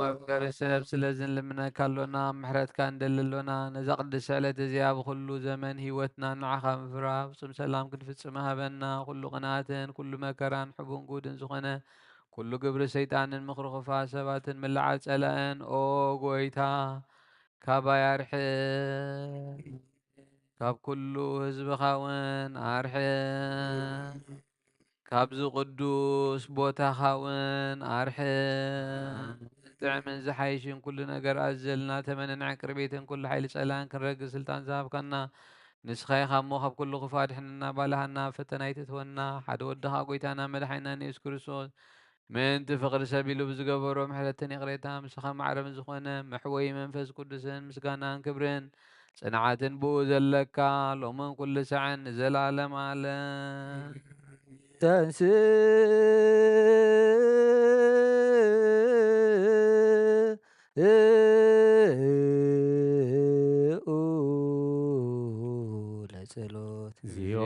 መፍቀሪ ሰብ ስለዚ ንልምነካ ኣሎና፣ ምሕረትካ ንደሊ ኣሎና። ነዛ ቅድስቲ ዕለት እዚኣ ብኹሉ ዘመን ህይወትና ንዓኻ ምፍራ ፍጹም ሰላም ክንፍጽም ሃበና። ኩሉ ቅንኣትን ኩሉ መከራን ሕቡን ጉድን ዝኾነ ኩሉ ግብሪ ሰይጣንን ምኽሪ ክፉኣት ሰባትን ምልዓል ጸላእን፣ ኦ ጐይታ፣ ካባይ ኣርሕቕ። ካብ ኩሉ ህዝብኻ እውን ኣርሕቕ። ካብዚ ቅዱስ ቦታኻ እውን ኣርሕቕ። ጥዕምን ዝሓይሽን ኩሉ ነገር ኣዘልና ተመንን ዕንቅርቢትን ኩሉ ሓይሊ ጸላእን ክንረግጽ ስልጣን ዝሃብካና ንስኻ ኢኻ እሞ፣ ካብ ኩሉ ክፉእ ኣድሕነና፣ ባልሃና፣ ኣብ ፈተና ኣይትእትወና። ሓደ ወድኻ ጐይታና መድሓኒናን የሱስ ክርስቶስ ምእንቲ ፍቕሪ ሰብ ኢሉ ብዝገበሮ ምሕረትን ይቕሬታ፣ ምሳኻ ማዕረ ምስ ዝኾነ መሕወዪ መንፈስ ቅዱስን ምስጋናን ክብርን ጽንዓትን ብኡ ዘለካ ሎምን ኩሉ ሳዕን ንዘለዓለም ዓለም። ተንስእ ለጸሎት። እግዚኦ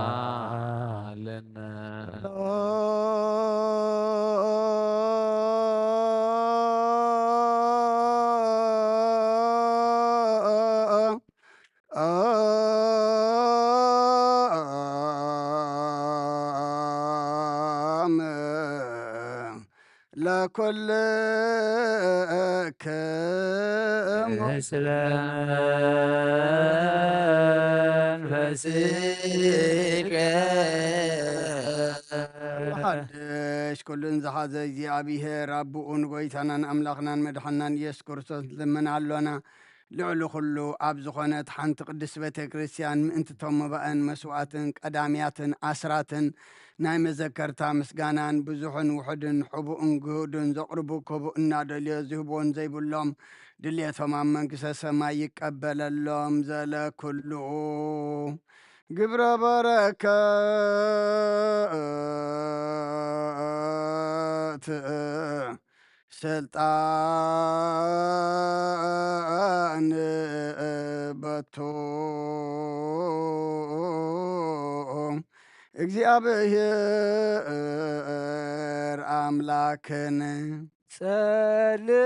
ተሳሃለነ። ለኩልክሙ። ምስለ መንፈስከ። ሓድሽ ኩሉን ዝሓዘ እግዚኣብሔር ኣቦኡን ጐይታናን ኣምላኽናን መድሓናን ኢየሱስ ክርስቶስ ንልምን ኣሎና። ልዕሊ ኩሉ ኣብ ዝኾነት ሓንቲ ቅድስት ቤተ ክርስቲያን ምእንቲ እቶም መባእን መስዋዕትን ቀዳምያትን ኣስራትን ናይ መዘከርታ ምስጋናን ብዙሕን ውሑድን ሕቡእን ግሁድን ዘቕርቡ ክቡእ እናደልዮ ዝህብዎን ዘይብሎም ድሌቶም ኣብ መንግስተ ሰማይ ይቀበለሎም። ዘለኩሉ ግብረ በረከት ስልጣን በቱ። እግዚኣብሔር ኣምላክን ጸልዩ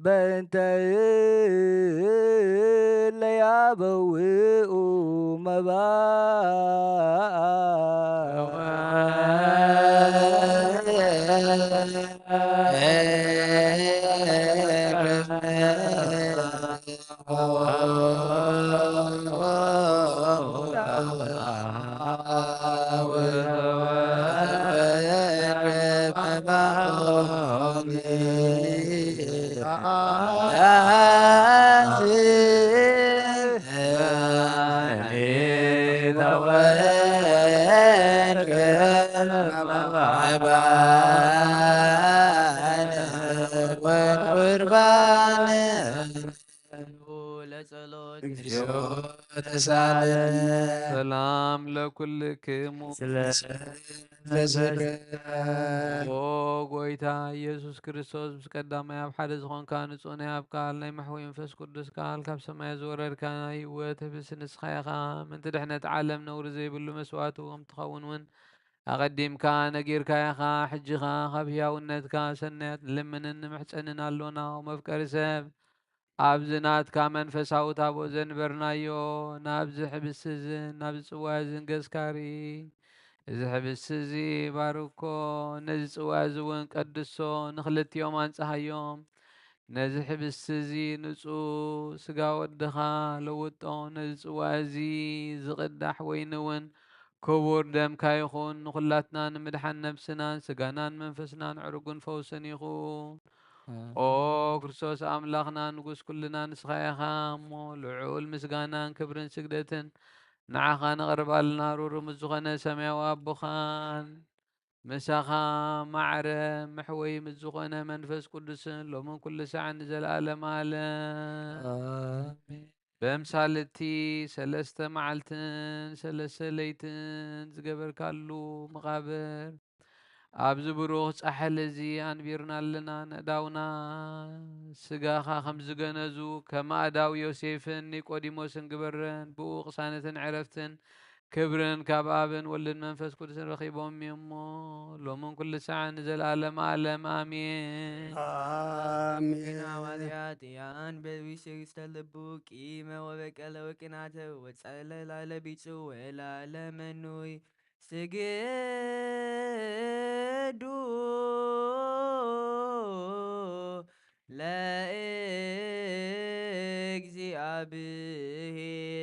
በእንተ እለ ያበውኡ መባእ ለጸሎት እግዚኦ ተሳለን። ሰላም ለኩልክሙ። ስለ ተዘከረ። ኦ ጎይታ ኢየሱስ ክርስቶስ፣ ምስ ቀዳማይ ኣብ ሓደ ዝኾንካ፣ ንጹህ ናይ ኣብ ቃል፣ ናይ መሕወይ መንፈስ ቅዱስ ቃል፣ ካብ ሰማይ ዝወረድካ ናይ ህይወት ህብስቲ ንስኻ ኢኻ። ምእንቲ ድሕነት ዓለም ነውሪ ዘይብሉ መስዋእቱ ከም ትኸውን እውን ኣቐዲምካ ነጊርካ ኢኻ። ሕጂ ኸኣ ካብ ህያውነትካ ሰናያት ንልምንን ንምሕጸንን ኣሎና። ኦ መፍቀሪ ሰብ፣ ኣብዚ ናትካ መንፈሳዊ ታቦት ዘንበርናዮ፣ ናብዚ ሕብስቲ እዝን ናብዚ ጽዋ እዝን ገጽካ ርኢ። እዚ ሕብስቲ እዚ ባርኮ፣ ነዚ ጽዋ እዚ እውን ቀድሶ፣ ንኽልቲኦም ኣንጽሃዮም። ነዚ ሕብስቲ እዚ ንጹህ ስጋ ወድኻ ለውጦ፣ ነዚ ጽዋ እዚ ዝቕዳሕ ወይኒ እውን ክቡር ደምካ ይኹን። ንኹላትና ንምድሓን ነብስናን ስጋናን መንፈስናን ዕሩግን ፈውስን ይኹን። ኦ ክርስቶስ ኣምላኽና ንጉስ ኩልና ንስኻ ኢኻ እሞ፣ ልዑል ምስጋናን ክብርን ስግደትን ንዓኻ ነቕርብ ኣለና። ሩሩ ምስ ዝኾነ ሰማያዊ ኣቦኻን ምሳኻ ማዕረ መሕወይ ምስ ዝኾነ መንፈስ ቅዱስን ሎምን ኩሉ ሳዕን ንዘለኣለም ኣለም። ኣሜን። በምሳል እቲ ሰለስተ መዓልትን ሰለስተ ለይትን ዝገበርካሉ መቓብር፣ ኣብዚ ብሩኽ ጻሕሊ እዚ ኣንቢርና ኣለና። ነእዳውና ስጋኻ ከም ዝገነዙ፣ ከም ኣእዳው ዮሴፍን ኒቆዲሞስን ግበረን። ብኡ ቅሳነትን ዕረፍትን ክብርን ካብ ኣብን ወልድን መንፈስ ቅዱስን ረኺቦም እዮም እሞ፣ ሎምን ኩሉ ሳዕን ንዘለኣለም ኣለም። ኣሜን። ኣሜን። ኃጢአትያን በቢስግስተ ልቡ ቂመ ወበቀለ ወቅናተ ወጸለ ላለ ቢጹ ወላለ መኑይ ስግዱ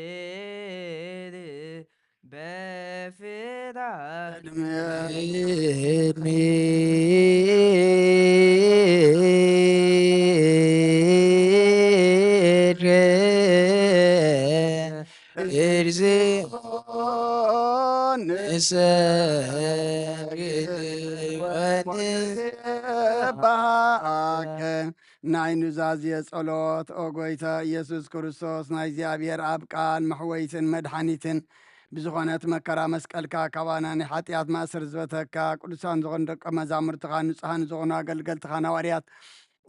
ለእግዚአብሔር በፍርሃት እግዚኦ ንሰግድ ወንስብሐከ። ናይ ኑዛዜ ጸሎት። ኦ ጎይታ ኢየሱስ ክርስቶስ፣ ናይ እግዚኣብሔር ኣብ ቃል መሕወይትን መድሓኒትን ብዝኾነት መከራ መስቀልካ፣ ካባና ናይ ሓጢኣት ማእሰር ዝበተካ፣ ቅዱሳን ዝኾኑ ደቀ መዛሙርትኻ፣ ንጹሃን ዝኾኑ ኣገልገልትኻ፣ ሃዋርያት፣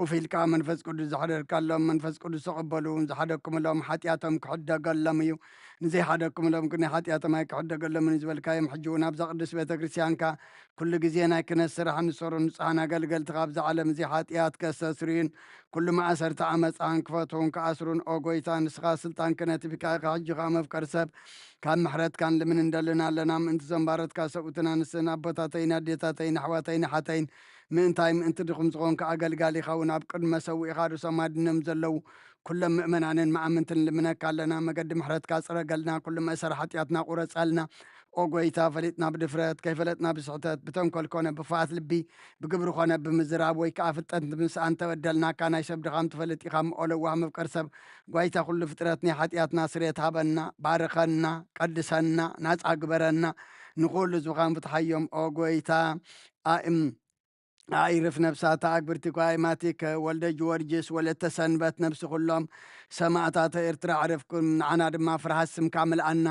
ኡፍ ኢልካ መንፈስ ቅዱስ ዝሓደርካሎም፣ መንፈስ ቅዱስ ተቐበሉ። ንዝሓደግኩምሎም ሓጢኣቶም ክሕደገሎም እዩ፣ ንዘይሓደግኩምሎም ግን ናይ ሓጢኣቶም ኣይክሕደገሎምን እዩ ዝበልካዮም፣ ሕጂ እውን ኣብዛ ቅድስት ቤተ ክርስቲያንካ ኩሉ ግዜ ናይ ክህነት ስራሕ ንሰሩ ንጹሃን ኣገልገልትኻ፣ ኣብዛ ዓለም እዚ ሓጢኣት ከስተስርዩን ኩሉ ማእሰርቲ ዓመፃን ክፈትሑን ክኣስሩን፣ ኦ ጎይታ፣ ንስኻ ስልጣን ክህነት ሂብካ ኢኻ። ሕጂ ኸኣ መፍቀሪ ሰብ፣ ካብ ምሕረትካ ንልምን እንደልን ኣለና። ምእንቲ ዘንባረትካ ሰብኡትን ኣንስትን ኣቦታተይን ኣዴታተይን ኣሕዋተይን ኣሓተይን፣ ምእንታይ ምእንቲ ድኹም ዝኾንካ ኣገልጋሊኻ እውን ኣብ ቅድሚ መሰውኢኻ ርእሶም ኣድኖም ዘለዉ ኩሎም ምእመናንን መኣምንትን ንልምነካ ኣለና። መገዲ ምሕረትካ ጽረገልና፣ ኩሉ መእሰሪ ሓጢኣትና ቁረጸልና። ኦ ጎይታ፣ ፈሊጥና ብድፍረት፣ ከይፈለጥና ብስሕተት፣ ብተንኮል ኮነ ብፍርሃት ልቢ፣ ብግብሪ ኮነ ብምዝራብ ወይ ከኣ ፍልጠት ምስኣን ተበደልናካ፣ ናይ ሰብ ድኻም ትፈልጥ ኢኻ እሞ፣ ኦ ለዋህ መፍቀሪ ሰብ፣ ጓይታ ኩሉ ፍጥረት ናይ ሓጢኣትና ስርየት ሃበና፣ ባርኸና፣ ቀድሰና፣ ናጻ ግበረና፣ ንኹሉ ዝብኻን ፍትሓዮም። ኦ ጎይታ፣ ኣእም-፣ ኣኢርፍ ነፍሳት ኣግብርቲ ኳይ ማቲከ፣ ወልደ ጊዮርጊስ፣ ወለተ ሰንበት፣ ነፍሲ ኩሎም ሰማእታት ኤርትራ ዕረፍኩም፣ ንዓና ድማ ፍርሃት ስምካ ምልኣና።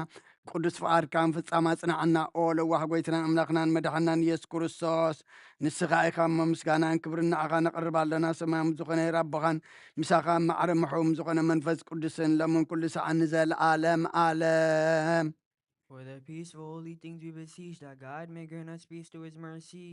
ቅዱስ ፍቓድካ ምፍጻም ኣጽንዓና። ኦ ለዋህ ጎይትናን ኣምላኽናን መድሓናን ኢየሱስ ክርስቶስ፣ ንስኻ ኢኻ እሞ ምስጋናን ክብርን ንዓኻ ነቕርብ ኣለና። ሰማያዊ ዝኾነ ኣቦኻን ምሳኻ ማዕረ ምሑም ዝኾነ መንፈስ ቅዱስን ሎምን ኩሉ ሰዓት ንዘለዓለም ዓለም። For the peace of holy things we beseech that God may grant us peace through his mercy.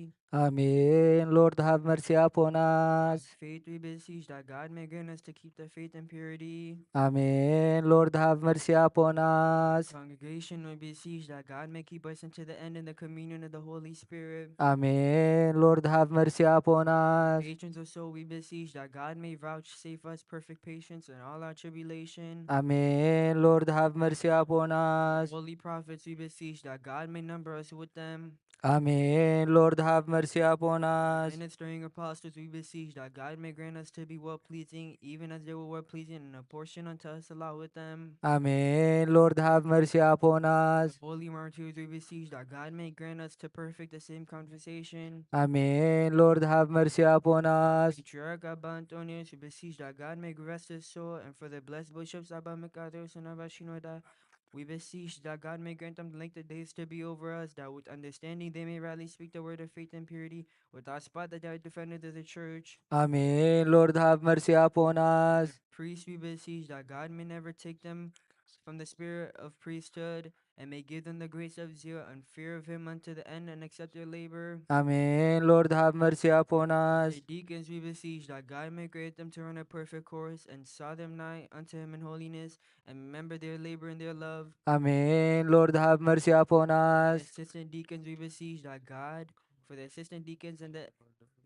Amen. Lord, have mercy upon us. Faith we beseech that God may grant us to keep the faith in purity. Amen. Lord, have mercy upon us. Congregation we beseech that God may keep us unto the end in the communion of the Holy Spirit. Amen. Lord, have mercy upon us. Patrons of soul we beseech that God may vouchsafe us perfect patience in all our tribulation. Amen. Lord, have mercy upon us. Holy prophets we beseech that God may number us with them. Amen. Lord, have mercy upon us. Ministering apostles we beseech that God may grant us to be well pleasing, even as they were well pleasing, and apportion unto us a lot with them. Amen. Lord, have mercy upon us. Holy martyrs we beseech that God may grant us to perfect the same conversation. Amen. Lord, have mercy upon us. Patriarch Abba Antonius, we beseech that God may rest his soul, and for the blessed bishops Abba Makarios and Abba Shinoda, we beseech that God may grant them the length of days to be over us, that with understanding they may rightly speak the word of faith and purity, without spot, that they are defenders of the church. Amen. Lord, have mercy upon us. Priests, we beseech that God may never take them from the spirit of priesthood, and may give them the grace of zeal and fear of him unto the end, and accept their labor. Amen. Lord, have mercy upon us. The deacons, we beseech that God may grant them to run a perfect course, and solemn night unto him in holiness, and remember their labor and their love. Amen. Lord, have mercy upon The us. assistant deacons, we beseech that God, for the assistant deacons and the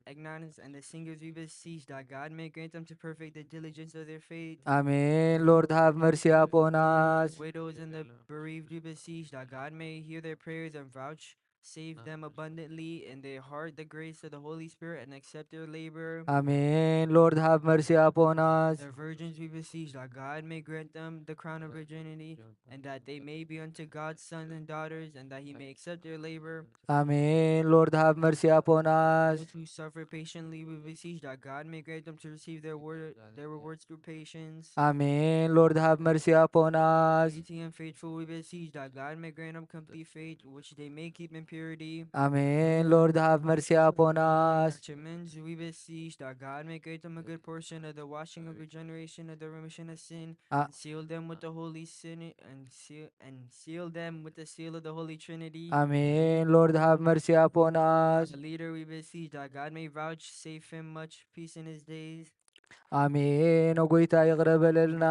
agnostics and the singers, we beseech that God may grant them to perfect the diligence of their faith. Amen. Lord, have mercy upon us. Widows and the bereaved, we beseech that God may hear their prayers and vouchsafe them abundantly in their heart the grace of the Holy Spirit and accept their labor. Amen. Lord, have mercy upon us. The virgins, we beseech that God may grant them the crown of virginity, and that they may be unto God's sons and daughters, and that he may accept their labor. Amen. Lord, have mercy upon us. Those who suffer patiently, we beseech that God may grant them to receive their word, their rewards through patience. Amen. Lord, have mercy upon us. Faithful and faithful, we beseech that God may grant them complete faith, which they may keep in purity. Amen. Lord, have mercy upon us. Clergymen, we beseech that God may grant them a good portion of the washing of regeneration of the remission of sin, Ah. and seal them with the Holy Sin, and seal and seal them with the seal of the Holy Trinity. Amen. Lord, have mercy upon us. The leader, we beseech that God may vouchsafe him much peace in his days. አሜን። ኦ ጎይታ ይቕረ በለልና።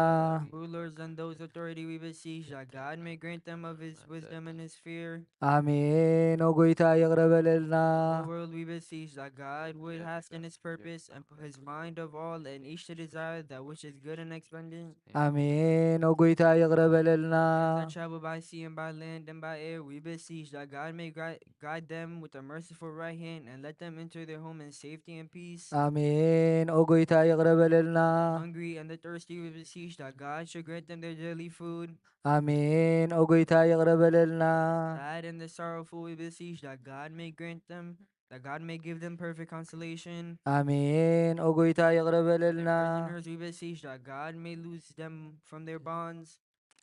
Rulers and those authority, we beseech that God may grant them of his wisdom and his fear. አሜን። ኦ ጎይታ ይቕረ በለልና። The world, we beseech that God would hasten his purpose and put his mind of all, and each to desire that which is good and expendent. አሜን። ኦ ጎይታ ይቕረ በለልና። That travel by sea and by land and by air, we beseech that God may gui- guide them with a merciful right hand, and let them enter their home in safety and peace. አሜን። ኦ ጎይታ ይቕረ በለልና። Hungry and the thirsty, we beseech that God should grant them their daily food. አሜን። ኦ ጎይታ ይቕረ በለልና። Sad and the sorrowful, we beseech that God may grant them, that God may give them perfect consolation. አሜን። ኦ ጎይታ ይቕረ በለልና። Prisoners, we beseech that God may loose them from their bonds.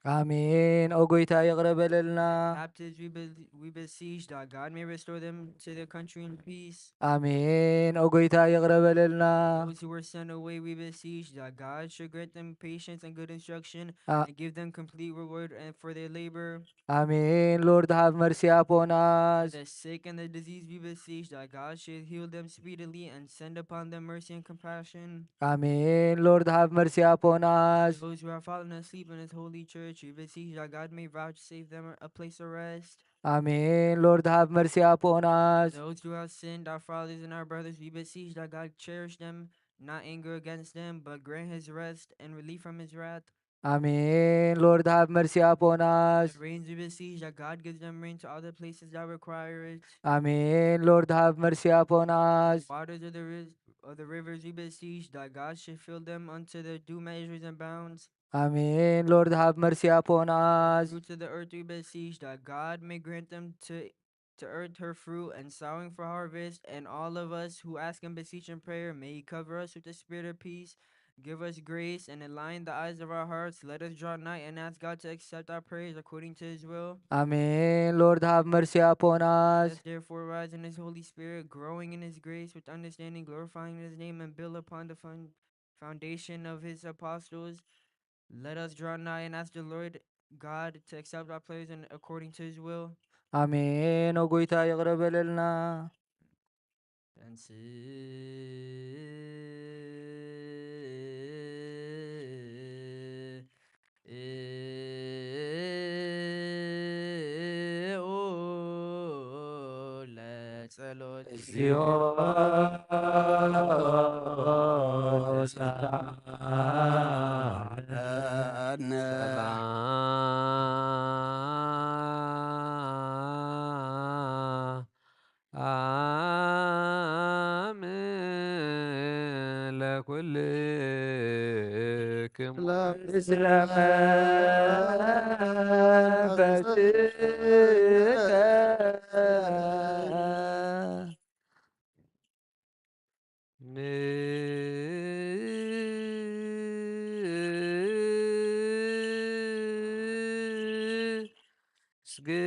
አሜን። ኦ ጎይታ ይቕረ በለልና። Captives, we, be- we beseech that God may restore them to their country in peace. አሜን። ኦ ጎይታ ይቕረ በለልና። Those who were sent away, we beseech that God should grant them patience and good instruction, Ah. and give them complete reward and for their labor. አሜን። Lord, have mercy upon us. The sick and the diseased, we beseech that God should heal them speedily and send upon them mercy and compassion. አሜን። Lord, have mercy upon us. Those who have fallen asleep in his holy church, we beseech that God may vouchsafe them a place of rest. አሜን። Lord, have mercy upon us. Those who have sinned, our fathers and our brothers, we beseech that God cherish them, not anger against them, but grant his rest and relief from his wrath. አሜን። Lord, have mercy upon us. The rains, we beseech that God gives them rain to all the places that require it. አሜን። Lord, have mercy upon us. Waters of the, ri- of the rivers, we beseech that God should fill them unto their due measures and bounds. አሜን። Lord, have mercy upon us. Fruits of the earth, we beseech that God may grant them to to earth her fruit, and sowing for harvest, and all of us who ask and beseech in prayer, may he cover us with the spirit of peace, Give us grace and align the eyes of our hearts. Let us draw nigh and ask God to accept our prayers according to his will. Amen. Lord, have mercy upon us. Let us therefore rise in his Holy Spirit, growing in his grace with understanding, glorifying his name, and build upon the fun- foundation of his apostles. Let us draw nigh and ask the Lord God to accept our prayers and according to his will. ኣሜን። ኦ ጎይታ ይቕረ በለልና። ተንሥኡ ለጸሎት እግዚኦ ሰላም ለኩልክሙ። ለምስለ መንፈስከ ንስግድ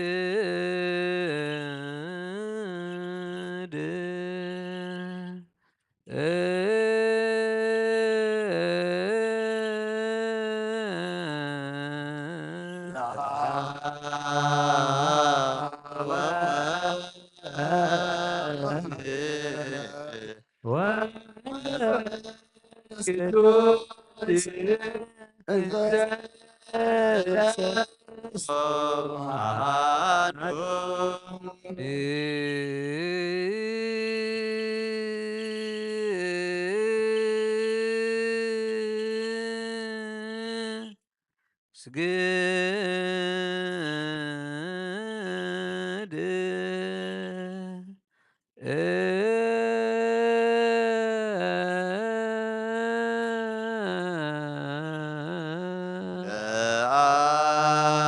ስግድ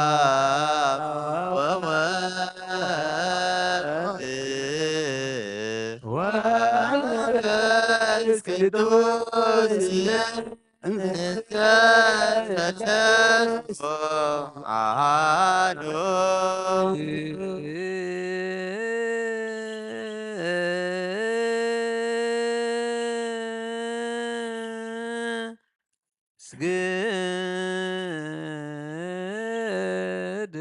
ለአብ ወወልድ ወመንፈስ ቅዱስ እንተ ተሰብሐ አሐዱ። ስግድ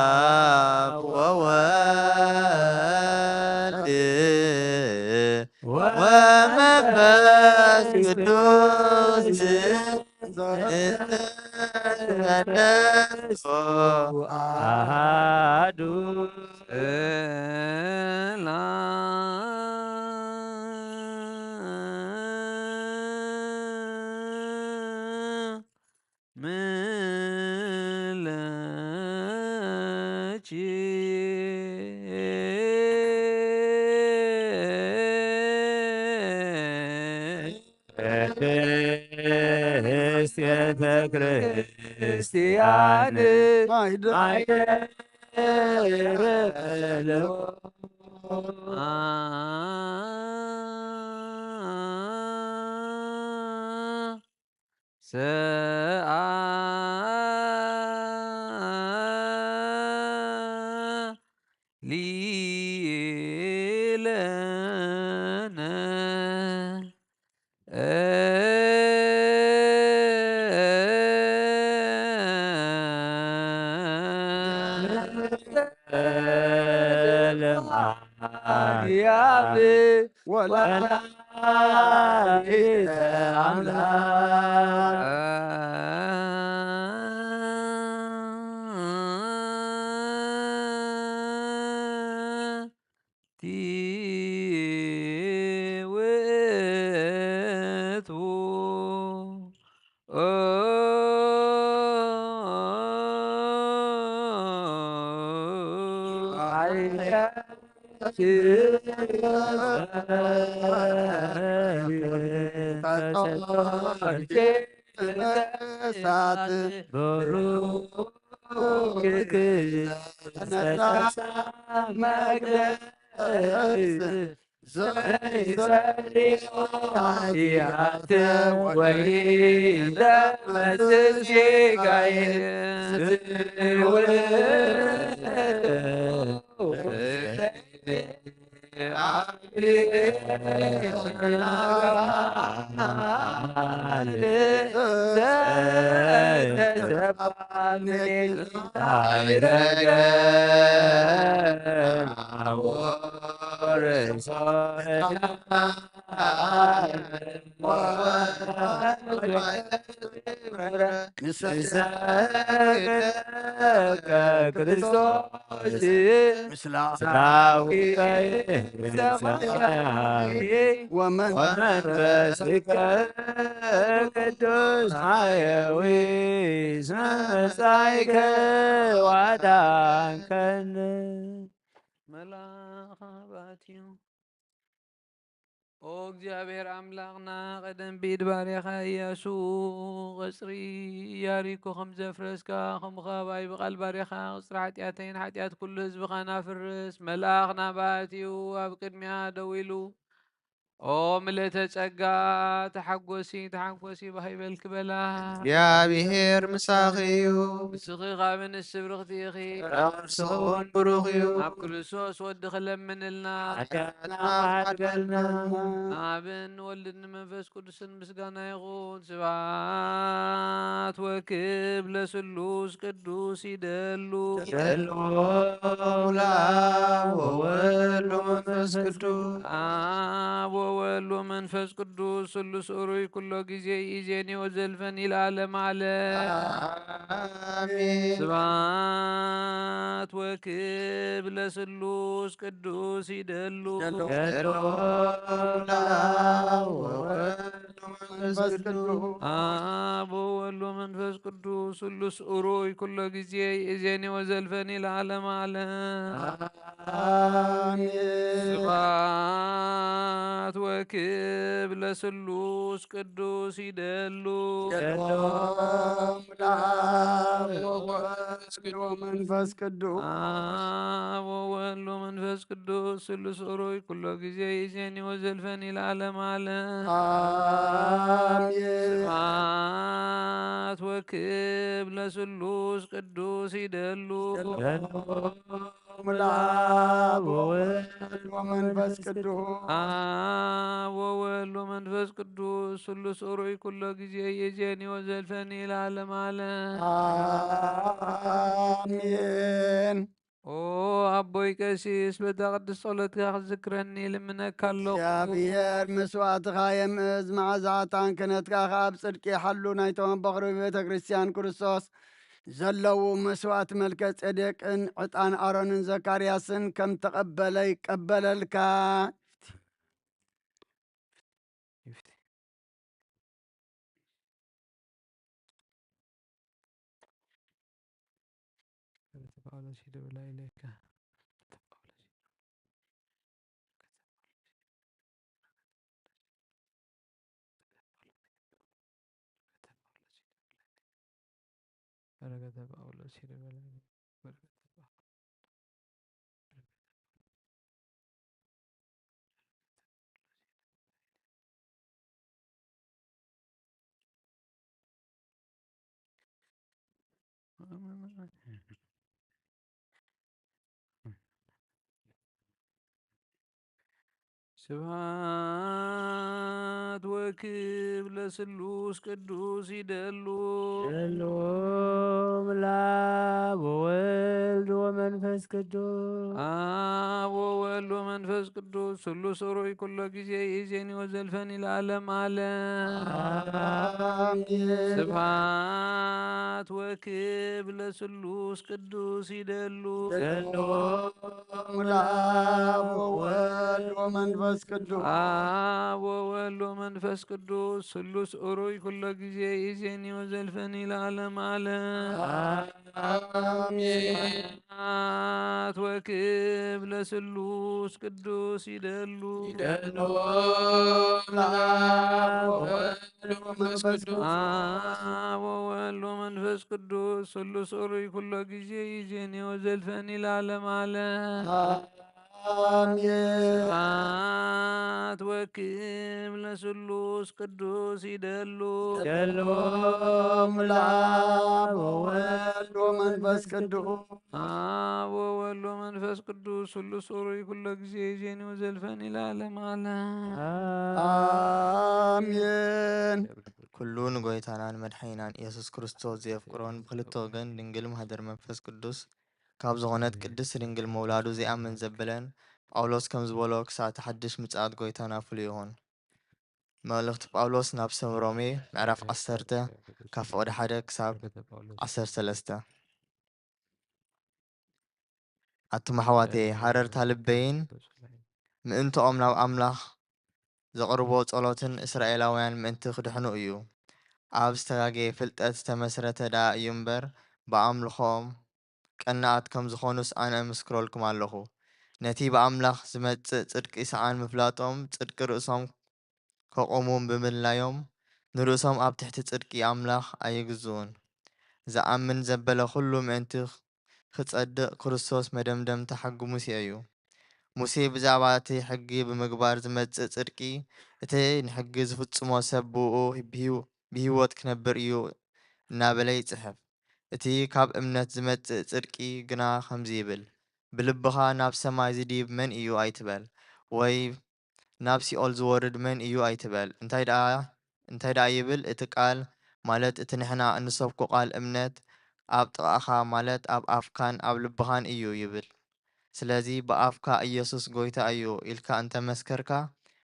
አብ ወወልድ ወመንፈስ ቅዱስ እንተ ተሰብሐ አሐዱ። ሰላም ለኪ ቅድስት ቤተ ክርስቲያን ማይደረ ሰአሊ ለነ ለማርያም ወላዲተ አምላክ። ቲ ውእቱ ክክዘነሳ መቅደስ ዘይጸሪ ኃጢአት ወይ ለመጽስ ጌጋዬ ስውር ንሰብሰብ ክርስቶስ ምስላ ሰማያዊ ወመንፈስከ ቅዱስ ኃየዊ እስመ መጻእከ ወአዳንከነ። መልአክ ኣባትዩ ኦ እግዚኣብሔር ኣምላኽና፣ ቀደም ብኢድ ባርያኻ ኢያሱ ቐጽሪ ኢያሪኮ ከም ዘፍረስካ፣ ከምኡ ኸኣ ብቓል ባርያኻ ቐጽሪ ሓጢኣተይን ሓጢኣት ኩሉ ህዝብኻን ኣፍርስ። መልኣኽ ናባትዩ ኣብ ቅድሚያ ደው ኢሉ፣ ኦ ምልእተ ጸጋ፣ ተሓጎሲ፣ ተሓጎሲ፣ ባህ ይበልኪ በላ። እግዚኣብሔር ምሳኺ እዩ። ንስኺ ካብ ኣንስቲ ብርኽቲ ኢኺ። ፍረ ከርስኺ እውን ብሩኽ እዩ። ኣብ ክርስቶስ ወዲ ክለምንልና። ሓጢኣትና ሓድገልና። ንኣብን ንወልድን ንመንፈስ ቅዱስን ምስጋና ይኹን። ስብሐት ወክብር ለስሉስ ቅዱስ ይደሉ። ይደሉ ለአብ ወወልድ ወመንፈስ ቅዱስ። አብ ወወልድ ወመንፈስ ቅዱስ ስሉስ ኡሩይ ኩሎ ጊዜ ይእዜኒ ወዘልፈኒ ለዓለመ ዓለም። አሜን። ስብሐት ወክብር ለስሉስ ቅዱስ ይደሉ። ይደሉ ለአብ ወወልድ ወመንፈስ ቅዱስ። አብ ወወልድ ወመንፈስ ቅዱስ ስሉስ ኡሩይ ኩሎ ጊዜ ይእዜኒ ወዘልፈኒ ለዓለመ ዓለም። አሜን። ስብሐት ወክብር ለስሉስ ቅዱስ ይደሉ። ይደሉ ለአብ ወወልድ ወመንፈስ ቅዱስ። አብ ወወልድ ወመንፈስ ቅዱስ ስሉስ ኡሩይ ኩሎ ጊዜ ይእዜኒ ወዘልፈኒ ለዓለመ ዓለም። አሜን። ስብሐት ወክብር ለስሉስ ቅዱስ ይደሉ። ይደሉ ለአብ ወወልድ ወመንፈስ ቅዱስ። አብ ወወልድ ወመንፈስ ቅዱስ ስሉስ ኡሩይ ኩሎ ጊዜ ይእዜኒ ወዘልፈኒ ለዓለመ ዓለም። አሜን። ኦ ኣቦይ ቀሲስ፣ በታ ቅድስት ጸሎትካ ክትዝክረኒ ይልምነካ ኣለኹ። እግዚኣብሔር መስዋዕትኻ የምእዝ፣ መዓዛ ዕጣን ክህነትካ ኸኣ ኣብ ጽድቂ ይሓሉ። ናይቶም ኣቦ ኽሩብ ቤተ ክርስቲያን ክርስቶስ ዘለዉ መስዋዕት መልከ ጼዴቅን ዕጣን ኣሮንን ዘካርያስን ከም ተቐበለ ይቀበለልካ። ይፍቲ። ገብረ ጳውሎስ ሂደ በላይ ኢለካ። በረከተ ጳውሎስ ሂደ በላይ። ስብሐት ወክብር ለስሉስ ቅዱስ ይደሉ። ይደሉ ለአብ ወወልድ ወመንፈስ ቅዱስ። አብ ወወልድ ወመንፈስ ቅዱስ ስሉስ ኡሩይ ኩሎ ጊዜ ይእዜኒ ወዘልፈኒ ለዓለም ዓለም። አሜን። ስብሐት ወክብር ለስሉስ ቅዱስ ይደሉ። ይደሉ ለአብ ወወልድ ወመንፈስ ቅዱስ። አብ ወወልድ ወመንፈስ ቅዱስ ስሉስ ኡሩይ ኩሎ ጊዜ ይእዜኒ ወዘልፈኒ ለዓለም ዓለም። አሜን። ስብሐት ወክብር ለስሉስ ቅዱስ ይደሉ። ይደሉ ለአብ ወወልድ ወመንፈስ ቅዱስ። አብ ወወልድ ወመንፈስ መንፈስ ቅዱስ ስሉስ ኡሩይ ኩሎ ግዜ ይዜንዮ ዘልፈኒ ለዓለም ዓለም። ኣሜን። ስብሐት ወክብር ለስሉስ ቅዱስ ይደሉ። ይደሉ ለአብ ወወልድ ወመንፈስ ቅዱስ። አብ ወወልድ ወመንፈስ ቅዱስ ስሉስ ኡሩይ ኩሎ ግዜ ይዜንዮ ዘልፈኒ ለዓለም ዓለም። አሜን። ኩሉ ንጎይታናን መድሓኒናን ኢየሱስ ክርስቶስ ዘየፍቅሮን ብክልተ ወገን ድንግል ማህደር መንፈስ ቅዱስ ካብ ዝኾነት ቅድስት ድንግል ምውላዱ ዘይኣምን ዘበለን ጳውሎስ ከም ዝበሎ ክሳዕ እቲ ሓድሽ ምጽኣት ጎይታና ፍሉይ ይኹን። መልእኽቲ ጳውሎስ ናብ ሰብ ሮሜ ምዕራፍ ዓሰርተ ካብ ፍቕዲ ሓደ ክሳብ ዓሰርተ ሰለስተ። ኣቱም ኣሕዋተይ፣ ሃረርታ ልበይን ምእንትኦም ናብ ኣምላኽ ዘቕርቦ ጸሎትን እስራኤላውያን ምእንቲ ክድሕኑ እዩ። ኣብ ዝተጋገየ ፍልጠት ዝተመስረተ ደኣ እዩ እምበር፣ ብኣምልኾኦም ቀናኣት ከም ዝኾኑስ ኣነ እምስክረልኩም ኣለኹ። ነቲ ብኣምላኽ ዝመጽእ ጽድቂ ሰኣን ምፍላጦም፣ ጽድቂ ርእሶም ከቑሙ ብምድላዮም፣ ንርእሶም ኣብ ትሕቲ ጽድቂ ኣምላኽ ኣይግዝኡን። ዝኣምን ዘበለ ኩሉ ምእንቲ ክጸድቕ ክርስቶስ መደምደምታ ሕጊ ሙሴ እዩ። ሙሴ ብዛዕባ እቲ ሕጊ ብምግባር ዝመጽእ ጽድቂ፣ እቲ ንሕጊ ዝፍጽሞ ሰብ ብእኡ ብህይወት ክነብር እዩ እናበለ ይጽሕፍ። እቲ ካብ እምነት ዝመጽእ ጽድቂ ግና ከምዚ ይብል፣ ብልብኻ ናብ ሰማይ ዝድይብ መን እዩ ኣይትበል፣ ወይ ናብ ሲኦል ዝወርድ መን እዩ ኣይትበል። እንታይ ደኣ እንታይ ደኣ ይብል? እቲ ቃል፣ ማለት እቲ ንሕና እንሰብኮ ቃል እምነት፣ ኣብ ጥቓኻ፣ ማለት ኣብ ኣፍካን ኣብ ልብኻን እዩ ይብል። ስለዚ ብኣፍካ ኢየሱስ ጐይታ እዩ ኢልካ እንተ መስከርካ፣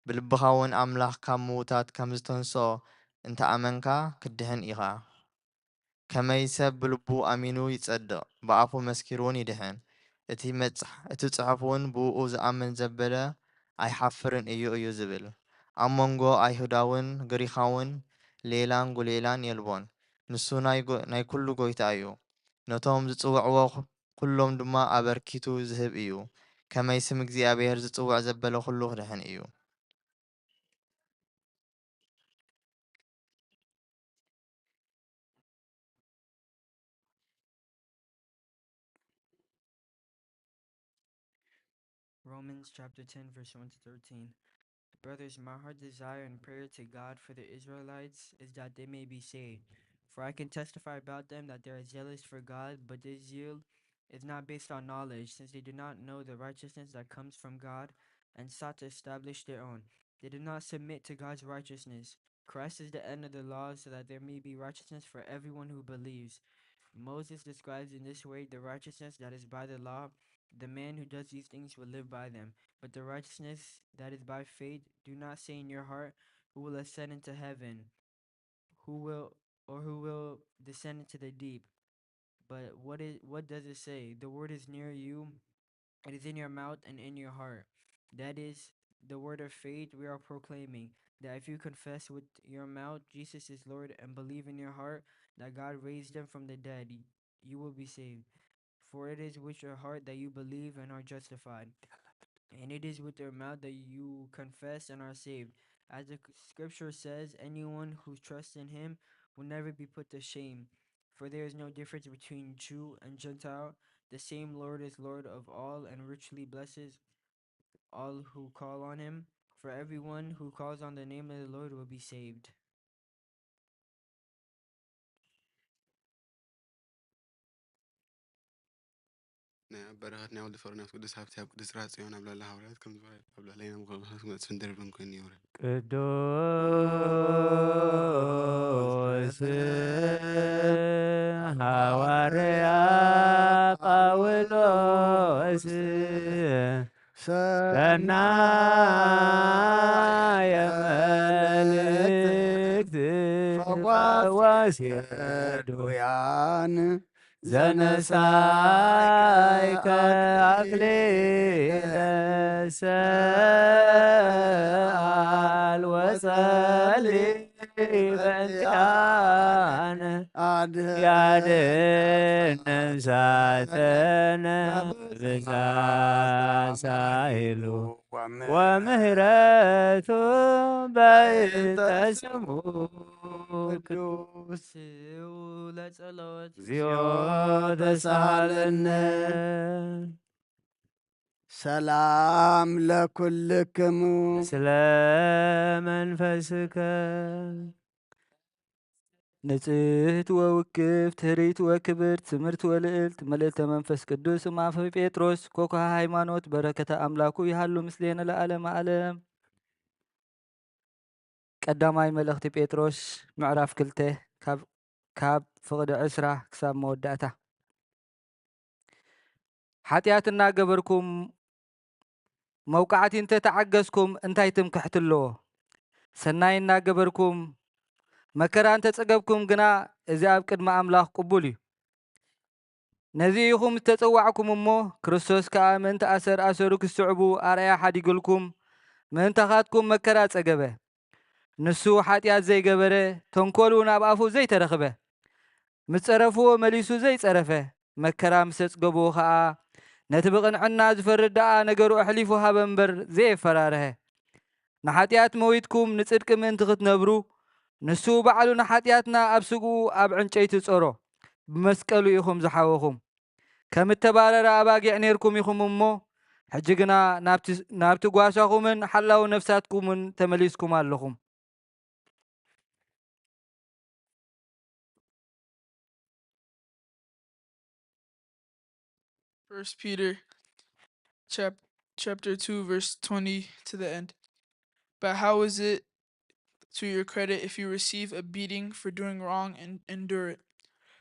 ብልብኻ እውን ኣምላኽ ካብ ምዉታት ከም ዝተንስኦ እንተ ኣመንካ፣ ክትድሕን ኢኻ። ከመይ ሰብ ብልቡ ኣሚኑ ይጸድቕ፣ ብኣፉ መስኪሩ እውን ይድሕን። እቲ መጽሕ እቲ ጽሑፍ እውን ብእኡ ዝኣምን ዘበለ ኣይሓፍርን እዩ እዩ ዝብል። ኣብ መንጎ ኣይሁዳውን ግሪኻውን ሌላን ጉሌላን የልቦን። ንሱ ናይ ጎ- ናይ ኩሉ ጎይታ እዩ። ነቶም ዝጽውዕዎ ኩ- ኩሎም ድማ ኣበርኪቱ ዝህብ እዩ። ከመይ ስም እግዚኣብሔር ዝጽውዕ ዘበለ ኩሉ ክድሕን እዩ። Romans chapter ten, verse one to thirteen. Brothers, my heart desire and prayer to God for the Israelites is that they may be saved. For I can testify about them that they are zealous for God, but this zeal is not based on knowledge, since they do not know the righteousness that comes from God and sought to establish their own. They did not submit to God's righteousness. Christ is the end of the law, so that there may be righteousness for everyone who believes. Moses describes in this way the righteousness that is by the law. The man who does these things will live by them. But the righteousness that is by faith, do not say in your heart, "Who will ascend into heaven? Who will, or who will descend into the deep?" But what is, what does it say? The word is near you, it is in your mouth and in your heart. That is the word of faith we are proclaiming, that if you confess with your mouth Jesus is Lord and believe in your heart that God raised him from the dead, y- you will be saved. For it is with your heart that you believe and are justified, and it is with your mouth that you confess and are saved. As the c- scripture says, anyone who trusts in him will never be put to shame. For there is no difference between Jew and Gentile. The same Lord is Lord of all and richly blesses all who call on him. For everyone who calls on the name of the Lord will be saved. ናይ ኣብ በረኸት ናይ ወልድ ፍቕሪ ናይ ቅዱስ ሃብቲ ኣብ ቅዱስ ጽርሐ ጽዮን ኣብ ልዕሊ ሃዋርያት ከም ዝበረ ኣብ ልዕለይና ምኽሪ መንፈስ ክመጽእ ፍንድርብን ኮይኑ ይውረድ። ቅዱስ ሃዋርያ ጳውሎስ ሰናየ መልእክት ፈዋሲ ዱያን ዘነሳይከ ኣክሊለ ሰኣል ወጸሊ በእንቲኣነ ያድነን ሳተነ ብዛ ሳይሉ ወምህረቱ በእንተ ስሙ ቅዱስ ስኡ ለጸሎት እግዚኦ ተሳሃለነ። ሰላም ለኩልክሙ። ስለ መንፈስከ ንጽህት ወውክፍት ህርይት ወክብርት ስምርት ወልዕልት መልእልተ መንፈስ ቅዱስ እማፈ ጴጥሮስ ኮኳ ሃይማኖት በረከተ ኣምላኩ ይሃሉ ምስሌነ ለዓለመ ዓለም። ቀዳማይ መልእኽቲ ጴጥሮስ ምዕራፍ ክልተ ካብ፣ ካብ ፍቕዲ ዕስራ ክሳብ መወዳእታ። ሓጢኣት እናገበርኩም መውቃዕቲ እንተተዓገዝኩም እንታይ ትምክሕቲ ኣለዎ? ሰናይ እናገበርኩም መከራ እንተጸገብኩም ግና እዚ ኣብ ቅድሚ ኣምላኽ ቅቡል እዩ። ነዚ ኢኹም ዝተጸዋዕኩም እሞ፣ ክርስቶስ ከኣ ምእንቲ ኣሰር ኣሰሩ ክስዕቡ ኣርኣያ ሓዲጉልኩም፣ ምእንታኻትኩም መከራ ጸገበ። ንሱ ሓጢኣት ዘይገበረ፣ ተንኮል እውን ኣብ ኣፉ ዘይተረኽበ፣ ምስ ጸረፍዎ መሊሱ ዘይጸረፈ፣ መከራ ምስ ኣጽገብዎ ኸኣ፣ ነቲ ብቕንዕና ዝፈርድ ደኣ ነገሩ ኣሕሊፉ ሃበ እምበር ዘየፈራርሀ። ንሓጢኣት መዊትኩም ንጽድቂ ምእንቲ ክትነብሩ፣ ንሱ ባዕሉ ንሓጢኣትና ኣብ ስግኡ ኣብ ዕንጨይቲ ጾሮ፣ ብመስቀሉ ኢኹም ዝሓወኹም። ከም እተባረረ ኣባጊዕ ኔርኩም ኢኹም እሞ፣ ሕጂ ግና ናብቲ፣ ናብቲ ጓሳኹምን ሓላው ነፍሳትኩምን ተመሊስኩም ኣለኹም። First Peter chap- chapter two, verse twenty to the end. But how is it to your credit if you receive a beating for doing wrong and endure it?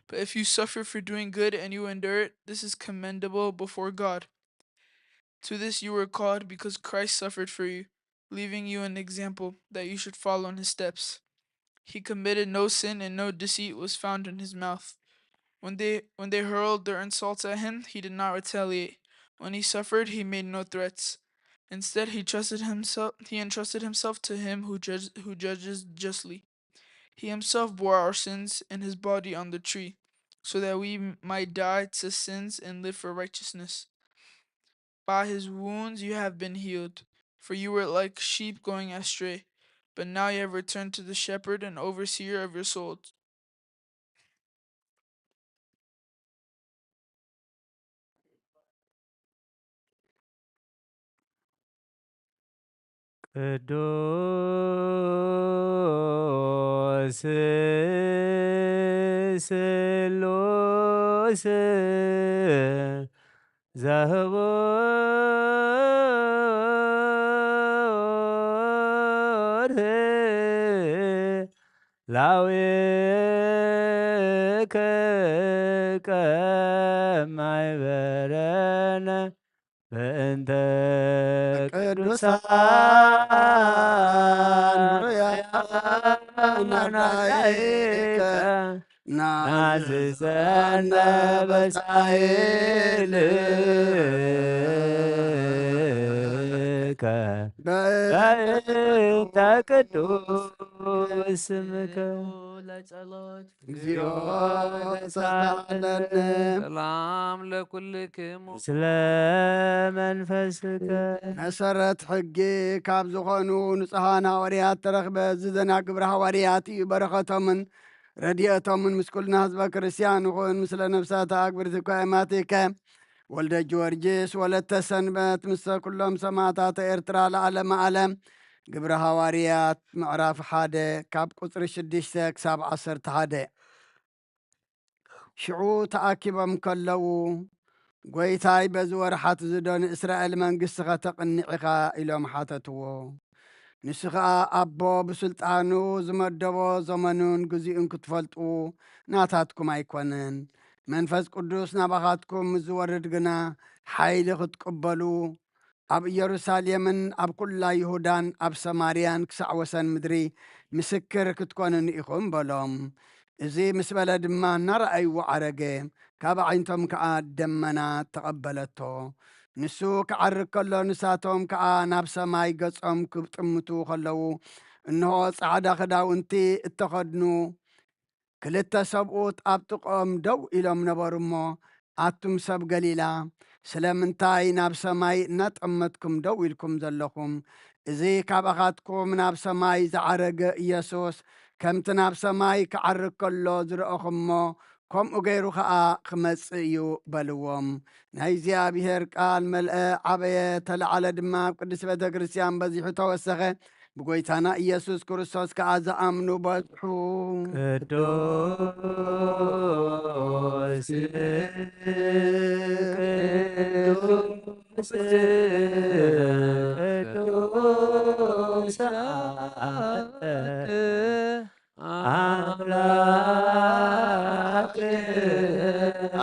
But if you suffer for doing good and you endure it, this is commendable before God. To this you were called because Christ suffered for you, leaving you an example that you should follow in his steps. He committed no sin and no deceit was found in his mouth. When they when they hurled their insults at him, he did not retaliate. When he suffered, he made no threats. Instead, he trusted himself he entrusted himself to him who judge, who judges justly. He himself bore our sins in his body on the tree, so that we m- might die to sins and live for righteousness. By his wounds you have been healed, for you were like sheep going astray, but now you have returned to the shepherd and overseer of your souls. ቅዱስ ስሉስ ዘህቡር ላዊከ ቀማይ በረነ በእንተ ቅዱሳን ርያናናይከ ናዝዘነ በጻይልከ በእንተ ቅዱስ ስምከ። ለጸሎት እግዚኦ ተሳለነ ሰላም ለኩልክሙ ስለ መንፈስከ መሰረት ሕጊ ካብ ዝኾኑ ንጹሓን ሃዋርያት ተረኽበ። እዚ ዜና ግብረ ሃዋርያት እዩ። በረኸቶምን ረድኤቶምን ምስ ኩልና ህዝበ ክርስቲያን ይኹን። ምስለ ነፍሳት ኣግብርቲ ኳይማቲከ ወልደ ጊዮርጊስ ወለተ ሰንበት ምስተ ኩሎም ሰማዕታት ኤርትራ ለዓለመ ዓለም። ግብረ ሃዋርያት ምዕራፍ ሓደ ካብ ቁጽሪ ሽዱሽተ ክሳብ ዓሰርተ ሓደ። ሽዑ ተኣኪቦም ከለዉ፣ ጐይታይ፣ በዚ ወርሓት እዚ ዶ ንእስራኤል መንግስቲ ኸተቕንዕ ኢኻ? ኢሎም ሓተትዎ። ንሱ ኸኣ፣ ኣቦ ብስልጣኑ ዝመደቦ ዘመኑን ግዜኡን ክትፈልጡ ናታትኩም ኣይኮነን። መንፈስ ቅዱስ ናባኻትኩም ምስ ዝወርድ ግና፣ ሓይሊ ክትቅበሉ፣ ኣብ ኢየሩሳሌምን ኣብ ኵላ ይሁዳን ኣብ ሰማርያን ክሳዕ ወሰን ምድሪ ምስክር ክትኮኑኒ ኢኹም በሎም። እዚ ምስ በለ ድማ እናረኣይዎ ዓረገ፣ ካብ ኣዒንቶም ከኣ ደመና ተቐበለቶ። ንሱ ክዓርግ ከሎ ንሳቶም ከኣ ናብ ሰማይ ገጾም ክጥምቱ ከለዉ፣ እንሆ ጻዕዳ ክዳውንቲ እተኸድኑ ክልተ ሰብኡት ኣብ ጥቕኦም ደው ኢሎም ነበሩ እሞ፣ ኣቱም ሰብ ገሊላ፣ ስለምንታይ ናብ ሰማይ እናጠመትኩም ደው ኢልኩም ዘለኹም? እዚ ካባኻትኩም ናብ ሰማይ ዝዓረገ ኢየሱስ ከምቲ ናብ ሰማይ ክዓርግ ከሎ ዝረኣኹሞ፣ ከምኡ ገይሩ ኸኣ ክመጽእ እዩ በልዎም። ናይ እግዚኣብሔር ቃል መልአ፣ ዓበየ፣ ተለዓለ ድማ፣ ኣብ ቅድስት ቤተ ክርስቲያን በዚሑ ተወሰኸ። ብጎይታና ኢየሱስ ክርስቶስ ከኣ ዝኣምኑ በዝሑ። ቅዱስ፣ ቅዱስ፣ ቅዱስ ኣምላክ፣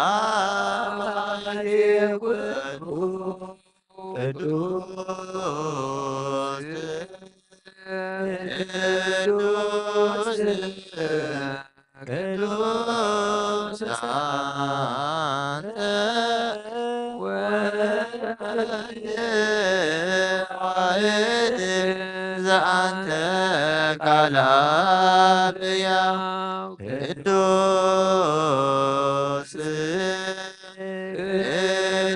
ኣምላክ ኩሉ ቅዱስ፣ ቅዱስ፣ ቅዱስ አንተ ወልድ ዘአንተ ቃል አብ ሕያው ቅዱስ፣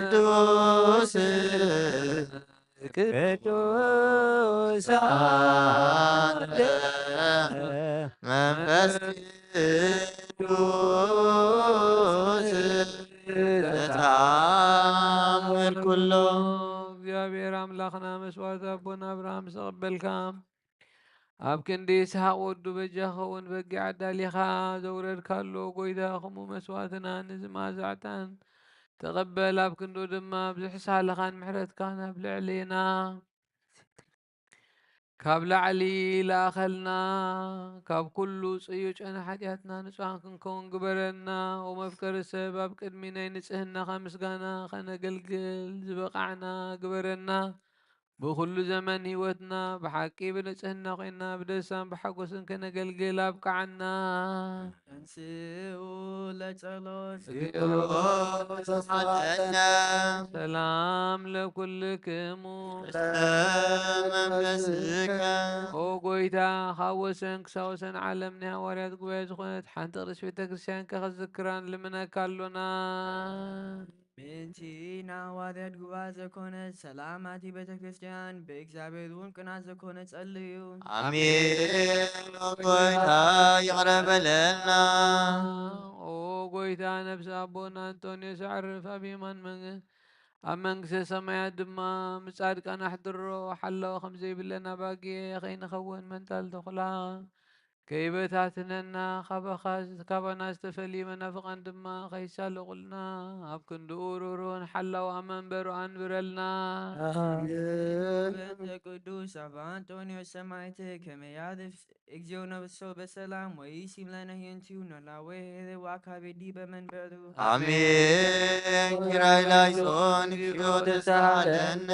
ቅዱስ፣ ቅዱስ አንተ መንፈስ ቅዱስ ተአምር ኩሎ። እግዚኣብሔር ኣምላኽና መስዋዕቲ ኣቦና ኣብርሃም ዝተቐበልካ፣ ኣብ ክንዲ ይስሐቅ ወዱ በጃ ክኸውን በጊዕ ኣዳሊኻ ዘውረድካሉ፣ ጎይታ፣ ከምኡ መስዋዕትና ነዚ መኣዛ ዕጣን ተቐበል። ኣብ ክንዱ ድማ ብዝሒ ሳህልኻን ምሕረትካን ኣብ ልዕሌና ካብ ላዕሊ ለኣኸልና፣ ካብ ኩሉ ጽዩጨን ሓጢኣትና ንጹሃን ክንከውን ግበረና። ኦ መፍቀሪ ሰብ፣ ኣብ ቅድሚ ናይ ንጽህናኻ ምስጋና ከነገልግል ዝበቓዕና ግበረና። ብኹሉ ዘመን ህይወትና ብሓቂ ብንጽህና ኮይና ብደስታን ብሓጎስን ከነገልግል ኣብቅዓና። ተንስኡ ለጸሎት። እግዚኦ ተሳሃለነ። ሰላም ለኩልክሙ። ለመንፈስከ። ኦ ጎይታ፣ ካብ ወሰን ክሳብ ወሰን ዓለም ናይ ሃዋርያት ጉባኤ ዝኾነት ሓንቲ ቅድስት ቤተ ክርስቲያን ከኽዝክራ ንልምነካ ኣሎና። ምእንቲ ንሃዋርያት ጉባኤ ዘኮነት ሰላም ኣቲ ቤተ ክርስቲያን፣ ብእግዚኣብሔር እውን ቅናት ዘኮነ ጸልዩ። ኣሜን። ጎይታ ይቕረ በለልና። ኦ ጎይታ፣ ነፍሲ ኣቦና ኣንጦንዮስ ኣዕርፍ፣ ኣብ የማን መንግ-፣ ኣብ መንግስተ ሰማያት ድማ ምጻድቃን ኣሕድሮ። ሓላው ከም ዘይብለን ኣባጊዕ ከይንኸውን መንጣል ተኹላ ከይበታትነና፣ ካባኻ፣ ካባና ዝተፈልዩ መናፍቃን ድማ ከይሳለቑልና፣ ኣብ ክንድኡ ርህሩህን ሓላው ኣብ መንበሩ ኣንብረልና። ኣሜን። በእንተ ቅዱስ ኣባ ኣንጦንዮስ ሰማዕት ከመ ያዕርፍ እግዚኦ ነፍሶ በሰላም ወይሲም ለነ ህየንቲሁ ኖላዌ ሄረ ወአካቤ ዲበ መንበሩ። ኣሜን። ኪራይ ላይሶን እግዚኦ ተሳሃለነ።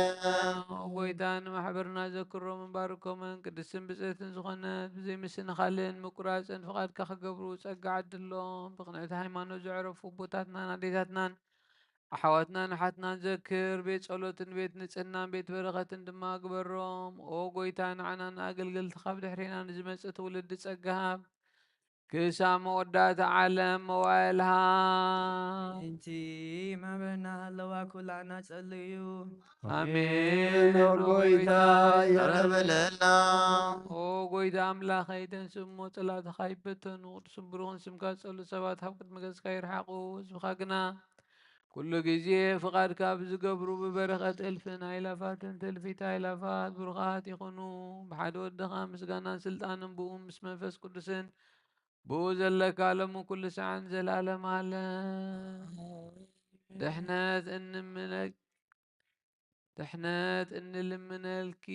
ጎይታ ንማሕበርና ዘክሮምን ባርኮምን ቅድስትን ብፅዕትን ዝኾነት ብዘይ ምስንኻልን ምቁራፅን ፍቓድካ ክገብሩ ጸጋ ዓድሎም። ብቕንዕቲ ሃይማኖት ዘዕረፉ ኣቦታትናን ኣዴታትናን ኣሕዋትናን ኣሓትናን ዘክር። ቤት ጸሎትን ቤት ንጽህናን ቤት በረኸትን ድማ ግበሮም። ኦ ጎይታ፣ ንዓናን ንኣገልገልትኻ ብድሕሬና ንዝመጽእ ትውልዲ ጸጋ ሃብ። ክሳብ መወዳእታ ዓለም መዋእልሃ። እንቲ ማህበርና ሃለዋ ኩላና ጸልዩ። ኣሜን። ኦ ጎይታ፣ ይቕረ በለልና። ኦ ጎይታ ኣምላኸይ፣ ተንስእ እሞ ጸላእትኻ ይበተኑ። ቅዱስን ብሩኽን ስምካ ዝጸሉ ሰባት ካብ ቅድሚ ገጽካ ይርሓቑ። ህዝብኻ ግና ኩሉ ግዜ ፍቓድካ ብዝገብሩ ብበረኸት እልፍን ኣእላፋትን ትእልፊት ኣእላፋት ብሩኻት ይኹኑ። ብሓደ ወድኻ ምስጋናን ስልጣንን ብኡ ምስ መንፈስ ቅዱስን ብኡ ዘለካ ሎሚ ኩሉ ሰዓን ዘላለም ኣለ። ድሕነት እንምነ-፣ ድሕነት እንልምነልኪ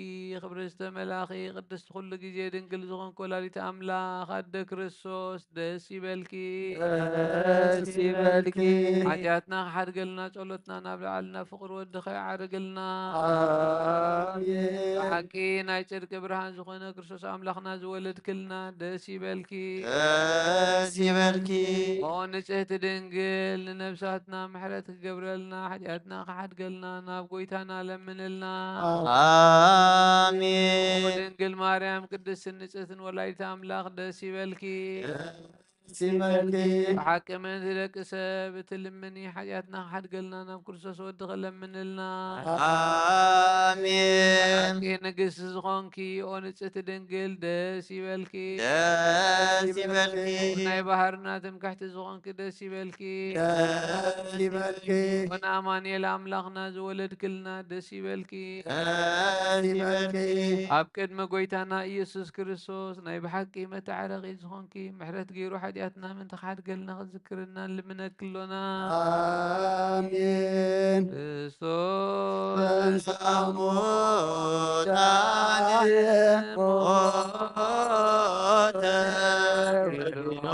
ክብርተ መልኣኺ ቅድስቲ ኩሉ ግዜ ድንግል ዝኾንክ ወላዲት ኣምላኽ ኣደ ክርስቶስ ደስ ይበልኪ። ደስ ይበልኪ። ሓጢኣትና ክሓድገልና ጸሎትና ናብ ላዕሊ ናብ ፍቕሪ ወድኻ ይዓርግልና። ኣሜን። ብሓቂ ናይ ጽድቂ ብርሃን ዝኾነ ክርስቶስ ኣምላኽና ዝወለድክልና ደስ ይበልኪ። ደስ ይበልኪ። ኦ ንጽህቲ ድንግል ንነብሳትና ምሕረት ክገብረልና ሓጢኣትና ክሓድገልና ናብ ጎይታና ለምንልና። ኣሜን። ኦ ድንግል ማርያም ቅድስትን ንጽህትን ወላዲት ኣምላኽ ደስ ይበልኪ። ደስ ይበልኪ። ብሓቂ ምእንቲ ደቂ ሰብ እቲ ልምኒ ሓጢኣትና ክሓድገልና ናብ ክርስቶስ ወድኺ ለምንልና። ኣሜን። ብሓቂ ንግስቲ ዝኾንኪ ኦ ንጽሕቲ ድንግል ደስ ይበልኪ። ደስ ይበልኪ። ናይ ባህርና ትምክሕቲ ዝኾንኪ ደስ ይበልኪ። ደስ ይበልኪ። ኦ ንኣማኑኤል ኣምላኽና ዝወለድክልና ደስ ይበልኪ። ደስ ይበልኪ። ኣብ ቅድሚ ጎይታና ኢየሱስ ክርስቶስ ናይ ብሓቂ መተዓረቒ ዝኾንኪ ምሕረት ገይሩ ሓጢኣትና ምእንቲ ክሓድገልና ክዝክርና ንልምነኪ ኣሎና። ኣሜን። ክርስቶስ ተንሥአ እሙታን ሞተ ወኪሎ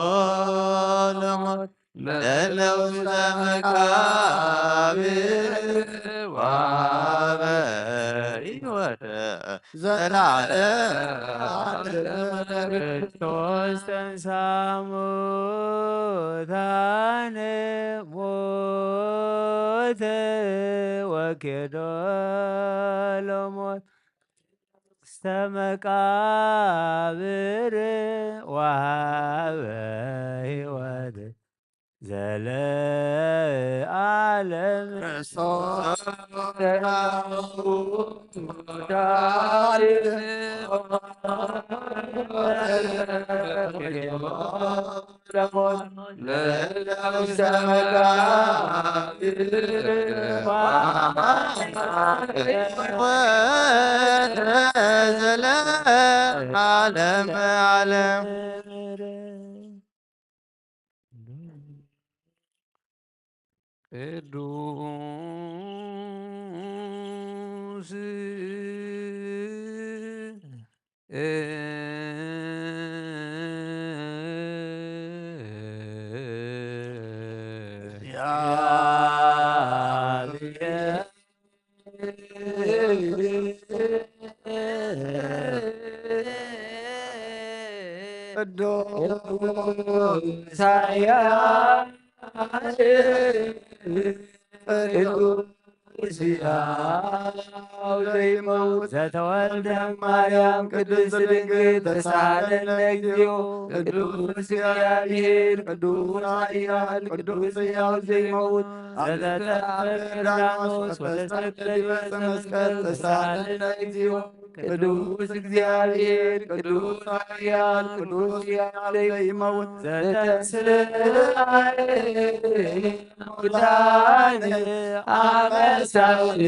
ለሞት ለእለ ውስተ መቃብር ወሀበ ሕይወተ ዘለዓለም። ክርስቶስ ተንሥአ እሙታን ሞተ ወኪሎ ለሞት ውስተ መቃብር ወሀበ ሕይወት ዘለዓለም። ክርስቶስ ዘለዓለም ዓለም። ቅዱስ ቅዱስ ኃያል ቅዱስ ሕያው ዘይመውት ዘተወልደ ማርያም ቅድስት ድንግል ተሳሃለነ እግዚኦ። ቅዱስ እግዚአብሔር ቅዱስ ኃያል ቅዱስ ሕያው ዘይመውት ዘተአምር ዳኖስ ወተሰቅለ ዲበ መስቀል ተሳሃለነ እግዚኦ። ቅዱስ እግዚአብሔር ቅዱስ ኃያል ቅዱስ ሕያው ዘይመውት ዘተስለ ሙታን አመሳውል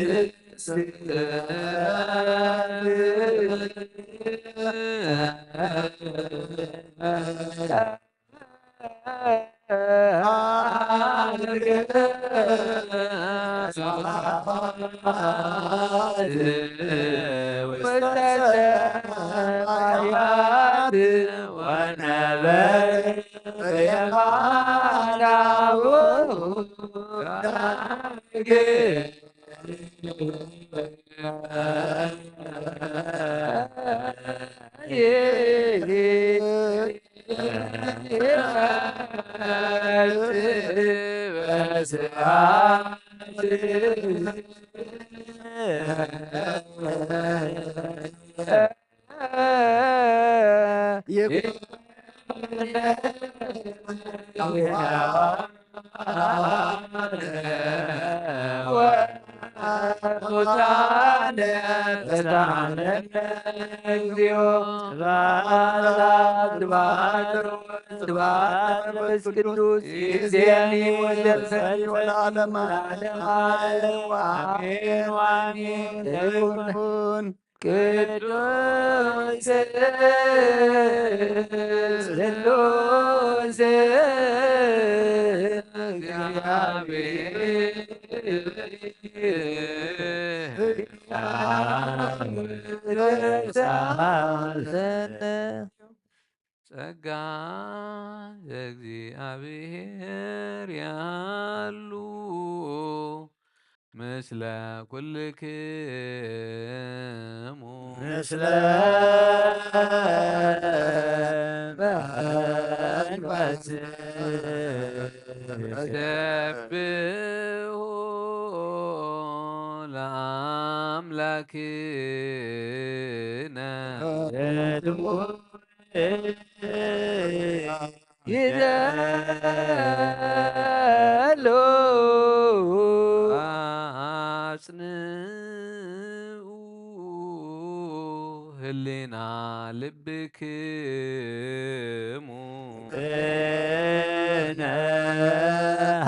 ወለዓለመ ዓለም ዓለም። አሜን ወአሜን። ይኩን። ቅዱስ ስሉስ እግዚአብሔር ጸጋ ዘእግዚአብሔር ያሉ ምስለ ኩልክሙ ምስለ መንፈስ ሰብሑ ለአምላክነ ሎ ኣጽንኡ ህሊና ልብክሙ ቅነ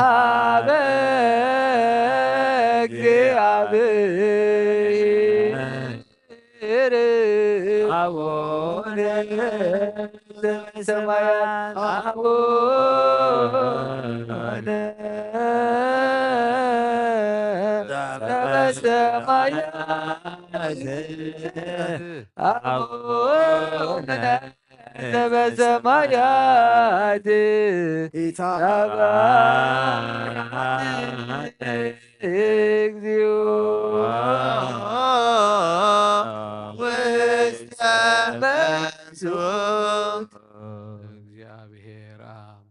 ሃበ እግዚኣብሔር። ኣቡነ ዘበሰማያት ኣቡነ ዘበሰማያት ኣቡነ ዘበሰማያት ኢታ እግዚኦ ውስተ መንሱት። እግዚኣብሔር ኣብ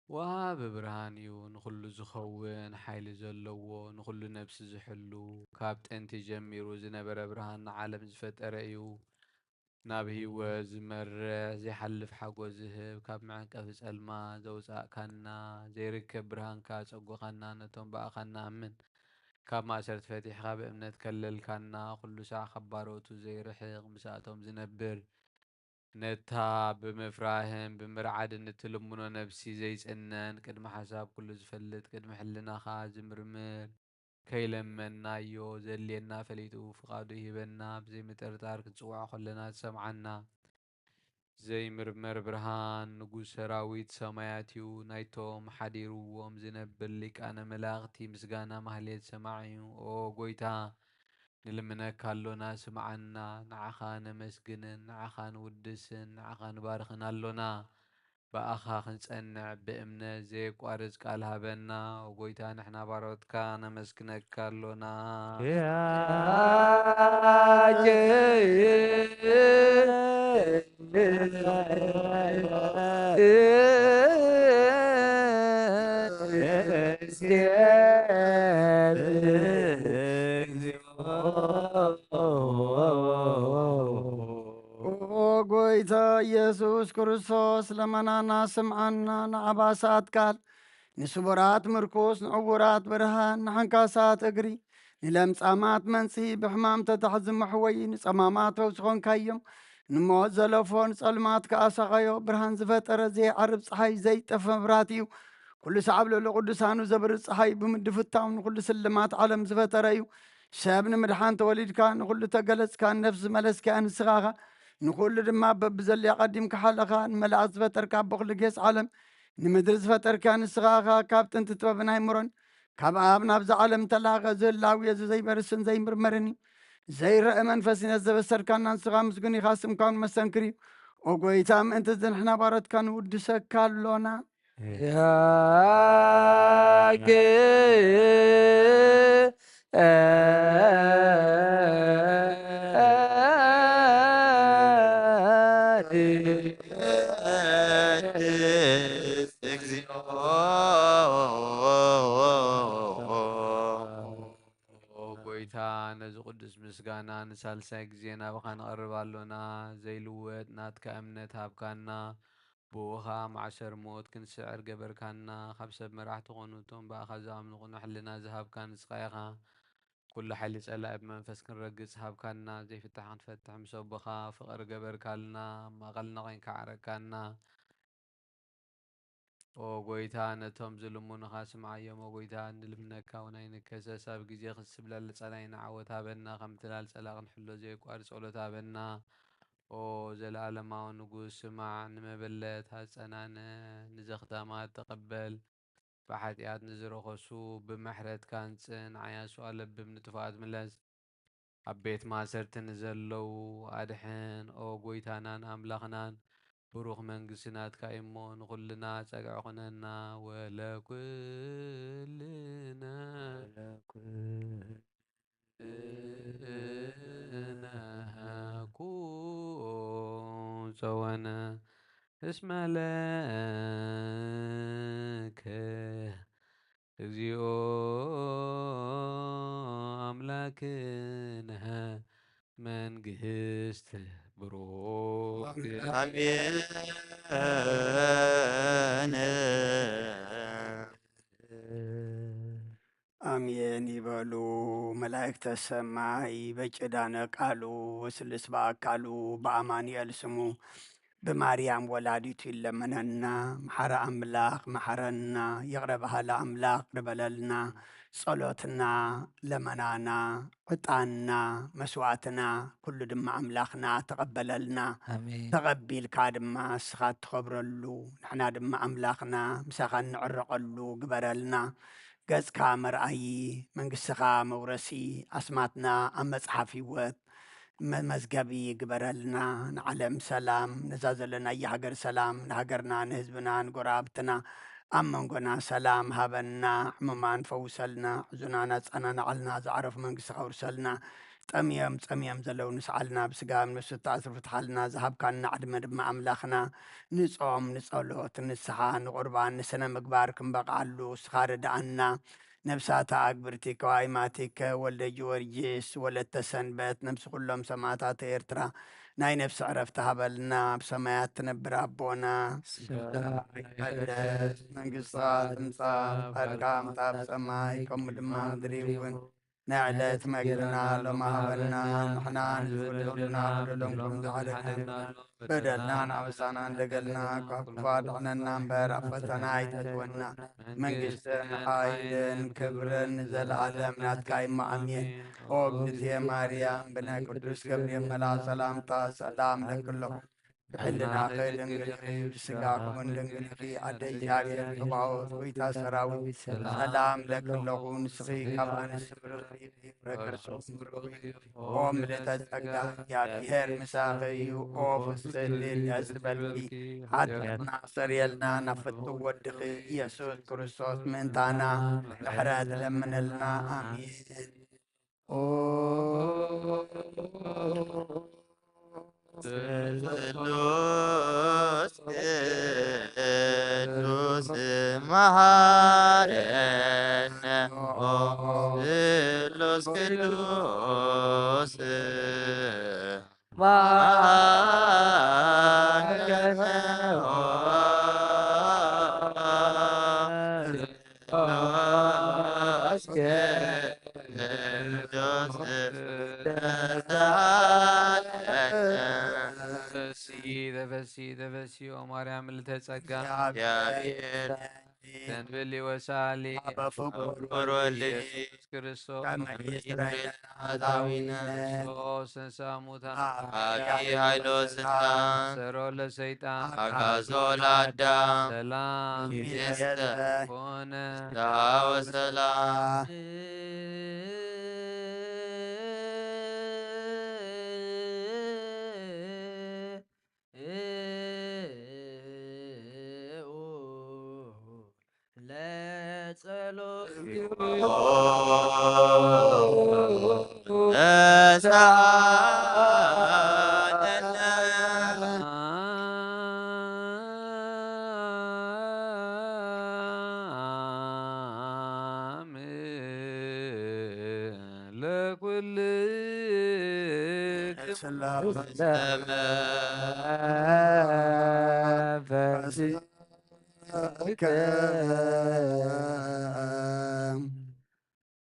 ወሃቢ ብርሃን እዩ። ንኹሉ ዝኸውን ሓይሊ ዘለዎ፣ ንኹሉ ነፍሲ ዝሕሉ፣ ካብ ጥንቲ ጀሚሩ ዝነበረ ብርሃን ንዓለም ዝፈጠረ እዩ። ናብ ህይወት ዝመርሕ ዘይሓልፍ ሓጎስ ዝህብ፣ ካብ መዕንቀፊ ጸልማ ዘውጻእካና፣ ዘይርከብ ብርሃንካ ጸጎኻና፣ ነቶም ብኣኻ ንኣምን ካብ ማእሰርቲ ፈቲሕኻ ብእምነት ከለልካና፣ ኩሉ ሳዕ ካብ ባሮቱ ዘይርሕቕ ምስኣቶም ዝነብር፣ ነታ ብምፍራህን ብምርዓድን እትልምኖ ነፍሲ ዘይጽነን፣ ቅድሚ ሓሳብ ኩሉ ዝፈልጥ፣ ቅድሚ ሕልናኻ ዝምርምር፣ ከይለመንናዮ ዘድልየና ፈሊጡ ፍቓዱ ይህበና። ብዘይ ምጥርጣር ክንጽውዖ ከለና ዝሰምዓና ዘይምርመር ብርሃን ንጉስ ሰራዊት ሰማያት እዩ። ናይቶም ሓዲርዎም ዝነብር ሊቃነ መላእኽቲ ምስጋና ማህሌት ሰማዒ እዩ። ኦ ጎይታ፣ ንልምነካ ኣሎና፣ ስምዓና። ንዓኻ ነመስግንን ንዓኻ ንውድስን ንዓኻ ንባርኽን ኣሎና። ብኣኻ ክንጸንዕ ብእምነት ዘየቋርጽ ቃል ሃበና። ኦ ጎይታ፣ ንሕና ባሮትካ ነመስግነካ ኣሎና። ያጀ ኦ ጎይታ ኢየሱስ ክርስቶስ፣ ለመናና ስምዓና፣ ንዓባሳት ቃል፣ ንስቡራት ምርኩስ፣ ንዕውራት ብርሃን፣ ንሓንካሳት እግሪ፣ ንለምጻማት መንጽሂ፣ ብሕማም ተታሕዚ መሕወዪ፣ ንጸማማት ፈውሲ ኾንካዮም፣ ንሞት ዘለፎ፣ ንጸልማት ከኣ ሰቐዮ። ብርሃን ዝፈጠረ፣ ዘይዓርብ ጸሓይ፣ ዘይጠፍእ መብራህቲ እዩ። ኩሉ ሳዕ ኣብ ልዕሊ ቅዱሳኑ ዘብርህ ጸሓይ ብምድፍታው ንኹሉ ስልማት ዓለም ዝፈጠረ እዩ። ሰብ ንምድሓን ተወሊድካ፣ ንኹሉ ተገለጽካ፣ ነፍሲ ዝመለስካያ ንስኻ ኢኻ። ንኹሉ ድማ በብዘለዮ ቀዲምካ ሓለኻ። ንመላእኽቲ ዝፈጠርካ ኣቦ ኩሉ ጌስ ዓለም፣ ንምድሪ ዝፈጠርካያ ንስኻ ኢኻ። ካብ ጥንቲ ጥበብን ኣይምሮን ካብ ኣብ ናብዛ ዓለም ተላኸ። እዚ ህላዌ እዚ ዘይበርስን ዘይምርመርን እዩ። ዘይረአ መንፈስ ነዚ ዘበሰርካና ንስኻ ምስጉን ኢኻ። ስምካ እውን መሰንክር እዩ። ኦ ጎይታ፣ ምእንቲ እዚ ንሕና ባሮትካ ንውድሰካ ኣሎና። ያጌ ኦ ጎይታ፣ ነዚ ቅዱስ ምስጋና ንሳልሳይ ግዜ ናባኻ ንቐርብ ኣሎና። ዘይልወጥ ናትካ እምነት ሃብካና። ብኡ ኸኣ ማዕሰር ሞት ክንስዕር ገበርካና። ካብ ሰብ መራሕቲ ኾኑ እቶም ብኣኻ ዝኣምኑ ቅኑዕ ሕልና ዝሃብካ ንስኻ ኢኻ። ኩሉ ሓይሊ ጸላኢ ብመንፈስ ክንረግጽ ሃብካና። ዘይፍታሕ ክንፈትሕ ምስ ኣቦኻ ፍቕሪ ገበርካልና። ኣብ ማእከልና ኾይንካ ዓረካና። ኦ ጎይታ፣ ነቶም ዝልምኑኻ ስምዓዮም። ኦ ጎይታ፣ ንልምነካ እውን ኣይንከሰስ። ኣብ ግዜ ክስብለል ጸላኢና ዓወት ሃበና። ከምቲ ላል ጸላኢ ክንሕሎ ዘየቋርጽ ጸሎት ሃበና። ኦ ዘለኣለማዊ ንጉስ፣ ስማዕ። ንመበለት ኣጸናንዕ፣ ንዘኽታማት ተቐበል። ብሓጢኣት ንዝረኸሱ ብምሕረትካ ኣንጽን። ዓያሱ ኣለብም ንጥፋኣት ምለስ። ኣብ ቤት ማእሰርቲ ንዘለዉ ኣድሕን። ኦ ጎይታናን ኣምላኽናን፣ ብሩኽ መንግስቲ ናትካ እዩ እሞ፣ ንኹልና ጸግዒ ኩነና። ወለኩልና ጸወነ እስመ ለከ እግዚኦ ኣምላክነ መንግስት ብሩክ ኣሜን። ኣሜን ይበሉ መላእክተ ሰማይ። በጭዳነ ቃሉ ወስሉስ በአካሉ በአማኑኤል ስሙ ብማርያም ወላዲቱ ይለመነና። መሓረ ኣምላኽ መሓረና፣ ይቕረ በሃሊ ኣምላኽ ይቕረ በለልና። ጸሎትና፣ ለመናና፣ ዕጣንና፣ መስዋዕትና ኩሉ ድማ ኣምላኽና ተቐበለልና። ኣሜን። ተቐቢልካ ድማ እስኻ እትኸብረሉ፣ ንሕና ድማ ኣምላኽና ምሳኻ እንዕረቐሉ ግበረልና። ገጽካ መርኣዪ፣ መንግስትኻ መውረሲ፣ ኣስማትና ኣብ መጽሓፍ ህይወት መ- መዝገቢ ግበረልና። ንዓለም ሰላም፣ ነዛ ዘለናያ ሃገር ሰላም፣ ንሃገርና፣ ንህዝብና፣ ንጎረባብትና፣ ኣብ መንጎና ሰላም ሃበና። ሕሙማን ፈውሰልና፣ ሕዙናን ኣጸናንዓልና፣ ዝዓረፉ መንግስትኻ ኣውርሰልና። ጠምዮም ጸምዮም ዘለዉ ንስዓልና፣ ብስጋ ንሱ ተኣስሩ ፍትሓልና። ዝሃብካና ዕድመ ድማ ኣምላኽና ንጾም፣ ንጸሎት፣ ንስሓ፣ ንቁርባን፣ ንስነ ምግባር ክንበቕዓሉ እስኻ ርድኣና። ነብሳታ ኣግብርቲ ከዋይማቲከ ወልደ ጊዮርጊስ ወለተ ሰንበት ነብሲ ኩሎም ሰማእታት ኤርትራ ናይ ነፍሲ ዕረፍቲ ሃበልና። ኣብ ሰማያት ትነብር ኣቦና ስምካ ይቀደስ፣ መንግስትኻ ትምጻእ፣ ፈቃድካ ከምታ ኣብ ሰማይ ከምኡ ድማ ምድሪ ይኹን። ናይ ዕለት መግብና ሎሚ ሃበና፣ ንሕና ንዝበደሉና በደሎም ከም ዝሓለፍና በደልና ናበሳና እንደገልና ካብ ክፉ ኣድሕነና እምበር ኣብ ፈተና ኣይተእትወና። መንግስትን ሓይልን ክብርን ንዘለኣለም ናትካ እዩ። ኣሜን። ኦ እግዝእትየ ማርያም ብናይ ቅዱስ ገብርኤል መልኣክ ሰላምታ ሰላም እለኪ ኣለኹ። ብሕልናኺ ድንግል ኢኺ፣ ብስጋኺ እውን ድንግል ኢኺ። ኣደ እግዚኣብሔር ጸባኦት፣ ጎይታ ሰራዊት፣ ሰላም እለኪ ኣለኹ። ንስኺ ካብ ኣንስቲ ብሩኽቲ ኢኺ፣ ፍረ ከርስኺ እውን ብሩኽ እዩ። ኦ ምልእተ ጸጋ፣ እግዚኣብሔር ምሳኺ እዩ። ኦ ፍስሕቲ ልል ደስ ዝበልኪ፣ ሓጢኣትና ኣስተሰርየልና፣ ናብ ፍቱው ወድኺ ኢየሱስ ክርስቶስ ምእንታና ምሕረት ለምንልና። ኣሜን። ኦ ቅዱስ ቅዱስ መሃረነ ኦ ቅዱስ ቅዱስ መሃረነ ኦ ቅዱስ ቅዱስ ተሳለነ ተፈሲ ተፈሲ ተፈሲ ኦ ማርያም ምልዕተ ጸጋ እግዚአብሔር ዘንብሊ ወሳሊ አበ ፍቁር ፍቁር ወልድ ኢየሱስ ክርስቶስ ከመ ይስረይ ኃጣውኢነ ክርስቶስ ተንሥአ እሙታን አቢ ኃይሎ ስልጣን ሰሮ ለሰይጣን አጋዞ ለአዳም ሰላም ሚዜሰ ኮነ። ፍስሐ ወሰላም ለኩል ስላም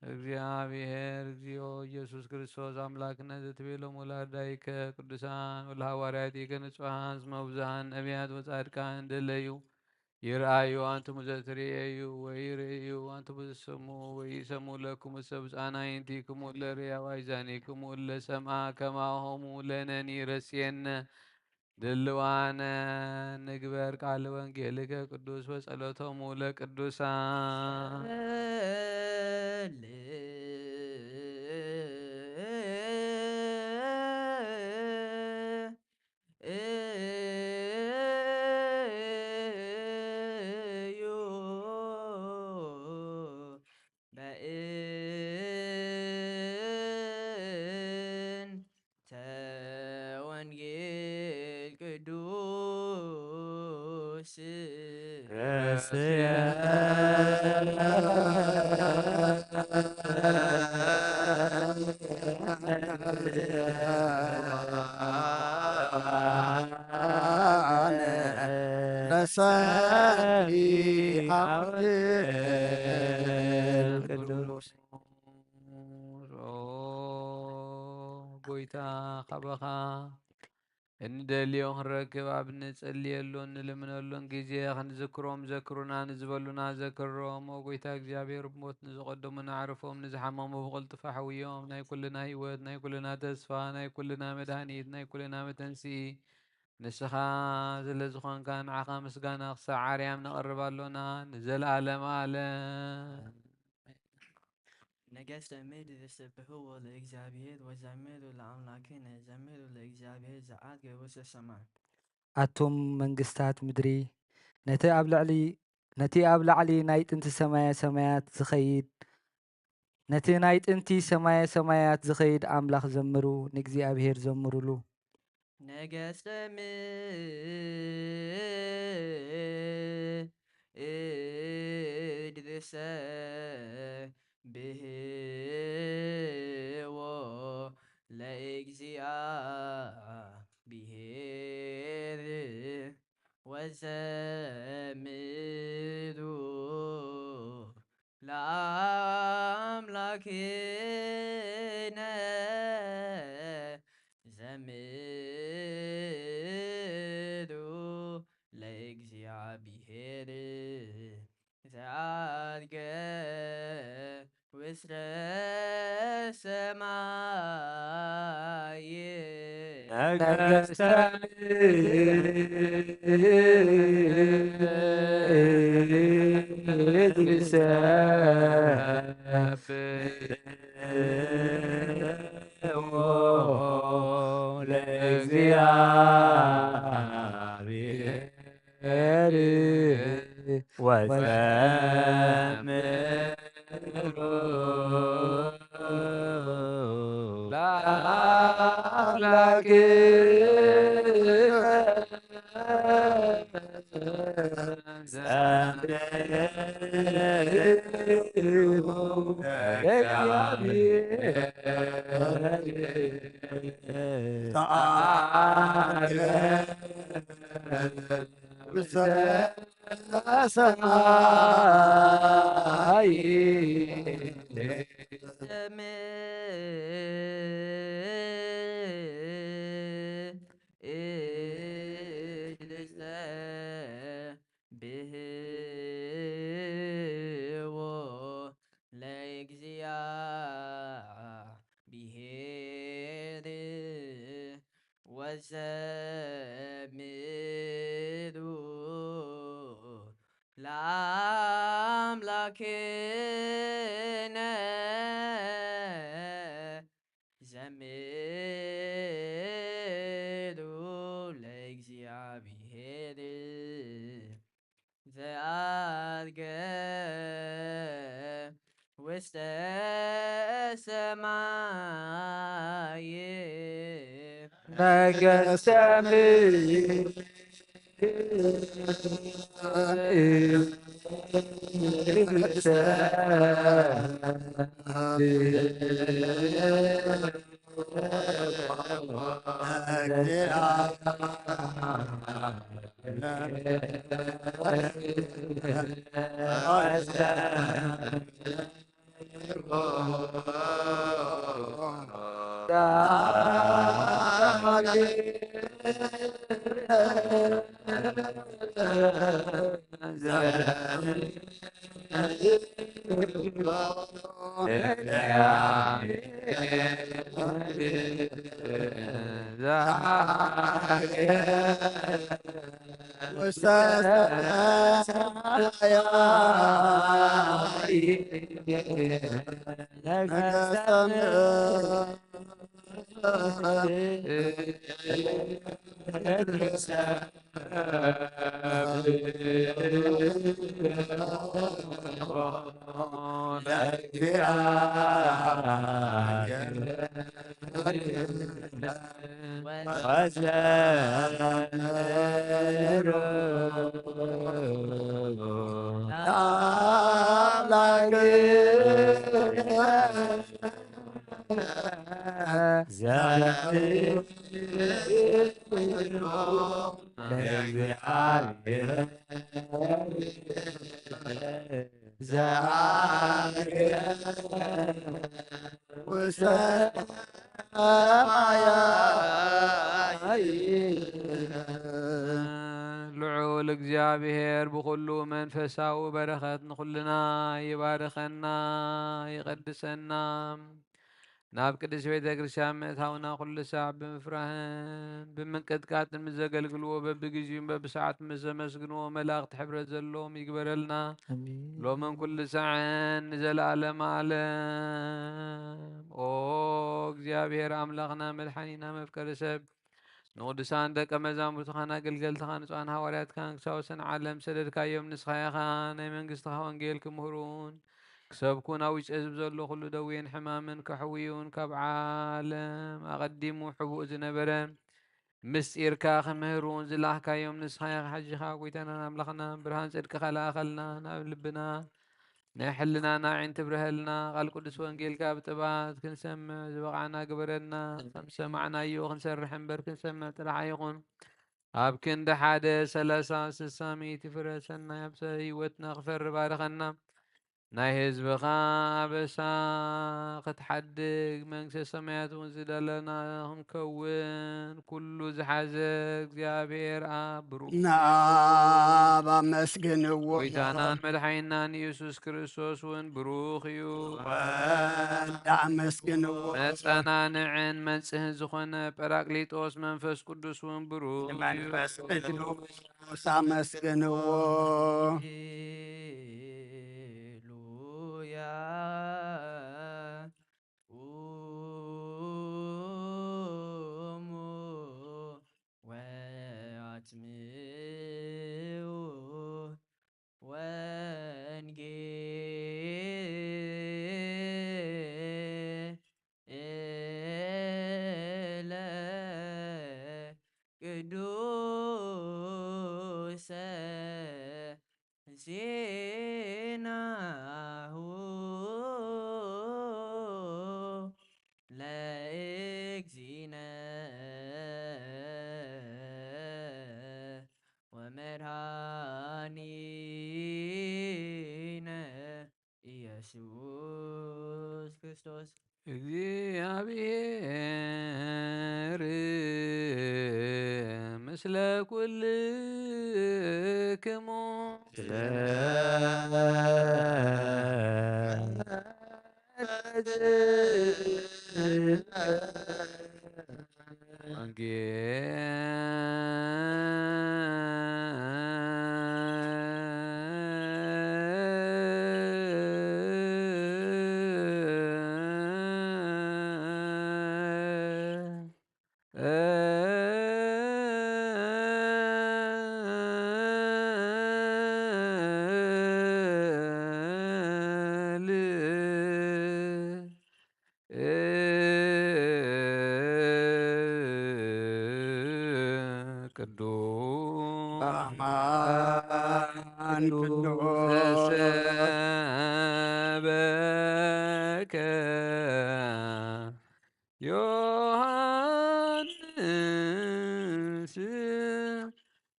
እግዚአብሔር እግዚኦ ኢየሱስ ክርስቶስ አምላክነ ዘትቤሎም ወላዳይከ ቅዱሳን ወለሐዋርያቲከ ንጹሐን እስመ ብዙኃን ነቢያት ወጻድቃን ደለዩ ይርአዩ አንትሙ ዘትርእዩ ወይርእዩ አንትሙ ዘሰሙ ወይሰሙ ለክሙ ሰብፃናይንቲክሙ ለርእያ ዋይዛኒክሙ ለሰምአ ከማሆሙ ለነኒ ረስየነ ድልዋነ ንግበር ቃለ ወንጌልከ ቅዱስ ወጸሎቶሙ ለቅዱሳን ጎይታ፣ ካባኻ እንደልዮ ክንረክብ ኣብ እንጸልየሉን ንልምነሉን ግዜ ክንዝክሮም ዘክሩና ንዝበሉና ዘክሮም። ኦ ጎይታ እግዚኣብሔር፣ ብሞት ንዝቐደሙ ንዓርፎም፣ ንዝሓመሙ ብቕልጡፍ ኣሕውዮም። ናይ ኩልና ህይወት፣ ናይ ኩልና ተስፋ፣ ናይ ኩልና መድሃኒት፣ ናይ ኩልና መተንስኢ ንስኻ ስለ ዝኾንካ ንዓኻ ምስጋና ክሳዕ ኣርያም ነቕርብ ኣሎና ንዘለኣለም ኣለም። ነገስተ ምድር ስብሕዎ ለእግዚኣብሔር ወዘምሩ ለኣምላክነ። ዘምሩ ለእግዚኣብሔር ዘዓርገ ውስተ ሰማይ። ኣቱም መንግስታት ምድሪ፣ ነቲ ኣብ ልዕሊ ነቲ ኣብ ላዕሊ ናይ ጥንቲ ሰማየ ሰማያት ዝኸይድ ነቲ ናይ ጥንቲ ሰማየ ሰማያት ዝኸይድ ኣምላኽ ዘምሩ፣ ንእግዚኣብሔር ዘምሩሉ። ነገስተ ምድር ሰብሕዎ ለእግዚኣብሔር ወዘምሩ ለኣምላክነ። ዘምሩ ለእግዚኣብሔር ዘዓርገ ውስተ ሰማይ። ነገስተ ምድር ሰብሕዎ ለእግዚኣብሔር ወዘምሩ ለአምላክነ። ብህዎ ለእግዚኣብሔር ወዘምሩ ለአምላክነ። ዘምሩ ለእግዚኣብሔር ዘዐርገ ውስተ ሰማይ። ነገስተ ምድር ሰማያይ። ልዑል እግዚኣብሔር ብኹሉ መንፈሳዊ በረኸት ንኹልና ይባርኸና፣ ይቐድሰና። ናብ ቅድስት ቤተ ክርስቲያን ምእታውና ኩሉ ሳዕ ብምፍራህን ብምንቅጥቃጥን ምስ ዘገልግልዎ በብግዚኡን በብሰዓቱ ምስ ዘመስግንዎ መላእኽቲ ሕብረት ዘለዎም ይግበረልና። ኣሜን። ሎምን ኩሉ ሳዕን ንዘለዓለም ዓለም። ኦ እግዚኣብሔር ኣምላኽና መድሓኒና መፍቀሪ ሰብ ንቅዱሳን ደቀ መዛሙርትኻን ኣገልገልትኻን ንጹሓን ሃዋርያትካን ክሳብ ወሰን ዓለም ሰደድካዮም። ንስኻ ኢኻ ናይ መንግስትኻ ወንጌል ክምህሩን ክሰብኩን ኣብ ውሽጢ ህዝቢ ዘሎ ኩሉ ደዌን ሕማምን ከሕውዩን ካብ ዓለም ኣቐዲሙ ሕቡእ ዝነበረ ምስጢርካ ክምህሩን ዝላኽካዮም ንስኻ ኢኻ። ሕጂ ኸኣ ጎይታናን ኣምላኽና ብርሃን ጽድቅኻ ለኣኸልና፣ ናብ ልብና ናይ ሕልናና ዒንቲ ብርሀልና። ቃል ቅዱስ ወንጌልካ ብጥባት ክንሰምዕ ዝበቕዓና ግበረና። ከም ዝሰማዕናዮ ክንሰርሕ እምበር ክንሰምዕ ጥራሕ ኣይኹን። ኣብ ክንዲ ሓደ ሰላሳ ስሳ ሚእቲ ፍረ ሰናይ ኣብ ህይወትና ክፈሪ ባርኸና። ናይ ህዝብኻ ኣበሳ ክትሓድግ መንግስተ ሰማያት እውን ዝደለና ክንከውን ኩሉ ዝሓዘ እግዚኣብሔር ኣብ ብሩኽ ንኣብ ኣመስግንዎ። ጎይታናን መድሓኒናን ኢየሱስ ክርስቶስ እውን ብሩኽ እዩ። ወልድ ኣመስግንዎ። መጸናንዕን መንጽህን ዝኾነ ጳራቅሊጦስ መንፈስ ቅዱስ እውን ብሩኽ እዩ። ንመንፈስ ቅዱስ ኣመስግንዎ። ሃሌሉያ። ቁሙ ወአስምዑ ወንጌለ ቅዱሰ ዜናሁ ለእግዚእነ ወመድኃኒነ ኢየሱስ ክርስቶስ። እግዚኣብሔር ምስለ ኩልክሙ። ቅዱስ አማን ቅዱስ ዘሰበከ ዮሐንስ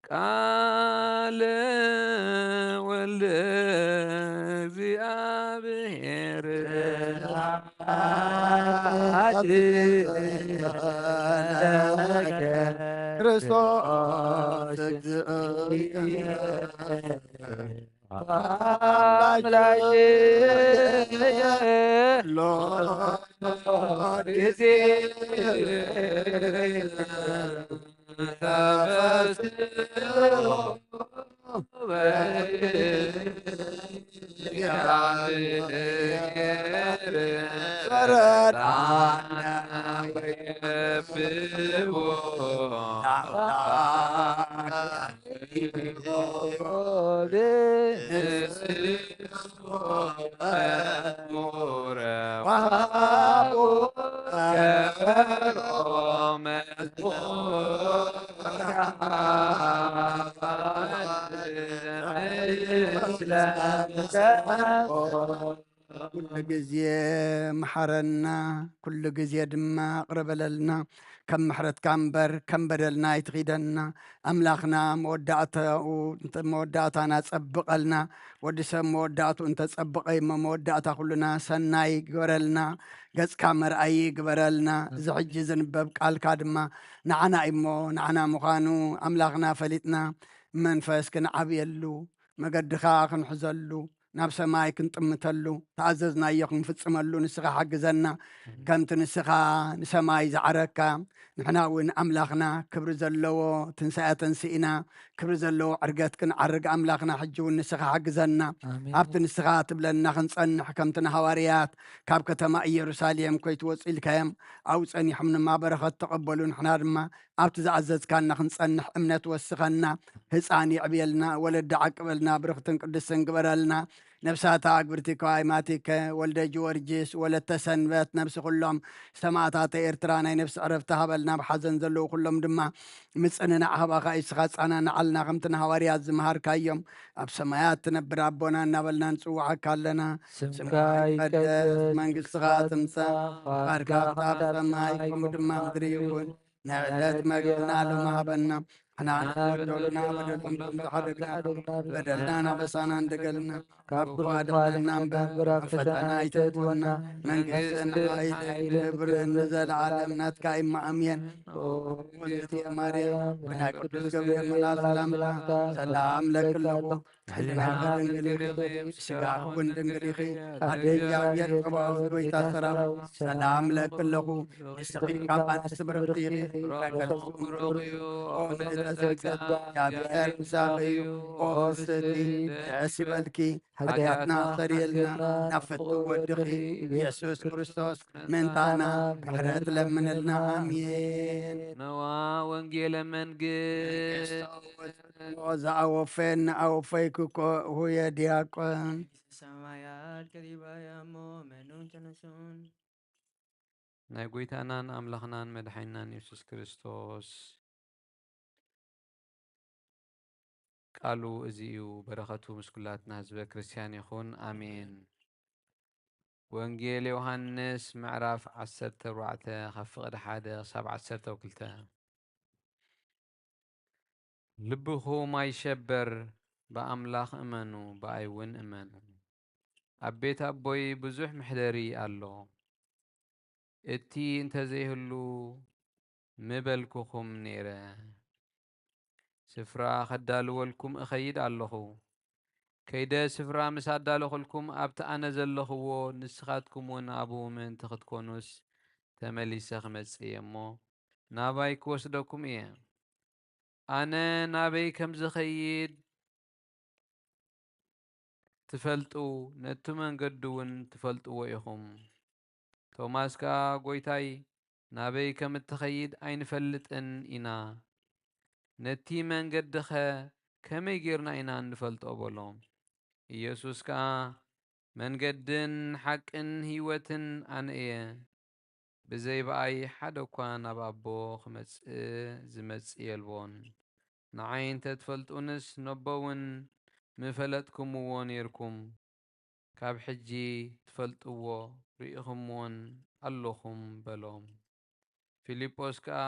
ቃለ ወልደ እግዚአብሔር። ክርስቶስ አምላኬ ጊዜ ኩሉ ግዜ መሓረና፣ ኩሉ ግዜ ድማ ይቕረ በለልና። ከም ምሕረትካ እምበር ከም በደልና ኣይትኺደና። ኣምላኽና መወዳእታኡ፣ መወዳእታና ጸብቐልና። ወዲ ሰብ መወዳእቱ እንተጸብቐ እሞ መወዳእታ ኩልና ሰናይ ግበረልና። ገጽካ መርኣዪ ግበረልና። እዚ ሕጂ ዝንበብ ቃልካ ድማ ንዓና እሞ ንዓና ምዃኑ ኣምላኽና ፈሊጥና መንፈስ ክንዓብየሉ፣ መገድኻ ክንሕዘሉ፣ ናብ ሰማይ ክንጥምተሉ፣ ተኣዘዝናዮ ክንፍጽመሉ ንስኻ ሓግዘና። ከምቲ ንስኻ ንሰማይ ዝዓረግካ፣ ንሕና እውን ኣምላኽና ክብሪ ዘለዎ ትንሳኤ ተንስኢና፣ ክብሪ ዘለዎ ዕርገት ክንዓርግ ኣምላኽና ሕጂ እውን ንስኻ ሓግዘና። ኣብቲ ንስኻ ትብለና ክንጸንሕ፣ ከምቲ ንሃዋርያት ካብ ከተማ ኢየሩሳሌም ከይትወጹ ኢልካዮም ኣብኡ ጸኒሖም ድማ በረኸት ተቐበሉ። ንሕና ድማ ኣብቲ ዝኣዘዝካና ክንጸንሕ እምነት ወስኸና። ህፃን የዕብየልና፣ ወለዲ ዓቅበልና፣ ብርኽትን ቅድስትን ግበረልና። ነፍሳታ ኣግብርቲ ከዋይ ማቲከ፣ ወልደ ጊዮርጊስ፣ ወለተ ሰንበት፣ ነፍሲ ኩሎም ሰማእታተ ኤርትራ ናይ ነፍሲ ዕረፍቲ ሃበልና። ኣብ ሓዘን ዘለዉ ኩሎም ድማ ምጽንናዕ ሃባኻ ኢስኻ ጻናናዓልና። ከምቲ ንሃዋርያት ዝመሃርካዮም፣ ኣብ ሰማያት ትነብር ኣቦና እናበልና ንጽውዓካ ኣለና። ስምካ ይቀደስ፣ መንግስትኻ ትምጻእ፣ ፍቓድካ ኣብ ሰማይ ከምኡ ድማ ምድሪ ይኹን። ንዕለት መግብና ሎሚ ሃበና። ንሕና ንበደሉና በደሎም ከም ዝሓደግና በደልና ናበሳና እንደገልና፣ ካብ ክፉእ ኣድሕነና እምበር ኣብ ፈተና ኣይተእትወና። መንግስትን ሓይልን ክብርን ንዘለዓለም ናትካ እማ ኣሜን። ኦ እግዝእትየ ማርያም፣ ብናይ ቅዱስ ገብርኤል መልኣክ ሰላምታ ሰላም እለኪ ኣለኹ። ሕሊናኺ ድንግል ኢኺ፣ ስጋኺ እውን ድንግል ኢኺ። ኣደ እግዚኣብሔር ጸባኦት፣ ጎይታ ሰራዊት፣ ሰላም እለኪ ኣለኹ። ንስኺ ካብ ኣንስቲ ብርኽቲ ኢኺ፣ ፍረ ከርሥኺ እውን ብሩኽ እዩ። ኦ ምልዕተ ጸጋ፣ እግዚኣብሔር ምሳኺ እዩ። ኦ ፍስሕቲ፣ ደስ ይበልኪ፣ ሓጢኣትና ኣስተሰርየልና፣ ናብ ፍትው ወድኺ ኢየሱስ ክርስቶስ ምእንታና ምሕረት ለምንልና። ኣሜን። ነዋ ወንጌለ መንግስት። ኦ፣ ዝኣወፈየኒ ኣወፈይኩ እኮ፣ ሁየ ዲያቆን። ሰማያት ከቲባያ እሞ መኑን ተነሱን። ናይ ጎይታናን ኣምላኽናን መድሓኒናን የሱስ ክርስቶስ ቃሉ እዚ እዩ። በረኸቱ ምስ ኩላትና ህዝበ ክርስትያን ይኹን። ኣሜን። ወንጌል ዮሃንስ ምዕራፍ ዓሰርተ ኣርባዕተ ካብ ፍቕዲ ሓደ ክሳብ ዓሰርተ ክልተ። ልብኹም ኣይሸበር፣ ብኣምላኽ እመኑ፣ ብኣይ እውን እመኑ። ኣብ ቤት ኣቦይ ብዙሕ መሕደሪ ኣሎ። እቲ እንተዘይህሉ ምበልኩኹም ነይረ። ስፍራ ከዳልወልኩም እኸይድ ኣለኹ። ከይደ ስፍራ ምስ ኣዳለኹልኩም፣ ኣብቲ ኣነ ዘለኽዎ ንስኻትኩም እውን ኣብኡ ምእንቲ ክትኮኑስ፣ ተመሊሰ ክመጽእ እየ እሞ፣ ናባይ ክወስደኩም እየ። ኣነ ናበይ ከም ዝኸይድ ትፈልጡ፣ ነቲ መንገዲ እውን ትፈልጥዎ ኢኹም። ቶማስ ከኣ፣ ጎይታይ፣ ናበይ ከም እትኸይድ ኣይንፈልጥን ኢና። ነቲ መንገድኸ ከመይ ጌርና ኢና እንፈልጦ? በሎ። ኢየሱስ ከኣ፣ መንገድን ሓቅን ህይወትን ኣነ እየ። ብዘይ ብኣይ ሓደ እኳ ናብ ኣቦ ክመጽእ ዝመጽእ የልቦን። ንዓይ እንተ ትፈልጡንስ፣ ነቦ እውን ምፈለጥኩምዎ ኔርኩም። ካብ ሕጂ ትፈልጥዎ ርኢኹምዎን ኣለኹም በሎም። ፊልጶስ ከኣ፣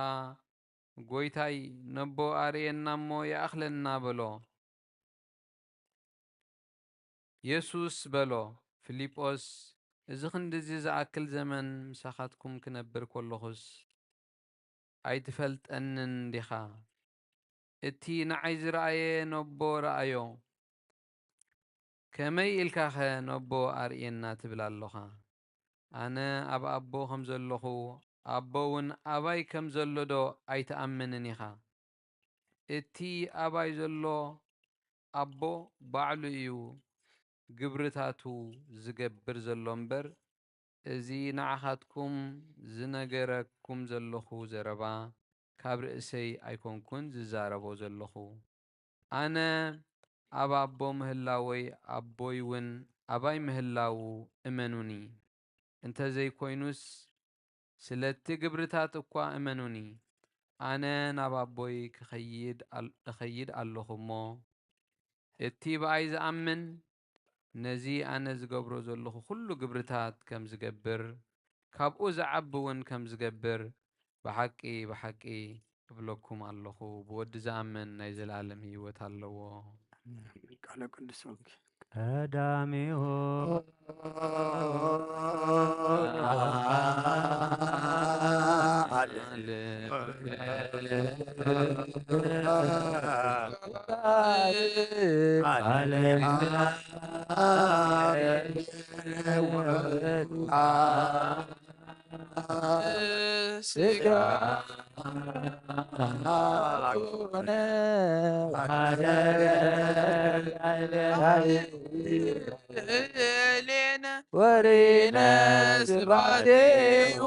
ጎይታይ፣ ነቦ ኣርእየና እሞ ይኣኽለና በሎ። የሱስ በሎ፣ ፊልጶስ፣ እዚ ክንድዚ ዝኣክል ዘመን ምሳኻትኩም ክነብር ከለኹስ ኣይትፈልጠንን ዲኻ? እቲ ንዓይ ዝረኣየ ነቦ ረኣዮ። ከመይ ኢልካኸ ነቦ ኣርእየና ትብል ኣሎኻ? ኣነ ኣብ ኣቦ ከም ዘለኹ፣ ኣቦ እውን ኣባይ ከም ዘሎ ዶ ኣይትኣምንን ኢኻ? እቲ ኣባይ ዘሎ ኣቦ ባዕሉ እዩ ግብርታቱ ዝገብር ዘሎ እምበር፣ እዚ ንዓኻትኩም ዝነገረኩም ዘለኹ ዘረባ ካብ ርእሰይ ኣይኮንኩን ዝዛረቦ ዘለኹ። ኣነ ኣብ ኣቦ ምህላወይ፣ ኣቦይ እውን ኣባይ ምህላዉ እመኑኒ። እንተዘይኮይኑስ፣ ስለቲ ግብርታት እኳ እመኑኒ። ኣነ ናብ ኣቦይ ክኸይድ ኣል-፣ እኸይድ ኣለኹ እሞ፣ እቲ ብኣይ ዝኣምን ነዚ ኣነ ዝገብሮ ዘለኹ ኩሉ ግብርታት ከም ዝገብር፣ ካብኡ ዝዓቢ እውን ከም ዝገብር ብሓቂ ብሓቂ እብለኩም ኣለኹ፣ ብወዲ ዝኣምን ናይ ዘለኣለም ህይወት ኣለዎ። ቃለ ቅዱስ ወንጌል። ቀዳሚሁ ስጋ ኮነ ወሪነ ስብሐቲሁ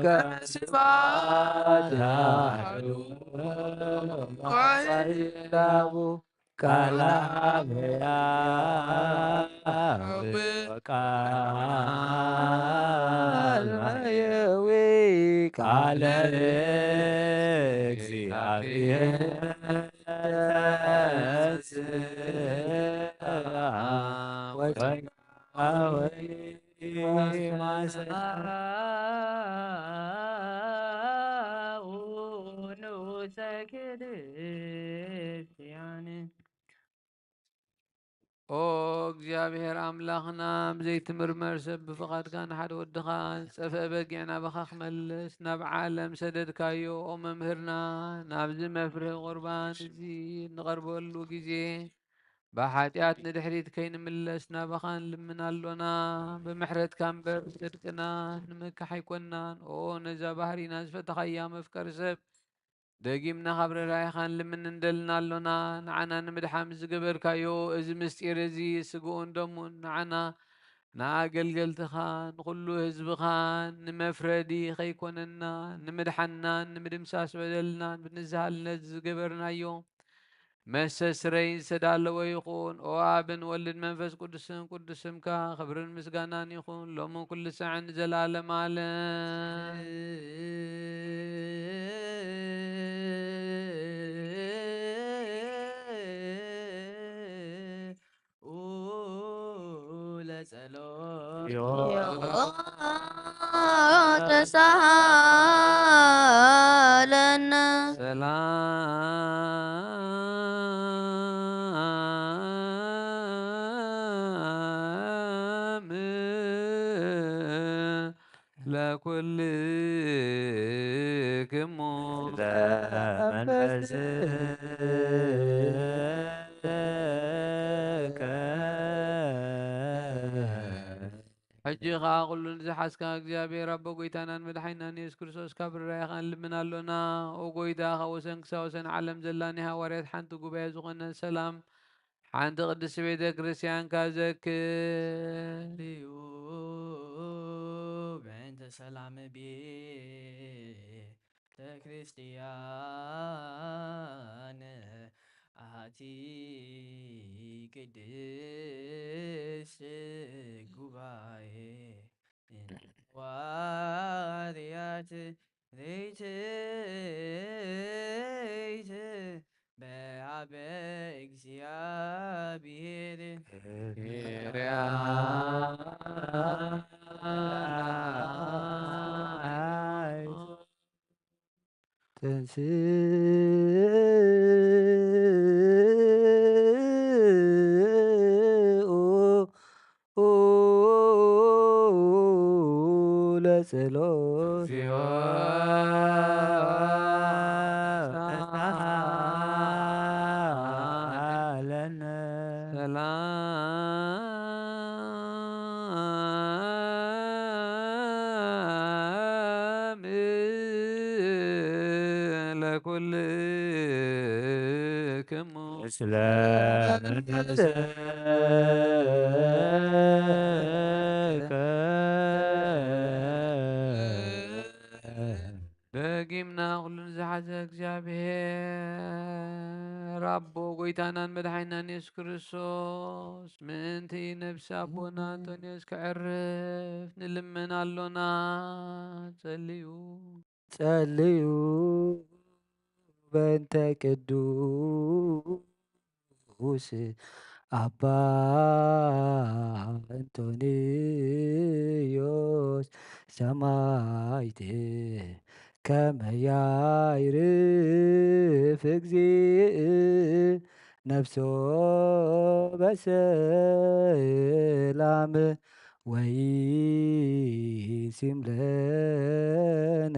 ከስብሐት አሐዱ ቃለ ሕያው ቃለ ሕያው ቃለ እግዚአብሔር ተንሥአ ወቀ ንዑሰ ክርስቲያን። ኦ እግዚኣብሔር ኣምላኽና፣ ብዘይትምርመር ሰብ ብፍቓድካ ንሓደ ወድኻ ዝጠፍአ በጊዕ ናባኻ ክመልስ ናብ ዓለም ሰደድካዮ። ኦ መምህርና፣ ናብዚ መፍርሂ ቁርባን እዚ እንቐርበሉ ግዜ ብሓጢኣት ንድሕሪት ከይንምለስ ናባኻ ንልምን ኣሎና። ብምሕረትካ እምበር ብጽድቅና ንምካሕ ኣይኮንናን። ኦ ነዛ ባህሪና ዝፈተኻያ መፍቀሪ ሰብ፣ ደጊምና ካብ ርህራሄኻ ንልምን እንደልን ኣሎና። ንዓና ንምድሓን ዝገበርካዮ እዚ ምስጢር እዚ ስግኡን ደሙን ንዓና ንኣገልገልትኻ ንኹሉ ህዝብኻ ንመፍረዲ ከይኮነና ንምድሓንናን ንምድምሳስ በደልናን ብንዝሃልነት ዝገበርናዮ መስተስረይ ዝተዳለወ ይኹን። ኦ ኣብን ወልድን መንፈስ ቅዱስን ቅዱስ ስምካ ክብርን ምስጋናን ይኹን ሎምን ኩሉ ሳዕን ንዘለኣለም ዓለም። ለጸሎት ተሳሃለነ። ሰላም ለኩልክሙ ለመንፈስከ። ሕጂ ኸኣ ኩሉ ንዝሓዝካ እግዚኣብሔር ኣቦ ጐይታናን መድሓኒናን የሱስ ክርስቶስ ካብ ርራይኻ ንልምን ኣሎና። ኦ ጐይታ፣ ካብ ወሰን ክሳብ ወሰን ዓለም ዘላ ናይ ሃዋርያት ሓንቲ ጉባኤ ዝኾነት ሰላም ሓንቲ ቅድስቲ ቤተ ክርስቲያንካ ዘክር። እዩ። በእንተ ሰላም ቤተ ክርስቲያን ኣቲ ቅድስት ጉባኤ ዋርያት ዘይትይት በአበ እግዚአብሔር ተንስኡ ለጸሎት። ሰላም ለኩልክሙ። ምስለ መንፈስከ። ደጊምና ኩሉን ዝሓዘ እግዚኣብሔር ኣቦ ጐይታናን መድሓኒናን የሱስ ክርስቶስ፣ ምእንቲ ነብሲ ኣቦና ኣንቶንዮስ ከዕርፍ ንልምን ኣሎና። ጸልዩ። ጸልዩ በእንተ ቅዱስ ኣባ እንጦንዮስ ሰማዕት ከመይ ኣይርፍ እግዚእ ነፍሶ በሰላም ወይሲምለነ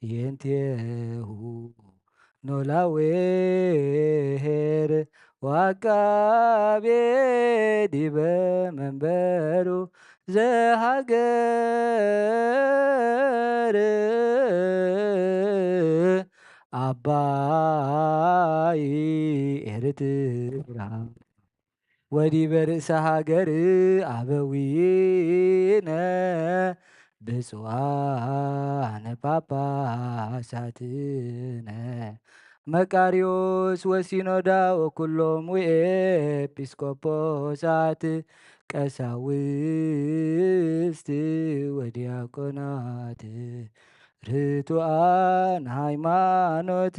የንቴሁ ኖላዌ ኄር ወአቃቤ ዲበ መንበሩ ዘሃገር ኣባይ ኤርትራ ወዲበ ርእሰ ሃገር ኣበዊነ ብፁዓነ ጳጳሳትነ መቃርዮስ ወሲኖዳ ወኩሎም ወኤጲስቆጶሳት ቀሳውስት ወዲያቆናት ርቱዓን ሃይማኖት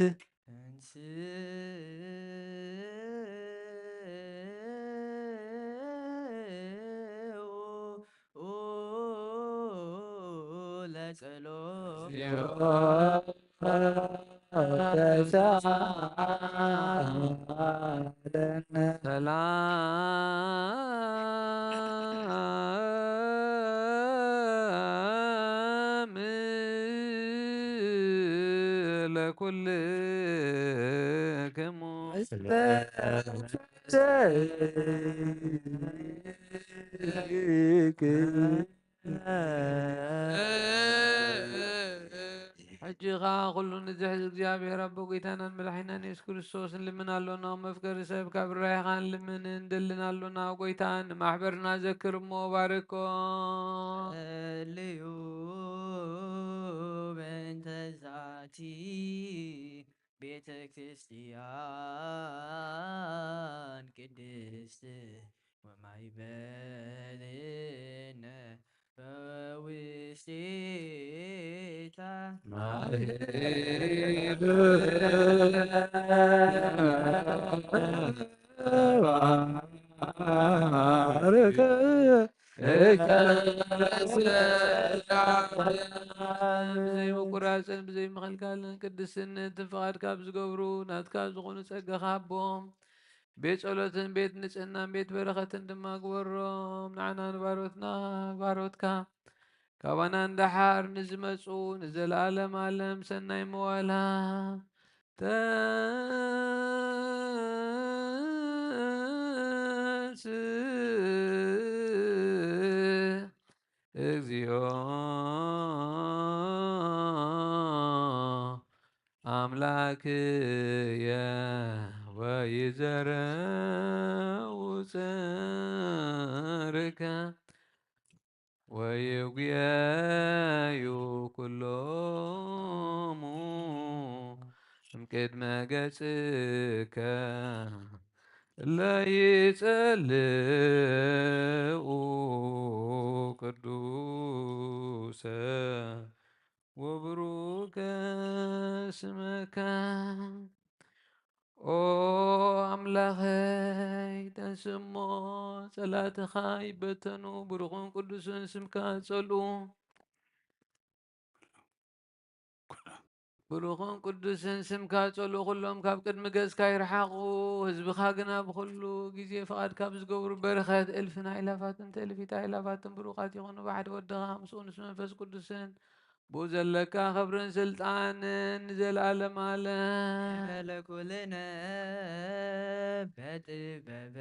ሰላም ለኩልክሙ። ሕጂ ኸዓ ኩሉ ንዝሕዝ እግዚኣብሔር ኣቦ ጐይታናን መድሓኒናን የሱስ ክርስቶስ ንልምን ኣሎና። መፍቀሪ ሰብ ካብ ርህራሄኻ ንልምን እንደልን ኣሎና። ጐይታ ንማሕበርና ዘክር እሞ ባርኮ። ጸልዩ በእንተ ዛቲ ቤተ ክርስቲያን ቅድስት ወማይ በልነ በውስቴታ ብዘይምቁራፅን ብዘይምኽልካልን ቅድስነትን ፍቓድካ ብዝገብሩ ናትካ ዝኾኑ ጸጋኻ ሃቦም። ቤት ጸሎትን ቤት ንጽህናን ቤት በረኸትን ድማ ግበሮም። ንዓና ንባሮትና ባሮትካ ካባና ንደሓር ንዝመጹ ንዘለኣለም ኣለም ሰናይ መዋላ ተንስእ። እግዚኦ ኣምላክየ ወይዘረው ጽርከ ወይጉየዩ ኩሎሙ እምቅድመ ገጽከ እለ ይጸልኡ ቅዱሰ ወብሩከ ስመከ። ኦ ኣምላኸይ፣ ተንስእ እሞ ጸላእትኻ ይበተኑ፣ ብሩኽን ቅዱስን ስምካ ጸልኡ። ብሩኽን ቅዱስን ስምካ ጸልኡ፣ ኩሎም ካብ ቅድሚ ገጽካ ይርሓቑ። ህዝብኻ ግና ብኹሉ ግዜ ፍቓድካ ብዝገብሩ በረኸት እልፍን ኣእላፋትን ትእልፊት ኣእላፋትን ብሩኻት ይኹኑ። ብሓደ ወድኻ ምስኡ ምስ መንፈስ ቅዱስን ብኡ ዘለካ ክብርን ስልጣንን ንዘለኣለም ኣለም። በለ ኩልነ በጥበበ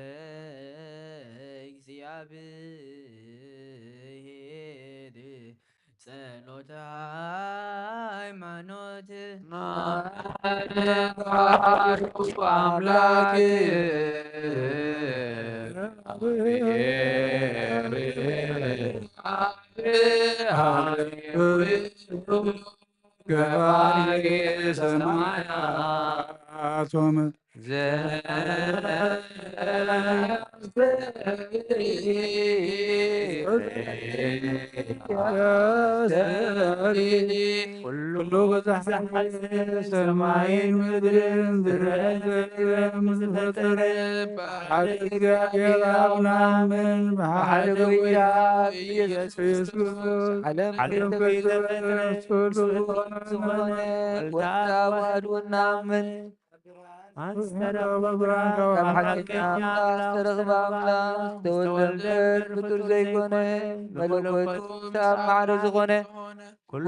እግዚኣብሔር ጸሎተ ሃይማኖት ኣምላክ ገባሬ ሰማያቶም ዘ ኩሉ ብዝሓ ሰማይን ምድርን ዝረአ ዘይረአ ምስ ፈጠረ ብሓደ እግዚኣብሔር ኣብ ንኣምን፣ ብሓደ ጎይታ ኢየሱስ ክርስቶስ ዓለም ዓለም ከይተፈጥረ ምስ ኩሉ ዝኾነ ዝኾነ ወልዳ ዋህድ ንኣምን። ኣስተረኽበ ብርሃን ካብ ካብ ሓቀኛ ሓቀኛ ኣምላኽ ዝተረኽበ ኣምላኽ ዝተወልደ ፍጡር ዘይኮነ መለኮቱ ክሳብ ማዕረ ዝኾነ ኩሉ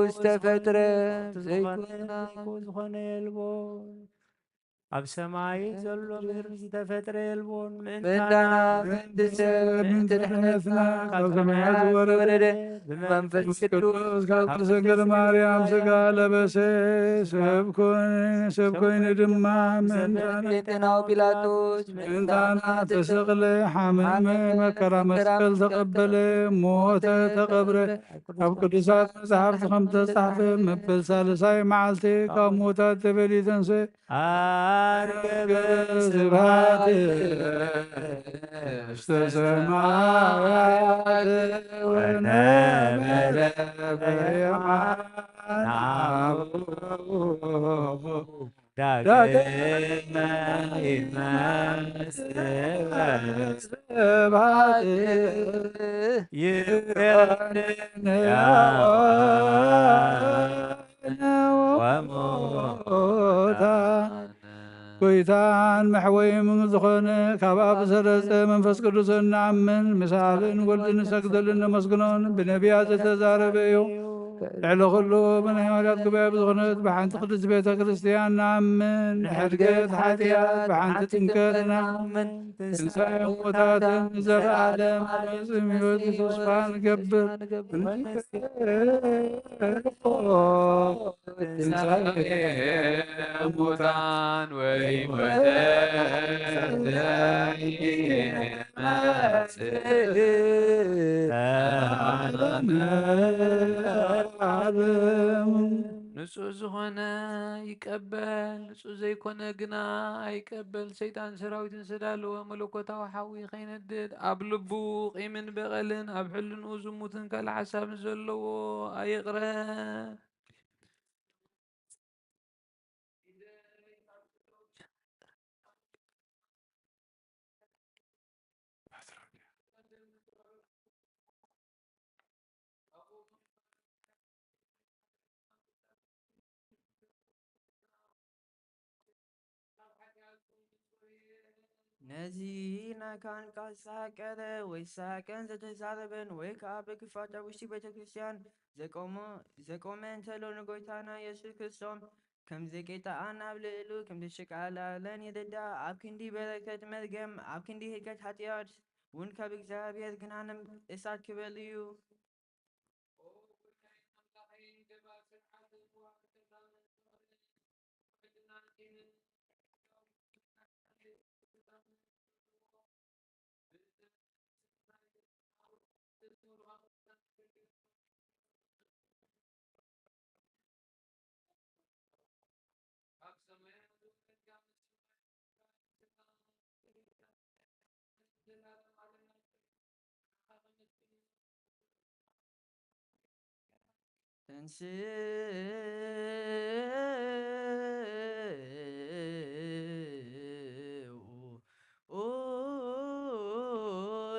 ዝተፈጥረ ዘይኮነ ዝኾነ የልቦ። ኣብ ሰማይ ዘሎ ምድሪ ዝተፈጥረ የልቦን። ምእንታና ምእንቲ ሰብ ምእንቲ ድሕነትና ካብ ሰማያት ዝወረደ ብመንፈስ ቅዱስ ካብ ቅድስት ድንግል ማርያም ስጋ ለበሰ፣ ሰብ ኮነ፣ ሰብ ኮይኑ ድማ ምእንታና ጴንጤናዊ ጲላጦስ ምእንታና ተሰቕለ፣ ሓመመ፣ መከራ መስቀል ተቐበለ፣ ሞተ፣ ተቐብረ። ኣብ ቅዱሳት መጻሕፍቲ ከም ተጻሕፈ መበል ሳልሳይ መዓልቲ ካብ ሙታት ተፈልዩ ተንስአ። ዓርገበ ስብሐት ውስተ ሰማያት ወነበረ በየማነ አቡሁ ዳግመ ይመጽእ በስብሐት ይቤርያ ወሙታን። ጎይታን መሕወይም ዝኾነ ካብ ኣብ ዝሰረጸ መንፈስ ቅዱስ እንኣምን፣ ምስ ኣብን ወልድን ንሰግደሉን ነመስግኖን ብነቢያት ዝተዛረበ እዩ። ልዕሊ ኩሉ ብናይ ሃዋርያት ጉባኤ ብዝኾነት ብሓንቲ ቅድስት ቤተ ክርስቲያን ንኣምን። ንሕድገት ሓጢኣት ብሓንቲ ጥምቀት ንኣምን። ትንሳኤ ሙታትን ንዘለዓለም ዓመፅን ሕይወት ተስፋ ንገብር። ትንሳኤ ሙታን ወይሞተ ዘይመጽእ ዓለም። ንጹህ ዝኾነ ይቀበል፣ ንጹህ ዘይኮነ ግና ኣይቀበል። ሰይጣን ሰራዊትን ዝተዳለወ መለኮታዊ ሓዊ ከይነድድ ኣብ ልቡ ቂምን በቐልን ኣብ ሕልንኡ ዝሙትን ካልእ ሓሳብን ዘለዎ ኣይቕረ። ነዚ ናይ ካህን ቃል ዝሰሓቀረ ወይ ዝሰሓቀን ዝተዛረበን ወይ ከኣ ብክፋት ኣብ ውሽጢ ቤተ ክርስቲያን ዘቆመ ዘቆመ እንተሎ ንጎይታና የሱስ ክርስቶስ ከም ዘቄጣኣን ኣብ ልዕሉ ከም ዘሸቃላለን ይርዳእ። ኣብ ክንዲ በረከት መርገም፣ ኣብ ክንዲ ህልቀት ሓጢኣት እውን ካብ እግዚኣብሔር ግናንም እሳት ክበል እዩ። ተንሥኡ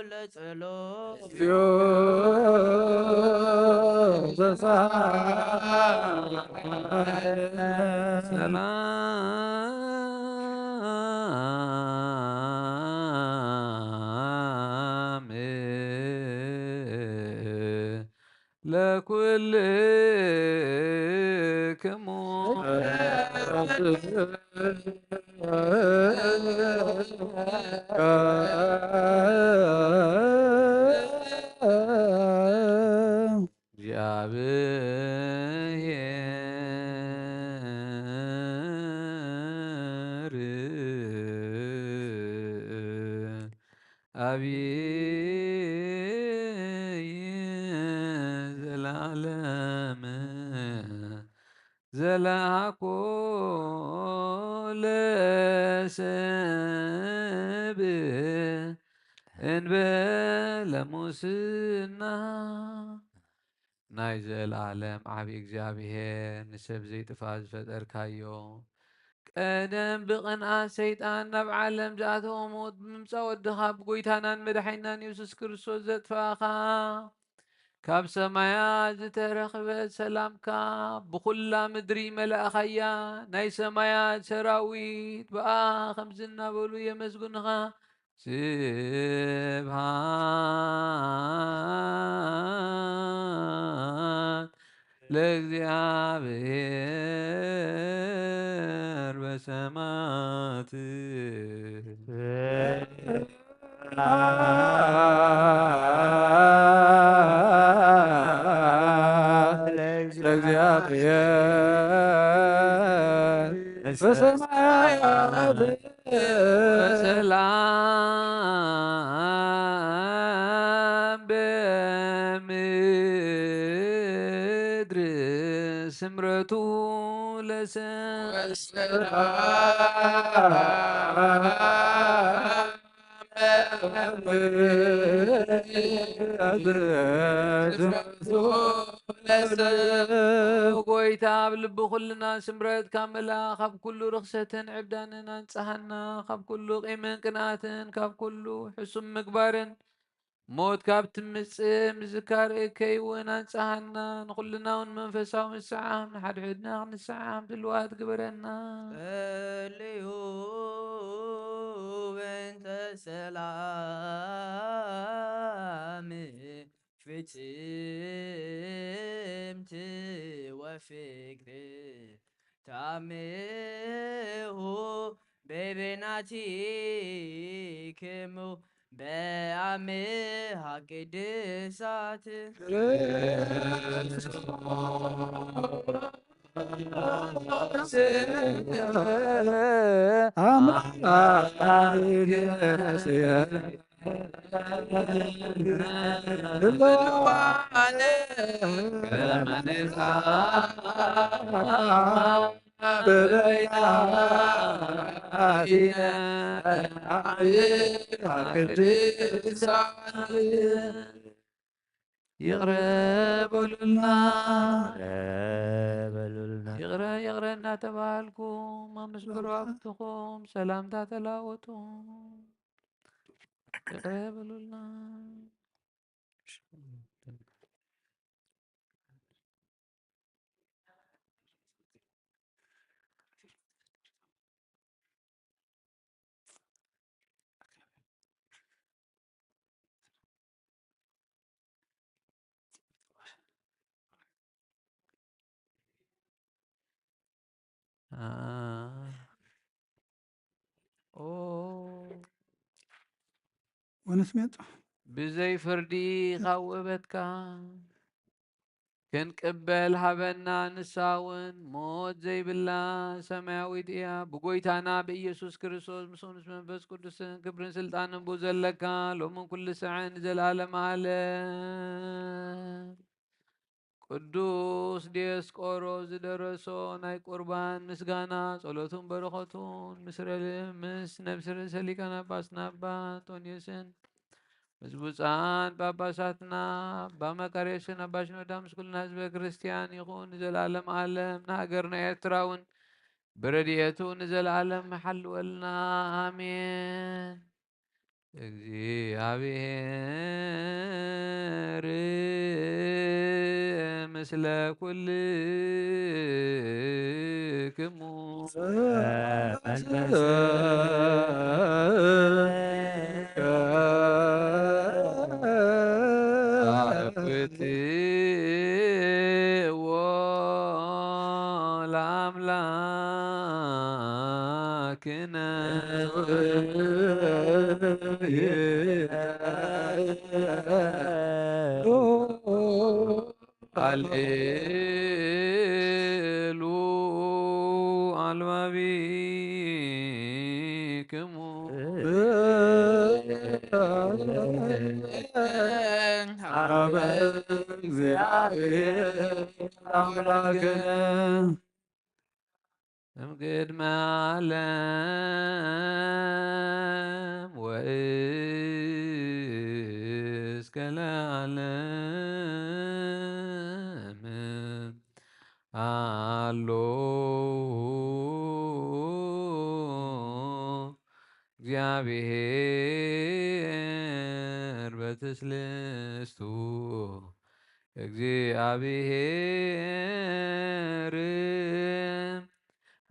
ለጸሎት። ሰላም ለኩልክሙ። እግዚአብሔር አብይ ዘላለም ዘለአኮ ለሰብ እንበል ለሙስና ናይ ዘለዓለም ዓቢ እግዚኣብሔር ንሰብ ዘይጥፋእ ዝፈጠርካዮ ቀደም ብቕንኣት ሰይጣን ናብ ዓለም ዝኣተወ ሞት ብምምጻእ ወድኻ ብጎይታናን መድሓኒናን የሱስ ክርስቶስ ዘጥፋእኻ ካብ ሰማያት ዝተረኽበ ሰላምካ ብኹላ ምድሪ መላእኻያ ናይ ሰማያት ሰራዊት ብኣ ከምዚ እናበሉ የመስግንኻ። ስብሃት ለእግዚኣብሔር በሰማት ለእግዚኣብሔር በሰማያት በሰላም በምድር ስምረቱ ለሰ ጎይታ ኣብ ልቢ ኩልና ስምረት ካብ መልኣ ካብ ኩሉ ርኽሰትን ዕብዳንን ኣንጽሃና ካብ ኩሉ ቂምን ቅንኣትን ካብ ኩሉ ሕሱም ምግባርን ሞት ካብ ትምጽእ ምዝካር እከይ እውን ኣንጽሃና ንኹልና እውን መንፈሳዊ ምስዓም ንሓድሕድና ክንስዓም ድልዋት ግበረና። ጸልዩ በእንተ ሰላም ፍጽምቲ ወፍቅር ታሜሁ በበይናቲክሙ በአምሃ ቅድሳት ይቕረ በሉልና። ይቕረ በሉልና። ይቕረ ይቕረ እናተባሃልኩም ኣመስግኑ ኣብትኹም ሰላምታ ተላወጡ። ይቕረ በሉልና። ወንስሜጥ ብዘይ ፍርዲ ካብ ውእበትካ ክንቅበል ሃበና። ንሳ እውን ሞት ዘይብላ ሰማያዊት እያ። ብጎይታና ብኢየሱስ ክርስቶስ ምስኡ ምስ መንፈስ ቅዱስን ክብርን ስልጣንን ብኡ ዘለካ ሎምን ኩሉ ሰዓን ንዘለዓለም ዓለም። ቅዱስ ዲዮስቆሮስ ዝደረሶ ናይ ቁርባን ምስጋና ጸሎቱን በረኸቱን ምስ ረል-፣ ምስ ነብሲ ርእሰ ሊቃነ ጳጳስና ኣባ ኣንጦንዮስን ምስ ብፁዓን ጳጳሳትና ኣባ መቃርዮስን ኣባ ሽኖዳ ምስ ኩልና ህዝበ ክርስቲያን ይኹን ንዘለዓለም ዓለም። ንሃገርና ኤርትራ እውን ብረድኤቱ ንዘለዓለም ይሓልወልና። ኣሜን። እግዚኣብሔር ምስለ ኩልክሙ። ሃሌሉ አልባቢክሙ። አበ እግዚአብሔር አምላክነ እምቅድመ ዓለም ወእስከ እስከ ለዓለም ኣሎ እግዚኣብሔር በትስልስቱ እግዚኣብሔር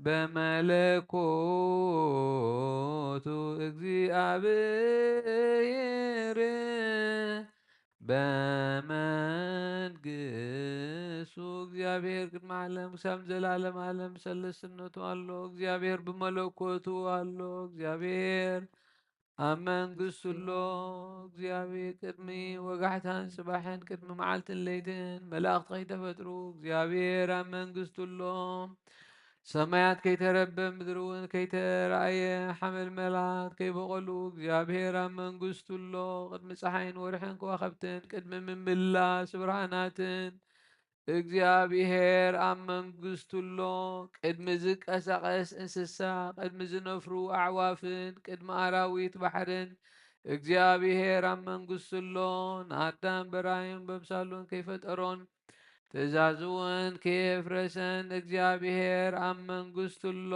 በመለኮቱ እግዚኣብሔር በመንግስቱ። እግዚኣብሔር ቅድመ ዓለም ክሳብ ዘላለም ዓለም ሰለስትነቱ ኣሎ። እግዚኣብሔር ብመለኮቱ ኣሎ። እግዚኣብሔር ኣብ መንግስቱ ኣሎ። እግዚኣብሔር ቅድሚ ወጋሕታን ጽባሕን ቅድሚ መዓልትን ለይትን መላእኽቲ ከይተፈጥሩ እግዚኣብሔር ኣብ መንግስቱ ኣሎ። ሰማያት ከይተረበ ምድሪ እውን ከይተራእየ ሓመልመላት ከይበቐሉ እግዚኣብሔር ኣብ መንግስቱ ኣሎ። ቅድሚ ጸሓይን ወርሕን ከዋኽብትን ቅድሚ ምምላስ ብርሃናትን እግዚኣብሔር ኣብ መንግስቱ ኣሎ። ቅድሚ ዝንቀሳቐስ እንስሳ፣ ቅድሚ ዝነፍሩ ኣዕዋፍን ቅድሚ ኣራዊት ባሕርን እግዚኣብሔር ኣብ መንግስቱ ኣሎ። ንኣዳም በራዩን በምሳሉን ከይፈጠሮን ትእዛዙ እውን ከየፍረሰን እግዚኣብሔር ኣብ መንግስቱ ኣሎ።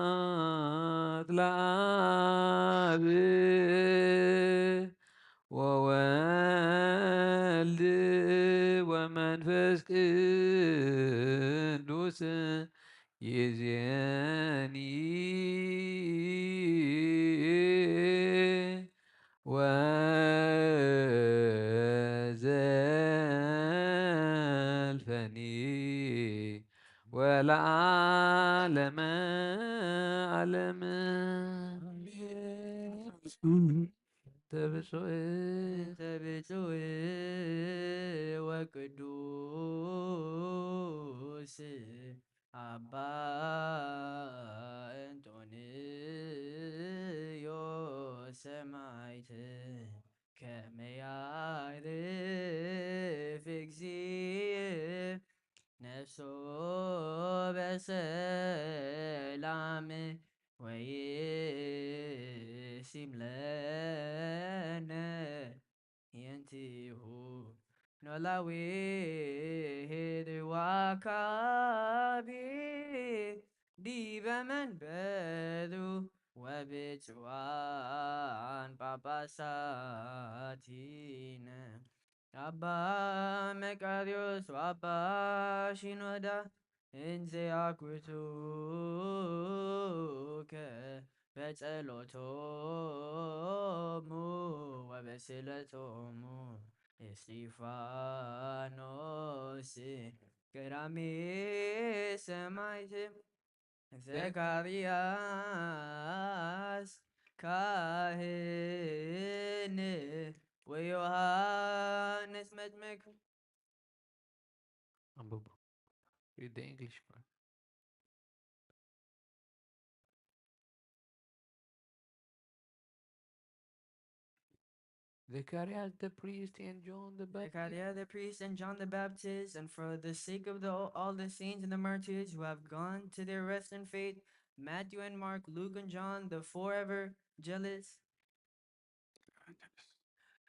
ስብሃት ለኣብ ወወልድ ወመንፈስ ቅዱስ ይዜኒ ወዘልፈኒ ወለዓለመ ዓለም። ተብፁዕ ተብፁዕ ወቅዱስ ኣባ እንጦንዮስ ሰማዕት ከመ ያዕርፍ እግዚእ ነፍሶ በሰላም ወይሲም ለነ የንቲሁ ኖላዊ ሄድ ወአካቢ ዲበ መንበሩ ወብፁዓን ጳጳሳቲነ አባ መቃርዮስ ወአባ ሺኖዳ እንዘ አኩቱከ በጸሎቶሙ ወበስእለቶሙ እስጢፋኖስ ቀዳሜ ሰማዕት ዘካርያስ ካህን ወዮሐንስ መጥምቅ። አንብቡ። Read the English part. Zechariah the priest and John the Baptist. Zechariah the priest and John the Baptist, and for the sake of the, all the saints and the martyrs who have gone to their rest in faith, Matthew and Mark, Luke and John, the forever jealous,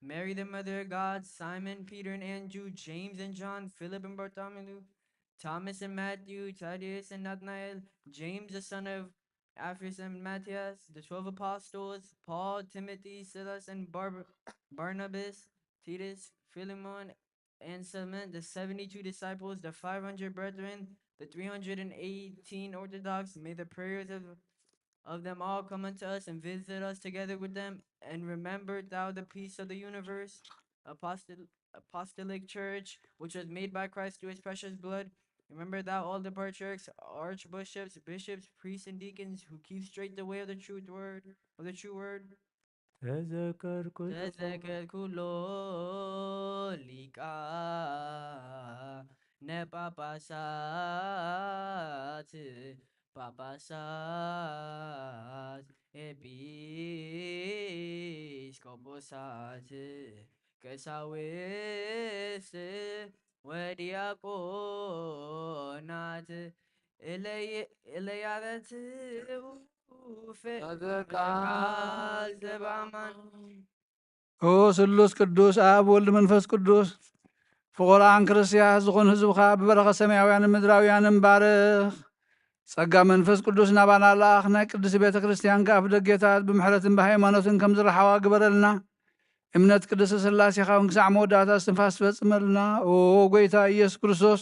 Mary the mother of God, Simon, Peter and Andrew, James and John, Philip and Bartholomew, Thomas and Matthew, Thaddeus and Nathanael, James the son of Alphaeus and Matthias, the twelve apostles, Paul, Timothy, Silas and Bar- Barnabas, Titus, Philemon, and Clement, the seventy-two disciples, the five hundred brethren, the three hundred and eighteen Orthodox, may the prayers of, of them all come unto us and visit us together with them. And remember thou the peace of the universe, apostle, apostolic church, which was made by Christ through his precious blood. Remember thou all the patriarchs, archbishops, bishops, priests, and deacons who keep straight the way of the truth word, of the true word. ተዘከር ኩሎ ተዘከር ኩሎ ሊቃነ ጳጳሳት ጳጳሳት ኤጲስቆጶሳት ቀሳውስት ወዲያቆናት እለየ- እለያረትው ቃል ዘበአማን። ኦ ስሉስ ቅዱስ ኣብ ወልድ መንፈስ ቅዱስ ፍቑራን ክርስቲያን ዝኾኑ ህዝብኻ ብበረኸት ሰማያውያንን ምድራውያንን ባርኽ። ጸጋ መንፈስ ቅዱስ ናባና ለኣኽ። ናይ ቅድስት ቤተ ክርስቲያን ከኣፍ ደጌታት ብምሕረትን ብሃይማኖትን ከም ዝረሓዋ ግበረልና። እምነት ቅድስት ስላሴኻ እውን ክሳዕ መወዳእታ እስትንፋስ ትፈጽመልና። ኦ ጎይታ ኢየሱስ ክርስቶስ፣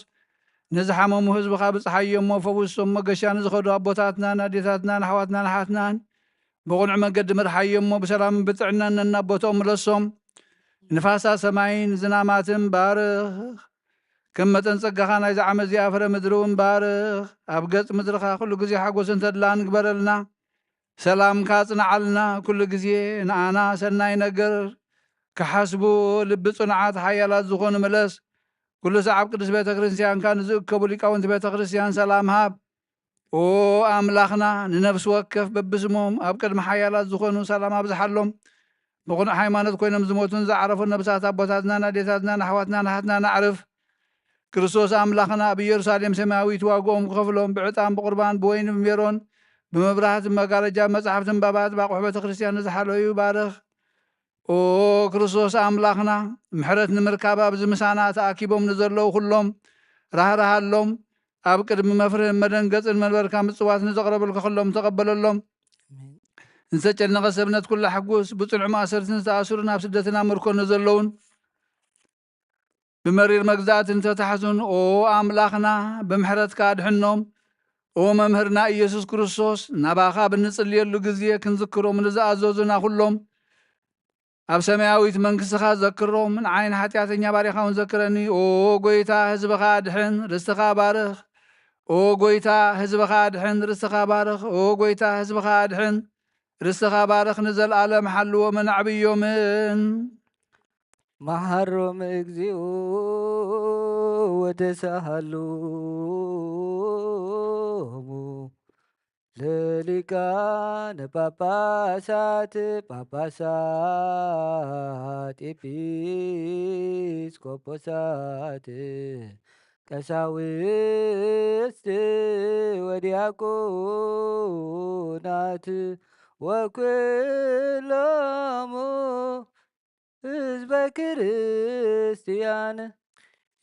ንዝሓመሙ ህዝብኻ ብጽሓዮ እሞ ፈውሶም። መገሻ ንዝኸዱ ኣቦታትናን ኣዴታትናን ኣሕዋትናን ኣሓትናን ብቕኑዕ መገዲ ምርሓዮ እሞ ብሰላምን ብጥዕናን ነናቦትኦም ምለሶም። ንፋሳ ሰማይን ዝናማትን ባርኽ። ከም መጠን ጸጋኻ ናይዛ ዓመት እዚኣ ፍረ ምድሪ እውን ባርኽ። ኣብ ገጽ ምድርኻ ኩሉ ግዜ ሓጎስን ተድላን ግበረልና። ሰላምካ ጽንዓልና። ኩሉ ግዜ ንኣና ሰናይ ነገር ክሓስቡ ልቢ ጽኑዓት ሓያላት ዝኾኑ ምለስ። ኩሉ ሰዓብ ቅዱስ ቤተ ክርስቲያንካ ንዝእከቡ ሊቃውንቲ ቤተ ክርስቲያን ሰላም ሃብ። ኦ ኣምላኽና፣ ንነፍሲ ወከፍ በብስሞም ኣብ ቅድሚ ሓያላት ዝኾኑ ሰላም ኣብዝሓሎም። ብቕኑዕ ሃይማኖት ኮይኖም ዝሞቱን ዝዓረፉን ነብሳት ኣቦታትናን ኣዴታትናን ኣሕዋትናን ኣሓትናን ኣዕርፍ። ክርስቶስ ኣምላኽና ኣብ ኢየሩሳሌም ሰማያዊት ዋግኦም ክኸፍሎም ብዕጣን ብቑርባን ብወይኒ ብሜሮን ብመብራህቲ ብመጋረጃ ብመጽሓፍቲ እምባባት ብኣቑሑ ቤተ ክርስቲያን ንዝሓለዩ ባርኽ። ኦ ክርስቶስ ኣምላኽና፣ ምሕረት ንምርካብ ኣብዚ ምሳና ተኣኪቦም ንዘለዉ ኩሎም ራህራሃሎም። ኣብ ቅድሚ መፍርህን መደንገጽን መንበርካ ምጽዋት ንዘቕረበልካ ኩሎም ተቐበለሎም። ንተጨነቐ ሰብነት ኩሉ ኣሕጉስ። ብጽኑዕ ማእሰርቲ ዝተኣስሩን ኣብ ስደትን ኣብ ምርኮን ንዘለዉን ብመሪር መግዛእቲ ንተታሕዙን ኦ ኣምላኽና ብምሕረትካ ኣድሕኖም። ኦ መምህርና ኢየሱስ ክርስቶስ ናባኻ ብንጽልየሉ ግዜ ክንዝክሮም ንዝኣዘዙና ኩሎም ኣብ ሰማያዊት መንግስትኻ ዘክሮም። ንዓይ ንሓጢኣተኛ ባሪኻ እውን ዘክረኒ። ኦ ጎይታ ህዝብኻ ኣድሕን ርስትኻ ባርኽ። ኦ ጎይታ ህዝብኻ ኣድሕን ርስትኻ ባርኽ። ኦ ጎይታ ህዝብኻ ኣድሕን ርስትኻ ባርኽ። ንዘለኣለም ሓልዎምን ኣዕብዮምን። መሓሮም እግዚኦ ወተሳሃሎሙ ለሊቃነ ጳጳሳት ጳጳሳት ኤጲስቆጶሳት ቀሳውስት ወዲያቆናት ወኩሎሙ ህዝበ ክርስቲያን።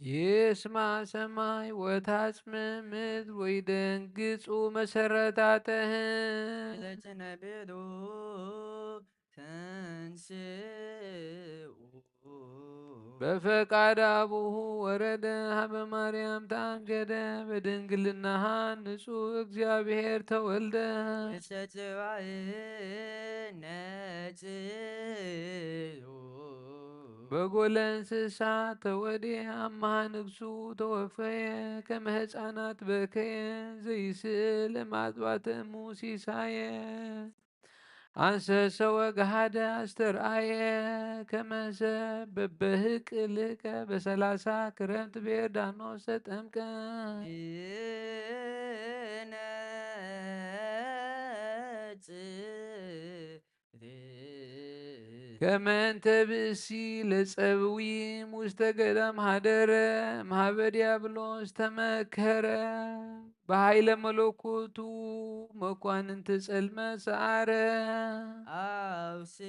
ይስማ ሰማይ ወታጽምም ምድር ወይደንግጹ መሰረታተህን። ለትነብሩ ተንስኡ። በፈቃድ አቡሁ ወረደ ሀበ ማርያም ተአንገደ በድንግልናሃ ንጹሕ እግዚአብሔር ተወልደ። ምስለ ጽባሕ ነጽኡ። በጎለ እንስሳ ተወዴ አምሃ ንግሱ ተወፈየ ከመ ህፃናት በከየ ዘይስእል ማጥባተ እሙ ሲሳየ። አንሰሰ ወገሃደ አስተርአየ ከመ ሰብ በበህቅ ልቀ በሰላሳ ክረምት በዮርዳኖስ ተጠምቀ። ከመ እንተ ብእሲ ለጸብዊም ውስተ ገዳም ሀደረ እምሃበ ዲያብሎስ ተመከረ። በኃይለ መለኮቱ መኳንንተ ጸልመት ሰዓረ። አውስኡ።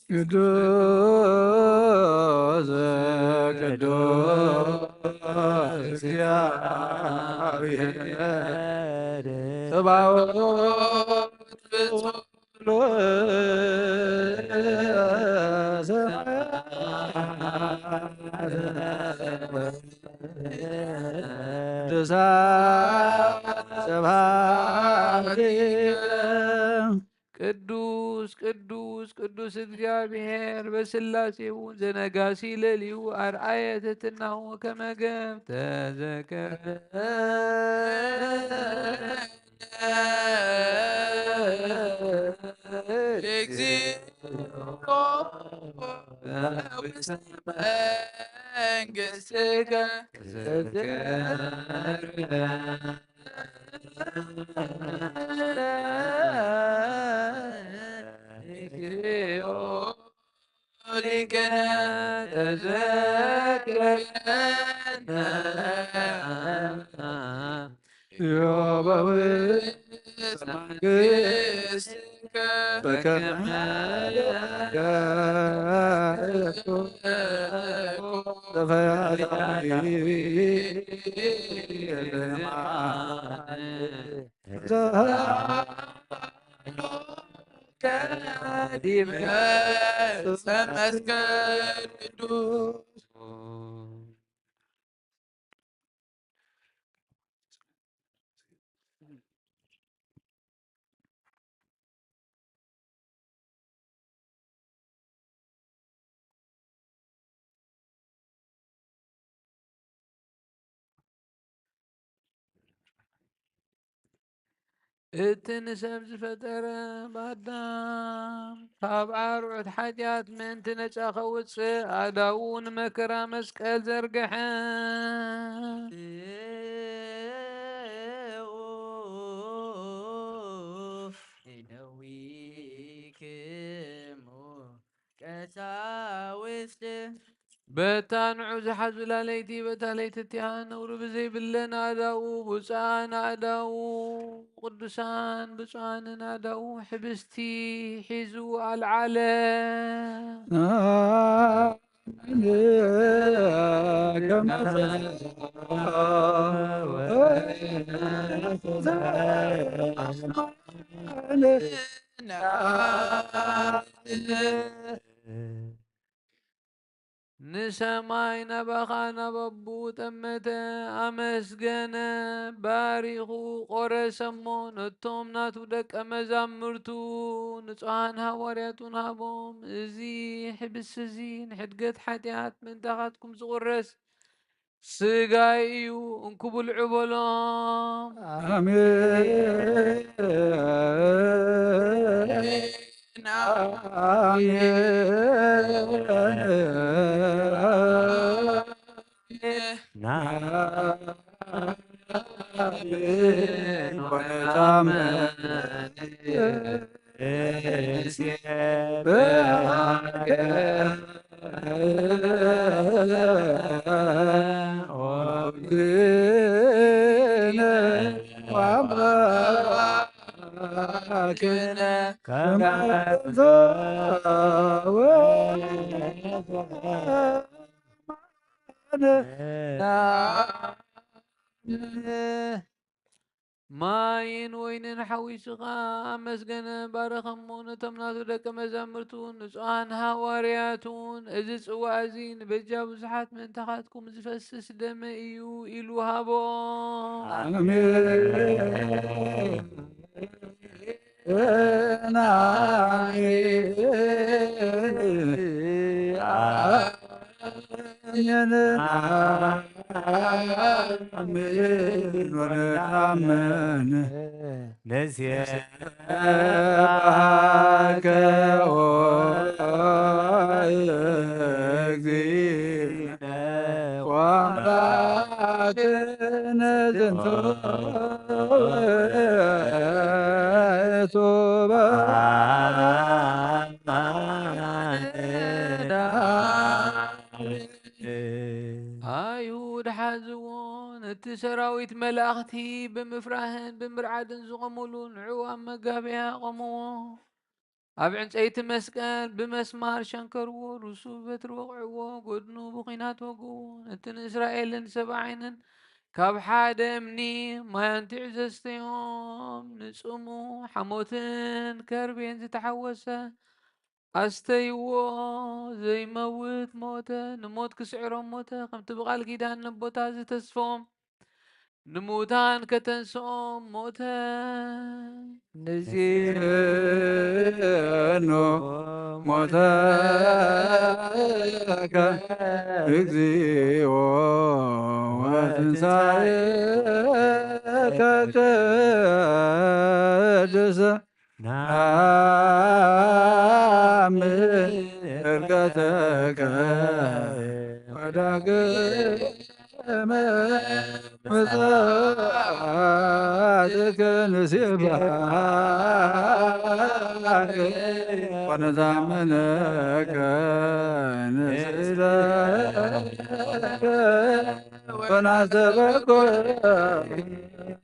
ቅዱስ ቅዱስ ቅዱስ እግዚአብሔር ጸባኦት ፍጹም ቅዱሳን ሰብሐ። ቅዱስ ቅዱስ ቅዱስ እግዚአብሔር በስላሴሁ ዘነጋሲ ለሊሁ አርአየ ትሕትናሁ ከመ ገብ ተዘከረ። እግዚኦ ውስተ መንግሥትከ ተዘከረ። እግዚኦ ሊቅነ ተዘክረነ። መንግሥትከ በከመ እቲ ንሰብ ዝፈጠረ ብኣዳም ካብ ኣርዑት ሓጢኣት ምእንቲ ነጻ ከውጽእ ኣእዳዉ ንመከራ መስቀል ዘርግሐ። እደዊክሙ ቀሳውስት። በታ ንዑ ዝሓዙላ ለይቲ፣ በታ ለይቲ እቲኣ ነውሪ ብዘይብለን ኣእዳዉ፣ ብፁዓን ኣእዳዉ፣ ቅዱሳን ብፁዓንን ኣእዳዉ ሕብስቲ ሒዙ ኣልዓለ። ንሰማይ ናባኻ ናብ ኣቦኡ ጠመተ፣ ኣመስገነ፣ ባሪኹ፣ ቆረሰ እሞ ነቶም ናቱ ደቀ መዛምርቱ ንጹሓን ሃዋርያቱን ሃቦም። እዚ ሕብስቲ እዚ ንሕድገት ሓጢኣት ምእንታኻትኩም ዝቑረስ ስጋይ እዩ፣ እንኩ ብልዑ በሎም። ኣሜን። ኣሜን። ማይን ወይንን ሓዊሱ ኸኣ ኣመስገነ፣ ባረኸሞ፣ ነቶም ናቱ ደቀ መዛሙርቱ ንጹሓን ሃዋርያቱን፣ "እዚ ጽዋእ እዚ ንበጃ ብዙሓት ምእንታኻትኩም ዝፈስስ ደመይ እዩ" ኢሉ ሃቦም። ኣሜን። ኣይሁድ ሓዝዎ፣ ነቲ ሰራዊት መላእኽቲ ብምፍራህን ብምርዓድን ዝቖሙሉ ንዕኡ ኣብ መጋበያ ኣቖምዎ። ኣብ ዕንጸይቲ መስቀል ብመስማር ሸንከርዎ፣ ርእሱ ብበትሪ ወቕዕዎ፣ ጎድኑ ብኲናት ወግእዎ። ነቲ ንእስራኤልን ሰብኣይንን ካብ ሓደ እምኒ ማይ ኣንቲዑ ዘስተዮም፣ ንጽሙ ሓሞትን ከርቤን ዝተሓወሰ ኣስተይዎ፣ ዘይመውት ሞተ፣ ንሞት ክስዕሮም ሞተ፣ ከምቲ ብቓል ኪዳን ነቦታት ዝተስፎም፣ ንምዉታን ከተንስኦም ሞተ። ንዜኑ ሞተከ እግዚኦ ወትንሳኤከ ቅድስ። ነአምን ዕርገተከ ወዳግመ ምጽአትከ ንሴብሐከ ወነታመነከ ንስእለከ ወናስተበኩ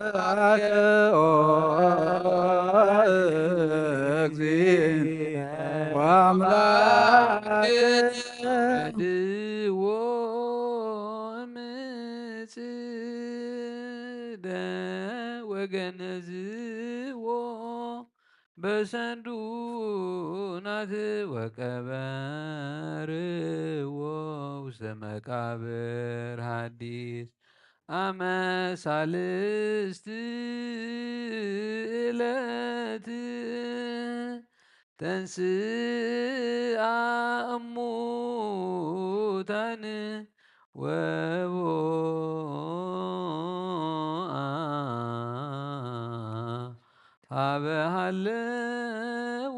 ኦ እግዚእ ወአምላክ ድዎ ምጽደ ወገነዝዎ በሰንዱናት ወቀበርዎ ውስተ መቃብር ሐዲስ። አመ ሳልስት ዕለት ተንስአ እሙታን ወቦአ ሀበ ሀለው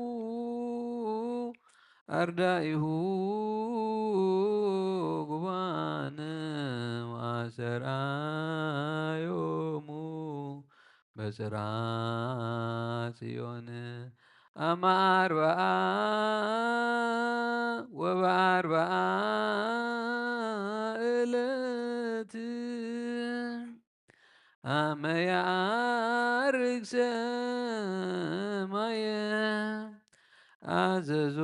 አርዳኢሁ ጉባን ወአስተርአዮሙ በጽርሐ ጽዮን። አመ አርብዓ ወበአርብዓ ዕለት አመ ያዐርግ ሰማየ አዘዞሙ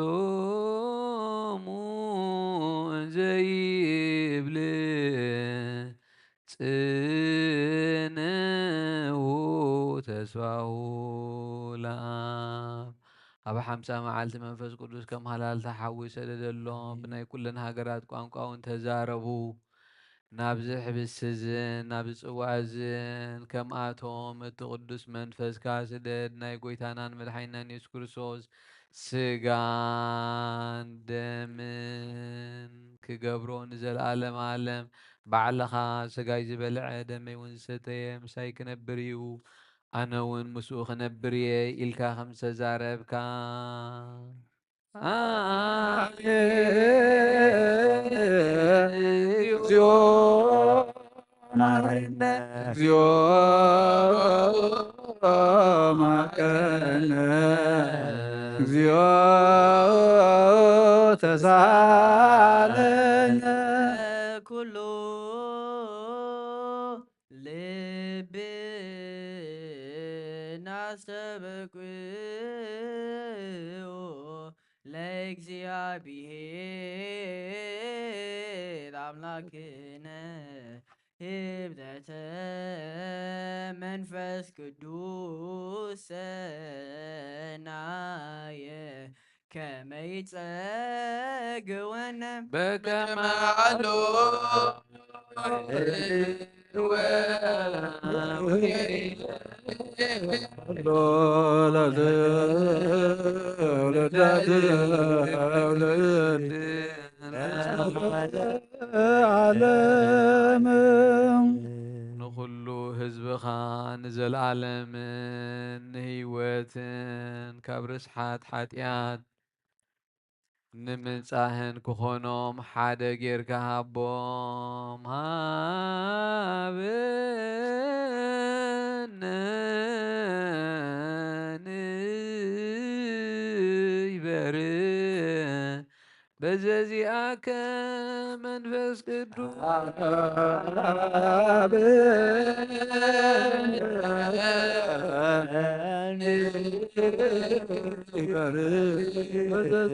እንዘ ይብል ጽንኡ ተስፋሁ ለአብ። ኣብ ሓምሳ መዓልቲ መንፈስ ቅዱስ ከም ሃላልታ ሓዊ ሰደደሎም። ብናይ ኩለን ሃገራት ቋንቋ እውን ተዛረቡ። ናብዚ ሕብስቲ እዝን ናብዚ ጽዋ እዝን ከምኣቶም እቲ ቅዱስ መንፈስካ ስደድ። ናይ ጐይታናን መድሓኒናን የሱስ ክርስቶስ ስጋን ደምን ክገብሮ ንዘለኣለም ዓለም ባዕልኻ ስጋይ ዝበልዐ ደመይ እውን ዝሰተየ ምሳይ ክነብር እዩ፣ ኣነ እውን ምስኡ ክነብር እየ ኢልካ ከም ዝተዛረብካ። እግዚኦ መሐረነ፣ እግዚኦ ማረነ፣ እግዚኦ ተሳለነ። ኩሉ ልብና አስተበቅዑ ለእግዚአብሔር አምላክነ ህብተተ መንፈስ ቅዱስ ሰናየ ከመ ይጸግወነ በከመ አሎ ዓለም ንኹሉ ህዝብኻ ንዘለዓለምን ንህይወትን ካብ ርስሓት ሓጢኣት ንምንጻህን ክኾኖም ሓደ ጌርካ ሃቦም። ሃበነ ንይበር በዘዚኣከ መንፈስ ቅዱስ።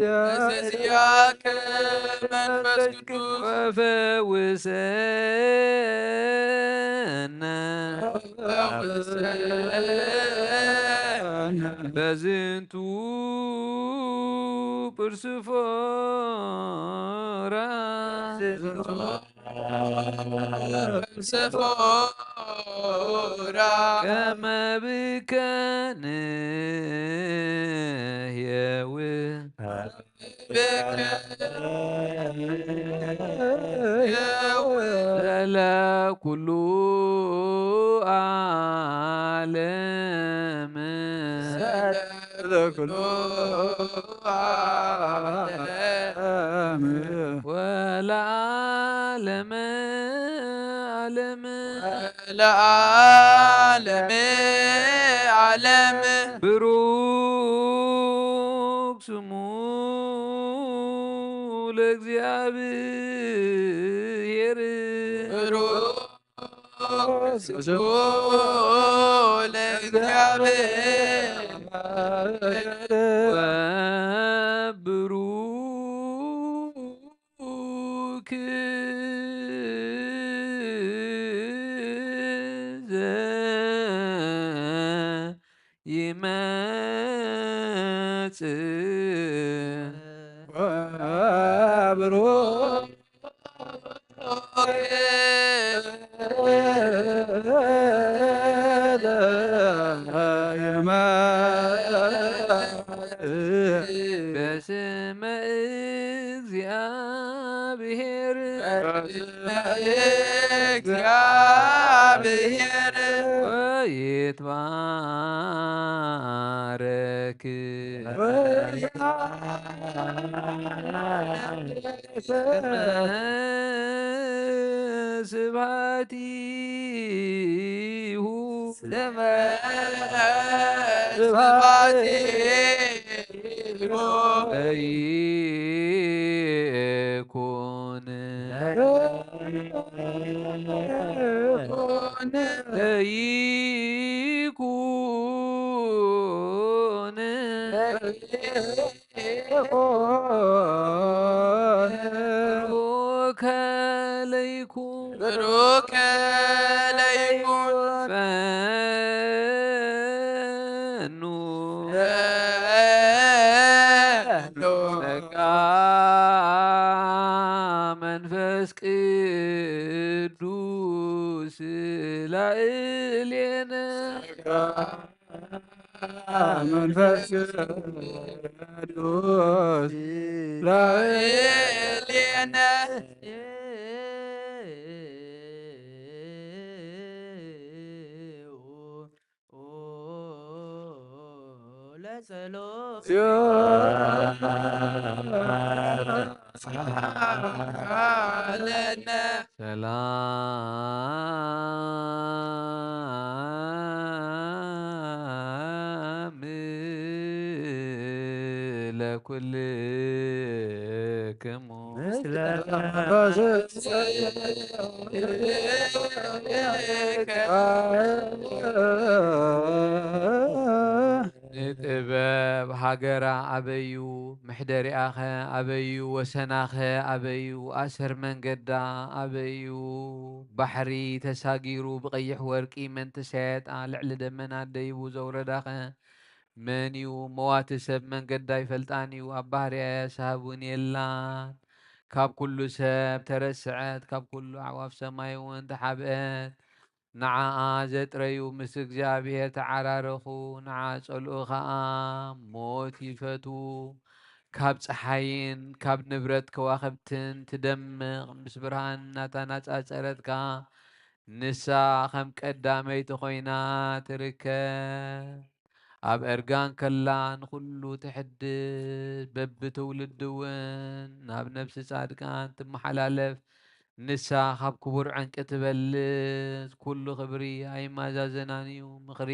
በዘዚአከ መንፈስ ቅዱስ። ወፈውሰነ በዝንቱ ፕርስፎራ። ፕርስፎራ። ከመ ብከ ንሕየው። ለለ ኩሉ ዓለም። ለኩሉ ዓለም። ወለዓለመ ዓለም። ለዓለመ ዓለም። ብሩክ ስሙ ለእግዚኣብሔር። ብሩክ ስብሐት ለእግዚአብሔር። ወብሩክ ዘኢይመጽእ ወብሩክ ዘኢይመጽእ በስመ እግዚአብሔር። በስመ እግዚአብሔር። ወይትባረክ ስመ ስብሐቲሁ። ስመ ስብሐቲሁ። ለይኩን። ለይኩን። ለይኩን። ብሩከ ለይኩን። ብሩከ ለይኩን። ፈኑ። ፈኑ። ጸጋ መንፈስ ቅዱስ ላዕሌነ። መንፈስ ቅዱስ ላዕሌነ። ለጸሎት። ሰላም ለኩልክሙ። ንጥበብ ሃገራ ኣበዩ፣ ምሕደሪኣኸ ኣበዩ፣ ወሰናኸ ኣበዩ፣ ኣሰር መንገዳ ኣበዩ። ባሕሪ ተሳጊሩ ብቐይሕ ወርቂ መን ተሳየጣ፣ ልዕሊ ደመና ደይቡ ዘውረዳኸ መን እዩ? መዋቲ ሰብ መንገዳ ኣይፈልጣን እዩ፣ ኣብ ባህርያስ ሃብ እውን የላን። ካብ ኩሉ ሰብ ተረስዐት፣ ካብ ኩሉ ኣዕዋፍ ሰማይ እውን ተሓብአት። ንዓኣ ዘጥረዩ ምስ እግዚኣብሔር ተዓራረኹ፣ ንዓ ጸልኡ ኸኣ ሞት ይፈትዉ። ካብ ጸሓይን ካብ ንብረት ከዋኽብትን ትደምቕ፣ ምስ ብርሃን እናተነጻጸረትካ፣ ንሳ ኸም ቀዳመይቲ ኾይና ትርከብ። ኣብ እርጋን ከላ ንኹሉ ትሕድስ፣ በብትውልዲ እውን ናብ ነፍሲ ጻድቃን ትመሓላለፍ። ንሳ ካብ ክቡር ዕንቂ ትበልጽ፣ ኩሉ ክብሪ ኣይመዛዘናን እዩ። ምኽሪ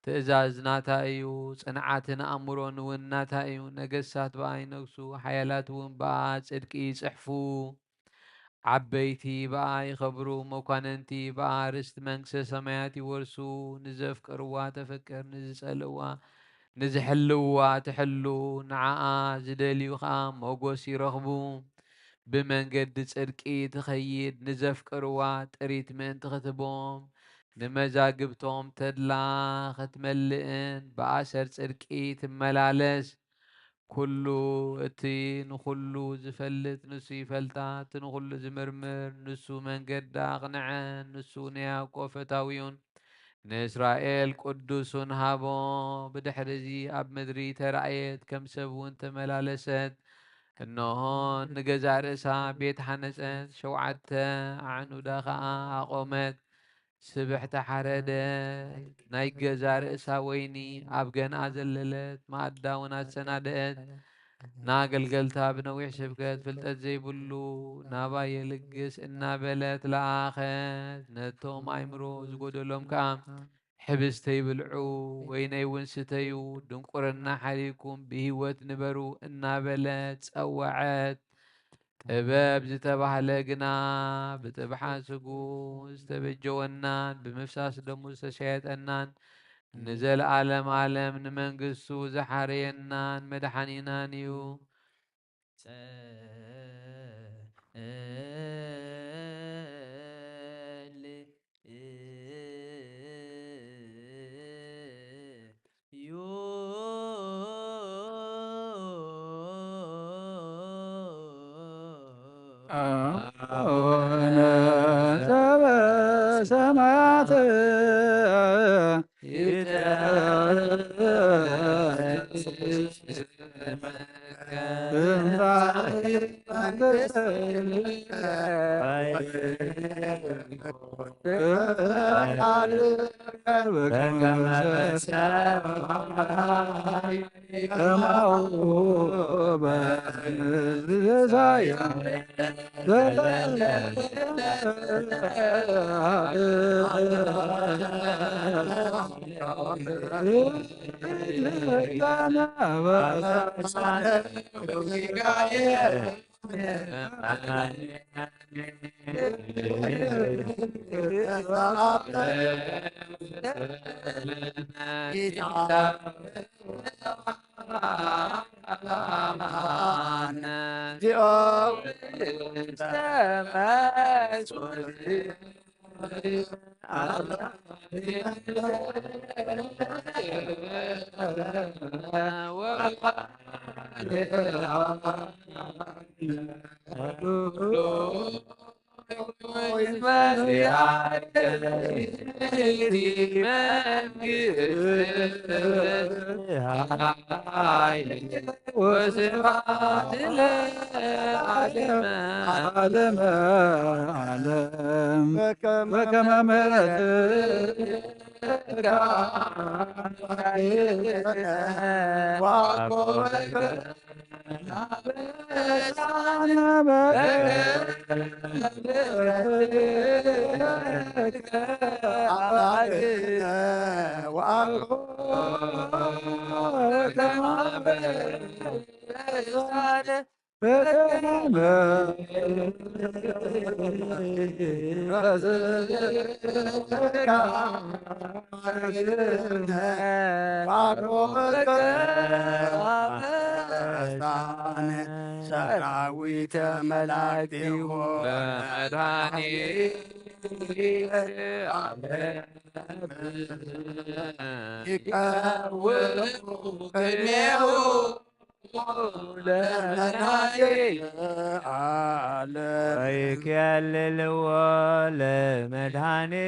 ትእዛዝ ናታ እዩ፣ ጽንዓትን ኣእምሮን እውን ናታ እዩ። ነገስታት ብኣ ይነግሱ፣ ሓያላት እውን ብኣ ጽድቂ ይጽሕፉ። ዓበይቲ ብኣ ይኸብሩ፣ መኳንንቲ ብኣ ርስቲ መንግስተ ሰማያት ይወርሱ። ንዘፍቀርዋ ተፈቅር፣ ንዝጸልእዋ ንዝሕልውዋ ትሕሉ፣ ንዓኣ ዝደልዩ ኸኣ ሞጎስ ይረኽቡ። ብመንገዲ ጽድቂ ትኸይድ፣ ንዘፍቅርዋ ጥሪት ምእንቲ ክትቦም፣ ንመዛግብቶም ተድላ ኽትመልእን ብኣሰር ጽድቂ ትመላለስ። ኩሉ እቲ ንኹሉ ዝፈልጥ ንሱ ይፈልጣ፣ እቲ ንኹሉ ዝምርምር ንሱ መንገዳ ኣቕንዐ። ንሱ ንያዕቆብ ፈታዊኡን ንእስራኤል ቅዱሱን ሃቦ። ብድሕርዚ ኣብ ምድሪ ተራእየት፣ ከም ሰብ እውን ተመላለሰት። እንሆ ንገዛእ ርእሳ ቤት ሓነጸት፣ ሸውዓተ ኣዕኑዳ ኸኣ ኣቖመት። ስብሕቲ ሓረደት፣ ናይ ገዛእ ርእሳ ወይኒ ኣብ ገንኣ ዘለለት፣ መኣዳ እውን ኣሰናደአት። ንኣገልገልታ ብነዊሕ ስብከት ፍልጠት ዘይብሉ ናባይ የልግስ እናበለት ለኣኸት። ነቶም ኣእምሮ ዝጎደሎም ከኣ ሕብስተይ ብልዑ፣ ወይነይ እውን ስተዩ፣ ድንቁርና ሓሪኩም ብህይወት ንበሩ እናበለት ጸወዐት። ህበብ ዝተባህለ ግና ብጥብሓ ስጉ ዝተበጀወናን ብምፍሳስ ደሙ ዝተሸየጠናን ንዘለዓለም ዓለም ንመንግስቱ ዝሓረየናን መድሓኒናን እዩ። አቡነ ዘበሰማያት ሰራዊተ መላእክቲሁ በመድኃኒት ዓለም ይቀውም ቅኔሁ ለመድኃኒት ዓለም ወይኬልልዎ ለመድኃኒት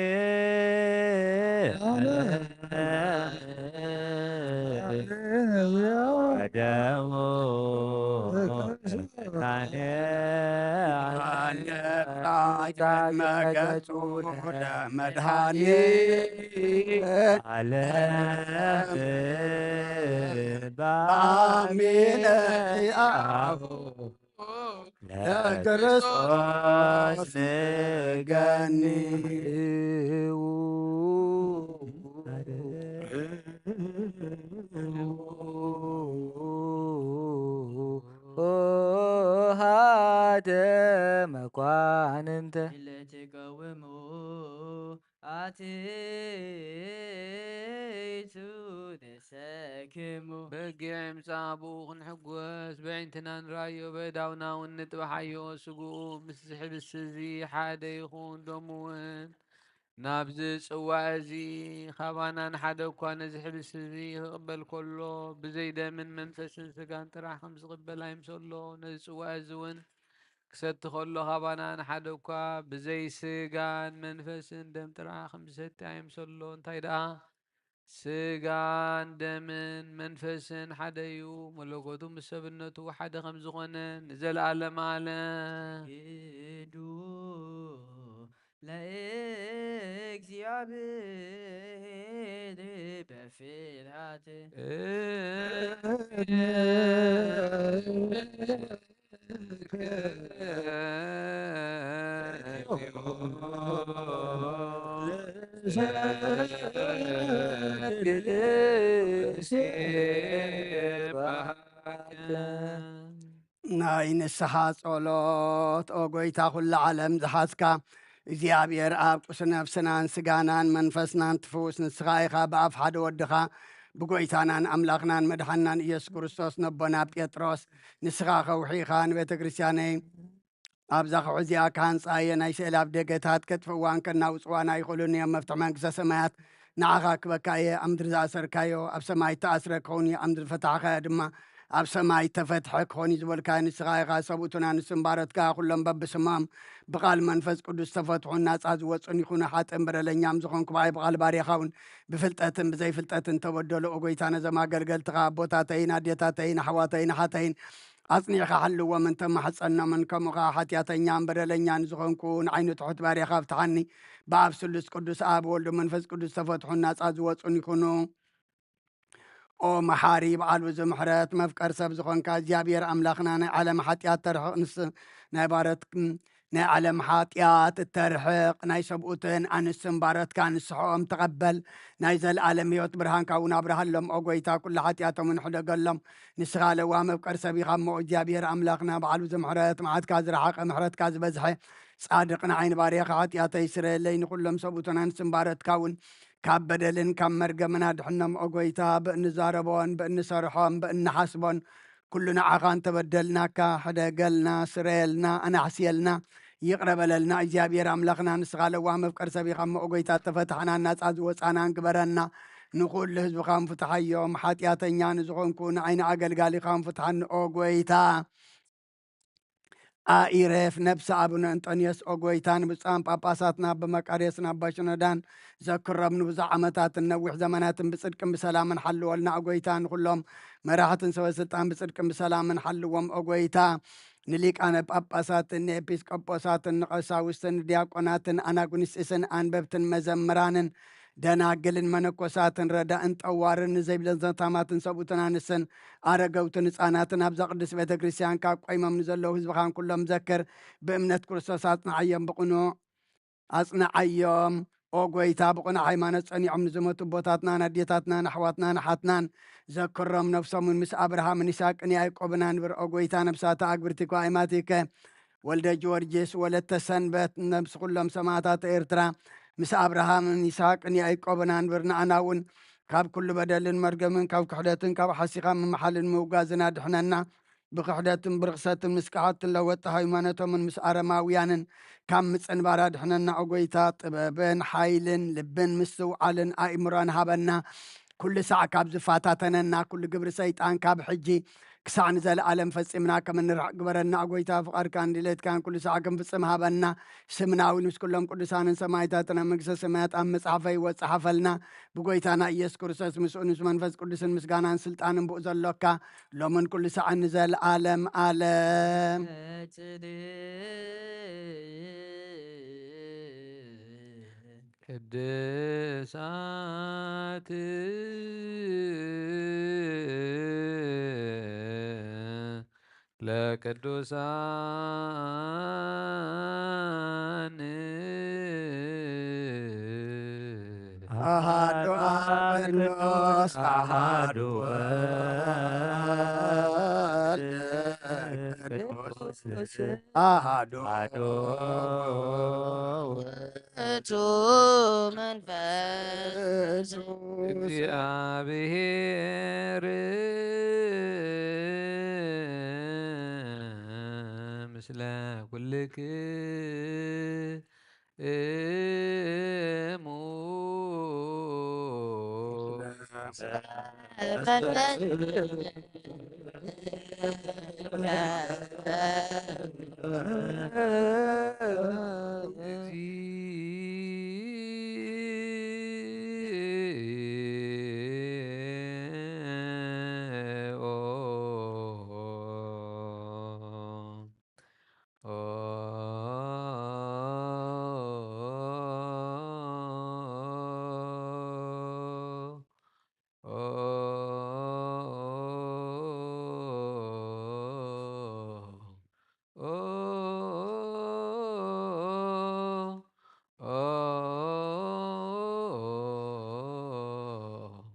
ዓለም ወደሙ መድኃኒት መገጹ ለመድኃኒት ዓለም ባሚነ ያሁ ለክርስቶስ ንገኒ ሃደ መኳንንተ ለትቀውሙ ኣትይቱ ተሰክሙ በጊዕ ምጻ ብኡ ክንሕጎስ ብዕንትና ንራዮ በዳውና እውን ንጥባሓዮ ስግኡ ምስ ዝሕብስ እዚ ሓደ ይኹን ደሙ እውን ናብዚ ጽዋዕ እዚ ኻባና ንሓደ እኳ ነዚ ሕብስ እዚ ክቕበል ከሎ ብዘይ ደምን መንፈስን ስጋን ጥራሕ ከም ዝቕበል ኣይምሰሎ። ነዚ ጽዋዕ እዚ እውን ክሰቲ ከሎ ኻባና ንሓደ እኳ ብዘይ ስጋን መንፈስን ደም ጥራሕ ከም ዝሰቲ ኣይምሰሎ። እንታይ ደኣ ስጋን ደምን መንፈስን ሓደ እዩ። መለኮቱ ምስ ሰብነቱ ሓደ ከም ዝኾነ ንዘለኣለም ኣለ። ኪዱ ለእግዚኣብሔር በፍርሃት ናይ ንስሓ ጸሎት። ኦ ጎይታ ኩሉ ዓለም ዝሓዝካ እግዚኣብሔር ኣብ ቁስ ነፍስናን ስጋናን መንፈስናን ትፍውስ ንስኻ ኢኻ። ብኣፍ ሓደ ወድኻ ብጎይታናን ኣምላኽናን መድሓንናን ኢየሱስ ክርስቶስ ነቦና ጴጥሮስ ንስኻ ከውሒ ኢኻ ንቤተ ክርስቲያነይ ኣብዛ ከውሒ እዚኣ ክሃንጻ እየ፣ ናይ ስእሊ ኣብ ደገታት ከጥፍእዋን ከናውጽዋን ኣይኽእሉን እዮም። መፍትሒ መንግስተ ሰማያት ንዓኻ ክበካ እየ። ኣብ ምድሪ ዝኣሰርካዮ ኣብ ሰማይ ተኣስረ ክኸውን እዩ፣ ኣብ ምድሪ ፈታሕካዮ ድማ ኣብ ሰማይ ተፈትሐ ክኾን እዩ ዝበልካ ንስኻ ኢኻ። ሰብኡትን ኣንስትን ባሮትካ ኩሎም በብስሞም ብቓል መንፈስ ቅዱስ ተፈትሑን ናጻ ዝወጹን ይኹኑ። ሓጥእን በደለኛም ዝኾንኩ ብኣይ ብቓል ባርያኻ እውን ብፍልጠትን ብዘይፍልጠትን ተበደሉ። ኦ ጎይታ፣ ነዞም ኣገልገልትኻ ኣቦታተይን ኣዴታተይን ኣሕዋተይን ኣሓተይን ኣጽኒዕኻ ሓልዎም እንተማሕጸኖምን፣ ከምኡ ኸዓ ሓጢኣተኛን በደለኛን ዝኾንኩ ንዓይኑ ትሑት ባርያኻ ፍትሓኒ። ብኣብ ስሉስ ቅዱስ ኣብ ወልድ መንፈስ ቅዱስ ተፈትሑን ናጻ ዝወጹን ይኹኑ። ኦ መሓሪ በዓል ብዙ ምሕረት መፍቀር ሰብ ዝኾንካ እግዚኣብሔር ኣምላኽና ናይ ዓለም ሓጢኣት ተርሕቕ ንስ ናይ ባረት ናይ ዓለም ሓጢኣት እተርሕቕ ናይ ሰብኡትን ኣንስትን ባረትካ ንስሕኦም ተቐበል። ናይ ዘለኣለም ህይወት ብርሃንካ እውን ኣብርሃሎም። ኦ ጎይታ ኩሉ ሓጢኣቶም ንሕደገሎም። ንስኻ ለዋ መፍቀር ሰብ ኢኻ እሞ እግዚኣብሔር ኣምላኽና በዓል ብዙ ምሕረት መዓትካ ዝረሓቐ ምሕረትካ ዝበዝሐ ጻድቕ ንዓይ ንባርያኻ ሓጢኣተይ ስረየለይ ንኹሎም ሰብኡትን ኣንስትን ባረትካ እውን ካብ በደልን ካብ መርገምን ኣድሕኖም። ኦ ጎይታ ብእንዛረቦን ብእንሰርሖን ብእንሓስቦን ኩሉ ንዓኻ እንተበደልናካ ሕደገልና፣ ስረየልና፣ ኣናሕስየልና፣ ይቕረ በለልና። እግዚኣብሔር ኣምላኽና ንስኻ ለዋህ መፍቀር ሰብ ኢኻ እሞ፣ ኦ ጎይታ፣ ተፈታሕናን ናጻ ዝወጻናን ግበረና። ንኹሉ ህዝብኻን ፍትሓዮም። ሓጢኣተኛ ንዝኾንኩ ንዓይኒ ኣገልጋሊኻን ፍትሓኒ ኦ ጎይታ። ኣኢረፍ ነብሲ ኣቡነ እንጦንዮስ ኦ ጎይታ፣ ንብፁዓን ጳጳሳትና ኣባ መቃርዮስን ኣባ ሽኖዳን ዘክሮም። ንብዙሕ ዓመታትን ነዊሕ ዘመናትን ብጽድቅን ብሰላምን ሓልወልና ኦ ጎይታ። ንኹሎም መራሕትን ሰበ ስልጣን ብጽድቅን ብሰላምን ሓልዎም ኦ ጎይታ። ንሊቃነ ጳጳሳትን ንኤጲስቆጶሳትን ንቐሳውስትን ንዲያቆናትን ኣናጉንስጢስን ኣንበብትን መዘምራንን ደናግልን መነኮሳትን ረዳእን ጠዋርን ንዘይብለን ዘታማትን ሰብኡትን ኣንስትን ኣረገውትን ህፃናትን ኣብዛ ቅድስት ቤተ ክርስቲያን ካብ ቆይሞም ንዘለዉ ህዝብኻን ኩሎም ዘክር። ብእምነት ክርስቶስ ኣጽንዓዮም ብቕኑዕ ኣጽንዓዮም። ኦ ጎይታ፣ ብቕኑዕ ሃይማኖት ጸኒዖም ንዝሞቱ ኣቦታትናን ኣዴታትናን ኣሕዋትናን ኣሓትናን ዘክሮም። ነፍሶምን ምስ ኣብርሃምን ይስሐቅን ያዕቆብን ኣንብር። ኦ ጎይታ፣ ነፍሳት ኣግብርቲኮ ኣይማቲከ ወልደ ጊዮርጊስ ወለተ ሰንበት ነፍሲ ኩሎም ሰማዕታት ኤርትራ ምስ ኣብርሃምን ይስሐቅን ያዕቆብን ኣንብር። ንኣና እውን ካብ ኩሉ በደልን መርገምን ካብ ክሕደትን ካብ ሓሲኻ ምምሓልን ምውጋዝን ኣድሕነና። ብክሕደትን ብርኽሰትን ምስ ከሓድትን ለወጥቲ ሃይማኖቶምን ምስ ኣረማውያንን ካብ ምጽንባር ኣድሕነና። ኦ ጎይታ፣ ጥበብን ሓይልን ልብን ምስትውዓልን ኣእምሮን ሃበና። ኩሉ ሳዕ ካብ ዝፋታተነና ኩሉ ግብሪ ሰይጣን ካብ ሕጂ ክሳዕ ንዘለኣለም ፈጺምና ከም እንርሕቕ ግበረና። ኦ ጎይታ፣ ፍቓድካን ድሌትካን ኩሉ ሳዕ ክንፍጽም ሃበና። ስምና እውን ምስ ኩሎም ቅዱሳንን ሰማዕታትን ኣብ መንግስተ ሰማያት ኣብ መጽሓፈ ህይወት ጸሓፈልና። ብጎይታና ኢየሱስ ክርስቶስ ምስኡን ምስ መንፈስ ቅዱስን ምስጋናን ስልጣንን ብኡ ዘሎካ ሎምን ኩሉ ሳዕን ንዘለኣለም ኣለም። ቅድሳት ለቅዱሳን አሃዱ አብ ቅዱስ አሃዱ ወልድ ቅዱስ አሃዱ አሐዱ ውእቱ መንፈስ እግዚአብሔር ምስለ ኩልክሙ።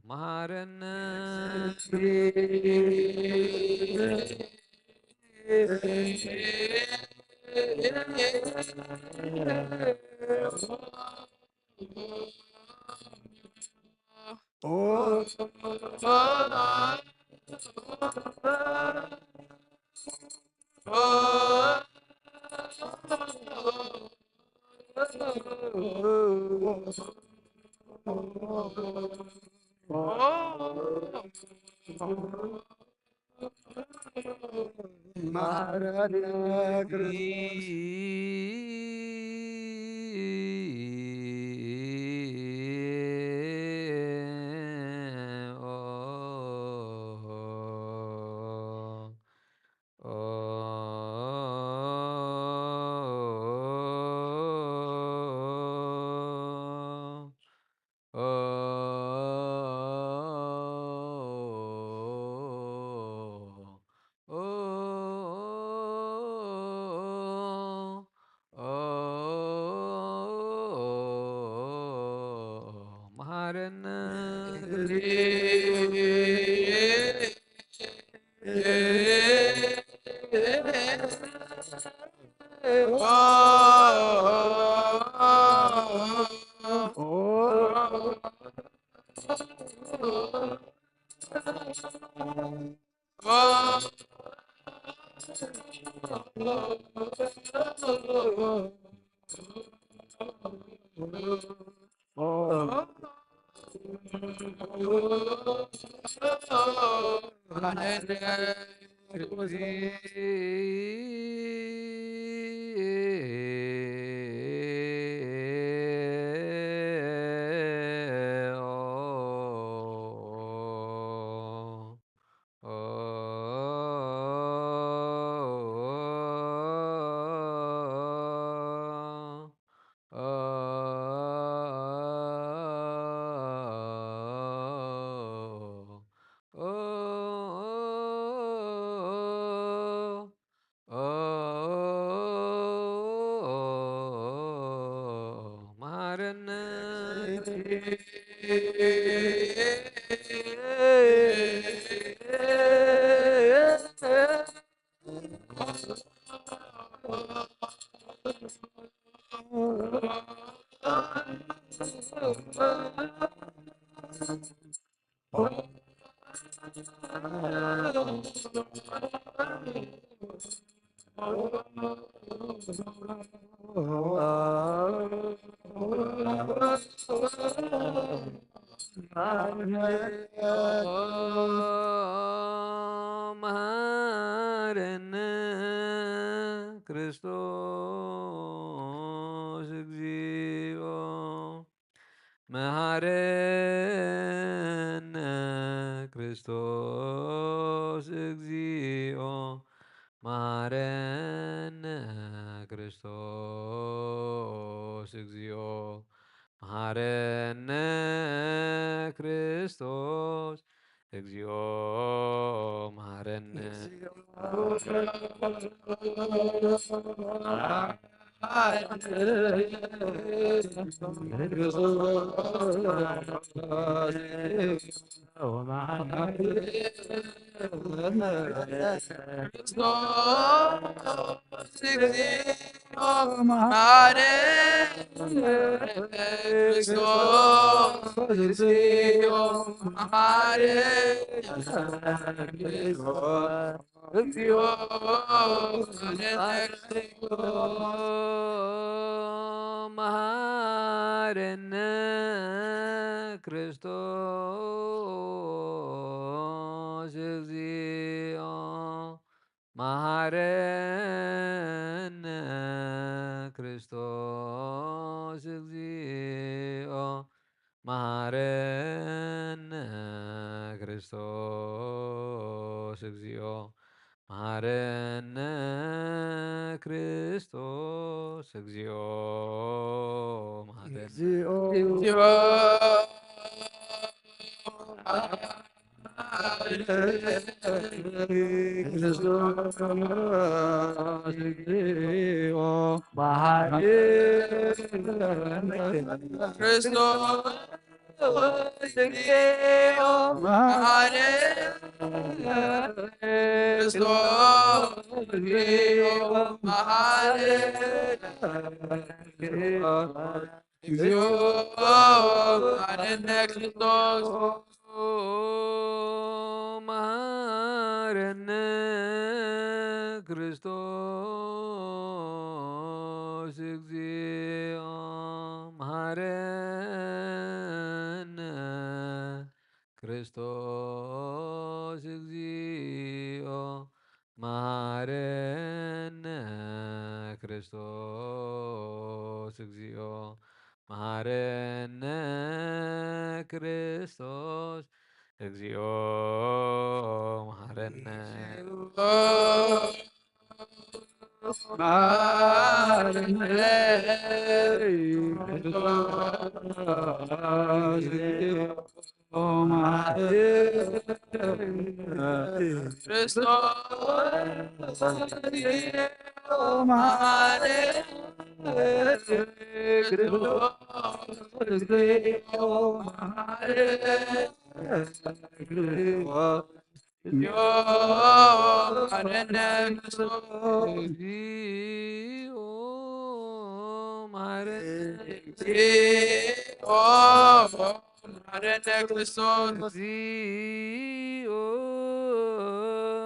መሃረነ። ማረነ ክርስቶስ። መሃረነ መሃረነ መሃረነ ክርስቶስ እግዚኦ። መሃረነ ክርስቶስ እግዚኦ። መሃረነ ክርስቶስ እግዚኦ። መሃረነ ክርስቶስ እግዚኦ። መሃረነ መሃረነ ክርስቶስ እግዚኦ። መሃረነ ክርስቶስ እግዚኦ። መሃረነ ክርስቶስ እግዚኦ። መሃረነ ክርስቶስ እግዚኦ። መሃረነ እግዚኦ። ክርስቶስ እግዚኦ መሐረነ። እግዚኦ መሐረነ ክርስቶስ። መሐረነ ክርስቶስ እግዚኦ መሐረነ። ክርስቶስ እግዚኦ መሐረነ። ክርስቶስ እግዚኦ መሐረነ። ክርስቶስ እግዚኦ መሐረነ።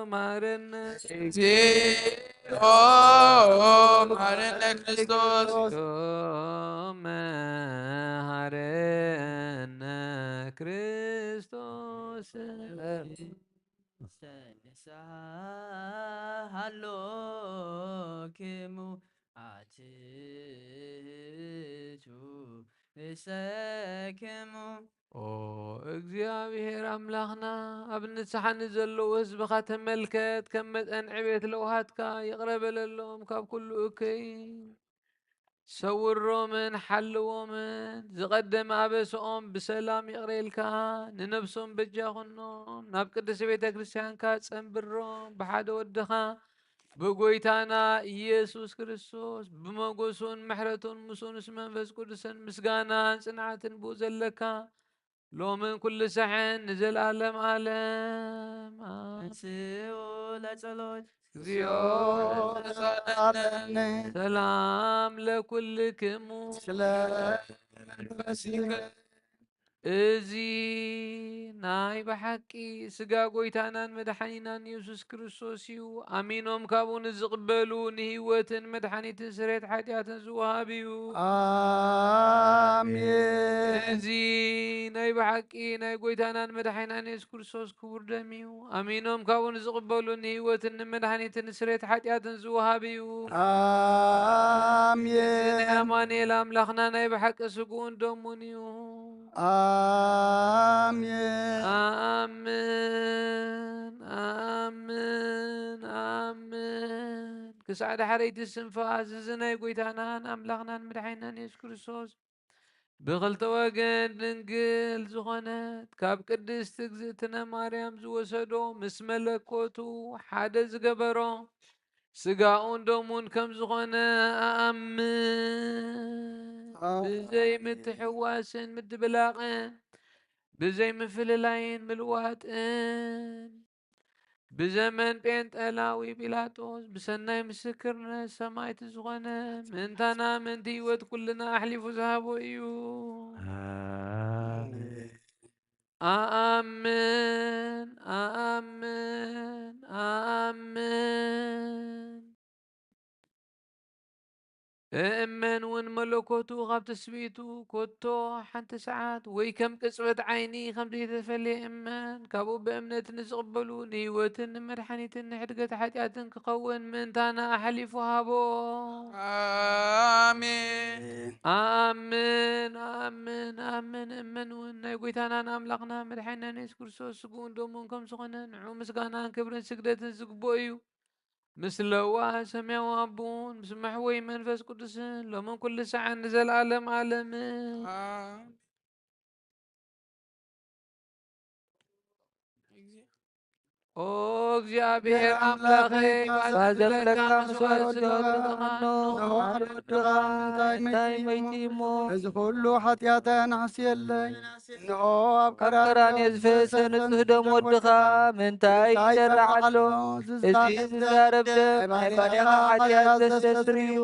መሐረነ። እግዚኦ መሐረነ ክርስቶስ። መሐረነ ክርስቶስ። ንስሓ ሃሎክሙ ኣትቱ ንሰክሙ። ኦ እግዚኣብሔር ኣምላኽና፣ ኣብ ንስሓ ንዘለዉ ህዝብኻ ተመልከት፣ ከም መጠን ዕቤት ለውሃትካ ይቕረ በለሎም፣ ካብ ኩሉ እከይ ሰውሮምን ሓልዎምን፣ ዝቐደመ ኣበስኦም ብሰላም ይቕረ ኢልካ፣ ንነብሶም በጃ ኩኖም፣ ናብ ቅድስቲ ቤተ ክርስቲያንካ ጸንብሮም፣ ብሓደ ወድኻ ብጎይታና ኢየሱስ ክርስቶስ ብመጎሱን ምሕረቱን ምስኡ ምስ መንፈስ ቅዱስን ምስጋናን ጽንዓትን ብኡ ዘለካ ሎምን ኩሉ ሰሐን ንዘለዓለም ዓለም። ኣሜን። ንስኡ ለጸሎት እግዚኦ ተሳለነ። ሰላም ለኩልክሙ። ስለ መንፈስከ። እዚ ናይ ብሓቂ ስጋ ጎይታናን መድሓኒናን ኢየሱስ ክርስቶስ እዩ። ኣሚኖም ካብኡ ንዝቕበሉ ንህይወትን መድሓኒትን ስርየት ሓጢኣትን ዝወሃብ እዩ። ኣሜን። እዚ ናይ ብሓቂ ናይ ጎይታናን መድሓኒናን ኢየሱስ ክርስቶስ ክቡር ደም እዩ። ኣሚኖም ካብኡ ንዝቕበሉ ንህይወትን ንመድሓኒትን ንስርየት ሓጢኣትን ዝወሃብ እዩ። ኣሜን። እዚ ናይ ኣማኑኤል ኣምላኽና ናይ ብሓቂ ስግኡን ደሙን እዩ። ኣሜን። ኣምን፣ ኣምን፣ ኣምን። ክሳዕ ዳሕረይቲ ስንፋስ እዚ ናይ ጎይታናን ኣምላኽናን መድሓኒናን የሱስ ክርስቶስ ብኽልተ ወገን ድንግል ዝኾነት ካብ ቅድስቲ እግዝእትነ ማርያም ዝወሰዶ ምስ መለኮቱ ሓደ ዝገበሮ ስጋኡን ደሙን ከም ዝኾነ ኣኣምን። ኣሜን። ብዘይ ምትሕዋስን ምድብላቕን ብዘይ ምፍልላይን ምልዋጥን ብዘመን ጴንጠላዊ ጲላጦስ ብሰናይ ምስክርነት ሰማዕቲ ዝኾነ ምእንታና ምእንቲ ህይወት ኩልና ኣሕሊፉ ዝሃቦ እዩ። ኣሜን። ኣኣምን፣ ኣኣምን፣ ኣኣምን። እእመን እውን መለኮቱ ካብ ትስብእቱ ኮቶ ሓንቲ ሰዓት ወይ ከም ቅጽበት ዓይኒ ከም ዘይተፈልየ እመን። ካብኡ ብእምነት ንዝቕበሉ ንህይወትን ንመድሓኒትን ንሕድገት ሓጢኣትን ክኸውን ምእንታና ኣሕሊፉ ሃቦ። ኣሜን። ኣኣምን፣ ኣኣምን፣ ኣኣምን። እመን እውን ናይ ጎይታናን ኣምላኽና መድሓኒናን የሱስ ክርስቶስ ስግኡን ደሙን ከም ዝኾነ ንዑ ምስጋናን ክብርን ስግደትን ዝግብኦ እዩ። ምስ ለዋህ ሰማያዊ ኣቦን ምስ መሕወይ መንፈስ ቅዱስን ሎምን ኩሉ ሰዓን ንዘለኣለም ዓለምን። ኣሜን። ኦ እግዚኣብሔር ኣምላኸይ፣ ባዘብለካ መስዋእቲ ስለ ዝቐኖ፣ ሓደ ወድኻ እንታይ መይቲ እሞ? እዚ ኩሉ ሓጢኣተ ንሕስየለይ። እንሆ ኣብ ቀራንዮ ዝፈሰሰ ንጹህ ደም ወድኻ ምንታይ ይሰርዕ ኣሎ? እዚ ዝዛረብ ደም ናይ ባርያኻ ሓጢኣት ዘስተስርይ እዩ።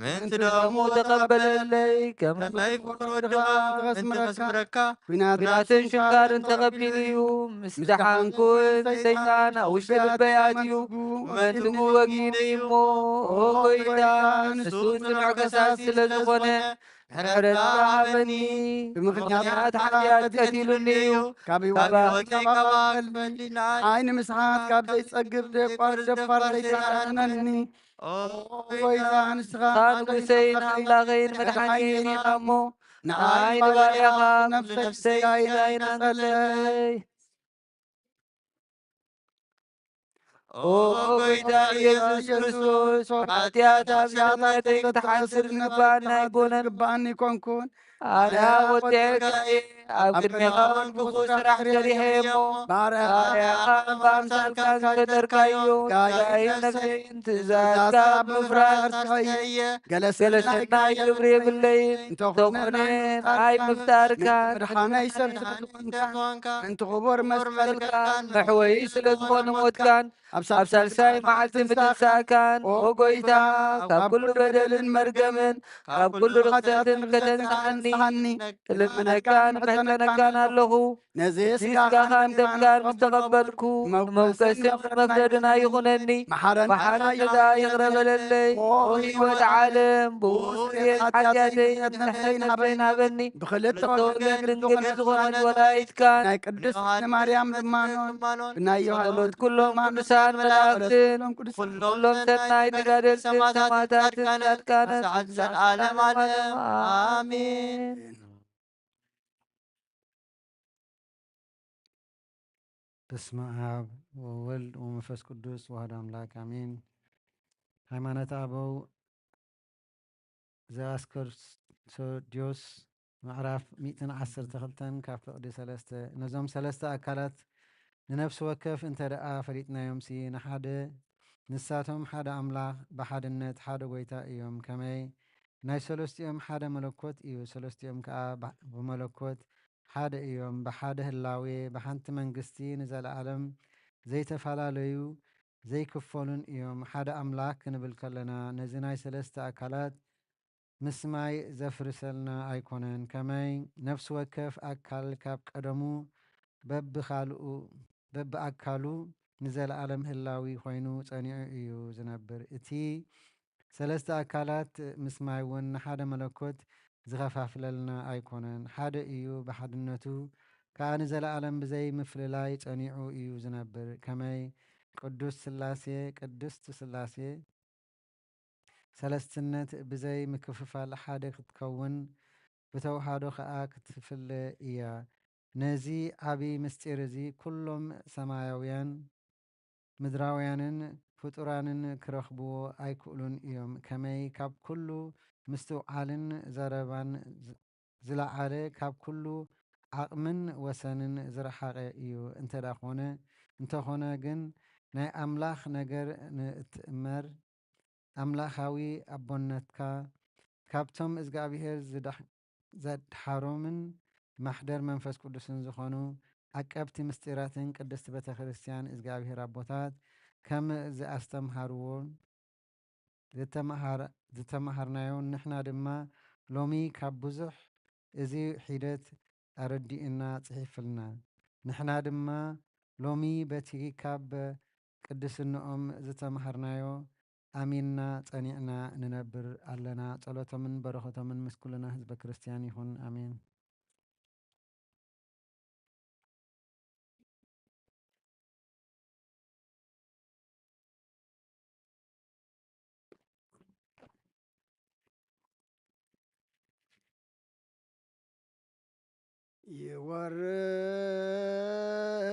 ምእንቲ ደሙ ተቐበለለይ፣ ከም ናይ ፍቁር ወድኻ ምእንቲ ከስምረካ፣ ኲናትን ሽንካርን ተቐቢሉ እዩ። ምስ ደሓንኩ እውን ሰይጣን ኣብ ውሽጢ ልበይ ኣትዩ፣ መንትኡ ወጊኑ እሞ፣ ኦ ጐይታ፣ ንሱ ጽኑዕ ከሳሲ ስለ ዝኾነ፣ ምሕረት ሃበኒ። ብምኽንያት ሓጢኣት ቀቲሉኒ እዩ። ካብ ህይወት ካብ ክፈልኒ፣ ንዓይ ንምስሓት ካብ ዘይጸግብ ደፋር ደፋር ሰይጣን ኣድሕነኒ። ኦ ጐይታ፣ ንስኻ ንጉሰይን ኣምላኸይን መድሓኒየይን ኢኻ እሞ፣ ንዓይ ንባርያኻ ነፍሰይ ስጋይን ኣይነጸለይ። ኦ ጐይታ ኢየሱስ ክርስቶስ፣ ሓጢኣት ኣብ ሰውነተይ ክትሓስብ ዝግባኣኒ ኣይኮነን። ዝግባኣኒ ኣይኮንኩን። ኣነ ወዲኤካ እየ፣ ኣብ ቅድሜኻ እውን ክፉእ ስራሕ ሰሪሐ እየ እሞ፣ ባርያኻ ብኣምሳልካ ዝፈጠርካዮ ስጋይን ነፍሰይን ትእዛዝካ ኣብ ምፍራስ እየ። ገለ ሰናይ ግብሪ የብለይን፣ እንተኾነ ንዓይ ምፍጣርካን ምድሓነይ ሰብ ዝኾንካን፣ ምእንቲ ክቡር መስቀልካን መሕወዪ ስለ ዝኾነ ሞትካን፣ ኣብ ሳልሳይ መዓልቲ ምትንሳእካን፣ ኦ ጐይታ፣ ካብ ኩሉ በደልን መርገምን፣ ካብ ኩሉ ርኽሰትን ከተንስሓኒ፣ እልምነካን እፈተነካን ኣለኹ። ነዚ ስጋኻን ደምካን ምስ ተቐበልኩ፣ መውቀስን መፍረድን ኣይኹነኒ። መሓረኒ ደኣ ይቕረ በለለይ። ኦ ህይወት ዓለም፣ ብኡ ስርየት ሓጢኣተይን ንጽሕነት ነፍሰይን ሃበኒ። ብኽልተ ወገን ድንግል ዝኾነት ወላዲትካን ናይ ቅድስት ማርያም ልማኖን ብናይ ዮሃንስ ጸሎት ኩሎም ቅዱሳን መላእክትን ኩሎም ሰናይ ተጋደልትን ሰማዕታትን ጻድቃንን ሰዓት ዘለዓለም ዓለም። ኣሜን። በስመ አብ ወወልድ ወመንፈስ ቅዱስ ወአሐዱ አምላክ አሜን። ሃይማኖተ አበው ዘአስከርዶስ ምዕራፍ ሚእትን ዓሰርተ ክልተን ካብ ፍቕዲ ሰለስተ። ነዞም ሰለስተ ኣካላት ንነፍሲ ወከፍ እንተ ደኣ ፈሊጥናዮምሲ፣ ንሓደ ንሳቶም ሓደ ኣምላኽ ብሓድነት ሓደ ጐይታ እዮም። ከመይ ናይ ሰለስቲኦም ሓደ መለኮት እዩ፣ ሰለስቲኦም ከኣ ባ-፣ ብመለኮት ሓደ እዮም። ብሓደ ህላዌ፣ ብሓንቲ መንግስቲ ንዘለኣለም ዘይተፈላለዩ ዘይክፈሉን እዮም። ሓደ ኣምላኽ ክንብል ከለና፣ ነዚ ናይ ሰለስተ ኣካላት ምስማይ ዘፍርሰልና ኣይኮነን። ከመይ ነፍሲ ወከፍ ኣካል ካብ ቀደሙ በብኻልኡ፣ በብኣካሉ ንዘለኣለም ህላዊ ኮይኑ ጸኒዑ እዩ ዝነብር። እቲ ሰለስተ ኣካላት ምስማይ እውን ንሓደ መለኮት ዝኸፋፍለልና ኣይኮነን። ሓደ እዩ ብሓድነቱ ከኣ ንዘለኣለም ብዘይ ምፍልላይ ጸኒዑ እዩ ዝነብር። ከመይ ቅዱስ ስላሴ፣ ቅድስት ስላሴ ሰለስትነት ብዘይ ምክፍፋል ሓደ ክትከውን፣ ብተዋህዶ ከኣ ክትፍለ እያ። ነዚ ዓቢ ምስጢር እዚ ኩሎም ሰማያውያን ምድራውያንን ፍጡራንን ክረኽብዎ ኣይክእሉን እዮም። ከመይ ካብ ኩሉ ምስትውዓልን ዘረባን ዝ-፣ ዝለዓለ፣ ካብ ኩሉ ዓቕምን ወሰንን ዝረሓቐ እዩ። እንተ ደኣ ኾነ፣ እንተኾነ ግን ናይ ኣምላኽ ነገር ንእትእመር ኣምላኻዊ ኣቦነትካ፣ ካብቶም እግዚኣብሔር ዝዳሕ-፣ ዘድሓሮምን ማሕደር መንፈስ ቅዱስን ዝኾኑ ዓቀብቲ ምስጢራትን ቅድስቲ ቤተ ክርስቲያን እግዚኣብሔር ኣቦታት ከም ዝኣስተምሃርዎን ዝተምሃር-፣ ዝተምሃርናዮን ንሕና ድማ ሎሚ ካብ ብዙሕ እዚ ሒደት ኣረዲኡና ጽሒፍልና። ንሕና ድማ ሎሚ በቲ ካብ ቅድስንኦም ዝተምሃርናዮ ኣሚንና ጸኒዕና ንነብር ኣለና። ጸሎቶምን በረኸቶምን ምስ ኩልና ህዝበ ክርስቲያን ይኹን። ኣሜን።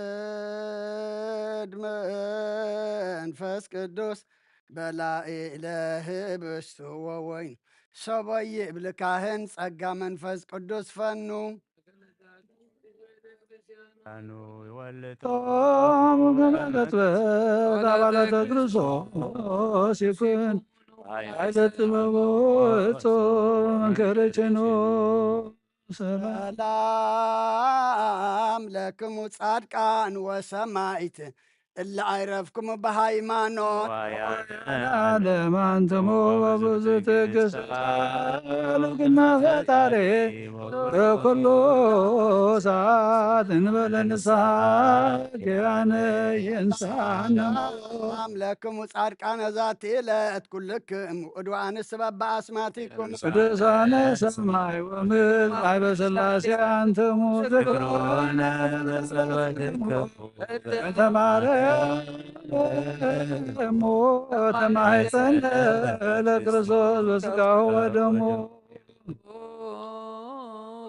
ይወርድ መንፈስ ቅዱስ በላዒ ለህብስቱ ወወይኑ፣ ሰቦይ ይብል ካህን ጸጋ መንፈስ ቅዱስ ፈኑ። ቶም ከመ ገጽበት ኣባላተ ክርስቶስ ይኩን ኃይለ ጥበቡ እጹብ እንከረችኑ። ሰላም ለክሙ ጻድቃን ወሰማይት እለ አይረፍክሙ በሃይማኖት። ለማንትሙ በብዙ ትዕግስት ቃሉ ግና ፈጣሪ በኩሉ ሰዓት እንበለ ንስሓ ኪያነ የንስሓና። ሰላም ለክሙ ጻድቃነ ዛቲ ዕለት ኩልክም ውእዱ አንስ በበአስማቲኩም። ቅዱሳነ ሰማይ ወምድር አይበ ሥላሴ አንትሙ ትግሮነ በጸሎትክሙ። እንተ ማርያም እሞ ተማሕፀነ ለክርስቶስ በስጋሁ ወደሙ።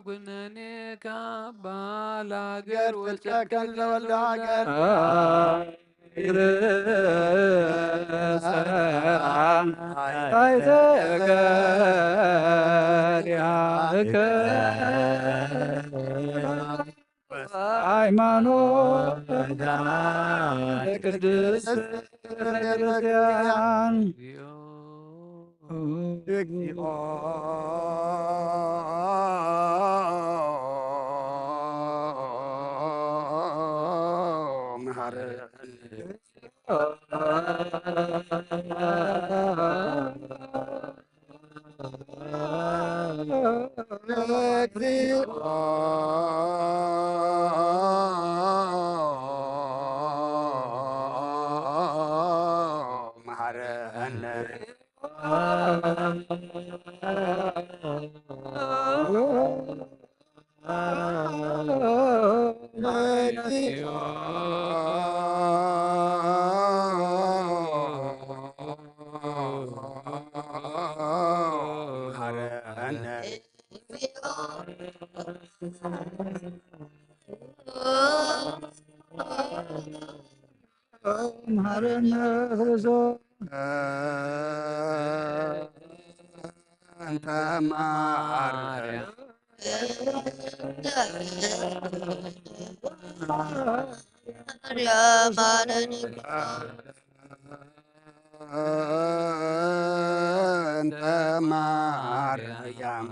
ኩነኔ ካባ ለአገር ወልደከን ለወልደ ሀገር። ሃይማኖት ቅድስት ቤተክርስቲያን። መሐረነ ክርስቶስ። እንተ ማርያም እንተ ማርያም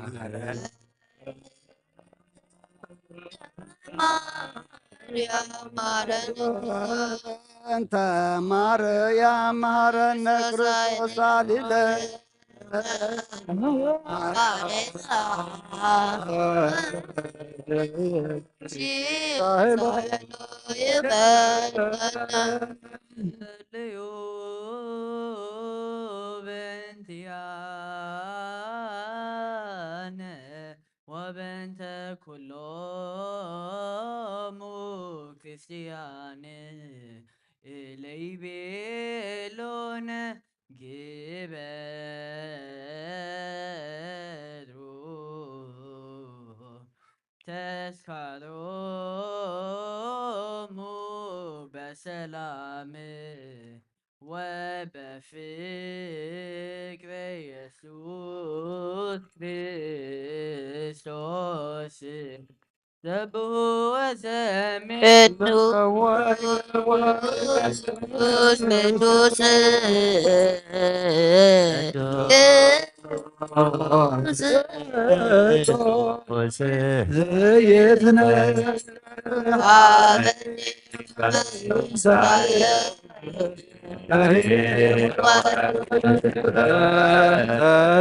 እንተ ማርያም መሐረነ ክርስቶስ ሳሊለ ወበእንተ ኩሎሙ ክርስቲያን እለይቤሎን ግበሩ ተስካሮሙ በሰላም ወበፍቅር ኢየሱስ ክርስቶስ። ዘብሑ ወዘምር ቅዱስ ቅዱስ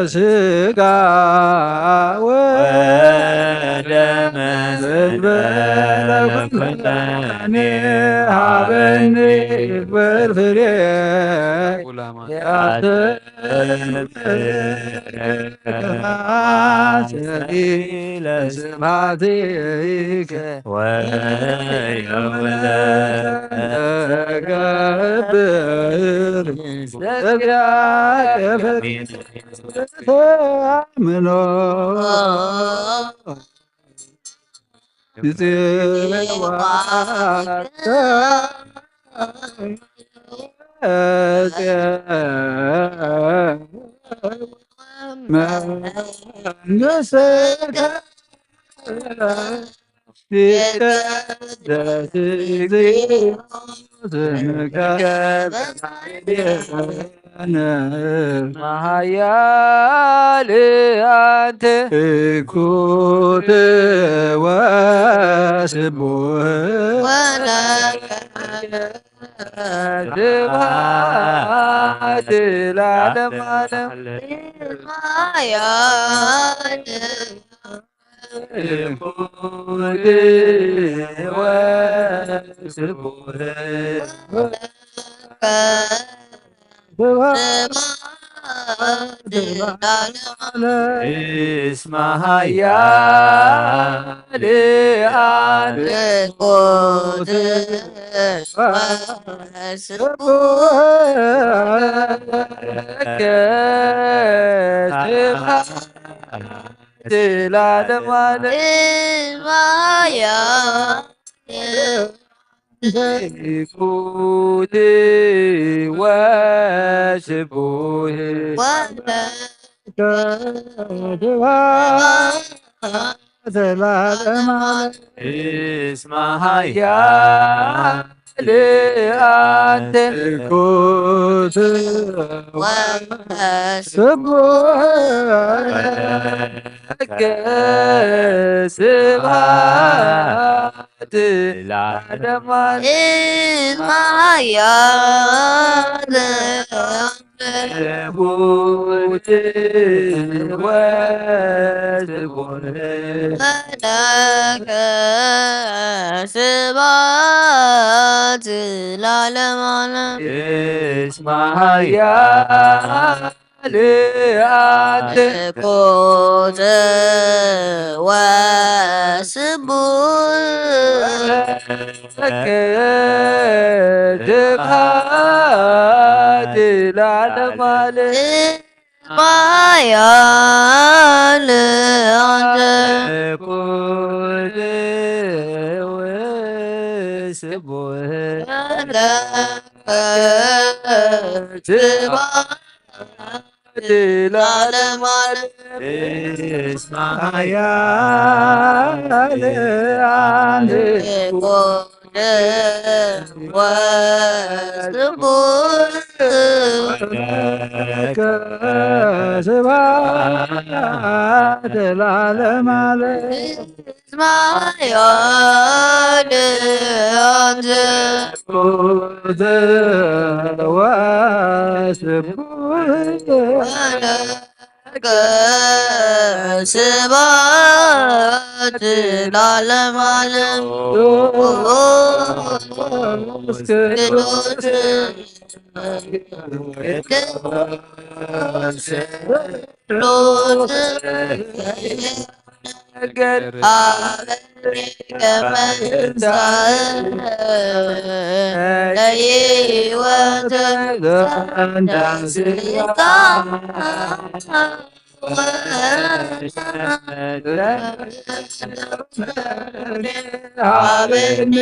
ስጋ ወደም እንበለ ኩነኔ ሀበኒ ግበር ፍሬ ያተ ስብሐትከ ወይሁን ለገብር ለእግዚአብሔር ተአምኖ ይጽዋ መንግሥትከ ይትቀደስ እግዚኦ ስምከ በላዕሌነ። መሃያል አንተ ትኩት ወስቡህ ወለከ ስብሐት ለዓለመ ዓለም። መሃያል ትኩት ወስቡህ ወለከ ስብሐት ለዓለመ ዓለም። እስመ ኃያል አንተ ትኩት ወስቡሕ ለከ ስብሐት ለዓለመ ዓለም። እስመ ኃያል ትኩት ወስቡሕ ወለከ ስብሐት ለዓለመ ዓለም። እስመ ኃያል አንተ ትኩት ወስቡሕ ወለከ ስብሐት ለዓለመ ዓለም። እስመ ኃያል ትኩት ወስቡሕ ወለከ ስብሐት ለዓለመ ዓለም። እስመ ኃያል አንተ ትኩት ወስቡሕ ወለከ ስብሐት ለዓለመ ዓለም። እስመ ኃያል አንተ ትኩት ወስቡሕ ወለከ ስብሐት ለዓለመ ዓለም። እስመ ኃያል አንተ ትኩት ወስቡሕ ወለከ ስብሐት ለዓለመ ዓለም። እስመ ኃያል አንተ ትኩት ወስቡሕ ወለከ ስብሐት ለዓለመ ዓለም። ቅዱስ ቅዱስ ቅዱስ ነገር አበሪከ መንሳእ ለይወተ ዘንዳስታ አበኒ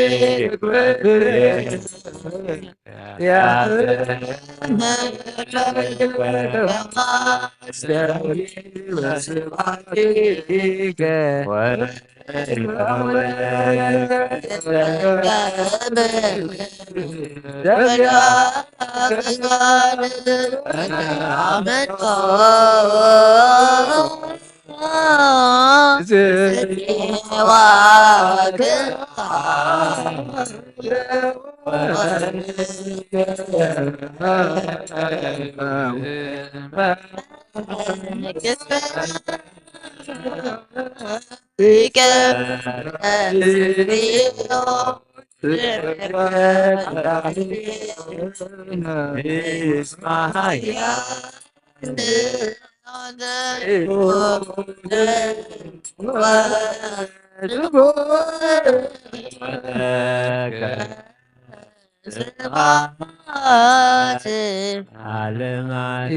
ስብሐት ዓለማት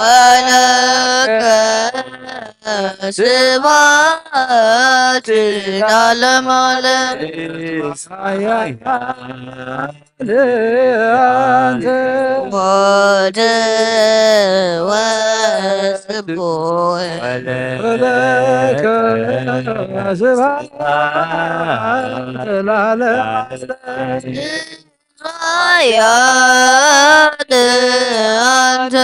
ወለከ ስብሐት ለዓለመ ዓለም። ወወልድ ወስብሐት ወለከ ስብሐት ለዓለመ ዓለም። ኃያል አንተ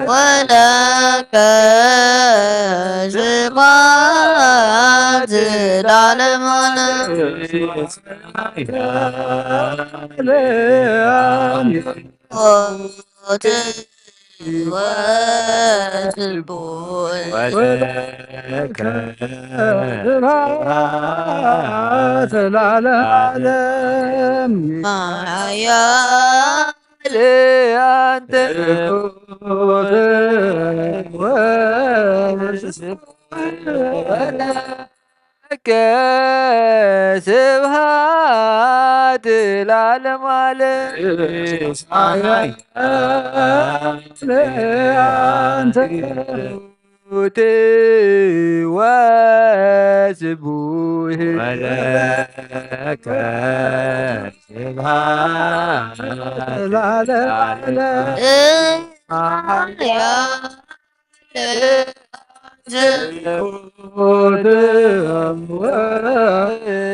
ወለከ ስብሐት ለዓለመ ዓለም። ሞት ወስቡሕ ወለከ ስብሐት ለዓለመ ዓለም። ኃያል አንተ ወስቡሕ ለከ ስብሐት ለዓለመ ዓለም። እስመ ኃያል አንተ ወስቡሕ ወለከ ስብሐት ለዓለመ ዓለም።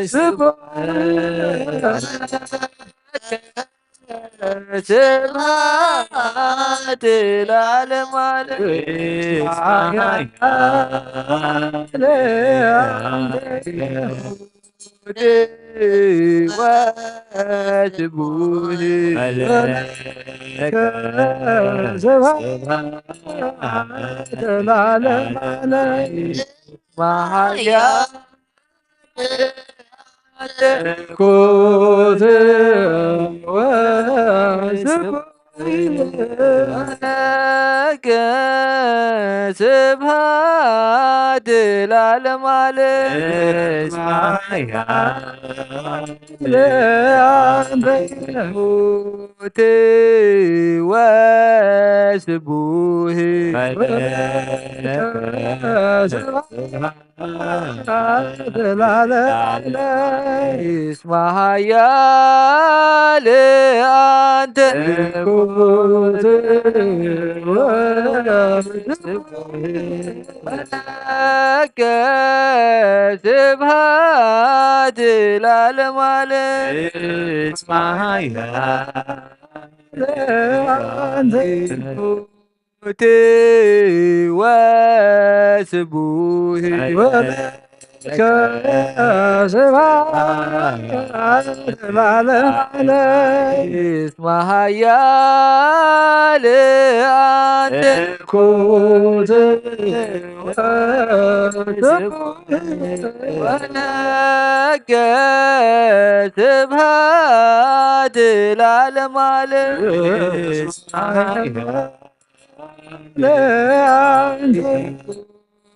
ስብሐት ለዓለመ ዓለም። ወስቡሕ ለከ ስብሐት ለዓለመ ዓለም። ኃያል ለከ ስብሐት ለዓለመ ዓለም። እስመ ኃያል አንተ ወስቡሕ ለከ ስብሐት ለዓለመ ዓለም። እስመ ኃያል አንተ ለከ ስብሐት ለዓለመ ዓለም። እስመ ኃያል አንተ ሞት ወስቡሕ ለከ ስብሐት ለዓለመ ዓለም። እስመ ኃያል አንተ ወስቡሕ ለከ ስብሐት ለዓለመ ዓለም።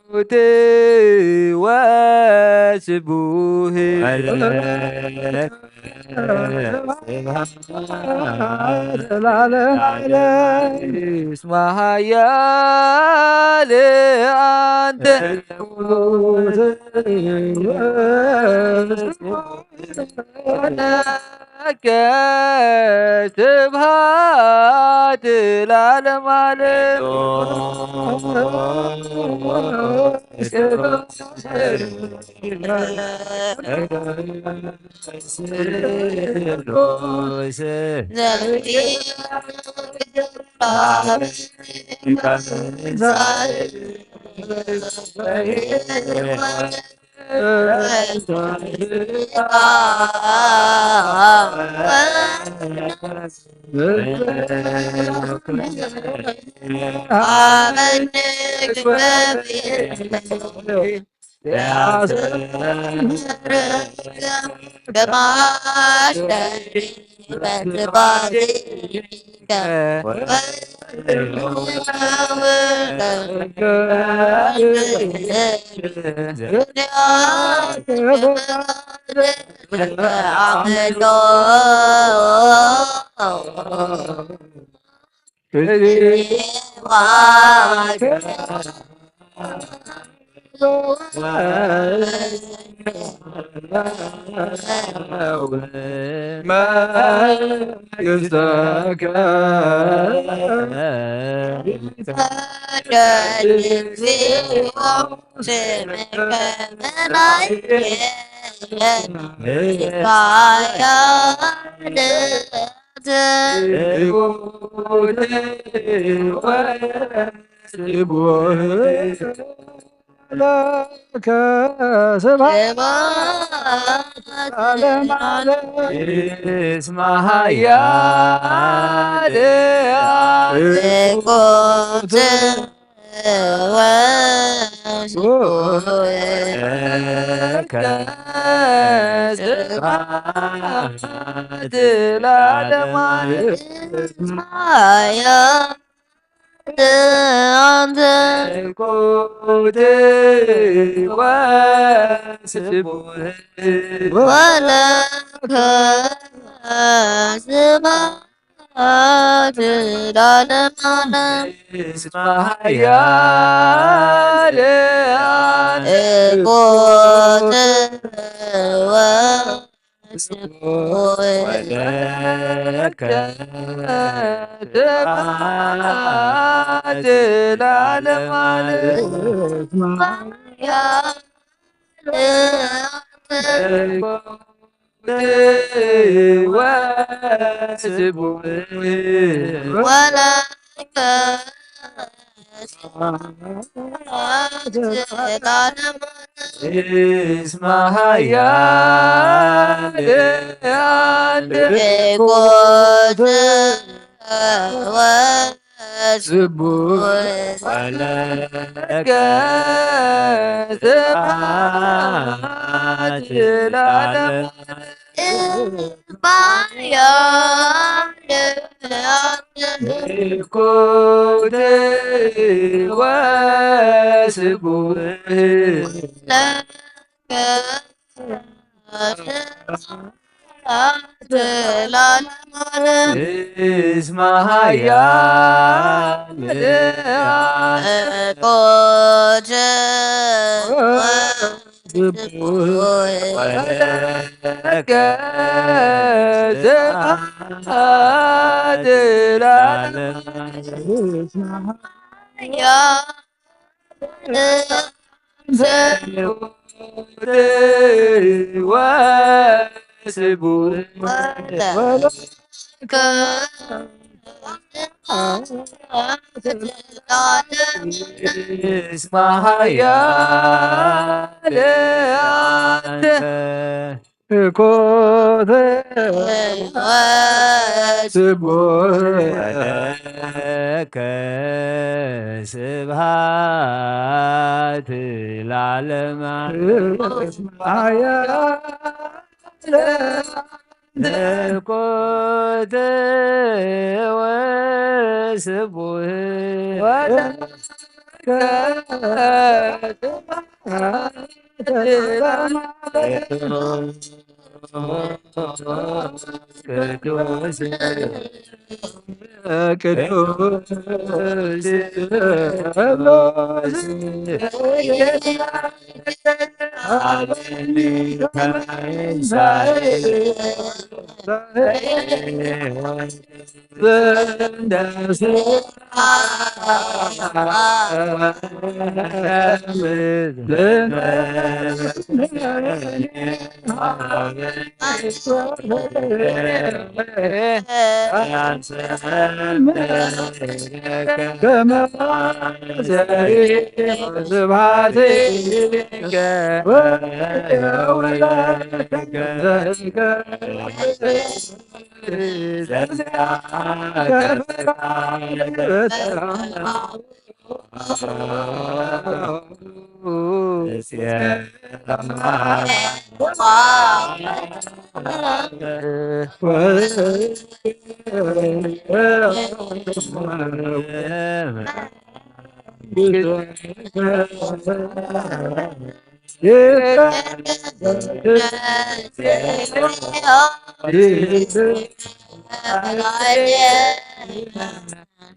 ሞት ወስቡሕ ለዓለመ ዓለም። እስመ ኃያል አንተ ለከ ስብሐት ለዓለመ ዓለም።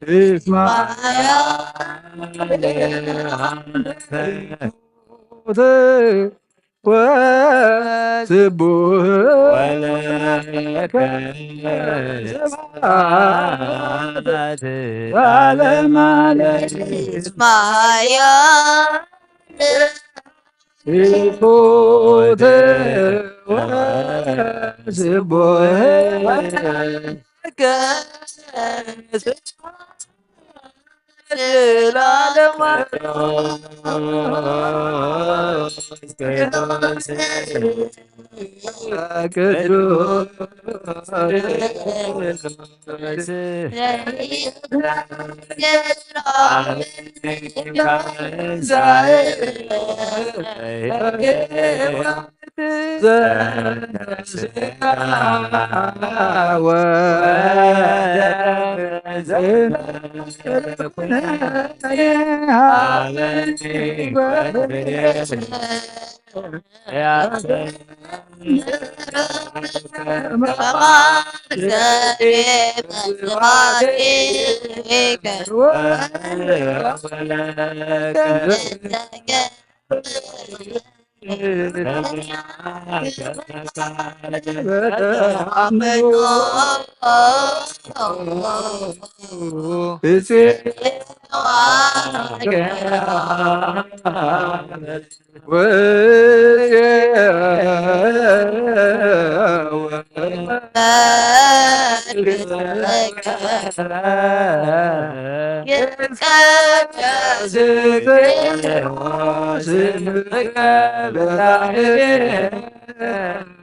እስማ ወስቡሕ ወለከ ስብሐት ለዓለመ ዓለም። እስማ ስብሐት ወስቡሕ ለዓለመ ዓለም።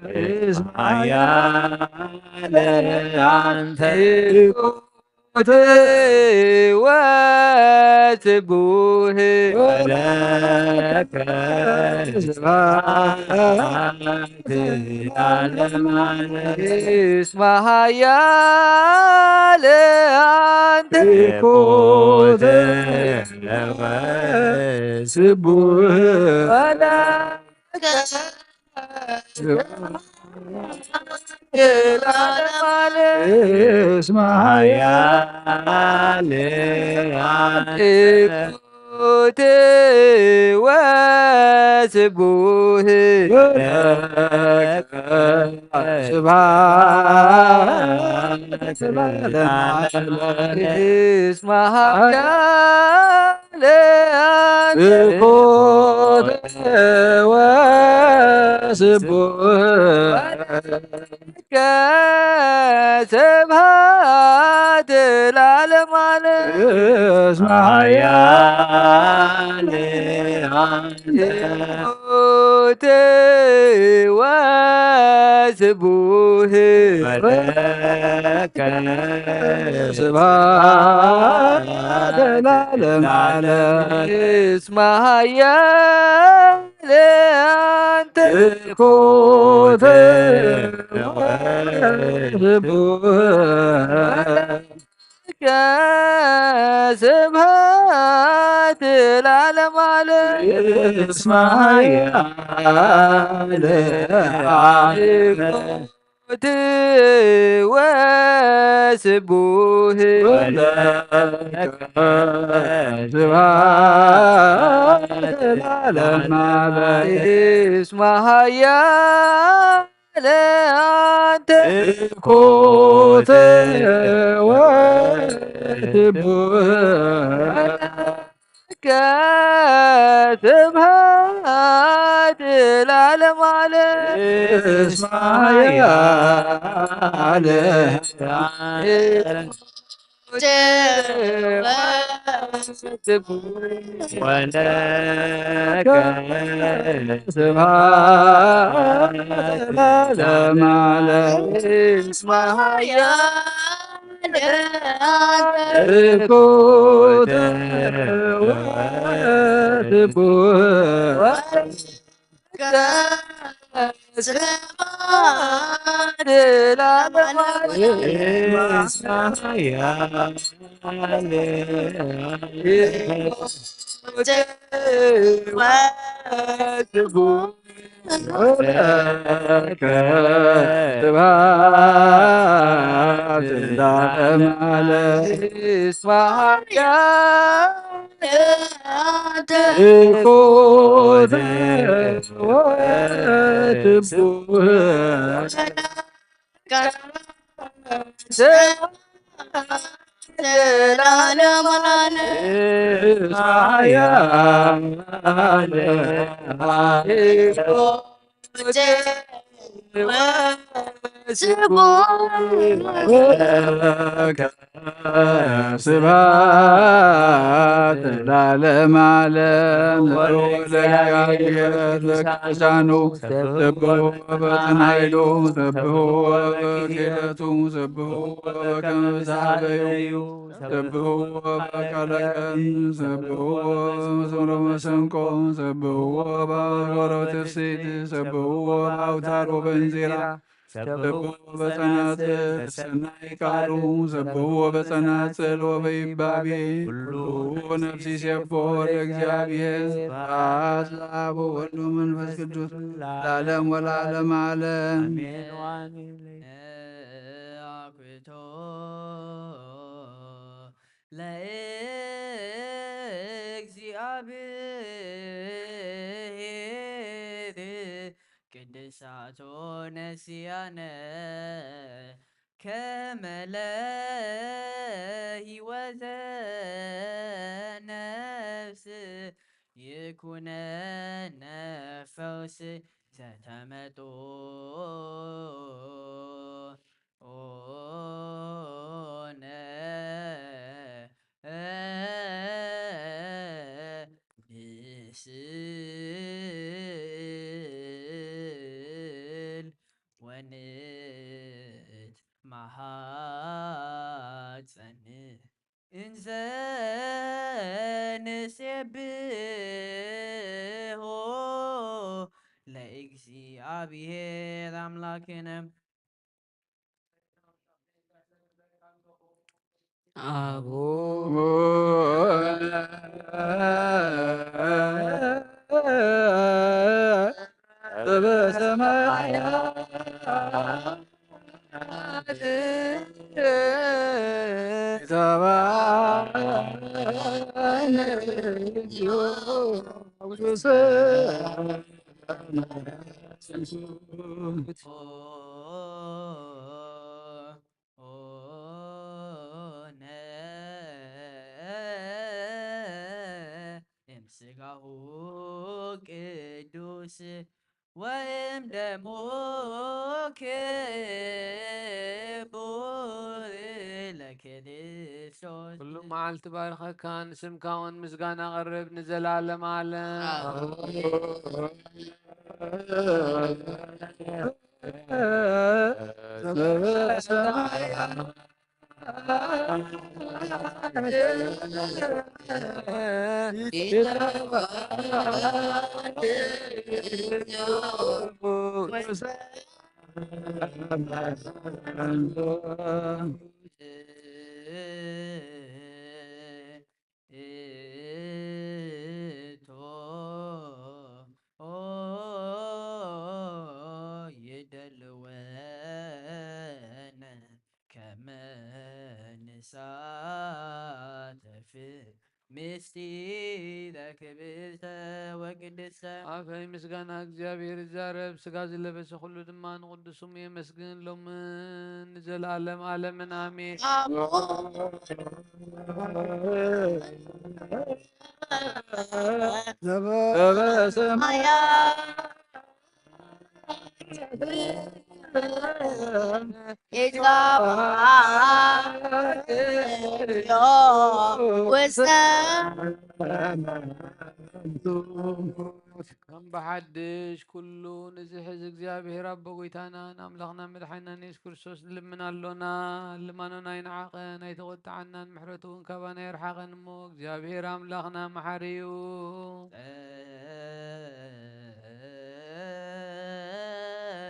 ቅዱስ ኃያል አንተ ወስቡሕ ወለከ ስብሐት ለዓለመ ዓለም። እስመ ኃያል አንተ ኮተ ወስቡሕ ወለከ እስመ ኃያል አንተ ወስቡሕ ስብሐት ለዓለመ ዓለም። እስመ ኃያል ኮተ ወስቡሕ ከስብሐት ለዓለመ ዓለም። እስመ ኃያል አንተ ወስቡሕ ወለከ ስብሐት ለዓለመ ዓለም። እስመ ኃያል ለአንተ ኮተ ወስቡሕ ስብሐት ለዓለመ ዓለም። እስመ ኃያል አንተ ወስቡሕ ወለከ ስብሐት ለዓለመ ዓለም። እስመ ኃያል አንተ ኮተ ወስቡሕ ከስብሐት ለዓለመ ዓለም። እስመ ኃያል ወለከ ስብሐት ለዓለመ ዓለም። እስመ ኃያል ኮተ ወስቡሕ ስብሐት ለዓለመ ዓለም። እስመ ኃያል ወስቡሕ ወለከ ስብሐት ለዓለመ ዓለም። ይኩን ወስብሐት ስብሐት ለዓለመ ዓለም። ለእግዚአብሔር በልሳኑ፣ ሰብሕዎ በጽንዓይሉ፣ ሰብሕዎ በክእለቱ፣ ሰብሕዎ በከመ ብዝሃበዩ፣ ሰብሕዎ በቃለ ቀን፣ ሰብሕዎ በመሰንቆ፣ ሰብሕዎ በአውታረ ትስብእት፣ ሰብሕዎ በአውታር ወበእንዚራ፣ ሰብሕዎ በጸናጽል በሰናይ ቃሉ፣ ሰብሕዎ በጸናጽል ወበይባቤ። ኩሉ ነፍሲ ሴፎ ለእግዚአብሔር። ስብሐት ለአብ ወወልድ ወመንፈስ ቅዱስ ለዓለም ወለዓለመ ዓለም። አሜን ወአሜን። አኩቶ ለእግዚአብሔር ቅድሳቶ ነሲያነ ከመ ለህይወተ ነፍስ ይኩነነ ፈውስ ዘተመጦ ኦነ ብስል ወንት ማሐፀን እንዘ ንሴብሖ ለእግዚአብሔር አምላክነ። አቡነ ዘበሰማያት ኦነ እምስጋሁ ቅዱስ ወእም ደሙ ክቡር ለክርስቶስ። ኩሉ መዓልቲ ባርኸካ፣ ንስምካ እውን ምስጋና ቀርብ ንዘለዓለም ዓለም። እቶ ይደልወነ ከመ ንሳተፍ ምስጢረ ክብርተ ወቅድስተ። አፈይ ምስጋና እግዚኣብሔር ይዛረብ፣ ስጋ ዝለበሰ ኩሉ ድማ ንቅዱስ ስሙ የመስግን፣ ሎምን ንዘለዓለም ዓለምን አሜን። ከም ብሓድሽ ኩሉ ንዝሕዝ እግዚኣብሔር ኣቦ ጎይታናን ኣምላኽና መድሓኒናን የሱስ ክርስቶስ ንልምን ኣሎና። ልማኖና ኣይንዓቐን፣ ኣይተቖጥዓናን፣ ምሕረቱ እውን ካባና ኣይርሓቐን እሞ፣ እግዚኣብሔር ኣምላኽና መሓሪ እዩ።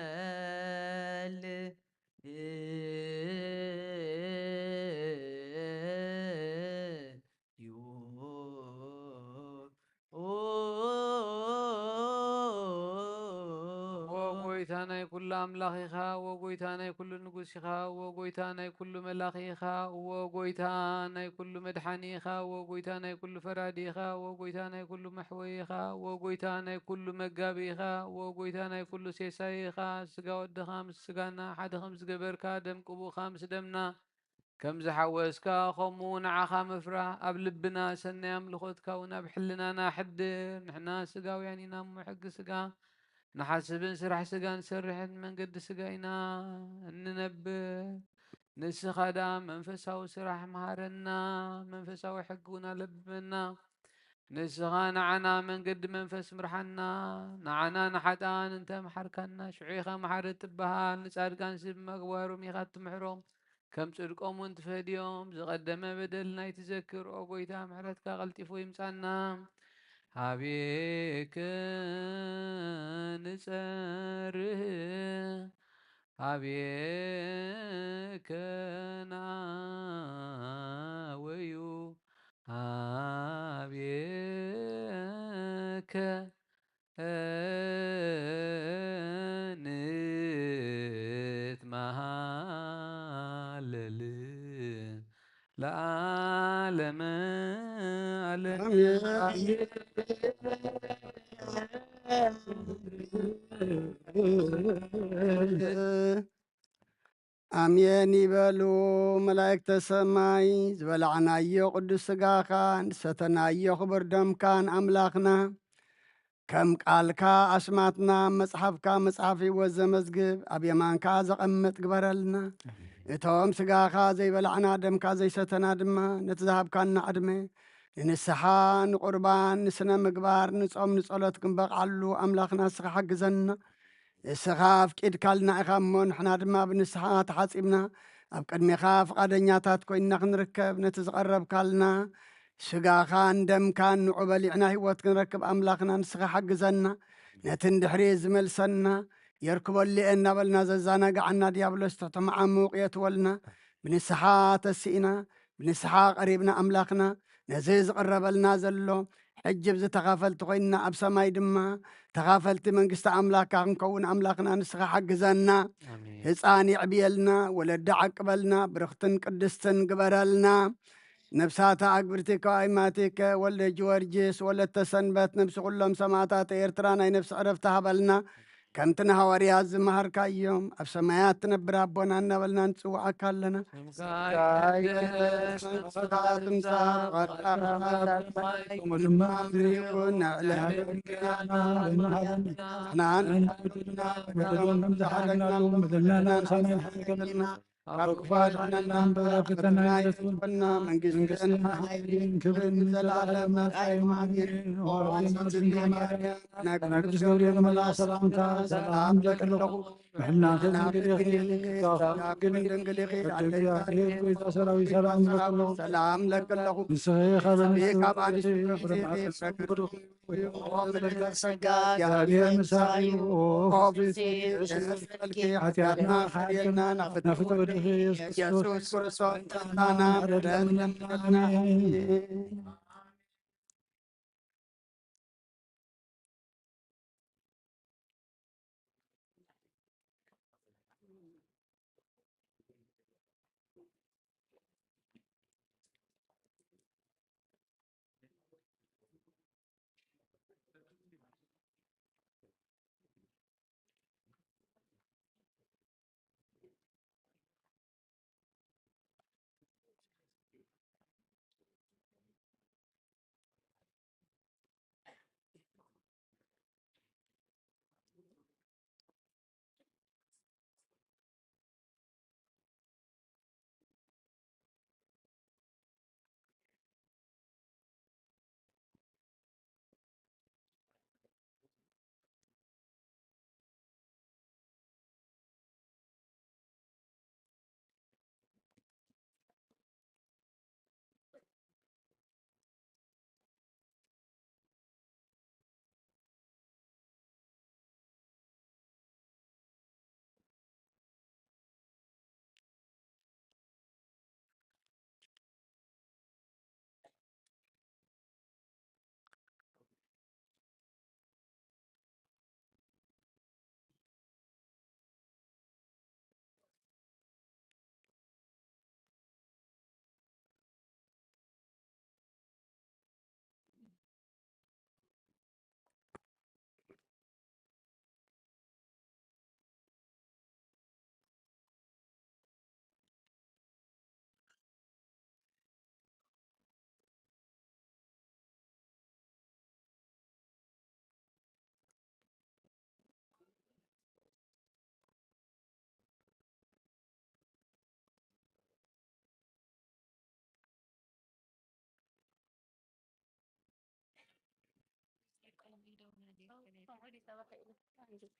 ጸል እዩ። ጎይታ ናይ ኩሉ ኣምላኽ ኢኻ፣ እወ ጎይታ ናይ ኩሉ ንጉስ ኢኻ፣ እወ ጎይታ ናይ ኩሉ መላኺ ኢኻ፣ እወ ጎይታ ናይ ኩሉ መድሓኒ ኢኻ፣ እወ ጎይታ ናይ ኩሉ ፈራዲ ኢኻ፣ እወ ጎይታ ናይ ኩሉ መሕወዪ ኢኻ፣ እወ ጎይታ ናይ ኩሉ መጋቢ ኢኻ፣ እወ ጎይታ ናይ ኩሉ ሴሳይ ኢኻ። ስጋ ወድኻ ምስ ስጋና ሓደ ከም ዝገበርካ፣ ደም ቅቡእኻ ምስ ደምና ከም ዝሓወስካ፣ ከምኡ ንዓኻ ምፍራህ ኣብ ልብና፣ ሰናይ ኣምልኾትካ እውን ኣብ ሕልናና ሕድር። ንሕና ስጋውያን ኢና እሞ፣ ሕጊ ስጋ ንሓስብን ስራሕ ስጋ ንሰርሕን መንገዲ ስጋ ኢና እንነብር። ንስኻ ደኣ መንፈሳዊ ስራሕ መሃረና፣ መንፈሳዊ ሕጊ እውን ኣለብመና። ንስኻ ንዓና መንገዲ መንፈስ ምርሓና። ንዓና ንሓጥኣን እንተ መሓርካና፣ ሽዑ ኢኻ መሓሪ እትበሃል። ንጻድቃንሲ ብመግባሮም ኢኻ እትምሕሮም። ከም ጽድቆም እውን ትፈድዮም። ዝቐደመ በደልና ኣይትዘክር። ኦ ጎይታ፣ ምሕረትካ ቀልጢፉ ይምጻና። ኣቤከ ንጸርህ፣ ኣቤከ ንኣወዩ፣ ኣቤከ ንትመሃለል ለዓለመ ዓለም። ኣሜን። ኣሜን ይበሉ መላእክተ ሰማይ። ዝበላዕናዮ ቅዱስ ስጋኻን ዝሰተናዮ ክቡር ደምካን ኣምላኽና፣ ከም ቃልካ ኣስማትና ኣብ መጽሓፍካ መጽሓፍ ህይወት ዘመዝግብ ኣብ የማንካ ዘቐምጥ ግበረልና። እቶም ስጋኻ ዘይበላዕና ደምካ ዘይሰተና ድማ ነቲ ዝሃብካና ዕድመ ንንስሓ፣ ንቁርባን፣ ንስነ ምግባር፣ ንጾም፣ ንጸሎት ክንበቕዓሉ ኣምላኽና ንስኻ ሓግዘና። ንስኻ ኣፍቂድካልና ኢኻ እሞ፣ ንሕና ድማ ብንስሓ ተሓጺብና ኣብ ቅድሜኻ ፍቓደኛታት ኮይንና ክንርከብ፣ ነቲ ዝቐረብካልና ስጋኻን ደምካን ንዑ በሊዕና ህይወት ክንረክብ ኣምላኽና ንስኻ ሓግዘና። ነቲ እንድሕሪ ዝመልሰና የርክበሉ እየ እናበልና ዘዘናግዓና ዲያብሎስ ትሕቲ መዓሙቕ የእትወልና። ብንስሓ ተሲእና፣ ብንስሓ ቀሪብና ኣምላኽና ነዚ ዝቕረበልና ዘሎ ሕጂ ብዚ ተኻፈልቲ ኮይንና ኣብ ሰማይ ድማ ተኻፈልቲ መንግስቲ ኣምላኽካ ክንከውን ኣምላኽና ንስኻ ሓግዘና። ኣሜን። ህፃን የዕብየልና፣ ወለዲ ዓቅበልና፣ ብርኽትን ቅድስትን ግበረልና። ነብሳታ ኣግብርቲከ ኣይማቲከ ወልደ ጊዮርጊስ ወለተ ሰንበት ነብሲ ኩሎም ሰማዕታት ኤርትራ ናይ ነብሲ ዕረፍቲ ሃበልና። ከምቲ ንሃዋርያት ዝመሃርካዮም ኣብ ሰማያት ትነብር ኣቦና እናበልና ንጽውዓካ ኣለና። ስምካ ይትቀደስ፣ መንግስትኻ ትምጻእ፣ ፍቓድካ ኣብ ሰማይ ከምኡ ድማ ምድሪ ይኹን። ንዕለትና ንሕና ንሕና በደልና ከም ዝሓለፍናሉ በደልና ንሳና ይሓልፈልና። ካብ ክፉ ኣድሕነና እምበር፣ ኣብ ፈተና ኣይተእትወና። መንግስትን ሓይልን ክብርን ንዘለኣለም ናትካ እዩ። ኣሜን። ኦ ኣማን ጽድቂ ማርያም፣ ናይ ቅዱስ ገብርኤል መልኣክ ሰላምታ ሰላም እብለኪ ኣለኹ። ብሕልናኺ ድንግል ኢኺ፣ ስጋኺ ድንግል ኢኺ። ወዲ እግዚኣብሔር ጎይታ ሰራዊት ሰላም እብለኪ ኣለኹ። ሰላም እብለኪ ኣለኹ። ንስኺ ካብ ኣንስቲ ካብ ኣንስቲ ብሩኽ ኢኺ፣ ብሩኽ እዩ ፍሬ ከርሥኪ። ጸጋ እግዚኣብሔር ምሳኺ እዩ። ኦ ፍሬ ኃጢአትና ሓጥኣና፣ ናብ ፍትወት ወድኺ ኢየሱስ ክርስቶስ፣ ጸሎትና ማረን።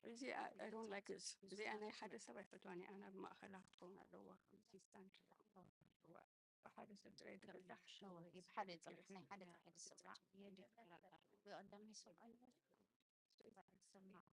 እዚ I don't like this። እዚኣ ናይ ሓደ ሰብ ኣይፈትዋን እየ። ኣነ ኣብ ማእኸላ ክትከውን ኣለዋ። ከምዚ stand ሓደ ሰብ ጥራይ ትርዳሕ። ብሓደ ይፅራሕ፣ ናይ ሓደ ጥራሕ ይፅራሕ። ብቐዳማይ ሰብኣይ ይሰማዕ።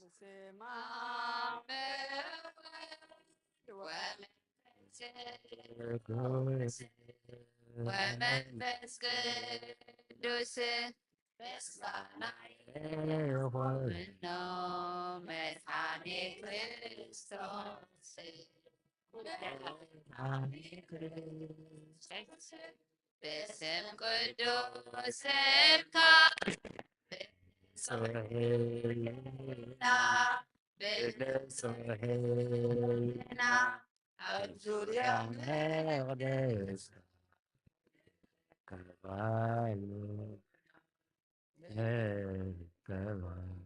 በስመ አብ ወወልድ ወመንፈስ ቅዱስ ምስጋና ይኹኖ መድኃኔ ክርስቶስ። መድኃኔ ክርስቶስ ብስም ቅዱስ ስምካ ብንጹሕ ሕልና፣ ብንጹሕ ሕልና ኣብ ዙርያ መቕደስ ከባሉ ከባሉ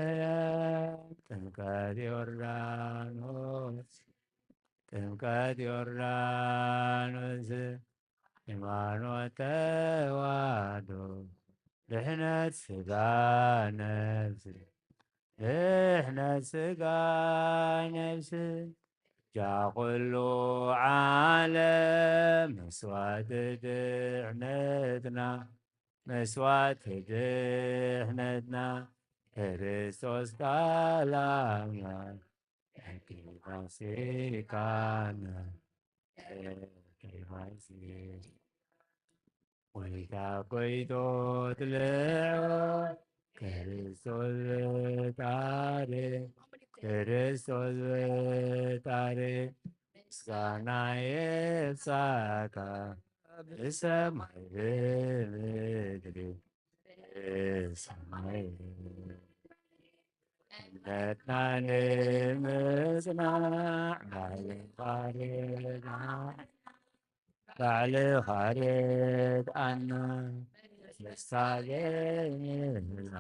ቤተልሔም ጥምቀት ዮርዳኖስ፣ ጥምቀት ዮርዳኖስ፣ ሃይማኖት ተዋህዶ፣ ድሕነት ሥጋ ነፍስ፣ ድሕነት ሥጋ ነፍስ፣ ጃ ኩሉ ዓለም መስዋዕቲ ድሕነትና፣ መስዋዕቲ ድሕነትና፣ ክርስቶስ ቃል ኣምላክ፣ ደቂ ፋሲካና፣ ደቂ ፋሲካ። ጎይታ ጎይቶት ልዑል ክርስቶስ ፈጣሪ፣ ክርስቶስ ፈጣሪ፣ ምስጋና ይብጻሕካ ብሰማይ ብምድሪ፣ ብሰማይ እምነትና ንምጽናዕ ባዕልኻ ርድኣና፣ ባዕልኻ ርድኣና፣ ተስፋ ዘይንህባ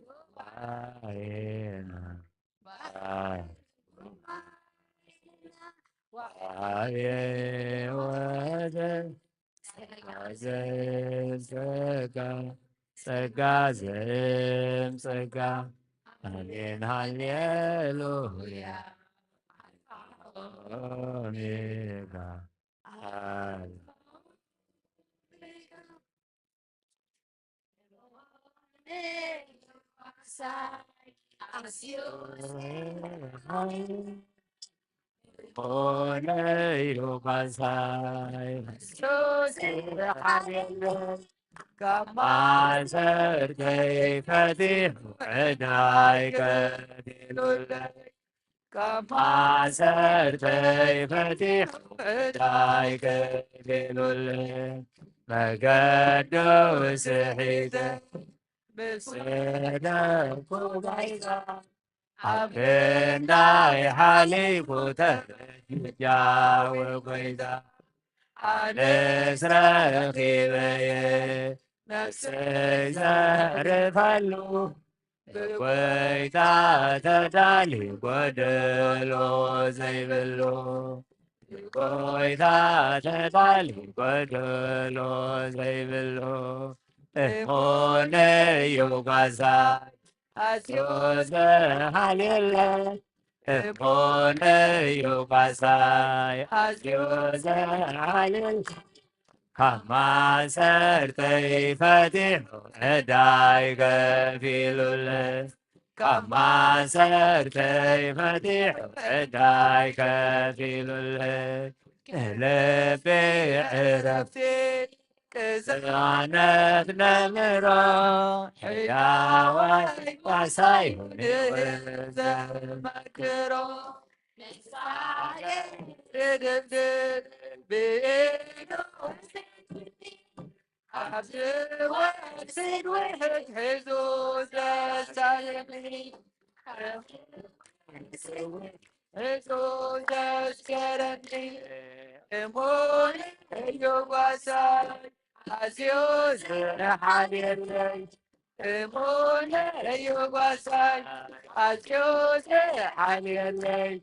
ጉባኤና፣ ጉባኤ ወዘ ጸጋ ዘእም ጸጋ፣ ጸጋ ዘእም ጸጋ። ኣሜን ሃሌሉያ። ኦሜጋ። ሆነዩ ጓሳይ፣ ካብ ማእሰርተይ ፈቲሑ ዕዳይ ከፊሉለይ። ካብ ማእሰርተይ ፈቲሑ ዕዳይ ከፊሉለይ። መገዱ ስሒተ ምስ ወደኩ ባይታ፣ ኣብ ክንዳይ ሓሊፉ ተበጃ ወጎይታ። ኣነስ ረኺበየ ነፍሰይ ዘዕርፈሉ፣ ብጎይታ ተዳሊ ጎደሎ ዘይብሉ። ብጎይታ ተዳሊ ጎደሎ ዘይብሉ። እሙን እዩ ጓሳይ ኣዝዩ ዝሃልየለ። እሙን እዩ ጓሳይ ኣዝዩ ዝሃልየለ። ካብ ማእሰርተይ ፈቲሑ ዕዳይ ከፊሉለይ። ካብ ማእሰርተይ ፈቲሑ ዕዳይ ከፊሉለይ። ንልበይ ዕረፍቲ ቅዝነት ነምሮ። ሕያዋይ ጓሳይ ንዘመክሮ። ንሳኤ ርድብድብ ብኢዱ ኣብዚ ወርሲ ውሕድ ሒዙ ዘሳልኒ፣ ሒዙ ዘስገረኒ፣ እሙን እዩ ጓሳይ ኣዝዩ ዝሓልየለይ። እሙን እዩ ጓሳይ ኣዝዩ ዝሓልየለይ።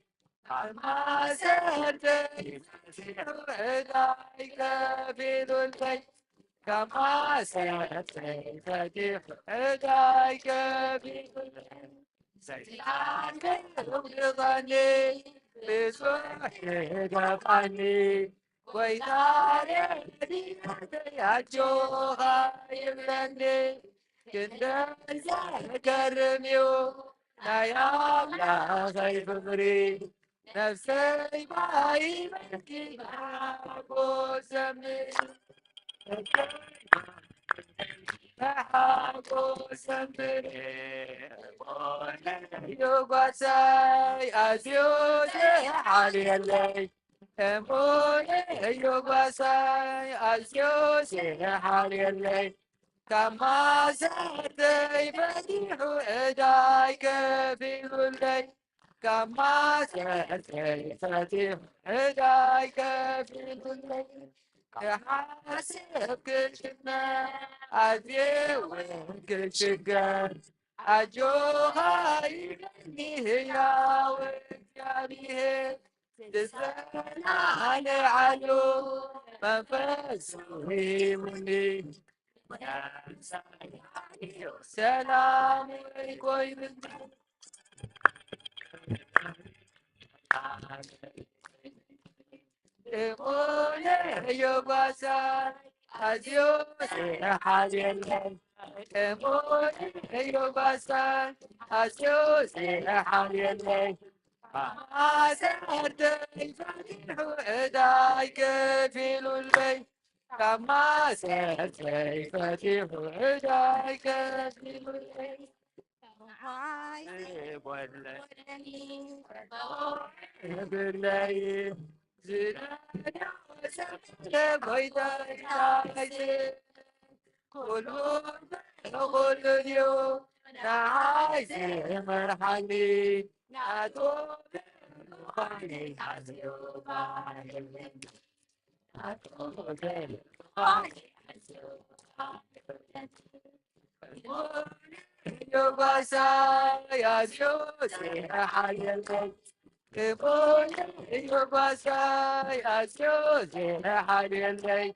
ካብ ማእሰርተይ ፈቲሑ ዕዳይ ከፊሉለይ። ካብ ማእሰርተይ ፈቲሑ ዕዳይ ከፊሉለይ። ሰይጣን ከውድቐኒ ብዙሕ ይገፋኒ። ጎይታ ረድኤተይ ኣጆኻ ይብለኒ። ክንደይ ዘገርም እዩ ናይ ኣምላኸይ ፍቕሪ። ነፍሰይ ባይበልኪ ብሓጎስ ዘምር። ብሓጎስ ዘምር። እሙን እዩ ጓሳይ ኣዝዩ ዝሓልየለይ። እሙን እዩ ጓሳይ ኣዝዩ ዝሓልየለይ። ካብ ማእሰርተይ ፈቲሑ ዕዳይ ከፊሉለይ። ካብ ማእሰርተይ ፈቲሑ ዕዳይ ከፊሉለይ። ክሓስብ ክጭነቕ ኣዝየ እውን ክሽገር። ኣጆኻ ይብለኒ ህያው እግዚኣብሔር። ዝጸናዕሉ መንፈሱ ሂቡኒ። ሰላም ኮይኑኒ። እሙን እዩ ጓሳይ ኣዝዩ ዝሓልየለይ። እሙን እዩ ጓሳይ ኣዝዩ ዝሓልየለይ። ማእሰርተይ ፈቲሑ ዕዳይ ከፊሉለይ። ካብ ማእሰርተይ ፈቲሑ ዕዳይ ከፊሉለይ። ብለይ ዝደልዮ ዘበለ ጎይታይ ናይዘ ኩሉ ብኩሉ ድዩ ንዓይ ዝመርሓኒ። ናቱ ብምዃነይ ኣዝዩ ባርኽኒ። ናቱ ብምዃነይ ኣዝዩ ባርኽኒ። እሙን እዩ ጓሳይ ኣዝዩ ዝሓልየለይ። እሙን እዩ ጓሳይ ኣዝዩ ዝሓልየለይ።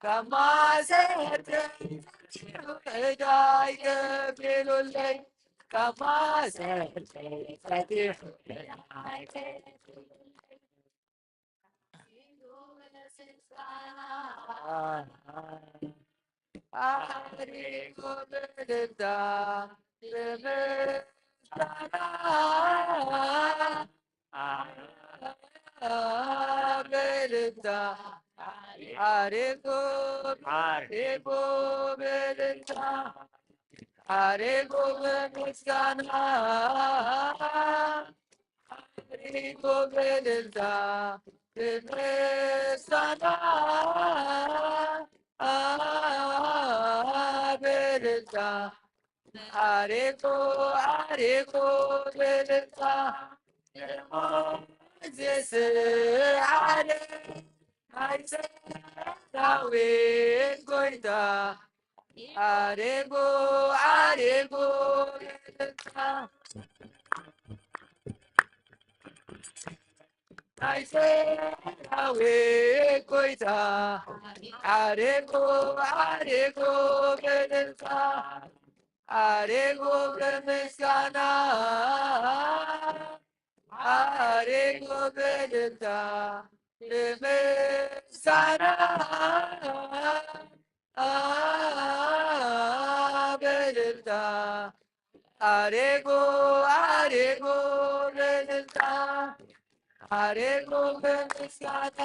ካብ ማእሰርተይ ፈቲሑ ዕዳይ ከፊሉለይ። ካብ ማእሰርተይ ፈቲሑ ዕዳይ ከፊሉለይ። ኣሪጉ ብእልልታ ብምስጋና፣ ብእልልታ ኣሪጉ፣ ኣሪጉ ብእልልታ፣ ኣሪጉ ብምስጋና፣ ኣሪጉ ብእልልታ ብምስጋና፣ ብእልልታ ኣሪጉ፣ ኣሪጉ ብእልልታ። ዝስዓረ ናይ ሰራዊት ጎይታ ኣሪጉ፣ ኣሪጉ ብእልልታ። ናይ ሰራዊት ጎይታ ኣሪጉ፣ ኣሪጉ ብእልልታ። ኣሪጉ ብምስጋና፣ ኣሪጉ ብእልልታ፣ ብምስጋና፣ ብእልልታ። ኣሪጉ፣ ኣሪጉ ብእልልታ፣ ኣሪጉ ብምስጋና፣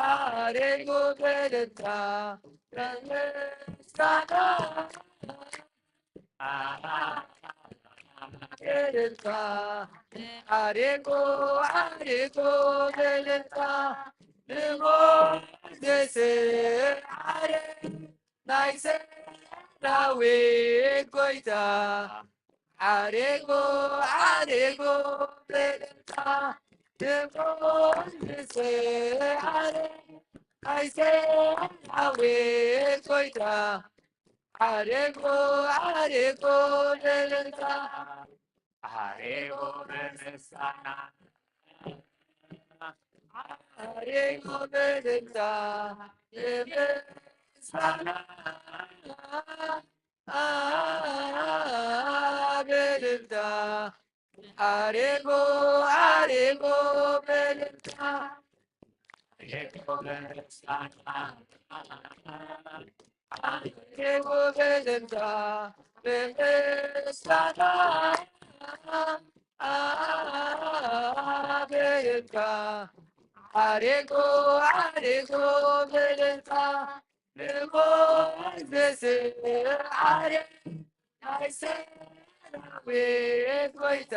ኣሪጉ ብእልልታ፣ ብምስጋና፣ ብእልልታ፣ ኣሪጉ፣ ኣሪጉ ብእልልታ፣ ንጉስ ዝስዕር ናይ ሰራዊት ጎይታ ዓሪጉ ዓሪጉ ብልልታ ድምፁ ዝስዕር ናይ ሰራዊት ጎይታ ዓሪጉ ዓሪጉ ብልልታ ዓሪጉ ብምስጋና ዓሪጉ ብልልታ ብምስጋና ብልልታ ዓሪጉ ዓሪጉ ብልልታ ዓሪጉ ብምስጋና ዓሪጉ ብልልታ ብምስጋና ብልልታ ዓሪጉ ዓሪጉ ብልልታ ንጉስ ዝስዕር ናይ ሰራዊት ጎይታ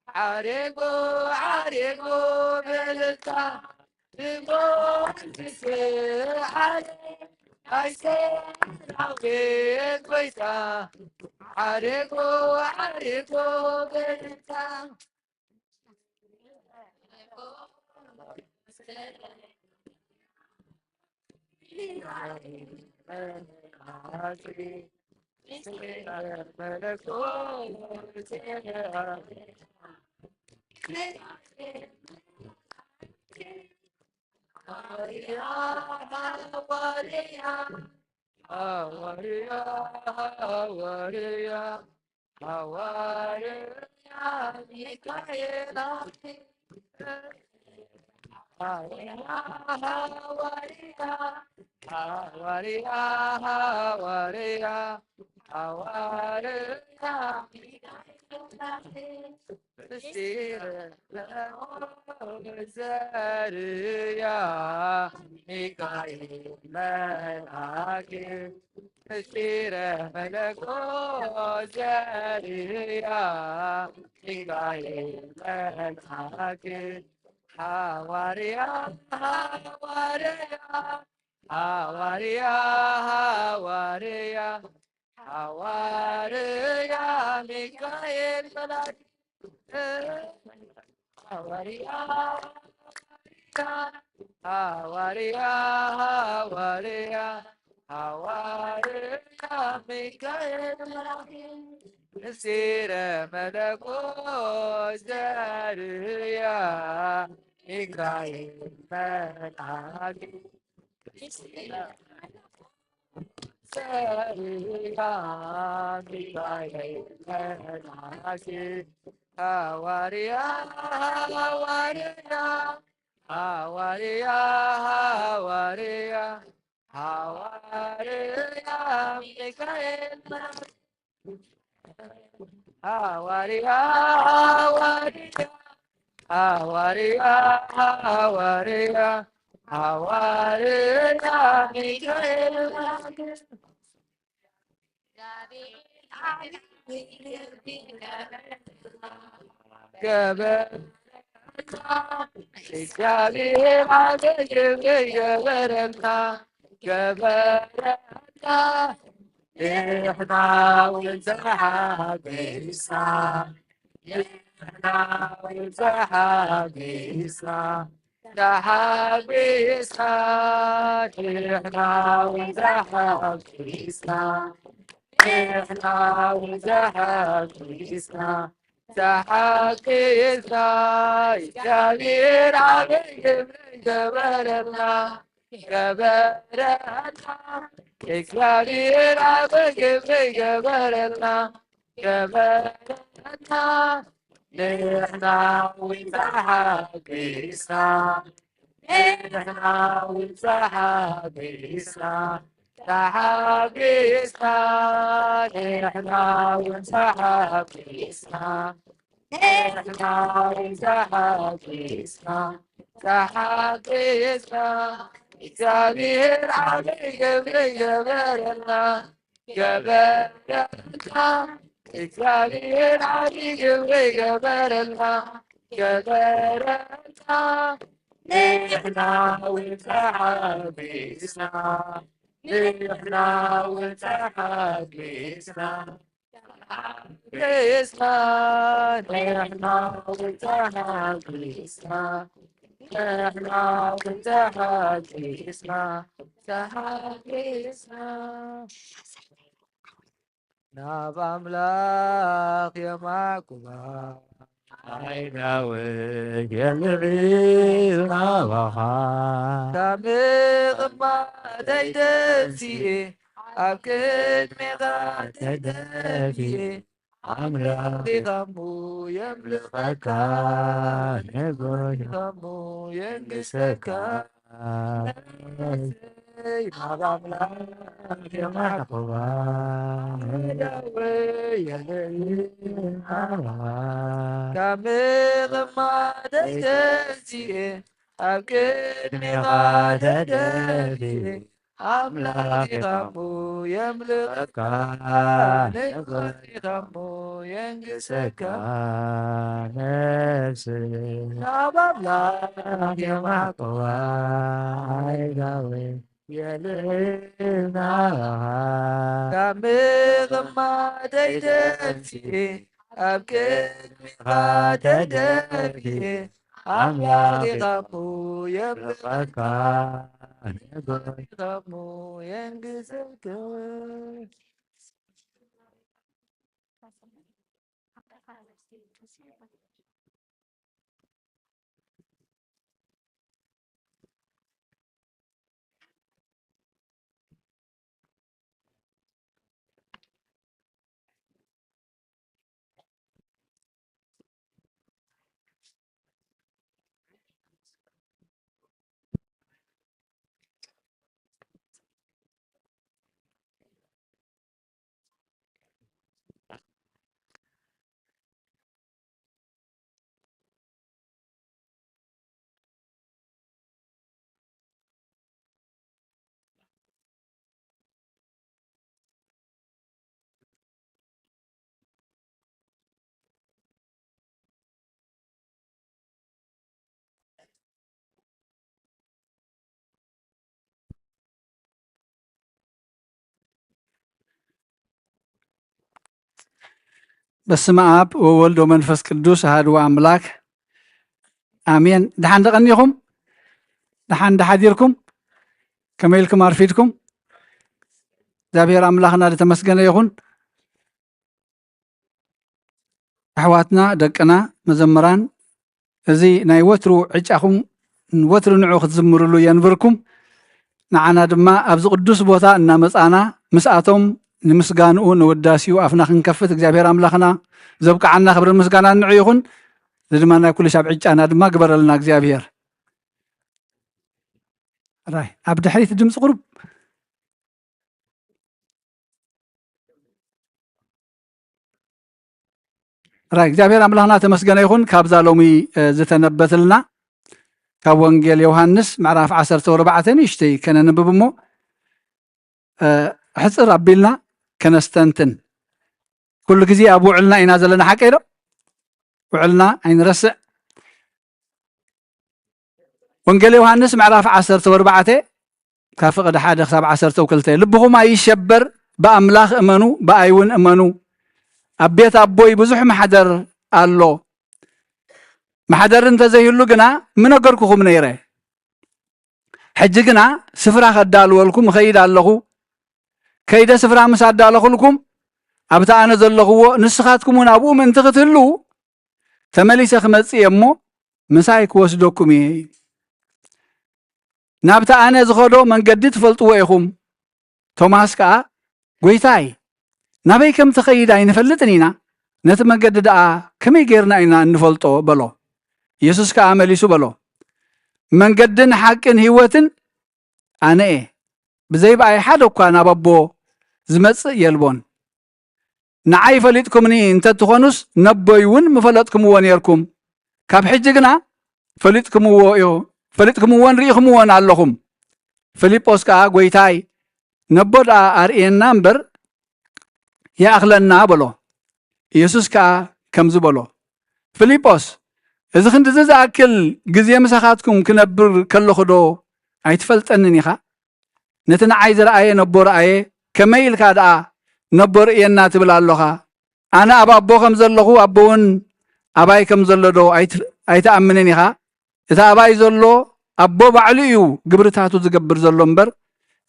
ዓሪጉ ዓሪጉ ብልልታ ንጉስ ዝስዕር ናይ ሰራዊት ጎይታ ዓሪጉ ዓሪጉ ብልልታ ሃዋርያ ሃዋርያ ሃዋርያ ሃዋርያ ሚካኤል ሃዋርያ ሃዋርያ ሃዋርያ ሃዋርያ ሃዋርያ ሚካኤል ምስጢረ ዘርያ ሚካኤል መልአክ ምስጢረ መለኮት ዘርያ ሚካኤል መልአክ ሃዋርያ ሃዋርያ ሃዋርያ ሃዋርያ ሃዋርያ ሚካኤል መልአክ ሃዋርያ ሃዋርያ ሃዋርያ ሃዋርያ ሚካኤል መልአክ ምስጢረ መለኮት ዘርያ ሚካኤል መልአክ ዘርያ ሚካኤል መልአክ ሃዋርያ ሃዋርያ ሃዋርያ ሃዋርያ ሃዋርያ ሚካኤል መልአክ ሃዋርያ ሃዋርያ ሃዋርያ ሃዋርያ ሃዋርያ ሚካኤል ገበረና እግዚአብሔር ዓቢ ግብሪ ገበረና ገበረና ንሕና እውን ተሓጒስና ንሕና እውን ተሓጒስና ተሓጒስና ንሕና እውን ተሓጒስና ንሕና እውን ተሓጒስና ተሓጒስና እግዚኣብሔር ዓቢ ግብሪ ገበረና ገበረና እግዚኣብሔር ዓቢ ግብሪ ገበረልና ገበረልና ንሕና እውን ተሓጒስና ንሕና እውን ተሓጒስና ተሓጒስና ንሕና እውን ተሓጒስና ንሕና እውን ተሓጒስና ተሓጒስና እግዚኣብሔር ዓቢ ግብሪ ገበረልና ገበረልና እግዚኣብሔር ዓቢ ግብሪ ገበረልና ገበረልና ንሕና እውን ተሓጒስና፣ ንሕና እውን ተሓጒስና፣ ተሓጒስና፣ ንሕና እውን ተሓጒስና፣ ንሕና እውን ተሓጒስና፣ ተሓጒስና። ናብ ኣምላኽ የማዕቁባ፣ ኣይናወ የልዒ ናባኻ። ካብ ምቕማጠይ ተንሲኤ፣ ኣብ ቅድሜኻ ተደፊኤ፣ ኣምላኽ ዲኻሙ የምልኸካ፣ ንጉስ ዲኻሙ የንግሰካ። ነፍሰይ ናብ ኣምላኽ የማዕቁባ፣ ኣየናወ የልዒ ናባኻ። ካብ ምቕማጠይ ተንሲኤ፣ ኣብ ቅድሜኻ ተደፊኤ፣ ኣምላኽ ዲኻሙ የምልኸካ፣ ንጉስ ዲኻሙ የንግሰካ። ነፍሰይ ናብ ኣምላኽ የማዕቁባ፣ ኣይናወ የልዒ ናባኻ። ካብ ምቕማጠይ ተንሲኤ፣ ኣብ ቅድሜኻ ተደፊኤ፣ ኣምላኽ ዲኻሙ የምልኸካ፣ ንጉስ ዲኻሙ የንግሰካ። በስመ ኣብ ወወልድ ወመንፈስ ቅዱስ ኣሐዱ ኣምላክ ኣሜን። ደሓን ደቐኒኹም? ደሓን ደሓዲርኩም? ከመይ ኢልኩም ኣርፊድኩም? እግዚኣብሔር ኣምላኽና ዝተመስገነ ይኹን። ኣሕዋትና፣ ደቅና፣ መዘምራን፣ እዚ ናይ ወትሩ ዕጫኹም፣ ወትሩ ንዑ ክትዝምርሉ የንብርኩም። ንዓና ድማ ኣብዚ ቅዱስ ቦታ እናመጻና ምስኣቶም ንምስጋንኡ ንውዳሴኡ ኣፍና ክንከፍት እግዚኣብሔር ኣምላኽና ዘብቅዓና ክብርን ምስጋናን ንዑ ይኹን። እዚ ድማ ናይ ኩሉ ሻብ ዕጫና ድማ ግበረልና እግዚኣብሔር። ራይ ኣብ ድሕሪት ድምፂ ቁሩብ ራይ እግዚኣብሔር ኣምላኽና ተመስገነ ይኹን። ካብዛ ሎሚ፣ እ፣ ዝተነበትልና ካብ ወንጌል ዮሃንስ ምዕራፍ ዓሰርተ ኣርባዕተ ንእሽተይ ከነንብብ እሞ፣ እ፣ ሕጽር ኣቢልና ከነስተንትን። ኩሉ ግዜ ኣብ ውዕልና ኢና ዘለና፣ ሓቀይ ዶ? ውዕልና ኣይንረስዕ። ወንጌል ዮሃንስ ምዕራፍ ዓሰርተ ኣርባዕተ ካብ ፍቕዲ ሓደ ክሳብ ዓሰርተ ክልተ፣ ልብኹም ኣይሸበር፣ ብኣምላኽ እመኑ፣ ብኣይ እውን እመኑ። ኣብ ቤት ኣቦይ ብዙሕ ማሕደር ኣሎ። ማሕደር እንተዘይህሉ ግና ምነገርኩኹም ነይረ። ሕጂ ግና ስፍራ ከዳልወልኩም እኸይድ ኣለኹ። ከይደ ስፍራ ምስ ኣዳለኹልኩም፣ ኣብቲ ኣነ ዘለኹዎ ንስኻትኩም እውን ኣብኡ ምእንቲ ክትህልዉ፣ ተመሊሰ ክመጽእ እየ እሞ፣ ምሳይ ክወስደኩም እየ። ናብቲ ኣነ ዝኸዶ መንገዲ ትፈልጥዎ ኢኹም። ቶማስ ከኣ፣ "ጐይታይ፣ ናበይ ከም ትኸይድ ኣይንፈልጥን ኢና፣ ነቲ መንገዲ ደኣ ከመይ ጌርና ኢና እንፈልጦ?" በሎ። የሱስ ከኣ መሊሱ በሎ፣ "መንገድን ሓቅን ህይወትን ኣነ እየ። ብዘይ ብኣይ ሓደ እኳ ናብ ኣቦ ዝመጽእ የልቦን። ንዓይ ፈሊጥኩምኒ እንተ ትኾኑስ፣ ነቦይ እውን ምፈለጥኩምዎ ኔርኩም። ካብ ሕጂ ግና ፈሊጥኩምዎ ኢኹ-፣ ፈሊጥኩምዎን ርኢኹምዎን ኣለኹም።" ፊልጶስ ከኣ፣ "ጐይታይ፣ ነቦ ደኣ ኣርእየና እምበር፣ ይኣኽለና" በሎ። ኢየሱስ ከኣ ከምዚ በሎ፣ "ፊልጶስ፣ እዚ ክንድዚ ዝኣክል ግዜ ምሳኻትኩም ክነብር ከለኹ ዶ ኣይትፈልጠንን ኢኻ? ነቲ ንዓይ ዝረኣየ ነቦ ረኣየ፣ ከመይ ኢልካ ደኣ ነቦ ርእየና ትብል ኣሎኻ? ኣነ ኣብ ኣቦ ከም ዘለኹ፣ ኣቦ እውን ኣባይ ከም ዘሎ ዶ ኣይት-፣ ኣይትኣምንን ኢኻ? እቲ ኣባይ ዘሎ ኣቦ ባዕሉ እዩ ግብርታቱ ዝገብር ዘሎ እምበር፣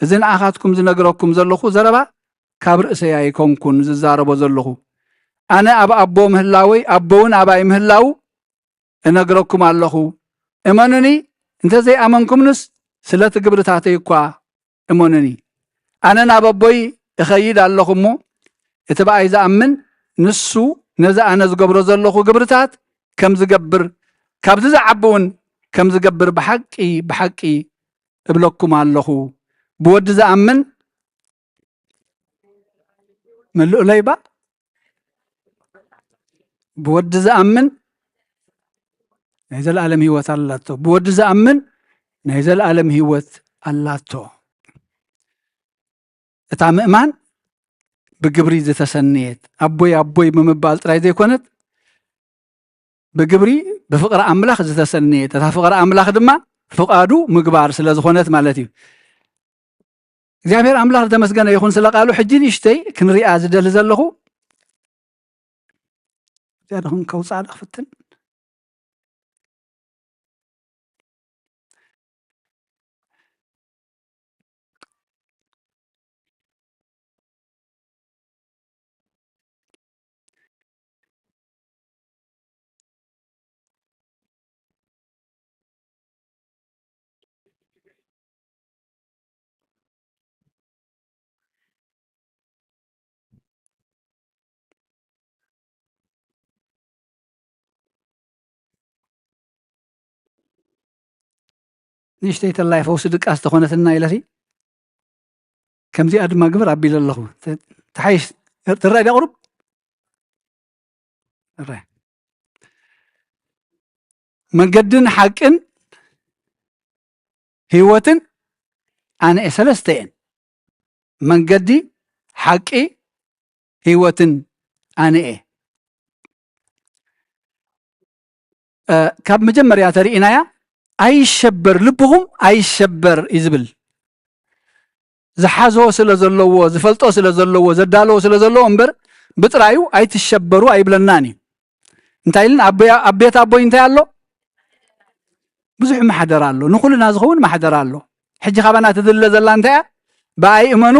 እዚ ንኣኻትኩም ዝነግረኩም ዘለኹ ዘረባ ካብ ርእሰይ ኣይኮንኩን ዝዛረቦ ዘለኹ። ኣነ ኣብ ኣቦ ምህላወይ፣ ኣቦ እውን ኣባይ ምህላዉ እነግረኩም ኣለኹ። እመኑኒ፣ እንተ ዘይኣመንኩምንስ ስለቲ ግብርታተይ እኳ እመኑኒ። ኣነ ናብ ኣቦይ እኸይድ ኣለኹ እሞ፣ እቲ ብኣይ ዝኣምን ንሱ ነዚ ኣነ ዝገብሮ ዘለኹ ግብርታት ከም ዝገብር፣ ካብዚ ዝዓቢ እውን ከም ዝገብር ብሓቂ፣ ብሓቂ እብለኩም ኣለኹ። ብወዲ ዝኣምን፣ መልኡለይ እባ። ብወዲ ዝኣምን ናይ ዘለኣለም ህይወት ኣላቶ። ብወዲ ዝኣምን ናይ ዘለኣለም ህይወት ኣላቶ። እታ ምእማን ብግብሪ ዝተሰነየት፣ ኣቦይ ኣቦይ ብምባል ጥራይ ዘይኮነት፣ ብግብሪ ብፍቕሪ ኣምላኽ ዝተሰነየት፣ እታ ፍቕሪ ኣምላኽ ድማ ፍቓዱ ምግባር ስለ ዝኾነት ማለት እዩ። እግዚኣብሔር ኣምላኽ ዝተመስገነ ይኹን ስለ ቃሉ። ሕጂ ንእሽተይ ክንሪኣ ዝደሊ ዘለኹ፣ እዚኣ ዶ ከውፅኣ ዶ ክፍትን? ንእሽተይ ተላይ ፈውሲ ድቃስ ተኾነትና ኢለሲ፣ ከምዚኣ ድማ ግበር ኣቢለ ኣለኹ። ተ-፣ ተሓይሽ፣ ትረአ ድያ ቁሩብ? ትረአ። መንገድን ሓቅን ህይወትን ኣነ እየ። ሰለስተ እየን። መንገዲ፣ ሓቂ፣ ህይወትን ኣነ እየ። እ፣ ካብ መጀመርያ ተሪኢናያ፣ "ኣይሸበር፣ ልብኹም ኣይሸበር" እዩ ዝብል። ዝሓዞ ስለ ዘለዎ፣ ዝፈልጦ ስለ ዘለዎ፣ ዘዳለዎ ስለ ዘለዎ እምበር፣ ብጥራዩ "ኣይትሸበሩ" ኣይብለናን እዩ። እንታይ ኢልን? ኣብ ቤ-፣ ኣብ ቤት ኣቦይ እንታይ ኣሎ? ብዙሕ ማሕደር ኣሎ። ንኹልና ዝኸውን ማሕደር ኣሎ። ሕጂ ካባና ትድለ ዘላ እንታይ እያ? ብኣይ እመኑ፣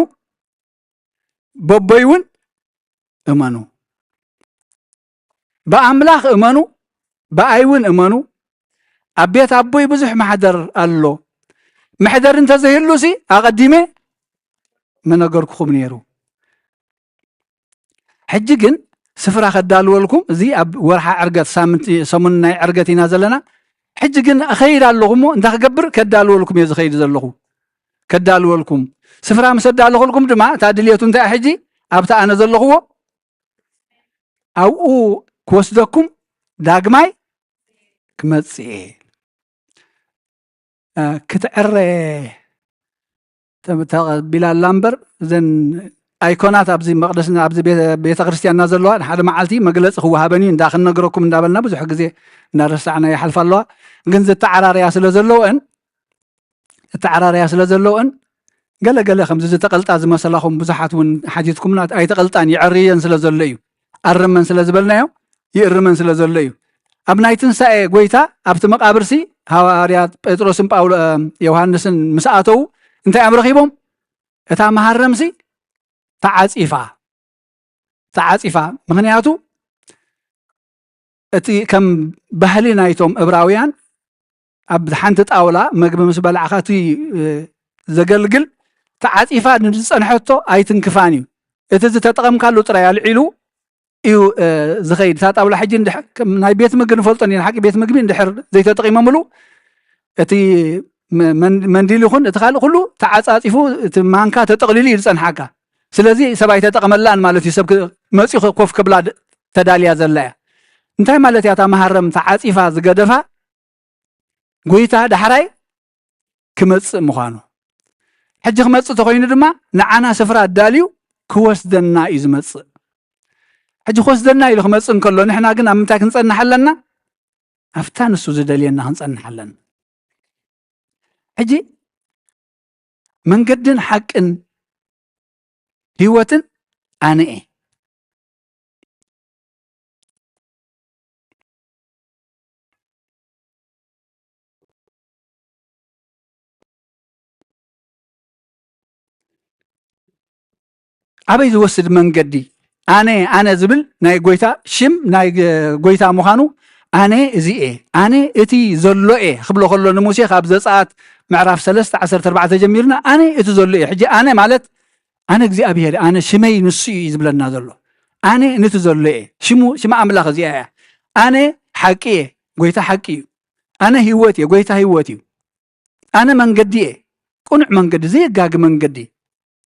በቦይ እውን እመኑ። ብኣምላኽ እመኑ፣ ብኣይ እውን እመኑ። ኣብ ቤት ኣቦይ ብዙሕ ማሕደር ኣሎ። መሕደር እንተዘይህሉሲ ኣቐዲመ ምነገርኩኹም ነይሩ። ሕጂ ግን ስፍራ ከዳልወልኩም፣ እዚ ኣብ ወርሓ ዕርገት፣ ሳምንቲ፣ ሰሙን ናይ ዕርገት ኢና ዘለና። ሕጂ ግን እኸይድ ኣለኹ እሞ፣ እንታይ ክገብር? ከዳልወልኩም እየ ዝኸይድ ዘለኹ። ከዳልወልኩም። ስፍራ ምስ ኣዳለኹልኩም ድማ፣ እታ ድልየቱ እንታይ ሕጂ? ኣብቲ ኣነ ዘለኹዎ፣ ኣብኡ ክወስደኩም ዳግማይ ክመጽእ እየ። እ፣ ክትዕረ ተ-፣ ተቐቢላ ኣላ እምበር፣ እዘን ኣይኮናት ኣብዚ መቕደስና፣ ኣብዚ ቤተ፣ ቤተ ክርስቲያንና ዘለዋ፣ ሓደ መዓልቲ መግለጺ ክወሃበን እዩ፣ እንዳ ክንነግረኩም እንዳበልና ብዙሕ ግዜ እናረሳዕና ይሓልፋ ኣለዋ። ግን ዝተዓራረያ ስለ ዘለወን፣ ዝተዓራረያ ስለ ዘለወን፣ ገለ ገለ ከምዚ ዝተቐልጣ ዝመሰላኹም ብዙሓት እውን ሓቲትኩምና፣ ኣይተቐልጣን፣ ይዕርየን ስለ ዘሎ እዩ። ኣርመን ስለ ዝበልናዮ፣ ይእርመን ስለ ዘሎ እዩ። ኣብ ናይ ትንሳኤ ጎይታ፣ ኣብቲ መቓብርሲ፣ ሃዋርያት ጴጥሮስን ጳውሎ-፣ እ፣ ዮሃንስን ምስ ኣተዉ፣ እንታይ እዮም ረኺቦም? እታ መሃረምሲ ተዓጺፋ፣ ተዓጺፋ። ምኽንያቱ፣ እቲ ከም ባህሊ ናይቶም እብራውያን፣ ኣብ ሓንቲ ጣውላ መግቢ ምስ በላዕኻ፣ እቲ፣ እ፣ ዘገልግል ተዓጺፋ ንዝጸንሐቶ ኣይትንክፋን እዩ። እቲ ዝተጠቐምካሉ ጥራይ ኣልዒሉ እዩ፣ እ፣ ዝኸይድ። እታ ጣውላ ሕጂ እንድሕ-፣ ከም ናይ ቤት ምግቢ ንፈልጦ እንዲና፣ ሓቂ ቤት ምግቢ እንድሕር ዘይተጠቒሞምሉ፣ እቲ መ-፣ መን-፣ መንዲል ይኹን እቲ ካልእ ኩሉ ተዓጻጺፉ፣ እቲ ማንካ ተጠቕሊሉ እዩ ዝጸንሓካ። ስለዚ ሰብ ኣይተጠቐመላን ማለት እዩ። ሰብ ክ-፣ መጺኡ ኮፍ ክብላ ድ-፣ ተዳልያ ዘላ እያ። እንታይ ማለት እያ እታ መሃረም ተዓጺፋ ዝገደፋ? ጎይታ ዳሕራይ ክመጽእ ምዃኑ። ሕጂ ክመጽእ ተኾይኑ ድማ ንዓና ስፍራ ኣዳልዩ ክወስደና እዩ ዝመጽእ። ሕጂ ክወስደና ኢሉ ክመጽእ እንከሎ፣ ንሕና ግን ኣብ ምንታይ ክንጸንሕ ኣለና? ኣብታ ንሱ ዝደልየና ክንጸንሕ ኣለና። ሕጂ መንገድን ሓቅን ህይወትን ኣነ እየ። ኣበይ ዝወስድ መንገዲ? ኣነ፣ ኣነ ዝብል ናይ ጎይታ ሽም፣ ናይ ጎይታ ምዃኑ፣ ኣነ እዚ እየ፣ ኣነ እቲ ዘሎ እየ ክብሎ ከሎ ንሙሴ፣ ካብ ዘጸኣት ምዕራፍ ሰለስተ ዓሰርተ ኣርባዕተ ጀሚርና ኣነ እቲ ዘሎ እየ። ሕጂ ኣነ ማለት ኣነ እግዚኣብሔር፣ ኣነ ሽመይ ንሱ እዩ ዝብለና ዘሎ። ኣነ ነቲ ዘሎ እየ። ሽሙ፣ ሽም ኣምላኽ እዚኣ እያ። ኣነ ሓቂ እየ፣ ጎይታ ሓቂ እዩ። ኣነ ህይወት እየ፣ ጎይታ ህይወት እዩ። ኣነ መንገዲ እየ፣ ቅኑዕ መንገዲ፣ ዘየጋጊ መንገዲ፣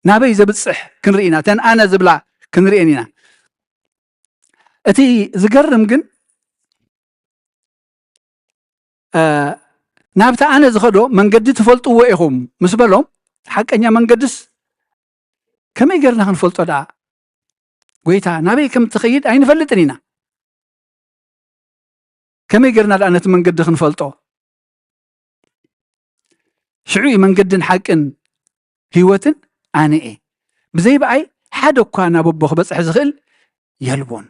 ናበይ ዘብጽሕ ክንርኢ ኢና። እተን ኣነ ዝብላ ክንርእየን ኢና። እቲ ዝገርም ግን፣ እ፣ ናብቲ ኣነ ዝኸዶ መንገዲ ትፈልጥዎ ኢኹም ምስ በሎም፣ ሓቀኛ መንገድስ ከመይ ጌርና ክንፈልጦ ደኣ? ጎይታ ናበይ ከም ትኸይድ ኣይንፈልጥን ኢና። ከመይ ጌርና ደኣ ነቲ መንገዲ ክንፈልጦ? ሽዑ እዩ መንገድን ሓቅን ህይወትን ኣነ እየ። ብዘይ ብኣይ ሓደ እኳ ናብ ኣቦ ክበጽሕ ዝኽእል የልቦን።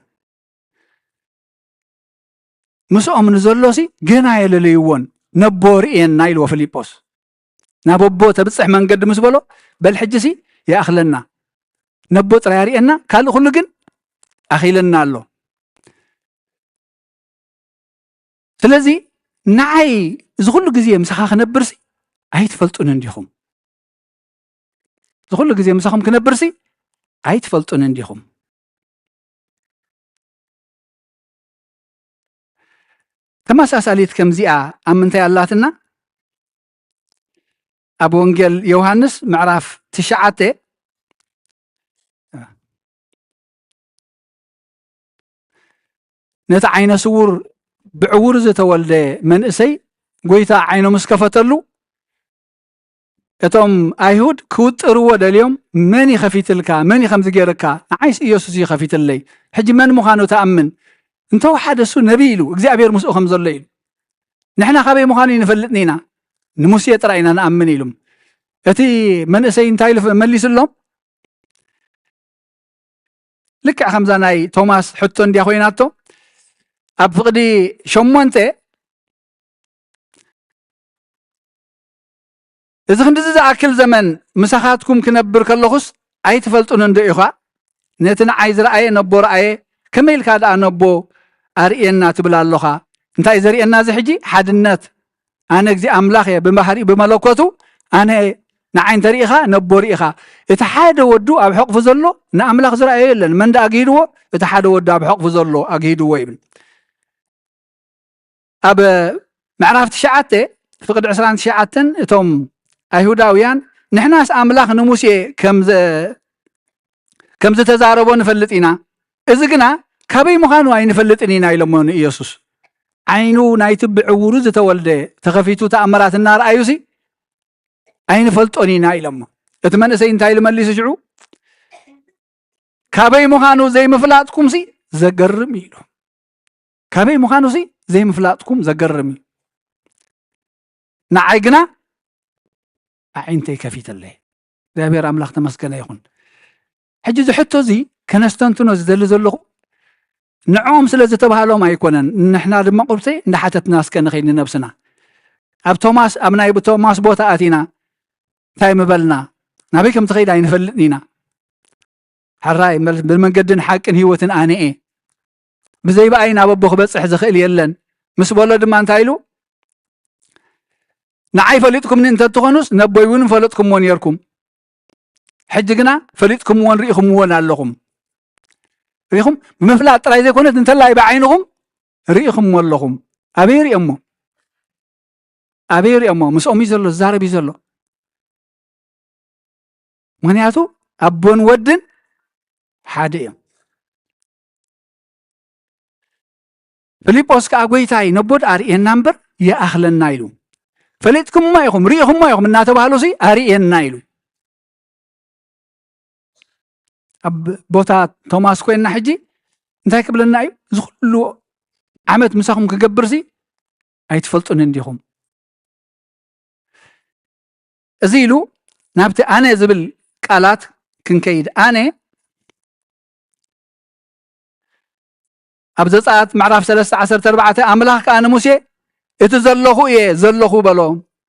ምስኦም ንዘሎሲ ገና የለለይዎን፣ ነቦ ርእየና ኢልዎ ፊልጶስ። ናብ ኣቦ ተብጽሕ መንገዲ ምስ በሎ፣ በል ሕጂሲ ይኣኽለና፣ ነቦ ጥራይ ኣርእየና፣ ካልእ ኩሉ ግን ኣኺለና ኣሎ። ስለዚ ንዓይ እዚ ኩሉ ግዜ ምሳኻ ክነብርሲ ኣይትፈልጡንን ዲኹም? እዚ ኩሉ ግዜ ምሳኹም ክነብርሲ ኣይትፈልጡንን ዲኹም? ተመሳሳሊት ከምዚኣ ኣብ ምንታይ ኣላትና? ኣብ ወንጌል ዮሃንስ ምዕራፍ ትሽዓተ፣ ነቲ ዓይነ ስዉር ብዕዉር ዝተወልደ መንእሰይ ጎይታ ዓይኑ ምስ ከፈተሉ፣ እቶም ኣይሁድ ክውጥርዎ ደልዮም፣ "መን እዩ ከፊትልካ? መን እዩ ከምዚ ገይርካ? ንዓይስ ኢየሱስ እዩ ከፊትለይ። ሕጂ መን ምዃኑ ትኣምን? እንተወሓደ እሱ ነቢይ ኢሉ፣ እግዚኣብሔር ምስኡ ከም ዘሎ ኢሉ። ንሕና ካበይ ምዃኑ ኣይንፈልጥን ኢና። ንሙሴ ጥራይ ኢና ንኣምን" ኢሉም። እቲ መንእሰይ እንታይ ኢሉ መሊስሎም? ልክዕ ከምዛ ናይ ቶማስ ሕቶ እንድያ ኮይናቶ። ኣብ ፍቕዲ ሸሞንተ፣ "እዚ ክንድዚ ዝኣክል ዘመን ምሳኻትኩም ክነብር ከለኹስ ኣይትፈልጡንን ዶ ኢኻ? ነቲ ንዓይ ዝረኣየ ነቦ ረኣየ፣ ከመይ ኢልካ ደኣ ነቦ ኣርእየና ትብል ኣሎኻ?" እንታይ ዘርእየና እዚ ሕጂ? ሓድነት። ኣነ እግዚእ ኣምላኽ እየ፣ ብባህሪኡ ብመለኮቱ ኣነ፣ ንዓይ እንተሪኢኻ ነቦ ርኢኻ። እቲ ሓደ ወዱ ኣብ ሕቕፉ ዘሎ ንኣምላኽ ዝረኣዮ የለን። መን ደኣ ኣግሂድዎ? እቲ ሓደ ወዱ ኣብ ሕቕፉ ዘሎ ኣግሂድዎ ይብል። ኣብ ምዕራፍ ትሽዓተ ፍቕዲ ዕስራን ትሽዓተን እቶም ኣይሁዳውያን፣ "ንሕናስ ኣምላኽ ንሙሴ ከም ዘ-፣ ከም ዝተዛረቦ ንፈልጥ ኢና፣ እዚ ግና ካበይ ምዃኑ ኣይንፈልጥን ኢና" ኢሎሞ ንኢየሱስ። ዓይኑ ናይቲ ብዕውሩ ዝተወልደ ተኸፊቱ ተኣምራት እናረኣዩሲ ኣይንፈልጦን ኢና ኢሎሞ። እቲ መንእሰይ እንታይ ኢሉ መሊሱ ሽዑ? "ካበይ ምዃኑ ዘይምፍላጥኩምሲ ዘገርም እዩ" ኢሉ። ካበይ ምዃኑሲ ዘይምፍላጥኩም ዘገርም እዩ። ንዓይ ግና ኣዒንተይ ከፊተለይ። እግዚኣብሔር ኣምላኽ ተመስገነ ይኹን። ሕጂ እዚ ሕቶ እዚ ከነስተንትኖ ዝደሊ ዘለኹ ንዕኦም ስለ ዝተባህሎም ኣይኮነን። ንሕና ድማ ቁርሲ እንዳሓተትና እስከ ንኸይድ ንነብስና። ኣብ ቶማስ፣ ኣብ ናይ ቶማስ ቦታ ኣቲና እንታይ ምበልና? ናበይ ከም ትኸይድ ኣይንፈልጥን ኢና። ሕራይ መል-፣ ብመንገድን ሓቅን ህይወትን ኣነ እየ። ብዘይ ብኣይ ናብ ኣቦ ክበጽሕ ዝኽእል የለን ምስ በሎ ድማ እንታይ ኢሉ? "ንዓይ ፈሊጥኩምኒ እንተትኾኑስ ነቦይ እውን ፈለጥኩምዎ ነርኩም። ሕጂ ግና ፈሊጥኩምዎን ርኢኹምዎን ኣለኹም።" ርኢኹም? ብምፍላጥ ጥራይ ዘይኮነት እንተላይ ብዓይንኹም ርኢኹምዎ ኣለኹም። ኣበይ ርእዮሞ? ኣበይ ርእዮሞ? ምስኦም እዩ ዘሎ፣ ዝዛረብ እዩ ዘሎ። ምኽንያቱ ኣቦን ወድን ሓደ እዮም። ፊልጶስ ከኣ "ጎይታይ፣ ነቦ ደኣ ርእየና እምበር ይኣኽለና" ኢሉ። "ፈሊጥኩምዎ ኢኹም፣ ርኢኹምዎ ኢኹም" እናተባህሉሲ "ኣርእየና" ኢሉ። ኣብ ቦታ ቶማስ ኮይንና ሕጂ እንታይ ክብለና እዩ? "እዚ ኩሉ ዓመት ምሳኹም ክገብርሲ ኣይትፈልጡንን ዲኹም? እዚ ኢሉ ናብቲ ኣነ ዝብል ቃላት ክንከይድ። ኣነ ኣብ ዘጸኣት ምዕራፍ ሰለስተ ዓሰርተ ኣርባዕተ ኣምላኽ ከኣ ንሙሴ፣ "እቲ ዘለኹ እየ ዘለኹ" በሎ።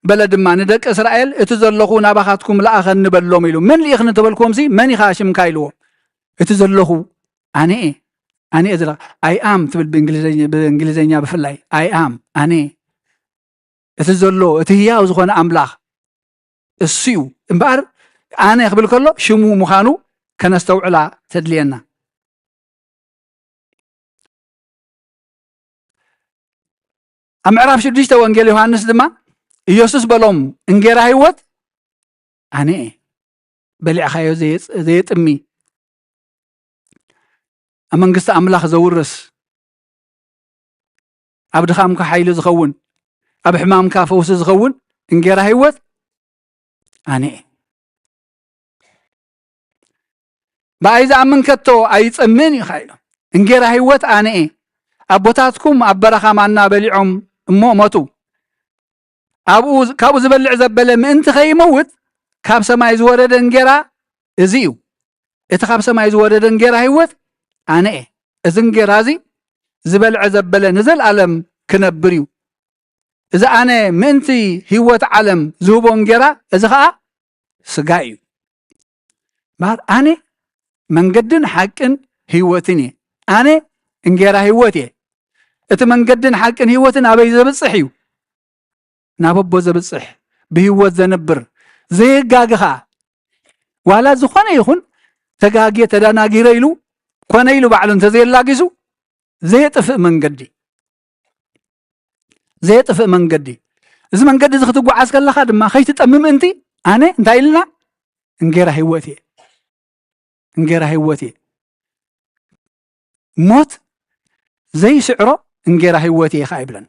በለ ድማ ንደቂ እስራኤል፣ "እቲ ዘለኹ ናባኻትኩም ለኣኸኒ" በሎም ኢሉ። "መን ልኢኽኒ?" ተበልኩዎምሲ፣ "መን ኢኻ ሽምካ?" ኢልዎ። "እቲ ዘለኹ ኣነ እየ፣ ኣነ እየ ዝለ-፣ I am" ትብል ብእንግሊዘኛ፣ ብእንግሊዘኛ ብፍላይ፣ "I am፣ ኣነ እየ። እቲ ዘሎ፣ እቲ ህያው ዝኾነ ኣምላኽ እሱ እዩ" እምበኣር፣ ኣነ ክብል ከሎ ሽሙ ምዃኑ ከነስተውዕላ ተድልየና። ኣብ ምዕራፍ ሽዱሽተ ወንጌል ዮሃንስ ድማ፣ ኢየሱስ በሎም፣ "እንጌራ ህይወት ኣነ እየ፣ በሊዕኻዮ ዘየጽ-፣ ዘየጥሚ፣ ኣብ መንግስቲ ኣምላኽ ዘውርስ፣ ኣብ ድኻምካ ሓይሊ ዝኸውን፣ ኣብ ሕማምካ ፈውሲ ዝኸውን እንጌራ ህይወት ኣነ እየ። ብኣይ ዝኣምን ከቶ ኣይጸምእን እዩ" ኢሉ። "እንጌራ ህይወት ኣነ እየ። ኣቦታትኩም ኣብ በረኻ ማና በሊዖም እሞ ሞቱ። ኣብኡ፣ ካብኡ ዝበልዕ ዘበለ ምእንቲ ከይመውት ካብ ሰማይ ዝወረደ እንጌራ እዚ እዩ። እቲ ካብ ሰማይ ዝወረደ እንጌራ ህይወት ኣነ እየ። እዚ እንጌራ እዚ ዝበልዐ ዘበለ ንዘለኣለም ክነብር እዩ። እዚ ኣነ ምእንቲ ህይወት ዓለም ዝህቦ እንጌራ እዚ ኸኣ ስጋ እዩ" በሃል። "ኣነ መንገድን ሓቅን ህይወትን እየ። ኣነ እንጌራ ህይወት እየ። እቲ መንገድን ሓቅን ህይወትን ኣበይ ዘብጽሕ እዩ? ናብ ኣቦ ዘብጽሕ፣ ብህይወት ዘንብር፣ ዘየጋግኻ፣ ዋላ ዝኾነ ይኹን ተጋግየ፣ ተደናጊረ ኢሉ፣ ኮነ ኢሉ ባዕሉ እንተዘየላጊሱ፣ ዘየጥፍእ መንገዲ፣ ዘየጥፍእ መንገዲ። እዚ መንገዲ እዚ ክትጓዓዝ ከለኻ ድማ ከይትጠሚ ምእንቲ፣ ኣነ እንታይ ኢልና? እንጌራ ህይወት እየ። እንጌራ ህይወት እየ። ሞት ዘይስዕሮ እንጌራ ህይወት እየ" ኸዓ ይብለን።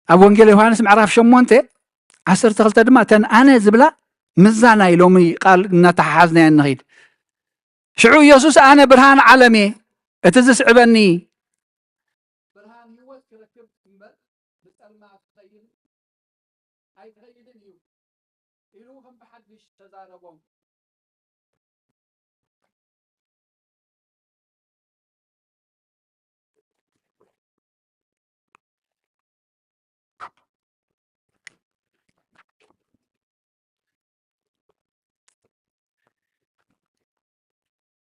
ኣብ ወንጌል ዮሃንስ ምዕራፍ ሸሞንተ ዓሰርተ ክልተ ድማ፣ እተን ኣነ ዝብላ፣ ምዛ ናይ ሎሚ ቃል እናተሓሓዝናዮ ንኸይድ። ሽዑ ኢየሱስ፣ "ኣነ ብርሃን ዓለም እየ፣ እቲ ዝስዕበኒ ብርሃን ህይወት ክረክብ እምበር ብጸልማት ክኸይድ ኣይክኸይድን እዩ" ኢሉ ከም ብሓድሽ ተዛረቦም።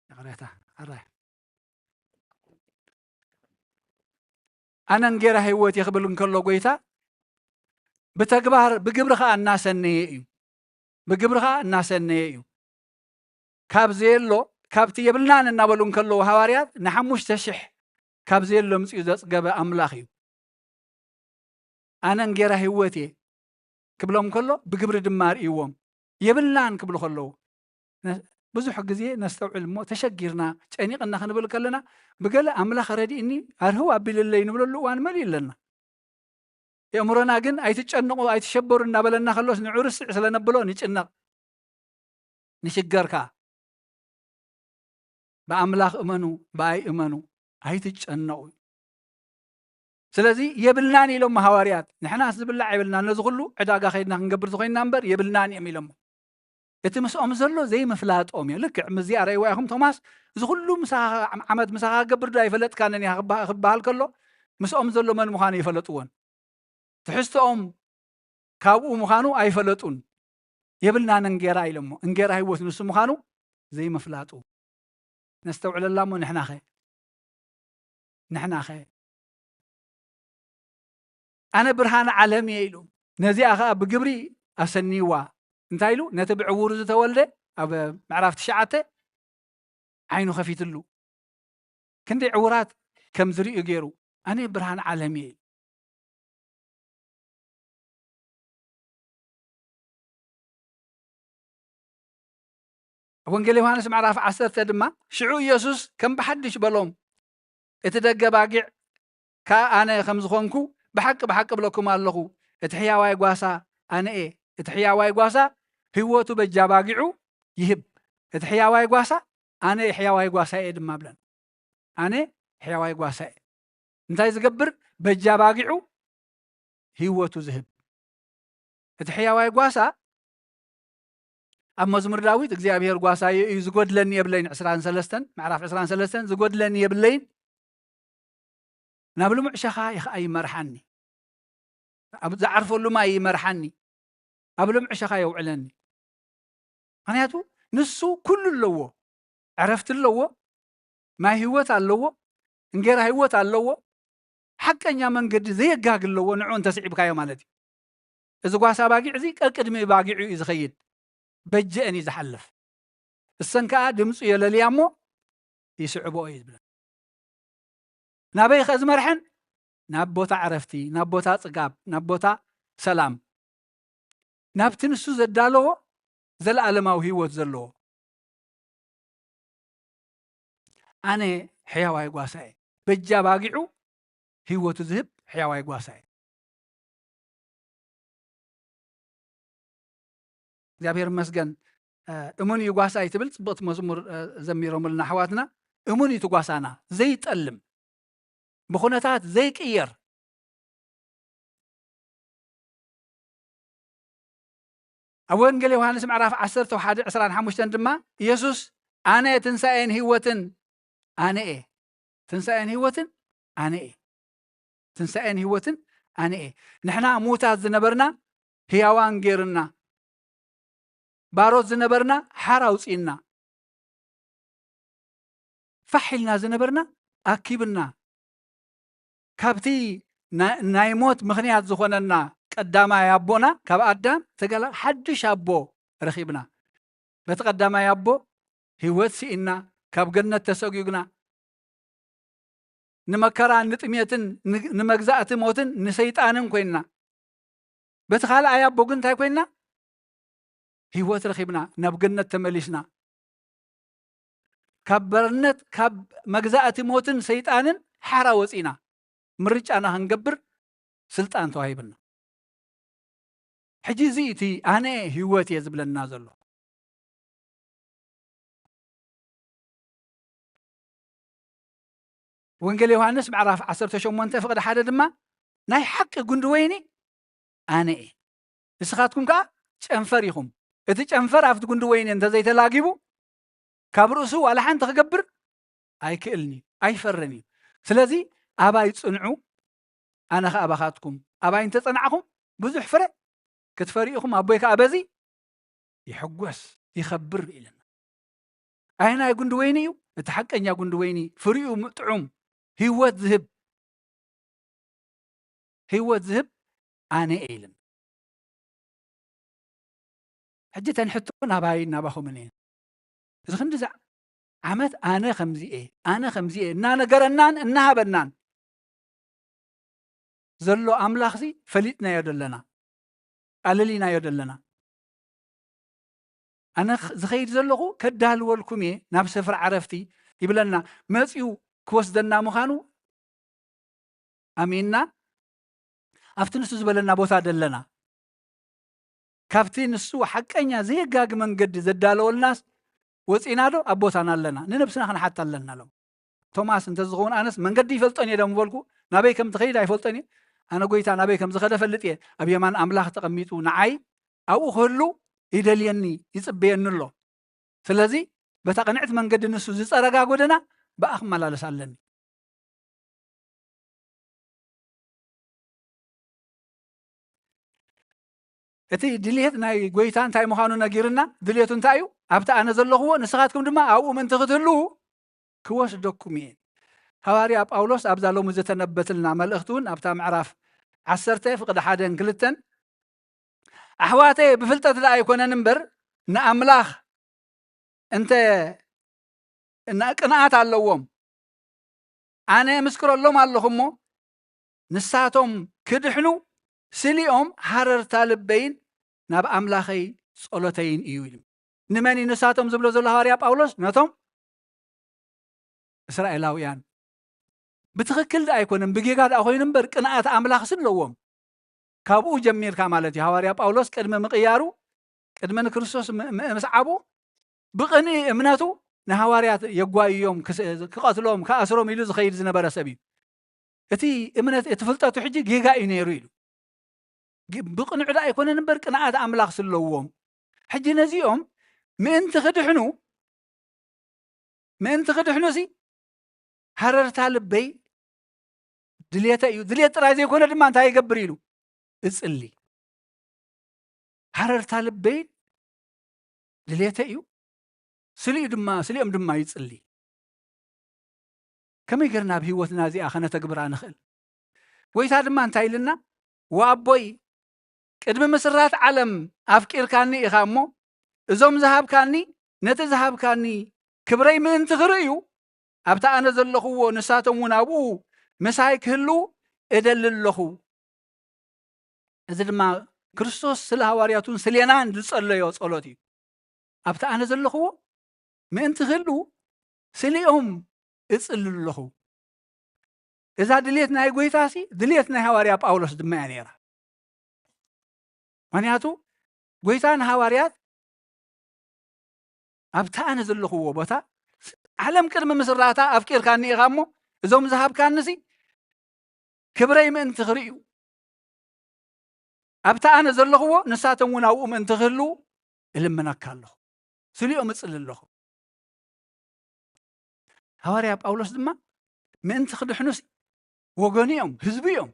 ይቕሬታ፣ ኣራይ። "ኣነ እንጌራ ህይወት እየ" ክብል እንከሎ ጐይታ፣ ብተግባር፣ ብግብሪ ኸኣ እናሰነየ እዩ። ብግብሪ ኸኣ እናሰነየ እዩ። ካብ ዘየሎ፣ ካብቲ የብልናን እናበሉ እንከለዉ ሃዋርያት፣ ንሓሙሽተ ሽሕ ካብ ዘየሎ ኣምጺኡ ዘጽገበ ኣምላኽ እዩ። "ኣነ እንጌራ ህይወት እየ" ክብሎም ከሎ፣ ብግብሪ ድማ ኣርእይዎም። የብልናን ክብሉ ከለዉ፣ ነ-፣ ብዙሕ ግዜ ነስተውዕል እሞ፣ ተሸጊርና፣ ጨኒቕና ክንብል ከለና፣ ብገለ "ኣምላኽ ረዲእኒ፣ ኣርህው ኣቢልለይ" ንብለሉ እዋን መሊኡ ኣለና። የእምሮና ግን "ኣይትጨነቑ፣ ኣይትሸበሩ" እናበለና ከሎስ፣ ንዑ ርስዕ ስለ ነብሎ ንጭነቕ፣ ንሽገር ከኣ። "ብኣምላኽ እመኑ፣ ብኣይ እመኑ፣ ኣይትጨነቑ" እዩ። ስለዚ የብልናን ኢሎም ሃዋርያት፣ ንሕናስ ዝብላዕ የብልናን፣ ነዚ ኩሉ ዕዳጋ ከይድና ክንገብር ተኾይንና እምበር የብልናን እዮም ኢሎሞ። እቲ ምስኦም ዘሎ ዘይምፍላጦም እዩ። ልክዕ ምስዚ ኣረእይዋ ኢኹም፣ ቶማስ፣ "እዚ ኩሉ ምሳኻ፣ ዓም-፣ ዓመት ምሳኻ ክገብር ዶ ኣይፈለጥካንን ኢኻ?" ክባ-፣ ክበሃል ከሎ፣ ምስኦም ዘሎ መን ምዃኑ ኣይፈለጥዎን። ትሕዝቶኦም ካብኡ ምዃኑ ኣይፈለጡን። "የብልናን እንጌራ" ኢሎሞ፣ እንጌራ ህይወት ንሱ ምዃኑ ዘይምፍላጡ። ነስተውዕለላ እሞ፣ ንሕናኸ? ንሕናኸ? "ኣነ ብርሃን ዓለም እየ" ኢሉ፣ ነዚኣ ኸኣ ብግብሪ ኣሰንይዋ። እንታይ ኢሉ? ነቲ ብዕዉሩ ዝተወልደ፣ ኣብ ምዕራፍ ትሽዓተ፣ ዓይኑ ከፊትሉ። ክንደይ ዕዉራት ከም ዝርእዩ ገይሩ፣ "ኣነ ብርሃን ዓለም እየ" ኢሉ። ኣብ ወንጌል ዮሃንስ ምዕራፍ ዓሰርተ ድማ፣ ሽዑ ኢየሱስ ከም ብሓድሽ በሎም፣ "እቲ ደገ ኣባጊዕ ከኣ ኣነ ከም ዝኾንኩ ብሓቂ፣ ብሓቂ እብለኩም ኣለኹ፣ እቲ ሕያዋይ ጓሳ ኣነ እየ። እቲ ሕያዋይ ጓሳ ህይወቱ በጃ ኣባጊዑ ይህብ። እቲ ሕያዋይ ጓሳ ኣነ ሕያዋይ ጓሳ እየ ድማ ብለን። ኣነ ሕያዋይ ጓሳ እየ። እንታይ ዝገብር? በጃ ባጊዑ ህይወቱ ዝህብ። እቲ ሕያዋይ ጓሳ ኣብ መዝሙር ዳዊት እግዚኣብሔር ጓሳየ እዩ፣ ዝጎድለኒ የብለይን፣ ዕስራን ሰለስተን፣ ምዕራፍ ዕስራን ሰለስተን፣ ዝጎድለኒ የብለይን፣ ናብ ልሙዕ ሸኻ ይኸዓ ይመርሓኒ፣ ኣብ ዝዓርፈሉ ማይ ይመርሓኒ፣ ኣብ ልሙዕ ሸኻ የውዕለኒ። ምኽንያቱ ንሱ ኩሉ ኣለዎ፣ ዕረፍቲ ኣለዎ፣ ማይ ህይወት ኣለዎ፣ እንጌራ ህይወት ኣለዎ፣ ሓቀኛ መንገዲ ዘየጋግ ኣለዎ። ንዑ እንተስዒብካዮ ማለት እዩ። እዚ ጓሳ ባጊዕ እዚ ቀቅድሚ ባጊዑ እዩ ዝኸይድ፣ በጀአን እዩ ዝሓልፍ። እሰን ከኣ ድምፁ የለልያ እሞ ይስዕብኦ እዩ ዝብለን። ናበይ ኸ ዝመርሐን? ናብ ቦታ ዕረፍቲ፣ ናብ ቦታ ጽጋብ፣ ናብ ቦታ ሰላም፣ ናብቲ ንሱ ዘዳለዎ ዘለኣለማዊ ህይወት ዘለዎ። ኣነ ሕያዋይ ጓሳ እየ። በጃ ባጊዑ ህይወቱ ዝህብ ሕያዋይ ጓሳ እየ። እግዚኣብሔር ይመስገን። እ፣ እሙን እዩ ጓሳይ ትብል ጽብቕቲ መዝሙር፣ እ፣ ዘሚሮምልና ኣሕዋትና። እሙን እዩ እቲ ጓሳና፣ ዘይጠልም፣ ብኹነታት ዘይቅየር። ኣብ ወንጌል ዮሃንስ ምዕራፍ ዓሰርተ ሓደ ዕስራን ሓሙሽተን ድማ ኢየሱስ፣ "ኣነ ትንሳኤን ህይወትን ኣነ እየ፣ ትንሳኤን ህይወትን ኣነ እየ፣ ትንሳኤን ህይወትን ኣነ እየ። ንሕና ምዉታት ዝነበርና ህያዋን ጌርና፣ ባሮት ዝነበርና ሓር ኣውጺእና፣ ፋሕ ኢልና ዝነበርና ኣኪብና፣ ካብቲ ና-፣ ናይ ሞት ምኽንያት ዝኾነና ቀዳማይ ኣቦና፣ ካብ ኣዳም ተገላ-፣ ሓድሽ ኣቦ ረኺብና። በቲ ቀዳማይ ኣቦ ህይወት ስኢና፣ ካብ ገነት ተሰጒግና፣ ንመከራን ንጥሜትን ን-፣ ንመግዛእቲ ሞትን ንሰይጣንን ኮይንና። በቲ ካልኣይ ኣቦ ግን እንታይ ኮይንና? ህይወት ረኺብና፣ ናብ ገነት ተመሊስና። ካብ ባርነት፣ ካብ መግዛእቲ ሞትን ሰይጣንን ሓራ ወጺና። ምርጫና ክንገብር ስልጣን ተዋሂብና። ሕጂ እዚ እቲ ኣነ ህይወት እየ ዝብለና ዘሎ። ወንጌል ዮሃንስ ምዕራፍ ዓሰርተ ሸሞንተ ፍቕዲ ሓደ ድማ፣ "ናይ ሓቂ ጉንዲ ወይኒ ኣነ እየ፣ ንስኻትኩም ከኣ ጨንፈር ኢኹም። እቲ ጨንፈር ኣብቲ ጉንዲ ወይኒ እንተዘይተላጊቡ፣ ካብ ርእሱ ዋላ ሓንቲ ክገብር ኣይክእልን እዩ፣ ኣይፈርን እዩ። ስለዚ ኣባይ ጽንዑ፣ ኣነ ኸኣ ኣባኻትኩም። ኣባይ እንተጸናዕኹም፣ ብዙሕ ፍረ ክትፈሪ ኢኹም፣ ኣቦይ ከኣ በዚ ይሕጎስ፣ ይኸብር" ኢልና። ኣየናይ ጉንዲ ወይኒ እዩ? እቲ ሓቀኛ ጉንዲ ወይኒ፣ ፍሪኡ ጥዑም፣ ህይወት ዝህብ፣ ህይወት ዝህብ ኣነ እየ ኢልና። ሕጂ እተን ሕቶ ናባይ ናባኹምን እየን። እዚ ክንዲ ዛ-፣ ዓመት ኣነ ከምዚ እየ፣ ኣነ ከምዚ እየ እናነገረናን እናሃበናን ዘሎ ኣምላኽሲ ፈሊጥናዮ ደለና፣ ኣለሊናዮ ደለና። ኣነ ኽ-፣ ዝኸይድ ዘለኹ ከዳልወልኩም እየ ናብ ስፍራ ዕረፍቲ ይብለና። መጺኡ ክወስደና ምዃኑ ኣሚንና ኣብቲ ንሱ ዝበለና ቦታ ደለና። ካብቲ ንሱ ሓቀኛ ዘየጋጊ መንገዲ ዘዳለወልናስ ወጺና ዶ ኣብ ቦታና ኣለና? ንነብስና ክንሓታ ኣለና። ሎም ቶማስ እንተዝኸውን ኣነስ መንገዲ ይፈልጦን እየ ዶ ምበልኩ፣ ናበይ ከም ትኸይድ ኣይፈልጦን እየ። ኣነ ጎይታ ናበይ ከም ዝኸደ ፈልጥ እየ። ኣብ የማን ኣምላኽ ተቐሚጡ ንዓይ ኣብኡ ክህሉ ይደልየኒ፣ ይጽበየኒ ኣሎ። ስለዚ በታ ቅንዕቲ መንገዲ ንሱ ዝጸረጋ ጎደና ብኣ ክመላለስ ኣለኒ። እቲ ድልየት ናይ ጎይታ እንታይ ምዃኑ ነጊርና፣ ድልየቱ እንታይ እዩ? ኣብቲ ኣነ ዘለኽዎ ንስኻትኩም ድማ ኣብኡ ምእንቲ ክትህልዉ ክወስደኩም እየ። ሃዋርያ ጳውሎስ ኣብዛ ሎሚ ዝተነበትልና መልእኽቲ እውን ኣብታ ምዕራፍ ዓሰርተ ፍቕዲ ሓደን ክልተን፣ ኣሕዋተየ ብፍልጠት ደኣ ኣይኮነን እምበር ንኣምላኽ እንተ እና ቅንኣት ኣለዎም። ኣነ ምስክረሎም ኣለኹ እሞ፣ ንሳቶም ክድሕኑ ስሊኦም ሃረርታ ልበይን ናብ ኣምላኸይ ጸሎተይን እዩ ኢሉ። ንመን እዩ ንሳቶም ዝብሎ ዘሎ ሃዋርያ ጳውሎስ? ነቶም እስራኤላውያን። ብትኽክል ደኣ ኣይኮነን፣ ብጌጋ ደኣ ኮይኑ እምበር፣ ቅንኣት ኣምላኽሲ ኣለዎም። ካብኡ ጀሚርካ ማለት እዩ። ሃዋርያ ጳውሎስ ቅድሚ ምቕያሩ፣ ቅድሚ ንክርስቶስ ም-፣ ም-፣ ምስዓቡ፣ ብቕንኢ እምነቱ ንሃዋርያት የጓይዮም ክስ-፣ ክቐትሎም ክኣስሮም ኢሉ ዝኸይድ ዝነበረ ሰብ እዩ። እቲ እምነት እቲ ፍልጠቱ ሕጂ ጌጋ እዩ ነይሩ ኢሉ። ግ-፣ ብቕንዕ ዶ ኣይኮነን እምበር ቅንኣት ኣምላኽ ስለዎም። ሕጂ ነዚኦም ምእንቲ ክድሕኑ ምእንቲ ክድሕኑ ሲ ሃረርታ ልበይ ድሌተ እዩ። ድሌት ጥራይ ዘይኮነ ድማ እንታይ ይገብር ኢሉ እጽሊ። ሃረርታ ልበይ ድሌተ እዩ። ስሊኡ ድማ ስሊኦም ድማ ይጽሊ። ከመይ ገርና ኣብ ህይወትና እዚኣ ከነተግብራ ንኽእል? ጎይታ ድማ እንታይ ኢልና? ወኣቦይ ቅድሚ ምስራት ዓለም ኣፍቂርካኒ ኢኻ እሞ፣ እዞም ዝሃብካኒ፣ ነቲ ዝሃብካኒ ክብረይ ምእንቲ ክርእዩ፣ ኣብቲ ኣነ ዘለኹዎ ንሳቶም እውን ኣብኡ ምሳይ ክህልዉ እደሊ ኣለኹ። እዚ ድማ ክርስቶስ ስለ ሃዋርያቱን ስሌናን ዝጸለዮ ጸሎት እዩ። ኣብቲ ኣነ ዘለኹዎ ምእንቲ ክህልዉ ስሊኦም እጽሊ ኣለኹ። እዛ ድሌት ናይ ጎይታ ሲ ድሌት ናይ ሃዋርያ ጳውሎስ ድማ እያ ነይራ። ምኽንያቱ ጎይታ ንሃዋርያት ኣብቲ ኣነ ዘለኹዎ ቦታ ዓለም ቅድሚ ምስራታ ኣፍቂርካኒ ኢኻ እሞ እዞም ዝሃብካኒ ሲ ክብረይ ምእንቲ ክርእዩ ኣብቲ ኣነ ዘለኹዎ ንሳቶም እውን ኣብኡ ምእንቲ ክህልዉ እልምነካ ኣለኹ። ስሊኦም እጽሊ ኣለኹ። ሃዋርያ ጳውሎስ ድማ ምእንቲ ክድሕኑሲ ወገኑ እዮም፣ ህዝቢ እዮም።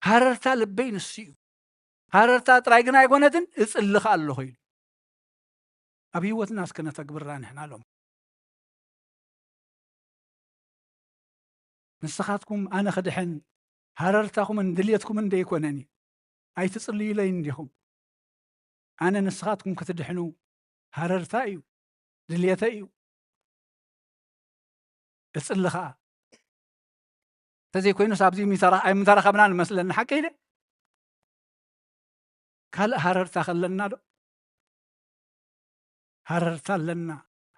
ሃረርታ ልበይ ንሱ እዩ። ሃረርታ ጥራይ ግን ኣይኮነትን፣ እጽሊ ከኣ ኣለኹ ኢሉ። ኣብ ህይወትና እስከ ነተግብራ ንሕና ሎም። ንስኻትኩም ኣነ ክድሕን ሃረርታኹምን ድልየትኩምን ደይኮነን እዩ። ኣይትጽልዩለይ እንዲኹም። ኣነ ንስኻትኩም ክትድሕኑ ሃረርታ እዩ፣ ድልየተ እዩ። እጽሊ ኸኣ። እንተዘይኮይኑስ ኣብዚ ምተራ-፣ ኣይምተራኸብና ንመስለኒ። ሓቂ ኢለ? ካልእ ሃረርታ ከለና ዶ? ሃረርታ ኣለና።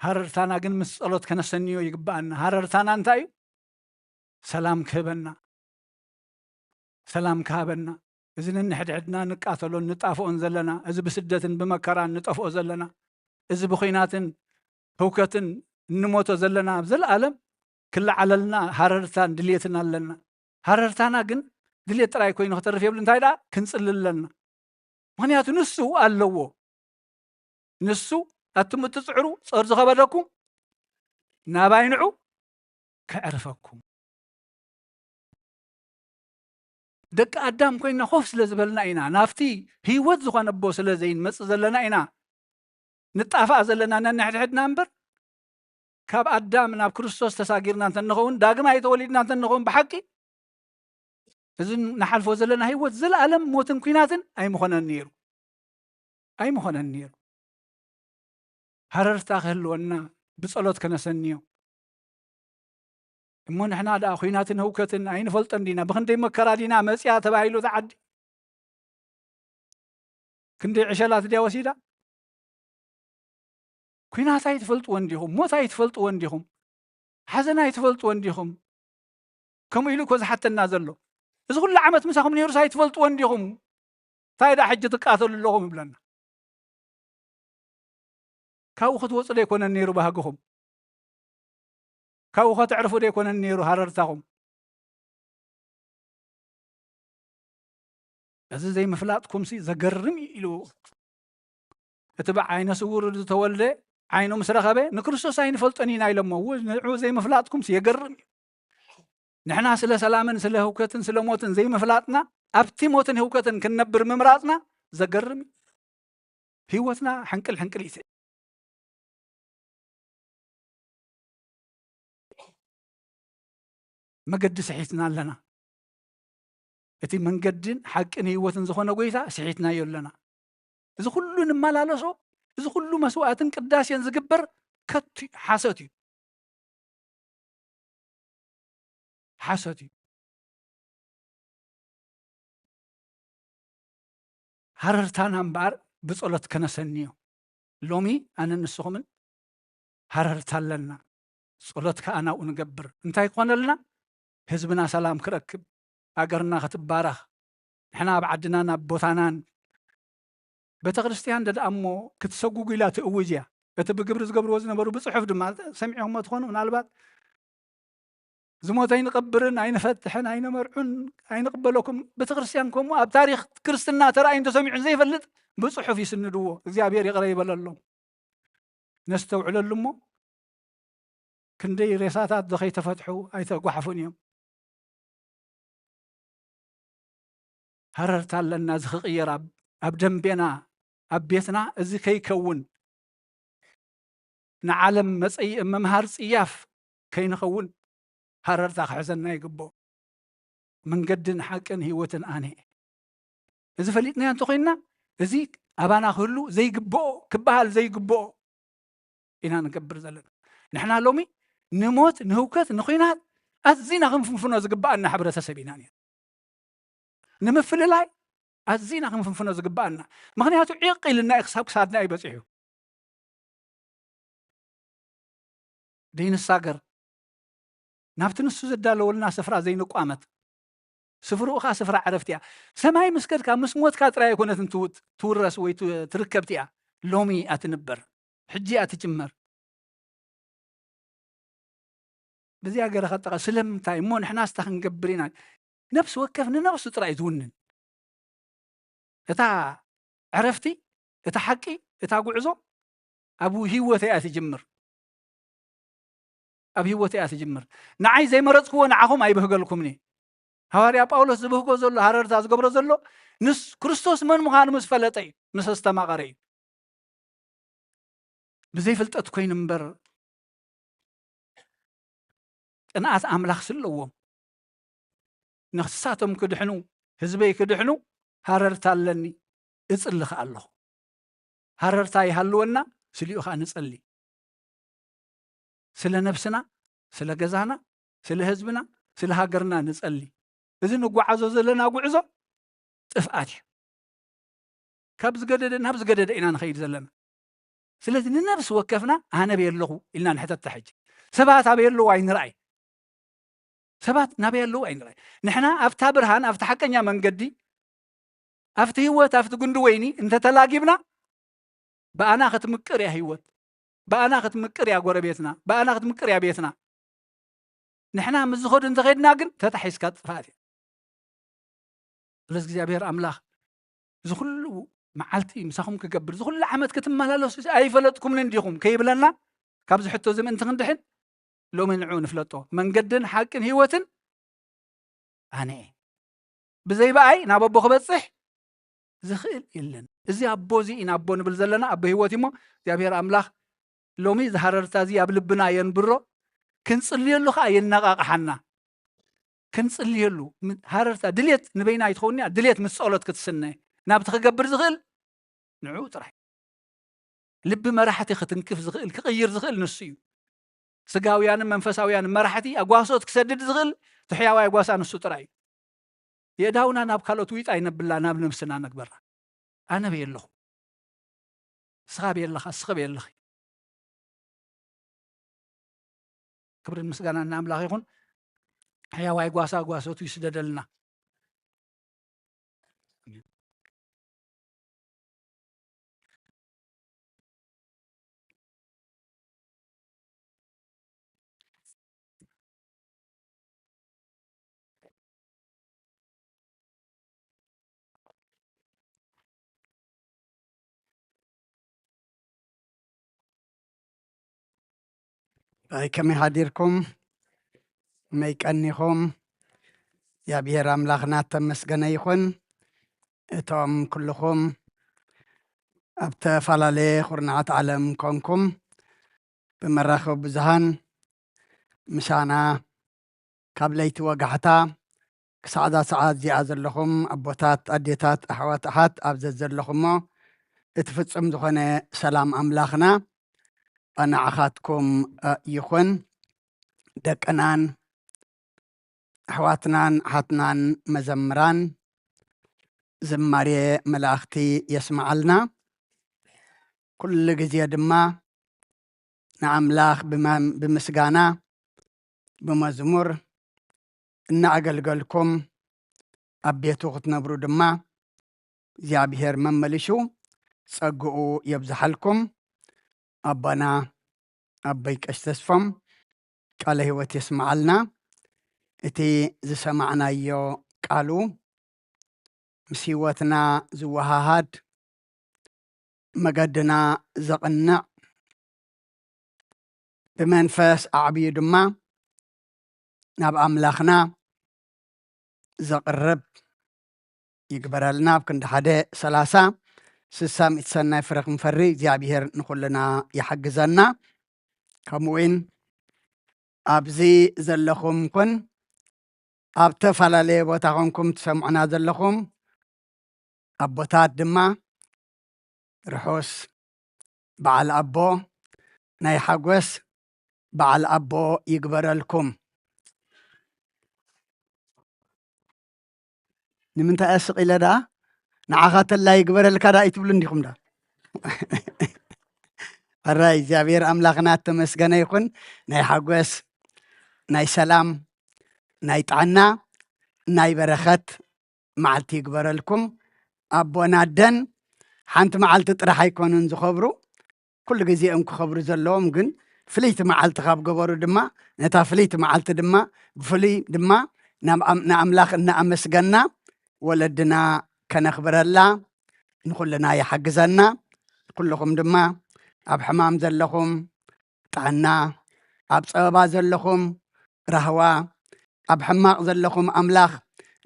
ሃረርታና ግን ምስ ጸሎት ከነሰንዮ ይግብኣና። ሃረርታና እንታይ እዩ? ሰላም ክህበና። ሰላም ክሃበና። እዚ ነንሕድሕድና ንቃተሎን ንጣፍኦን ዘለና፣ እዚ ብስደትን ብመከራን ንጠፍኦ ዘለና፣ እዚ ብኹናትን ህውከትን እንሞቶ ዘለና፣ ኣብ ዘለኣለም ክለዓለልና ሃረርታን ድልየትን ኣለና። ሃረርታና ግን ድልየት ጥራይ ኮይኑ ክተርፍ የብሉ። እንታይ ደኣ? ክንጽሊ ኣለና። ምኽንያቱ ንሱ ኣለዎ። ንሱ ኣቱም እትጽዕሩ ጾር ዝኸበደኩም ናባይ ንዑ ከዕርፈኩም። ደቂ ኣዳም ኮይንና ኮፍ ስለ ዝበልና ኢና፣ ናብቲ ህይወት ዝኾነ ኣቦ ስለ ዘይንመጽእ ዘለና ኢና ንጣፋእ ዘለና ነንሕድሕድና እምበር፣ ካብ ኣዳም ናብ ክርስቶስ ተሳጊርና እንተ ንኸውን፣ ዳግማይ ተወሊድና እንተ ንኸውን ብሓቂ፣ እዚ ንሓልፎ ዘለና ህይወት ዘለኣለም ሞትን ኲናትን ኣይምኾነን ነይሩ። ኣይምኾነን ነይሩ። ሃረርታ ክህልወና ብጸሎት ከነሰንዮ። እሞ ንሕና ደኣ ኲናትን ህውከትን ኣይንፈልጦን ዲና? ብኽንደይ መከራ ዲና መጺኣ ተባሂሉ እታ ዓዲ? ክንደይ ዕሸላት ድያ ወሲዳ? ኲናት ኣይትፈልጥዎን ዲኹም? ሞት ኣይትፈልጥዎን ዲኹም? ሓዘን ኣይትፈልጥዎን ዲኹም? ከምኡ ኢሉ እኮ ዝሓተና ዘሎ። እዚ ኩሉ ዓመት ምሳኹም ነይሩስ ኣይትፈልጥዎን ዲኹም? እንታይ ደኣ ሕጂ ትቃተሉ ኣለኹም ይብለና። ካብኡ ክትወጹ ዶ ኣይኮነን ነይሩ ባህግኹም? ካብኡ ከተዕርፉ ዶ ኣይኮነን ነይሩ ሃረርታኹም? እዚ ዘይምፍላጥኩምሲ ዘገርም እዩ ኢሉ። እቲ ብዓይነ ስውር ዝተወልደ ዓይኑ ምስ ረኸበ፣ ንክርስቶስ ኣይንፈልጦን ኢና ኢሎሞ። እው፣ ንዕኡ ዘይምፍላጥኩምሲ የገርም እዩ። ንሕና ስለ ሰላምን ስለ ህውከትን ስለ ሞትን ዘይምፍላጥና፣ ኣብቲ ሞትን ህውከትን ክንነብር ምምራጽና ዘገርም እዩ። ህይወትና ሕንቅል ሕንቅል እዩ። መገዲ ስሒትና ኣለና። እቲ መንገድን ሓቅን ህይወትን ዝኾነ ጎይታ ስሒትናዮ ኣለና። እዚ ኩሉ ንመላለሶ፣ እዚ ኩሉ መስዋእትን ቅዳሴን ዝግበር ከቱ እዩ፣ ሓሶት እዩ። ሓሶት እዩ። ሃረርታና እምበኣር ብጸሎት ከነሰንዮ። ሎሚ ኣነ ንስኹምን ሃረርታ ኣለና። ጸሎት ከኣ ናብኡ ንገብር። እንታይ ክኾነልና? ህዝብና ሰላም ክረክብ፣ ኣገርና ክትባረኽ፣ ንሕና ኣብ ዓድናን ኣብ ቦታናን። ቤተ ክርስቲያን ደኣ እሞ ክትሰጉጉ ኢላ ትእውጅ እያ። እቲ ብግብሪ ዝገብርዎ ዝነበሩ ብጽሑፍ ድማ ሰሚዕኹሞ ትኾኑ ምናልባት። ዝሞት ኣይንቐብርን ኣይንፈትሕን ኣይነመርዑን ኣይንቕበለኩም። ቤተ ክርስቲያን ከምኡ ኣብ ታሪኽ ክርስትና ተራእዩን ተሰሚዑን ዘይፈልጥ ብጽሑፍ ይስንድዎ። እግዚኣብሔር ይቕረ ይበለሎም። ነስተውዕለሉ እሞ ክንደይ ሬሳታት ዶ ከይተፈትሑ ኣይተጓሕፉን እዮም። ሃረርታ ኣለና፣ እዚ ክቕየር ኣብ፣ ኣብ ደንቤና፣ ኣብ ቤትና እዚ ከይከውን፣ ንዓለም መጸይኢ መምሃር ጽያፍ ከይንኸውን ሃረርታ ክሕዘና ይግብኦ። መንገድን ሓቅን ህይወትን ኣነ እየ። እዚ ፈሊጥናዮ እንተኾይንና፣ እዚ ኣባና ክህሉ ዘይግብኦ፣ ክበሃል ዘይግብኦ ኢና ንገብር ዘለና። ንሕና ሎሚ ንሞት፣ ንህውከት፣ ንኹናት ኣዚና ክንፍንፍኖ ዝግብኣና ሕብረተሰብ ኢና ነይሩ። ንምፍልላይ ኣዚና ክንፍንፍኖ ዝግብኣና። ምኽንያቱ ዒቕ ኢልና እዩ ክሳብ ክሳድና እዩ በጺሑ። ደይንሳገር፣ ናብቲ ንሱ ዘዳለወልና ስፍራ ዘይንቋመት። ስፍርኡ ኸኣ ስፍራ ዕረፍቲ እያ። ሰማይ ምስ ከድካ፣ ምስ ሞትካ ጥራይ ኣይኮነትን ትው-፣ ትውረስ ወይ ት-፣ ትርከብ እቲኣ። ሎሚ እያ ትንበር። ሕጂ እያ ትጅመር። በዚኣ ገይረ ከጠቓ-፣ ስለምንታይ እሞ ንሕናስ እንታይ ክንገብር ኢና? ነፍሲ ወከፍ ንነብሱ ጥራይ እዩ ዝውንን። እታ ዕረፍቲ፣ እታ ሓቂ፣ እታ ጉዕዞ ኣብ ህይወተይ እያ ትጅምር። ኣብ ህይወተይ እያ ትጅምር። ንዓይ ዘይመረጽክዎ ንዓኹም ኣይብህገልኩምን እየ። ሃዋርያ ጳውሎስ ዝብህጎ ዘሎ፣ ሃረርታ ዝገብሮ ዘሎ፣ ንስ-፣ ክርስቶስ መን ምዃኑ ምስ ፈለጠ እዩ፣ ምስ ኣስተማቐረ እዩ። ብዘይፍልጠት ኮይኑ እምበር፣ ቅንኣት ኣምላኽ ስለዎም፣ ንሳቶም ክድሕኑ፣ ህዝበይ ክድሕኑ ሃረርታ ኣለኒ፣ እጽሊ ከኣ ኣለኹ። ሃረርታ ይሃልወና፣ ስሊኡ ከኣ ንጸሊ። ስለ ነብስና፣ ስለ ገዛና፣ ስለ ህዝብና፣ ስለ ሃገርና ንጸሊ። እዚ ንጓዓዞ ዘለና ጉዕዞ ጥፍኣት እዩ። ካብ ዝገደደ ናብ ዝገደደ ኢና ንኸይድ ዘለና። ስለዚ ንነብሲ ወከፍና ኣነ ኣበይ ኣለኹ ኢልና ንሕተታ። ሕጂ ሰባት ኣበይ ኣለዉ ኣይንርኣይ። ሰባት ናበይ ኣለዉ ኣይንርኣይ። ንሕና ኣብታ ብርሃን፣ ኣብቲ ሓቀኛ መንገዲ፣ ኣብቲ ህይወት፣ ኣብቲ ጉንዲ ወይኒ እንተተላጊብና፣ ብኣና ክትምቅር እያ ህይወት፣ ብኣና ክትምቅር እያ ጎረቤትና፣ ብኣና ክትምቅር እያ ቤትና። ንሕና ምስ ዝኸዱ እንተኸድና ግን ተታሒዝካ ጥፍኣት እያ። ስለዚ እግዚኣብሔር ኣምላኽ እዚ ኩሉ መዓልቲ ምሳኹም ክገብር፣ እዚ ኩሉ ዓመት ክትመላለሱ ኣይፈለጥኩምን እንዲኹም ከይብለና፣ ካብዚ ሕቶ እዚ ምእንቲ ክንድሕን ሎሚ ንዑ ንፍለጦ። መንገድን ሓቅን ህይወትን ኣነ እየ። ብዘይ ብኣይ ናብ ኣቦ ክበጽሕ ዝኽእል የለን። እዚ ኣቦ እዚ ኢና ኣቦ ንብል ዘለና፣ ኣቦ ህይወት እዩ እሞ እግዚኣብሔር ኣምላኽ ሎሚ እዚ ሃረርታ እዚ ኣብ ልብና የንብሮ፣ ክንጽልየሉ ከኣ የነቓቕሓና። ክንጽልየሉ፣ ም-፣ ሃረርታ ድሌት ንበይና ኣይትኸውን እያ፣ ድሌት ምስ ጸሎት ክትስነ፣ ናብቲ ክገብር ዝኽእል ንዕኡ ጥራይ። ልቢ መራሕቲ ክትንክፍ ዝኽእል፣ ክቕይር ዝኽእል ንሱ እዩ። ስጋውያንን መንፈሳውያንን መራሕቲ ኣጓሶት ክሰድድ ዝኽእል እቲ ሕያዋይ ጓሳ ንሱ ጥራይ እዩ። የእዳውና ናብ ካልኦት ዊጣ ይነብላ፣ ናብ ነብስና ነግበራ። ኣነ በየ ኣለኹ፣ ንስኻ በየ ኣለኻ፣ ንስኺ በየ ኣለኺ። ክብርን ምስጋናን ንኣምላኽ ይኹን። ሕያዋይ ጓሳ ጓሶቱ ይስደደልና። ኣይ፣ ከመይ ሓዲርኩም? ከመይ ቀኒኹም? እግዚኣብሔር ኣምላኽና እተመስገነ ይኹን። እቶም ኩልኹም ኣብ ዝተፈላለየ ኩርናዓት ዓለም ኮንኩም ብመራኸቢ ብዙሃን ምሳና ካብ ለይቲ ወጋሕታ ክሳዕ እዛ ሰዓት እዚኣ ዘለኹም ኣቦታት፣ ኣዴታት፣ ኣሕዋት፣ ኣሓት ኣብ ዘዘለኹሞ እቲ ፍጹም ዝኾነ ሰላም ኣምላኽና ንዓኻትኩም፣ እ፣ ይኹን። ደቅናን ኣሕዋትናን ኣሓትናን መዘምራን ዝማሬ መላእኽቲ የስምዓልና። ኩሉ ግዜ ድማ ንኣምላኽ ብመ-፣ ብምስጋና፣ ብመዝሙር እናኣገልገልኩም ኣብ ቤቱ ክትነብሩ ድማ እግዚኣብሔር መመሊሹ ጸግኡ የብዝሓልኩም። ኣቦና ኣቦይ ቀሺ ተስፎም ቃለ ህይወት የስምዓልና። እቲ ዝሰማዕናዮ ቃሉ ምስ ህይወትና ዝወሃሃድ፣ መገድና ዘቕንዕ፣ ብመንፈስ ኣዕብዩ ድማ ናብ ኣምላኽና ዘቕርብ ይግበረልና። ኣብ ክንዲ ሓደ ሰላሳ ስሳ ሚእቲ ሰናይ ፍረ ክንፈሪ እግዚኣብሔር ንኹልና ይሓግዘና። ከምኡ እውን ኣብዚ ዘለኹም ኩን ኣብ ተፈላለየ ቦታ ኮንኩም ትሰምዑና ዘለኹም ኣቦታት ድማ ርሑስ በዓል ኣቦ፣ ናይ ሓጎስ በዓል ኣቦ ይግበረልኩም። ንምንታይ እየ ስቕ ኢለ ደኣ? ንዓኻ ተላ ይግበረልካ ደኣ ኣይትብሉ እንዲኹም ደኣ? ሕራይ እግዚኣብሔር ኣምላኽና እተመስገነ ይኹን። ናይ ሓጎስ፣ ናይ ሰላም፣ ናይ ጥዕና፣ ናይ በረኸት መዓልቲ ይግበረልኩም። ኣቦን ኣደን ሓንቲ መዓልቲ ጥራሕ ኣይኮኑን ዝኸብሩ፣ ኩሉ ግዜ እዮም ክኸብሩ ዘለዎም። ግን ፍልይቲ መዓልቲ ካብ ገበሩ ድማ፣ ነታ ፍልይቲ መዓልቲ ድማ ብፍሉይ ድማ ናብ ኣም-፣ ንኣምላኽ እናኣመስገና ወለድና ከነኽብረላ ንኹልና ይሓግዘና። ኩልኹም ድማ ኣብ ሕማም ዘለኹም ጥዕና፣ ኣብ ጸበባ ዘለኹም ራህዋ፣ ኣብ ሕማቕ ዘለኹም ኣምላኽ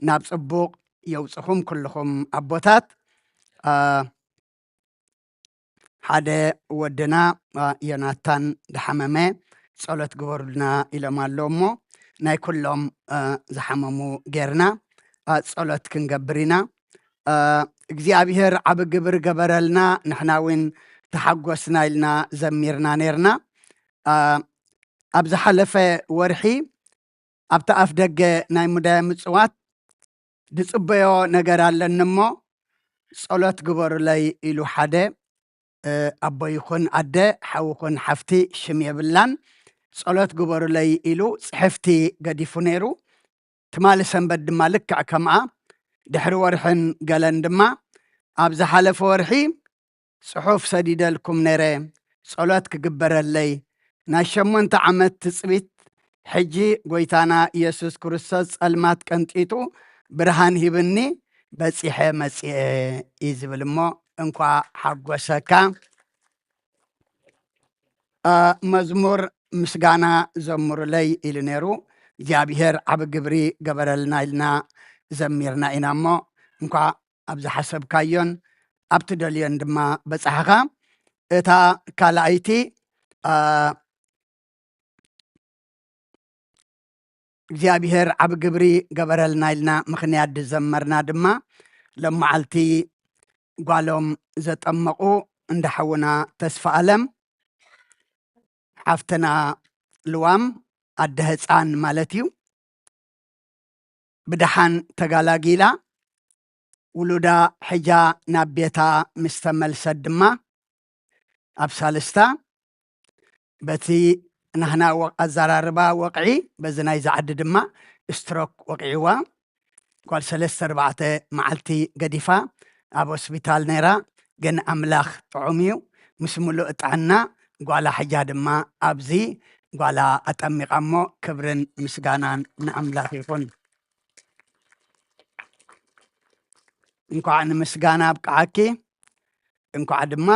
ናብ ጽቡቕ የውጽኹም። ኩልኹም ኣቦታት፣ አ፣ ሓደ ወድና፣ አ፣ ዮናታን ድሓመመ ጸሎት ግበሩልና ኢሎም ኣለዉ እሞ፣ ናይ ኩሎም፣ አ፣ ዝሓመሙ ጌርና፣ አ፣ ጸሎት ክንገብር ኢና። አ፣ እግዚኣብሔር ዓቢ ግብር ገበረልና፣ ንሕና እውን ተሓጎስና ኢልና ዘሚርና ኔርና። አ፣ ኣብ ዝሓለፈ ወርሒ ኣብቲ ኣፍ ደገ ናይ ሙዳየ ምጽዋት ዝጽበዮ ነገር ኣለኒ እሞ፣ ጸሎት ግበሩለይ ኢሉ ሓደ፣ እ፣ ኣቦ ይኹን ኣደ፣ ሓው ይኹን ሓፍቲ፣ ሽም የብላን፣ ጸሎት ግበሩለይ ኢሉ ጽሕፍቲ ገዲፉ ነይሩ። ትማሊ ሰንበት ድማ ልክዕ ከምኣ፣ ድሕሪ ወርሕን ገለን ድማ፣ ኣብ ዝሓለፈ ወርሒ ጽሑፍ ሰዲደልኩም ነይረ፣ ጸሎት ክግበረለይ። ናይ ሸሞንተ ዓመት ትጽቢት፣ ሕጂ ጎይታና ኢየሱስ ክርስቶስ ጸልማት ቀንጢጡ ብርሃን ሂብኒ፣ በጺሐ መጺኤ እዩ ዝብል እሞ፣ እንኳዕ ሓጎሰካ። አ፣ መዝሙር ምስጋና ዘምሩለይ ኢሉ ነይሩ። እግዚኣብሔር ዓቢ ግብሪ ገበረልና ኢልና ዘሚርና ኢና እሞ፣ እንኳዕ ኣብ ዝሓሰብካዮን ኣብ ትደልዮን ድማ በጻሕኻ። እታ ካልኣይቲ፣ አ፣ እግዚኣብሔር ዓቢ ግብሪ ገበረልና ኢልና ምኽንያት ዝዘመርና ድማ፣ ሎም መዓልቲ ጓሎም ዘጠመቑ እንዳ ሓውና ተስፋ ኣለም፣ ሓፍትና ልዋም ኣደ ህፃን ማለት እዩ፣ ብደሓን ተጋላጊላ፣ ውሉዳ ሕጃ ናብ ቤታ ምስ ተመልሰት ድማ፣ ኣብ ሳልስታ በቲ ናህና ወ-፣ ኣዘራርባ ወቕዒ፣ በዚ ናይዚ ዓዲ ድማ ስትሮክ ወቒዕዋ። ጓል ሰለስተ ኣርባዕተ መዓልቲ ገዲፋ ኣብ ሆስፒታል ነይራ፣ ግን ኣምላኽ ጥዑም እዩ። ምስ ምሉእ ጥዕና ጓላ ሕጃ ድማ ኣብዚ ጓላ ኣጠሚቓ እሞ፣ ክብርን ምስጋናን ንኣምላኽ ይኹን። እንኳዕ ንምስጋና ኣብቅዓኪ፣ እንኳዕ ድማ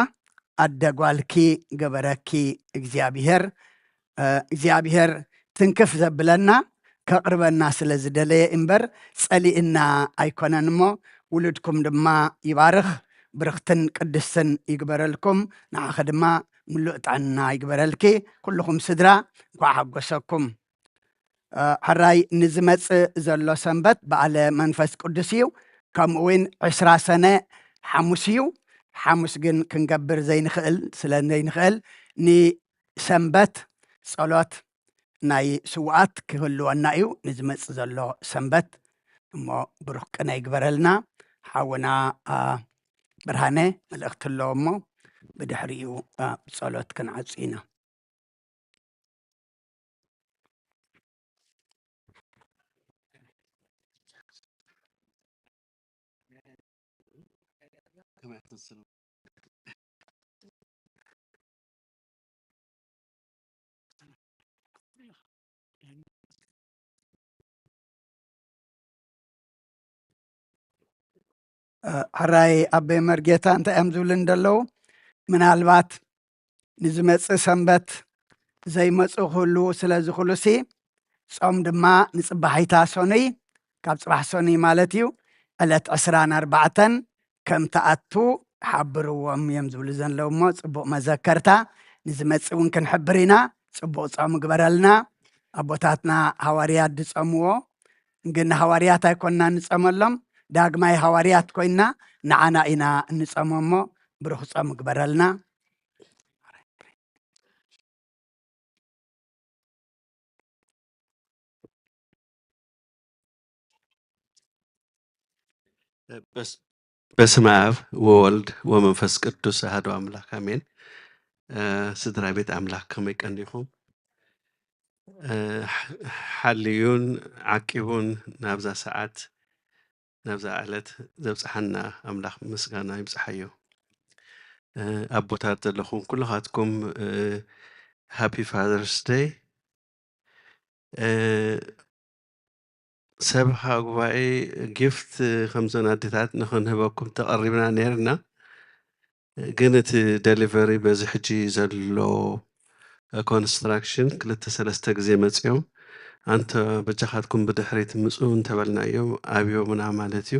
ኣደ ጓልኪ ገበረኪ እግዚኣብሄር። እ፣ እግዚኣብሄር ትንክፍ ዘብለና ከቕርበና ስለ ዝደለየ እምበር ጸሊእና ኣይኮነን እሞ፣ ውሉድኩም ድማ ይባርኽ፣ ብርኽትን ቅድስትን ይግበረልኩም። ንዓኺ ድማ ምሉእ ጥዕና ይግበረልኪ። ኩልኹም ስድራ እንኳዕ ሓጎሰኩም። እ፣ ሕራይ ንዝመጽእ ዘሎ ሰንበት በዓለ መንፈስ ቅዱስ እዩ። ከምኡ እውን ዕስራ ሰነ ሓሙስ እዩ። ሓሙስ ግን ክንገብር ዘይንኽእል፣ ስለ ዘይንኽእል፣ ንሰንበት ጸሎት ናይ ስውኣት ክህልወና እዩ ንዝመጽእ ዘሎ ሰንበት። እሞ ብሩኽ ቅነ ይግበረልና። ሓውና፣ አ፣ ብርሃነ መልእኽቲ ኣለዎ እሞ ብድሕሪኡ፣ አ፣ ብጸሎት ክንዓጹ ኢና። ሕራይ ኣቦይ መርጌታ እንታይ እዮም ዝብሉ እንደለዉ፣ ምናልባት ንዝመጽእ ሰንበት ዘይመጽኡ ክህልዉ ስለ ዝኽእሉሲ፣ ጾም ድማ ንጽባሒታ ሰኑይ፣ ካብ ጽባሕ ሰኑይ ማለት እዩ፣ ዕለት ዕስራን ኣርባዕተን ከም ትኣቱ ሓብርዎም እዮም ዝብሉ ዘለዉ እሞ፣ ጽቡቕ መዘከርታ። ንዝመጽእ እውን ክንሕብር ኢና። ጽቡቕ ጾም ግበረልና። ኣቦታትና ሃዋርያት ዝጸምዎ፣ ግን ሃዋርያት ኣይኮንና ንጸመሎም፣ ዳግማይ ሃዋርያት ኮይንና ንዓና ኢና እንጸሞ እሞ፣ ብሩኽ ጾም ግበረልና። በስ-፣ በስመ አብ ወወልድ ወመንፈስ ቅዱስ አሐዱ አምላክ አሜን። እ፣ ስድራ ቤት ኣምላክ ከመይ ቀኒኹም? እ፣ ሓ-፣ ሓልዩን ዓቂቡን ናብዛ ሰዓት ናብዛ ዕለት ዘብጽሓና ኣምላኽ ምስጋና ይብጽሓዮ። እ፣ ኣቦታት ዘለኹም ኩልኻትኩም፣ እ፣ ሃፒ ፋዘርስ ደይ። እ፣ ሰብኻ ጉባኤ ጊፍት ከምዘን ኣዴታት ንኽንህበኩም ተቐሪብና ነይርና። ግን እቲ ደሊቨሪ በዚ ሕጂ ዘሎ ኮንስትራክሽን ክልተ ሰለስተ ግዜ መጺኦም፣ "ኣንተ በጃኻትኩም ብድሕሪት ምጹ" እንተበልናዮም ኣብዮምና ማለት እዩ።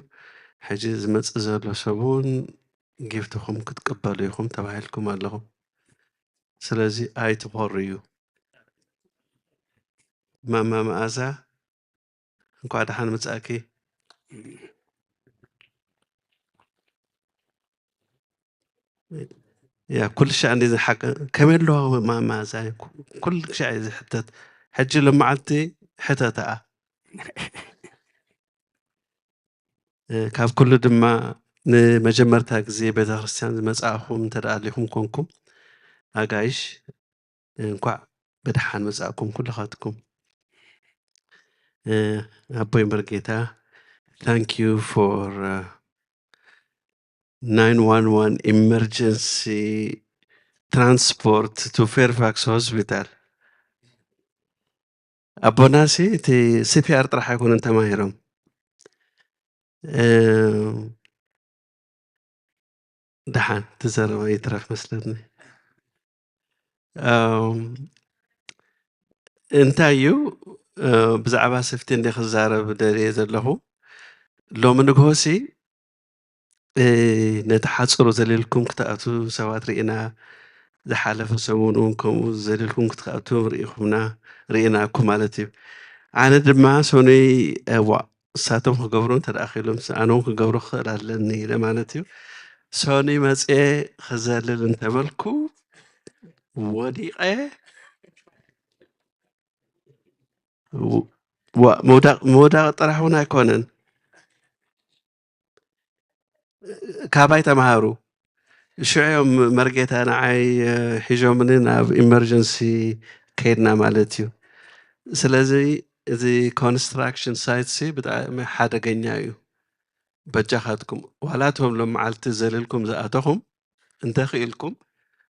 ሕጂ ዝመጽእ ዘሎ ሰብ እውን ጊፍትኹም ክትቅበሉ ኢኹም ተባሂልኩም ኣለኹም። ስለዚ ኣይትኾርዩ። ማማ መኣዛ፣ እንኳዕ ደሓን መጻእኪ። ያ፣ ኩሉ ሻዕ እንዲ ዝሓቀ-፣ ከመይ ኣለዋ ማማ እዛ? ኩ-፣ ኩሉ ሻዕ እዩ ዝሕተት። ሕጂ ሎመዓልቲ ሕተትኣ። እ፣ ካብ ኩሉ ድማ ንመጀመርታ ግዜ ቤተክርስትያን ዝመጻእኹም እንተ ደኣ ኣሊኹም ኮንኩም፣ ኣጋይሽ፣ እንኳዕ ብደሓን መጻእኩም ኩልኻትኩም። እ፣ ኣቦይ መርጌታ፣ thank you for, እ፣ nine one one emergency transport to Fairfax Hospital። ኣቦናሲ እቲ ሲ ፒ ኣር ጥራሕ ኣይኮኑን ተማሂሮም። እ፣ ደሓን ትዘረባ ይትረፍ መስለኒ። እም፣ እንታይ እዩ፣ እ፣ ብዛዕባ ሴፍቲ እንደ ክዛረብ ደልየ ዘለኹ፣ ሎሚ ንግሆሲ፣ እ፣ ነቲ ሓጽሩ ዘሊልኩም ክትኣትዉ ሰባት ርኢና፣ ዝሓለፈ ሰሙን እውን ከምኡ ዘሊልኩም ክትኣትዉ ርኢኹምና፣ ርኢናኩም ማለት እዩ። ኣነ ድማ ሰኑይ፣ እ፣ ዋ፣ እሳቶም ክገብሩ እንተ ደኣ ኽኢሎምስ፣ ኣነ እውን ክገብሮ ክኽእል ኣለኒ ኢለ ማለት እዩ። ሰኑይ መጽየ ክዘልል እንተበልኩ፣ ወዲቐ፣ ዋ፣ ምውዳቕ፣ ምውዳቕ ጥራሕ እውን ኣይኮነን። ካባይ ተምሃሩ። ሽዑ እዮም መርጌታ ንዓይ፣ እ፣ ሒዞምኒ ናብ ኢመርጀንሲ ከይድና ማለት እዩ። ስለዚ እዚ ኮንስትራክሽን ሳይት ሲ ብጣዕሚ ሓደገኛ እዩ። በጃኻትኩም፣ ዋላ እቶም ሎም መዓልቲ ዘሊልኩም ዝኣተኹም፣ እንተ ኽኢልኩም፣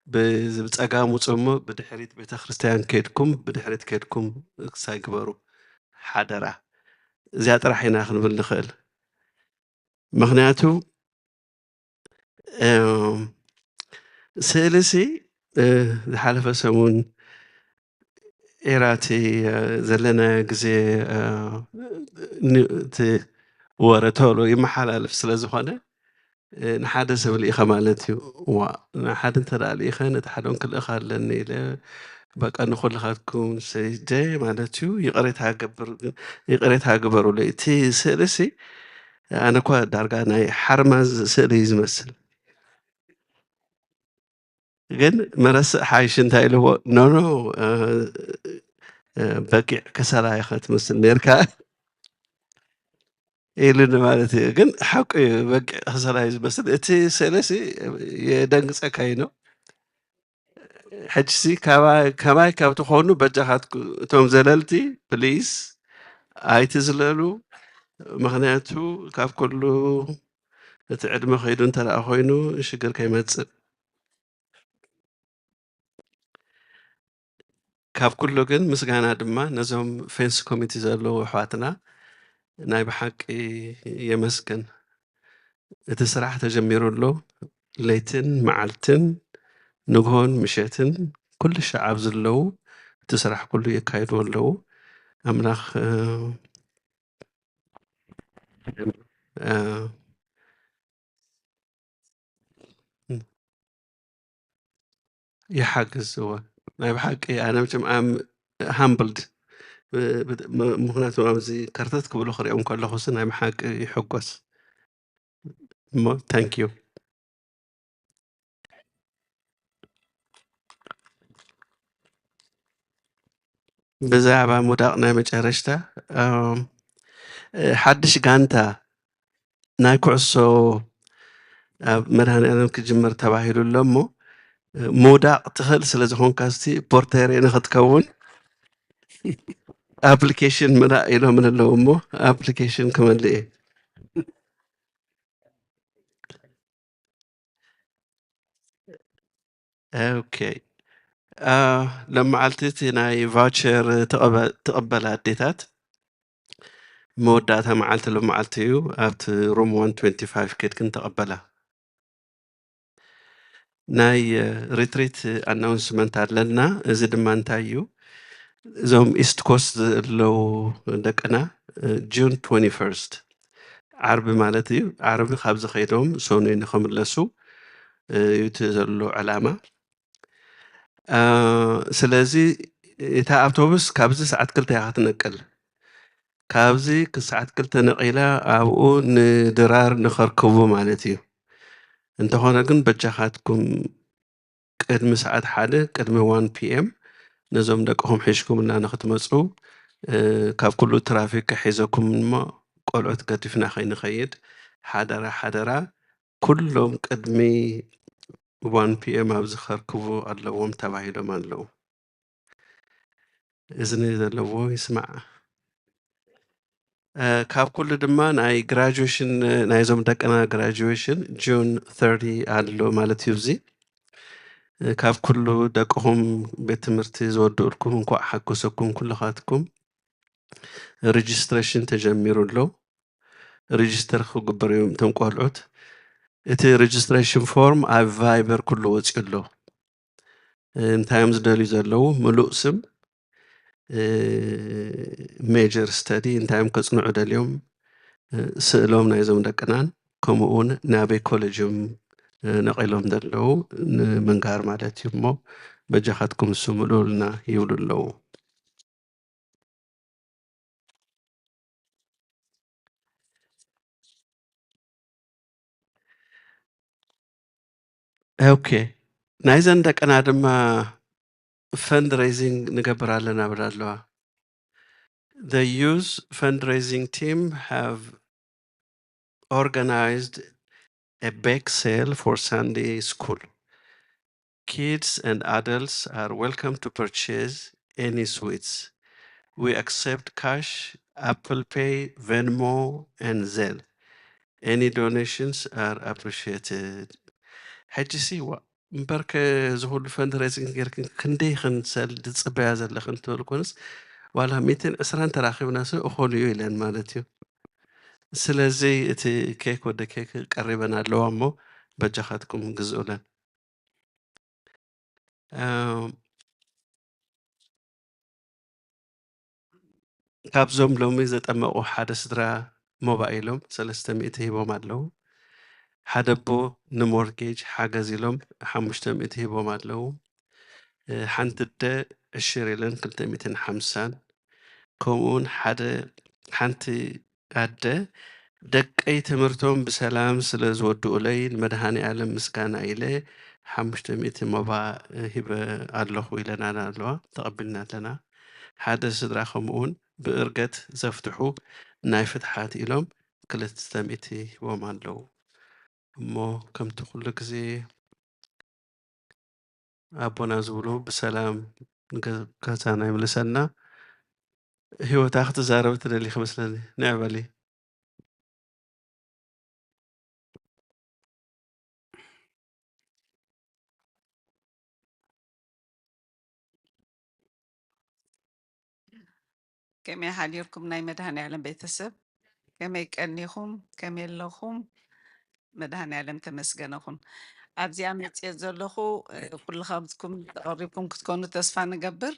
ብ-፣ ብጸጋም ውጹ እሞ፣ ብድሕሪት ቤተ ክርስቲያን ከድኩም፣ ብድሕሪት ከድኩም ክሳይ ግበሩ። ሓደራ። እዚኣ ጥራሕ ኢና ክንብል ንኽእል። ምኽንያቱ፣ እም፣ ስእሊ ሲ፣ እ፣ ዝሓለፈ ሰሙን ኤራ እቲ፣ እ፣ ዘለናዮ ግዜ፣ እ፣ ን-፣ እቲ ወረ ቶሎ ይመሓላለፍ ስለ ዝኾነ፣ እ፣ ንሓደ ሰብ ልኢኸ ማለት እዩ። ዋ፣ ንሓደ እንተ ደኣ ልኢኸ፣ ነቲ ሓደ እውን ክልእኽ ኣለኒ ኢለ፣ በቃ ንኹልኻትኩም ሰይደ ማለት እዩ። ይቕሬታ ገብር-፣ ይቕሬታ ግበሩለይ። እቲ ስእሊ ሲ፣ ኣነ እኳ ዳርጋ ናይ ሓርማዝ ስእሊ እዩ ዝመስል። ግን መረስእ ሓይሽ እንታይ ኢልዎ? ኖ፣ ኖ፣ እ፣ እ፣ በጊዕ ከሰላ ኢኻ ትመስል ነርካ ኢሉኒ ማለት እዩ። ግን ሓቁ እዩ፣ በጊዕ ከሰላ እዩ ዝመስል። እቲ ስእሊ ሲ የደንግጸካ እዩ ነው። ሕጂ ሲ ካባ-፣ ከማይ ካብ ትኾኑ በጃኻትኩ እቶም ዘለልቲ ፕሊስ ኣይትዝለሉ። ምኽንያቱ ካብ ኩሉ እቲ ዕድመ ከይዱ እንተ ደኣ ኮይኑ ሽግር ከይመጽእ። ካብ ኩሉ ግን ምስጋና ድማ ነዞም ፌንስ ኮሚቲ ዘለዉ ኣሕዋትና ናይ ብሓቂ የመስግን። እቲ ስራሕ ተጀሚሩ ኣሎ። ለይትን መዓልትን፣ ንግሆን ምሸትን፣ ኩሉ ሻዕ ኣብ ዘለዉ እቲ ስራሕ ኩሉ የካይድዎ ኣለዉ። ኣምላኽ፣ እ፣ እ፣ ይሓግዝ። እወ፣ ናይ ብሓቂ ኣነ መቸም ኣም ሃምብልድ፣ ብ-፣ ብ-፣ ም-፣ ምኽንያቱ ኣብዚ ከርተት ክብሉ ክሪኦም ከለኹስ ናይ ብሓቂ ይሕጎስ። እሞ ታንክ ዩ። ብዛዕባ ምውዳቕ ናይ መጨረሽታ፣ እም፣ እ፣ ሓድሽ ጋንታ ናይ ኩዕሶ ኣብ መድሃኔ ዓለም ክጅመር ተባሂሉ ኣሎ እሞ፣ እ፣ ምውዳቕ ትኽእል ስለ ዝኾንካ እስቲ ፖርተሬ ንኽትከውን ኣፕሊኬሽን ምልእ ኢሎምን ኣለዉ እሞ ኣፕሊኬሽን ክመልእ እየ። ኦኬ። አ፣ ሎመዓልቲ እቲ ናይ ቫውቸር ትቐበ-፣ ትቐበላ ኣዴታት መወዳእታ መዓልቲ ሎመዓልቲ እዩ። ኣብቲ ሩም ዋን ትዌንቲ ፋይቭ ኬድክን ተቐበላ። ናይ፣ እ፣ ሪትሪት ኣናውንስመንት ኣለና። እዚ ድማ እንታይ እዩ? እዞም ኢስት ኮስት ዘለዉ ደቅና፣ እ፣ ጁን ትዌንቲ ፈርስት ዓርቢ ማለት እዩ። ዓርቢ ካብዚ ከይዶም ሰኑይ ንኽምለሱ፣ እ፣ እዩ እቲ ዘሎ ዕላማ። እ፣ ስለዚ እታ ኣውቶቡስ ካብዚ ሰዓት ክልተ እያ ክትነቅል። ካብዚ ክሳዕ ክልተ ነቒላ ኣብኡ ንድራር ንኸርክቡ ማለት እዩ። እንተኾነ ግን በጃኻትኩም ቅድሚ ሰዓት ሓደ፣ ቅድሚ ዋን ፒ ኤም ነዞም ደቅኹም ሒዝኩምልና ንኽትመጹ፣ እ፣ ካብ ኩሉ ትራፊክ ክሒዘኩም እሞ ቆልዑት ገዲፍና ከይንኸይድ ሓደራ፣ ሓደራ። ኩሎም ቅድሚ ዋን ፒ ኤም ኣብዚ ከርክቡ ኣለዎም ተባሂሎም ኣለዉ። እዝኒ ዘለዎ ይስማዕ። እ፣ ካብ ኩሉ ድማ ናይ ግራጁዌሽን፣ እ፣ ናይዞም ደቅና ግራጁዌሽን ጁን ተርቲ ኣሎ ማለት እዩ። እዚ፣ እ፣ ካብ ኩሉ ደቅኹም ቤት ትምህርቲ ዝወድኡልኩም እንኳዕ ሓጎሰኩም ኩልኻትኩም። ሬጅስትሬሽን ተጀሚሩ ኣሎ። ሬጅስተር ክግበር እዮም እቶም ቆልዑት። እቲ ሬጅስትሬሽን ፎርም ኣብ ቫይበር ኩሉ ወፂኡ ኣሎ። እ፣ እንታይ እዮም ዝደልዩ ዘለዉ? ምሉእ ስም፣ እ፣ ሜጀር ስተዲ፣ እንታይ እዮም ከጽንዑ ደልዮም፣ እ፣ ስእሎም ናይዞም ደቅናን፣ ከምኡ እውን ናበይ ኮሌጅ እዮም፣ እ፣ ነቒሎም ዘለዉ ንምንጋር ማለት እዩ። እሞ በጃኻትኩም እሱ ምልኡልና ይብሉ ኣለዉ። ኦኬ፣ ናይዘን ደቅና ድማ ፈንድሬዚንግ ንገብር ኣለና ብላ ኣለዋ። The youth fundraising team have organized a bake sale for Sunday school. Kids and adults are welcome to purchase any sweets. We accept cash, Apple Pay, Venmo, and Zelle. Any donations are appreciated. ሕጂ ሲ ዋ እምበርከ ዝኹሉ ፈንድሬዚንግ ጌርክን ክንደይ ክንሰል ዝጽበያ ዘለኽን ትብል ኮንስ ዋላ ሚእትን ዕስራን ተራኺብና ሲ እኹል እዩ ኢለን ማለት እዩ። ስለዚ እቲ ኬክ ወደ ኬክ ቀሪበን ኣለዋ እሞ በጃኻትኩም ግዝኡለን። እም፣ ካብዞም ሎሚ ዘጠመቑ ሓደ ስድራ ሞባይሎም ሰለስተ ሚእቲ ሂቦም ኣለዉ። ሓደ ኣቦ ንሞርጌጅ ሓገዝ ኢሎም ሓሙሽተ ሚእቲ ሂቦም ኣለዉ። እ፣ ሓንቲ ኣደ ዕሽር ኢለን ክልተ ሚእትን ሓምሳን፣ ከምኡውን ሓደ፣ ሓንቲ ኣደ ደቀይ ትምህርቶም ብሰላም ስለ ዝወድኡለይ ንመድሃኔ ኣለም ምስጋና ኢለ ሓሙሽተ ሚእቲ ሞባ ሂበ ኣለኹ ኢለናና ኣለዋ፣ ተቐቢልና ኣለና። ሓደ ስድራ ከምኡውን ብእርገት ዘፍትሑ ናይ ፍትሓት ኢሎም ክልተ ሚእቲ ሂቦም ኣለዉ። እሞ ከምቲ ኩሉ ግዜ ኣቦና ዝብሉ ብሰላም ንገ-፣ ገዛና ይምልሰና። ህይወታ ክትዛረብ ትደሊ ክመስለኒ። ንዕ በሊ። ከመይ ሓዲርኩም ናይ መድሃኔ ዓለም ቤተሰብ? ከመይ ቀኒኹም? ከመይ ኣለኹም? መድሃኔ ዓለም ተመስገነ ኩን። ኣብዚኣ መጽየ ዘለኹ፣ እ፣ ኩልኻትኩም ተቐሪብኩም ክትኮኑ ተስፋ ንገብር።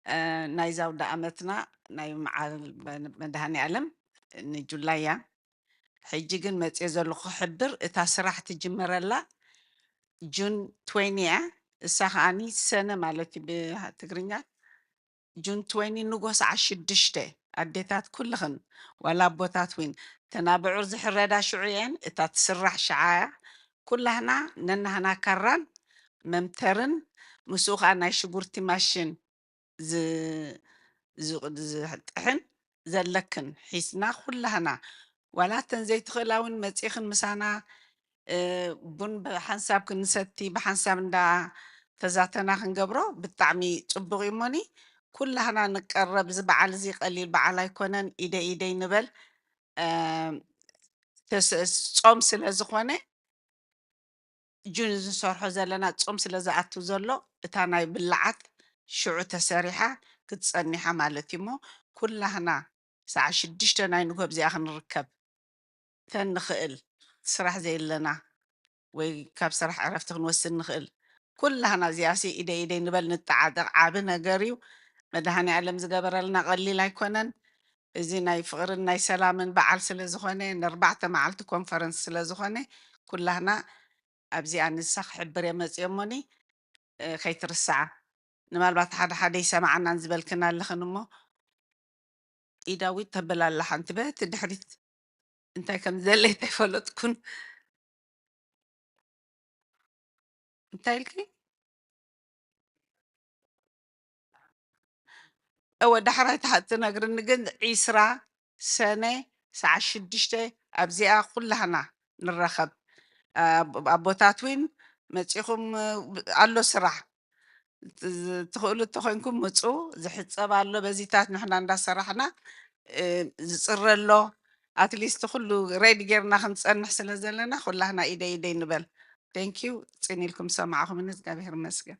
እ፣ ናይዛ ኣውደ ዓመትና ናይ መዓል መድሃኔ ዓለም ንጁላይ እያ። ሕጂ ግን መጽየ ዘለኹ ክሕብር፣ እታ ስራሕ ትጅመረላ ጁን ትዌንቲ እያ። እሳ ከኣኒ ሰነ ማለት እዩ ብትግርኛ። ጁን ትዌንቲ ንጎ ሰዓት ሽዱሽተ። ኣዴታት ኩልኽን፣ ዋላ ኣቦታት እውን፣ ተናብዑር ዝሕረዳ ሽዑ እየን። እታ ትስራሕ ሽዓ እያ። ኩላህና ነናህና ካራን መምተርን፣ ምስኡ ኸዓ ናይ ሽጉርቲ ማሽን ዝ-፣ ዝ-፣ ዝጥሕን ዘለክን ሒዝና ኩላህና፣ ዋላ እተን ዘይትኽእላ እውን መጺኽን ምሳና፣ እ፣ ቡን ብሓንሳብ ክንሰቲ፣ ብሓንሳብ እንዳ ተዛተና ክንገብሮ ብጣዕሚ ጽቡቕ እዩ። እሞኒ ኩላህና ንቀረብ። እዚ በዓል እዚ ቀሊል በዓል ኣይኮነን። ኢደይ ኢደይ ንበል። እ፣ ተስ-፣ ጾም ስለ ዝኾነ፣ ጁን እዚ ንሰርሖ ዘለና ጾም ስለ ዝኣቱ ዘሎ፣ እታ ናይ ብላዓት ሽዑ ተሰሪሓ ክትጸኒሓ ማለት እዩ። እሞ ኩላህና ሰዓት ሽዱሽተ ናይ ንግሆ ኣብዚኣ ክንርከብ ተንኽእል፣ ስራሕ ዘየለና ወይ ካብ ስራሕ ዕረፍቲ ክንወስድ ንኽእል፣ ኩላህና እዚኣሲ ኢደይ ኢደይ ንበል፣ ንተዓጠቕ። ዓቢ ነገር እዩ። መድሃኔ ዓለም ዝገበረልና ቀሊል ኣይኮነን። እዚ ናይ ፍቕርን ናይ ሰላምን በዓል ስለ ዝኾነ፣ ንኣርባዕተ መዓልቲ ኮንፈረንስ ስለ ዝኾነ፣ ኩላህና ኣብዚኣ ንሳ ክሕብር እየ መፅየ እሞኒ፣ እ፣ ከይትርስዓ። ንማልባት ሓደ ሓደ ይሰማዓናን ዝበልክን ኣለኽን እሞ፣ ኢዳዊት ተብል ኣላ ሓንቲ በቲ ድሕሪት እንታይ ከም ዘለየት ኣይፈለጥኩን። እንታይ ኢልኪ? እወ፣ ዳሕራይ ትሓ-፣ ትነግርኒ ግን ዒስራ ሰነ ሰዓት ሽዱሽተ ኣብዚኣ ኩላህና ንራኸብ። ኣብ-፣ ኣቦታት እውን መፂኹም፣ እ፣ ኣሎ ስራሕ። ዝ-፣ ትኽእሉ እንተኾይንኩም ምፁ። ዝሕፀብ ኣሎ በዚታት ንሕና እንዳሰራሕና፣ እ፣ ዝፅረ ኣሎ። ኣትሊስት ኩሉ ሬዲ ጌርና ክንፀንሕ ስለ ዘለና ኩላህና ኢደይ ኢደይ ንበል። ቴንኪዩ። ፅን ኢልኩም ሰማዕኹምኒ። እግዚኣብሔር ይመስገን።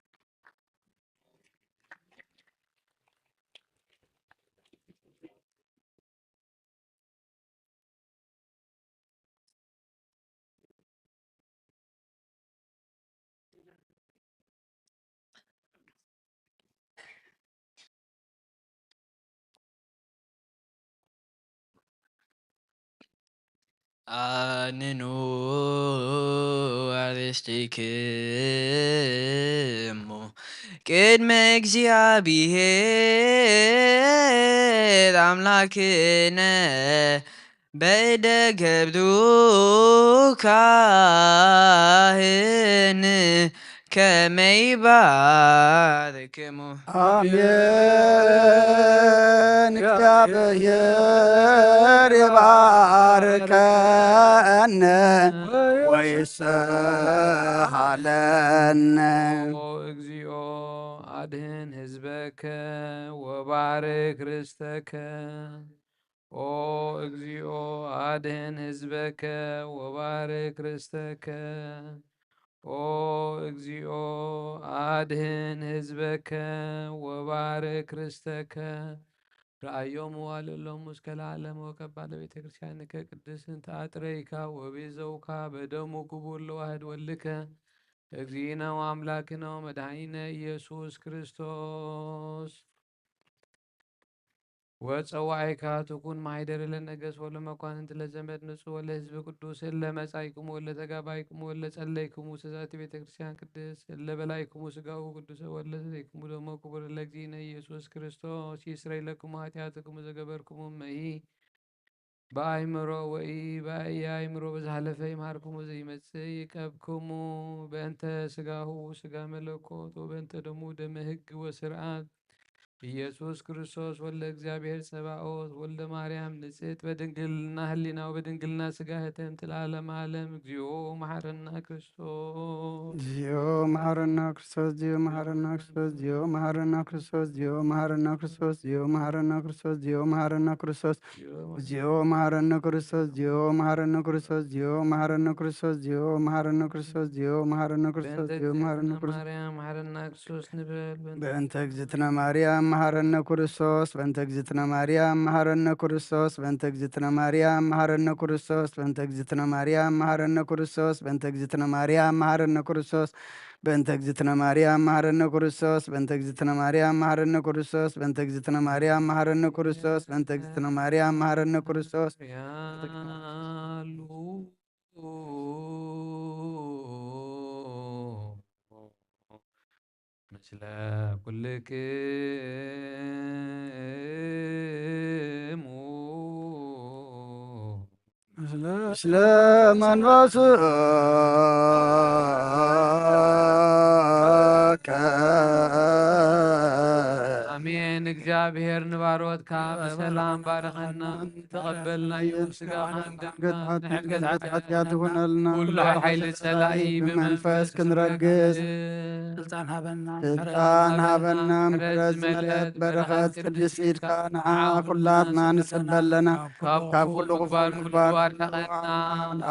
ኣንኑ ኣርእስቲክሙ ቅድመ እግዚኣብሔር ኣምላክነ በእደ ገብዱ ካህን ከመይ ባርክሙ። ኣሜን። እግዚኣብሔር ይባርከነ ወይስሃለነ። ኦ እግዚኦ፣ ኣድህን ህዝበከ ወባርክ ርስተከ። ኦ እግዚኦ፣ ኣድህን ህዝበከ ወባርክ ርስተከ። ኦ እግዚኦ፣ ኣድህን ህዝበከ ወባርክ ርስተከ። ረኣዮሙ ዋልእሎሙ እስከ ለዓለም ወቀባ ለቤተ ክርስቲያንከ ቅድስት እንተ ኣጥረይካ ወቤዘውካ በደሙ ክቡር ለዋህድ ወልድከ እግዚእነ ወአምላክነ ወመድኃኒነ ኢየሱስ ክርስቶስ። ወጸዋዒካ ትኩን ማይደር ለነገስ ወለመኳንንት ለዘመድ ንጹሕ ወለህዝብ ቅዱስ እለ መጻይክሙ ወለ ተጋባይክሙ ወለ ጸለይክሙ ስዛቲ ቤተ ክርስቲያን ቅድስት እለ በላይክሙ ስጋሁ ቅዱስ ወለ ሰተይክሙ ደሞ ክቡር ለእግዚእነ ኢየሱስ ክርስቶስ ይስረይ ለክሙ ኃጢአትክሙ ዘገበርክሙ መሂ በአእምሮ ወኢ በአእያእምሮ በዝሓለፈ ይምሃርክሙ ዘይመጽእ ይቀብክሙ። በእንተ ስጋሁ ስጋ መለኮት ወበእንተ ደሙ ደመ ሕግ ወስርዓት ኢየሱስ ክርስቶስ ወልደ እግዚአብሔር ጸባኦት ወልደ ማርያም ንጽሕት በድንግልና ህሊናው በድንግልና ስጋ ህተምት ለዓለመ ዓለም። እግዚኦ መሐረና ክርስቶስ። እግዚኦ መሐረና ክርስቶስ፣ እግዚኦ መሐረና ክርስቶስ፣ እግዚኦ መሐረና ክርስቶስ፣ እግዚኦ መሐረና ክርስቶስ፣ እግዚኦ መሐረና ክርስቶስ፣ እግዚኦ መሐረና ክርስቶስ፣ እግዚኦ መሐረነ ክርስቶስ፣ እግዚኦ መሐረነ ክርስቶስ፣ እግዚኦ መሐረነ ክርስቶስ፣ እግዚኦ መሐረነ ክርስቶስ፣ እግዚኦ መሐረነ ክርስቶስ፣ በእንተ እግዚኦ መሐረነ እግዝእትነ ክርስቶስ። ማርያም መሐረና ክርስቶስ ንበል። በእንተ በእንተ እግዝእትነ ማርያም መሐረነ ክርስቶስ በእንተ እግዝእትነ ማርያም መሐረነ ክርስቶስ በእንተ እግዝእትነ ማርያም መሐረነ ክርስቶስ በእንተ እግዝእትነ ማርያም መሐረነ ክርስቶስ በእንተ እግዝእትነ ማርያም መሐረነ ክርስቶስ በእንተ እግዝእትነ ማርያም መሐረነ ክርስቶስ በእንተ እግዝእትነ ማርያም መሐረነ ክርስቶስ በእንተ እግዝእትነ ማርያም መሐረነ ክርስቶስ በእንተ እግዝእትነ ማርያም መሐረነ ክርስቶስ ያሉ ምስለ ኩልክሙ ምስለ መንፈስከ። ኣሜን። እግዚኣብሔር ንባሮትካ ብሰላም ባርኸና። ተቐበልናዮም ስጋኻን ደምካን ንሕንገት ኃጢኣት ይኹነልና። ኩሉ ሓይሊ ጸላኢ ብመንፈስ ክንረግጽ ስልጣን ሃበና። ስልጣን ሃበና። ምሕረት ዝመልአት በረኸት ቅድስት ኢድካ ንዓ ኩላትና ንጽበ ኣለና። ካብ ኩሉ ክፉእ ምግባር ተቐና።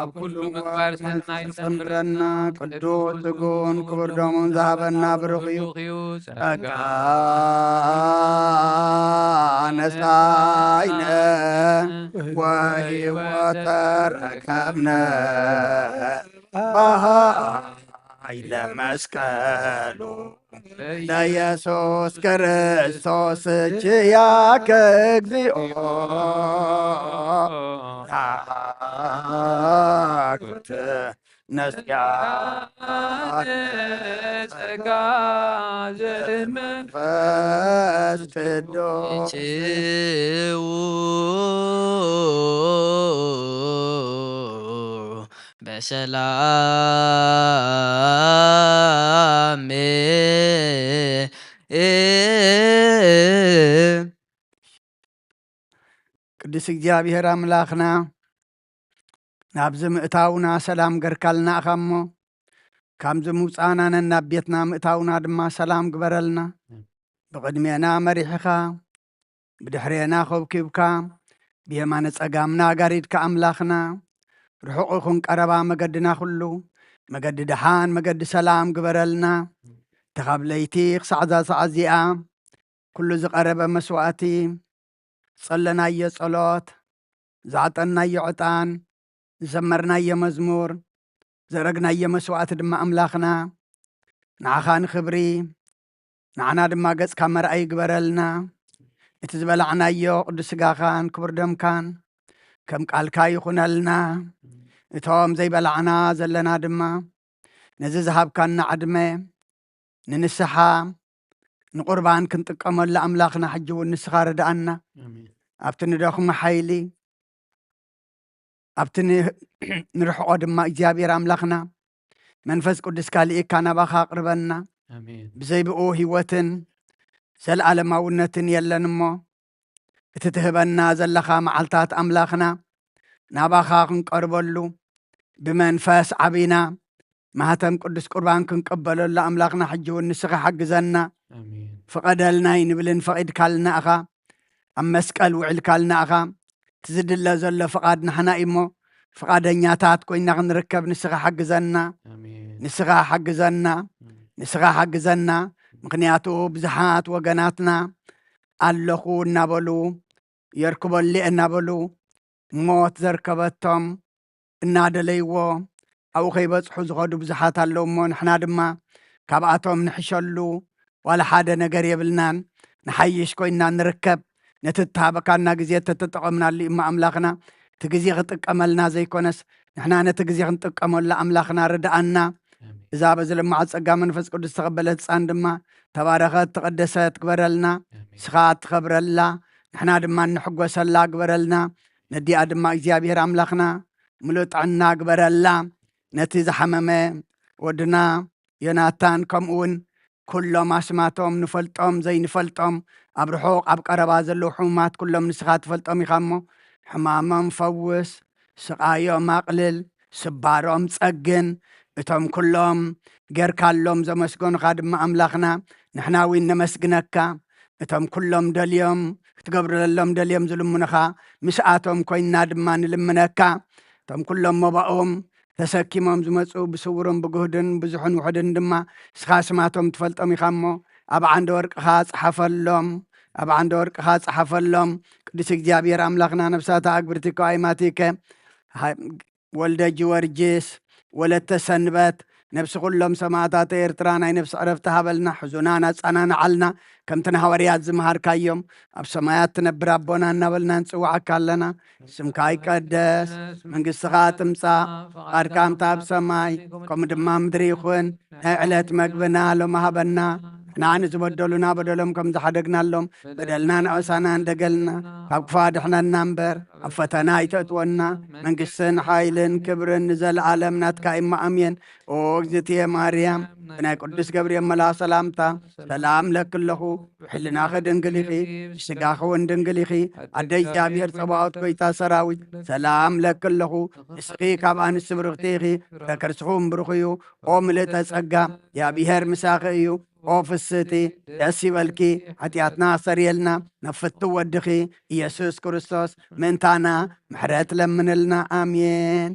ኣብ ኩሉ ምግባር ሰናይ ጸምረና። ቅዱስ ስግኡን ክቡር ደሙን ዝሃበና ብሩኽ እዩ። ጸጋ ነሳይነ ወሕይወት ተረከብነ በኃይለ መስቀሉ ለኢየሱስ ክርስቶስ ችያከ እግዚኦ ታኩት ነስያ ጸጋ ዘመንፈስ ቅዱስ ጭው በሰላም ቅዱስ እግዚኣብሔር ኣምላኽና ናብዚ ምእታውና ሰላም ገርካልና ኢኻ እሞ፣ ካብዚ ምውጻእና ነናብ ቤትና ምእታውና ድማ ሰላም ግበረልና። ብቕድሜና መሪሕኻ፣ ብድሕሬና ኸብኪብካ፣ ብየማነ ጸጋምና ጋሪድካ ኣምላኽና፣ ርሑቕ ይኹን ቀረባ መገድና ኹሉ፣ መገዲ ደሓን፣ መገዲ ሰላም ግበረልና። ተኻብ ለይቲ ክሳዕ እዛ ሰዓት እዚኣ፣ ኩሉ ዝቐረበ መስዋእቲ፣ ዝጸለናዮ ጸሎት፣ ዝዓጠንናዮ ዕጣን፣ ዝዘመርናዮ መዝሙር፣ ዘረግናዮ መስዋእቲ ድማ ኣምላኽና፣ ንዓኻ ንኽብሪ፣ ንዓና ድማ ገጽካ መርኣይ ይግበረልና። እቲ ዝበላዕናዮ ቅዱስ ስጋኻን ክቡር ደምካን ከም ቃልካ ይኹነልና። እቶም ዘይበላዕና ዘለና ድማ ነዚ ዝሃብካና ዕድመ ንንስሓ ንቁርባን ክንጥቀመሉ ኣምላኽና ሕጂ እውን ንስኻ ርድኣና። ኣሜን። ኣብቲ ንደኽሞ ሓይሊ፣ ኣብቲ ን-፣ ንርሕቆ ድማ እግዚኣብሔር ኣምላኽና መንፈስ ቅዱስካ ልኢካ ናባኻ ኣቕርበና። ኣሜን። ብዘይ ብኡ ህይወትን ዘለኣለማውነትን የለን እሞ፣ እቲ ትህበና ዘለኻ መዓልታት ኣምላኽና ናባኻ ክንቀርበሉ ብመንፈስ ዓቢና ማህተም ቅዱስ ቁርባን ክንቀበለሉ ኣምላኽና ሕጂ እውን ንስኻ ሓግዘና። ኣሜን። ፍቐደልና ኣይንብልን፣ ፈቒድካልና ኢኻ። ኣብ መስቀል ውዒልካልና ኢኻ። እቲ ዝድለ ዘሎ ፍቓድ ንሕና እዩ እሞ፣ ፍቓደኛታት ኮይና ክንርከብ ንስኻ ሓግዘና። ኣሜን። ንስኻ ሓግዘና። ኣሜን። ንስኻ ሓግዘና። ምኽንያቱ ብዙሓት ወገናትና ኣለኹ እናበሉ፣ የርክበሉ እየ እናበሉ፣ ሞት ዘርከበቶም እናደለይዎ ኣብኡ ከይበጽሑ ዝኸዱ ብዙሓት ኣለዉ እሞ፣ ንሕና ድማ ካብኣቶም ንሕሸሉ ዋላ ሓደ ነገር የብልናን። ንሓይሽ ኮይንና ንርከብ። ነቲ እተሃበካና ግዜ ተተጠቐምናሉ እሞ ኣምላኽና፣ እቲ ግዜ ክጥቀመልና ዘይኮነስ፣ ንሕና ነቲ ግዜ ክንጥቀመሉ ኣምላኽና ርድኣና። ኣሜን። እዛ በዚ ልማዓት ጸጋ መንፈስ ቅዱስ ዝተቐበለት ህጻን ድማ ተባረኸት፣ ተቐደሰት ግበረልና። ኣሜን። ንስኻ እትኸብረላ፣ ንሕና ድማ እንሕጎሰላ ግበረልና። ነዲኣ ድማ እግዚኣብሔር ኣምላኽና ምሉእ ጥዕና ግበረላ። ነቲ ዝሓመመ ወድና ዮናታን፣ ከምኡ እውን ኩሎም ኣስማቶም ንፈልጦም ዘይንፈልጦም፣ ኣብ ርሑቕ ኣብ ቀረባ ዘለዉ ሕሙማት ኩሎም ንስኻ ትፈልጦም ኢኻ እሞ፣ ሕማሞም ፈውስ፣ ስቓዮም ኣቕልል፣ ስባሮም ጸግን። እቶም ኩሎም ጌርካሎም ዘመስገኑኻ ድማ ኣምላኽና፣ ንሕና እውን ነመስግነካ። እቶም ኩሎም ደልዮም ክትገብረሎም ደልዮም ዝልምኑኻ ምስኣቶም ኮይንና ድማ ንልምነካ። እቶም ኩሎም መባኦም ተሰኪሞም ዝመጹ ብስውርን ብግህድን ብዙሕን ውሑድን ድማ ንስኻ ስማቶም ትፈልጦም ኢኻ እሞ፣ ኣብ ዓንደ ወርቅኻ ጽሓፈሎም። ኣብ ዓንደ ወርቅኻ ጸሓፈሎም። ቅዱስ እግዚኣብሔር ኣምላኽና፣ ነፍሳት ኣግብርቲ ከዋይማቲከ፣ ሃ-፣ ወልደ ጊዮርጊስ፣ ወለተ ሰንበት፣ ነፍሲ ኩሎም ሰማዕታት ኤርትራ ናይ ነፍሲ ዕረፍቲ ሃበልና። ሕዙናን ኣጸናንዓልና። ከምቲ ንሃዋርያት ዝመሃርካዮም፣ ኣብ ሰማያት ትነብር ኣቦና እናበልና ንጽውዓካ ኣለና። ስምካ ይቀደስ፣ መንግስትኻ ትምጻእ፣ ፍቓድካ ከምታ ኣብ ሰማይ ከምኡ ድማ ምድሪ ይኹን። ናይ ዕለት መግብና ሎሚ ሃበና። ንሕና ንዝበደሉና በደሎም ከም ዝሓደግናሎም፣ በደልና ንኣሳና እንደገልና፣ ካብ ክፋ ድሕነና እምበር፣ ኣብ ፈተና ኣይተእትወና። መንግስትን ሓይልን ክብርን ንዘለኣለም ናትካ እሞ ኣሜን። ኦ እግዝእትየ ማርያም፣ ብናይ ቅዱስ ገብርኤል መልኣኽ ሰላምታ ሰላም ለኪ ኣለኹ። ሕልናኺ ድንግል ኢኺ፣ ስጋኺ እውን ድንግል ኢኺ። ኣደ እግዚኣብሔር ጸባኦት፣ ጎይታ ሰራዊት፣ ሰላም ለኪ ኣለኹ። ንስኺ ካብ ኣንስቲ ብርኽቲ ኢኺ፣ ፍረ ከርስኺ እውን ብሩኽ እዩ። ኦ ምልእተ ጸጋ፣ እግዚኣብሔር ምሳኺ እዩ። ኦ ፍስህቲ፣ ደስ ይበልኪ። ሓጢኣትና ኣሰርእየልና፣ ናብ ፍትው ወድኺ ኢየሱስ ክርስቶስ ምእንታና ምሕረት ለምንልና። ኣሜን።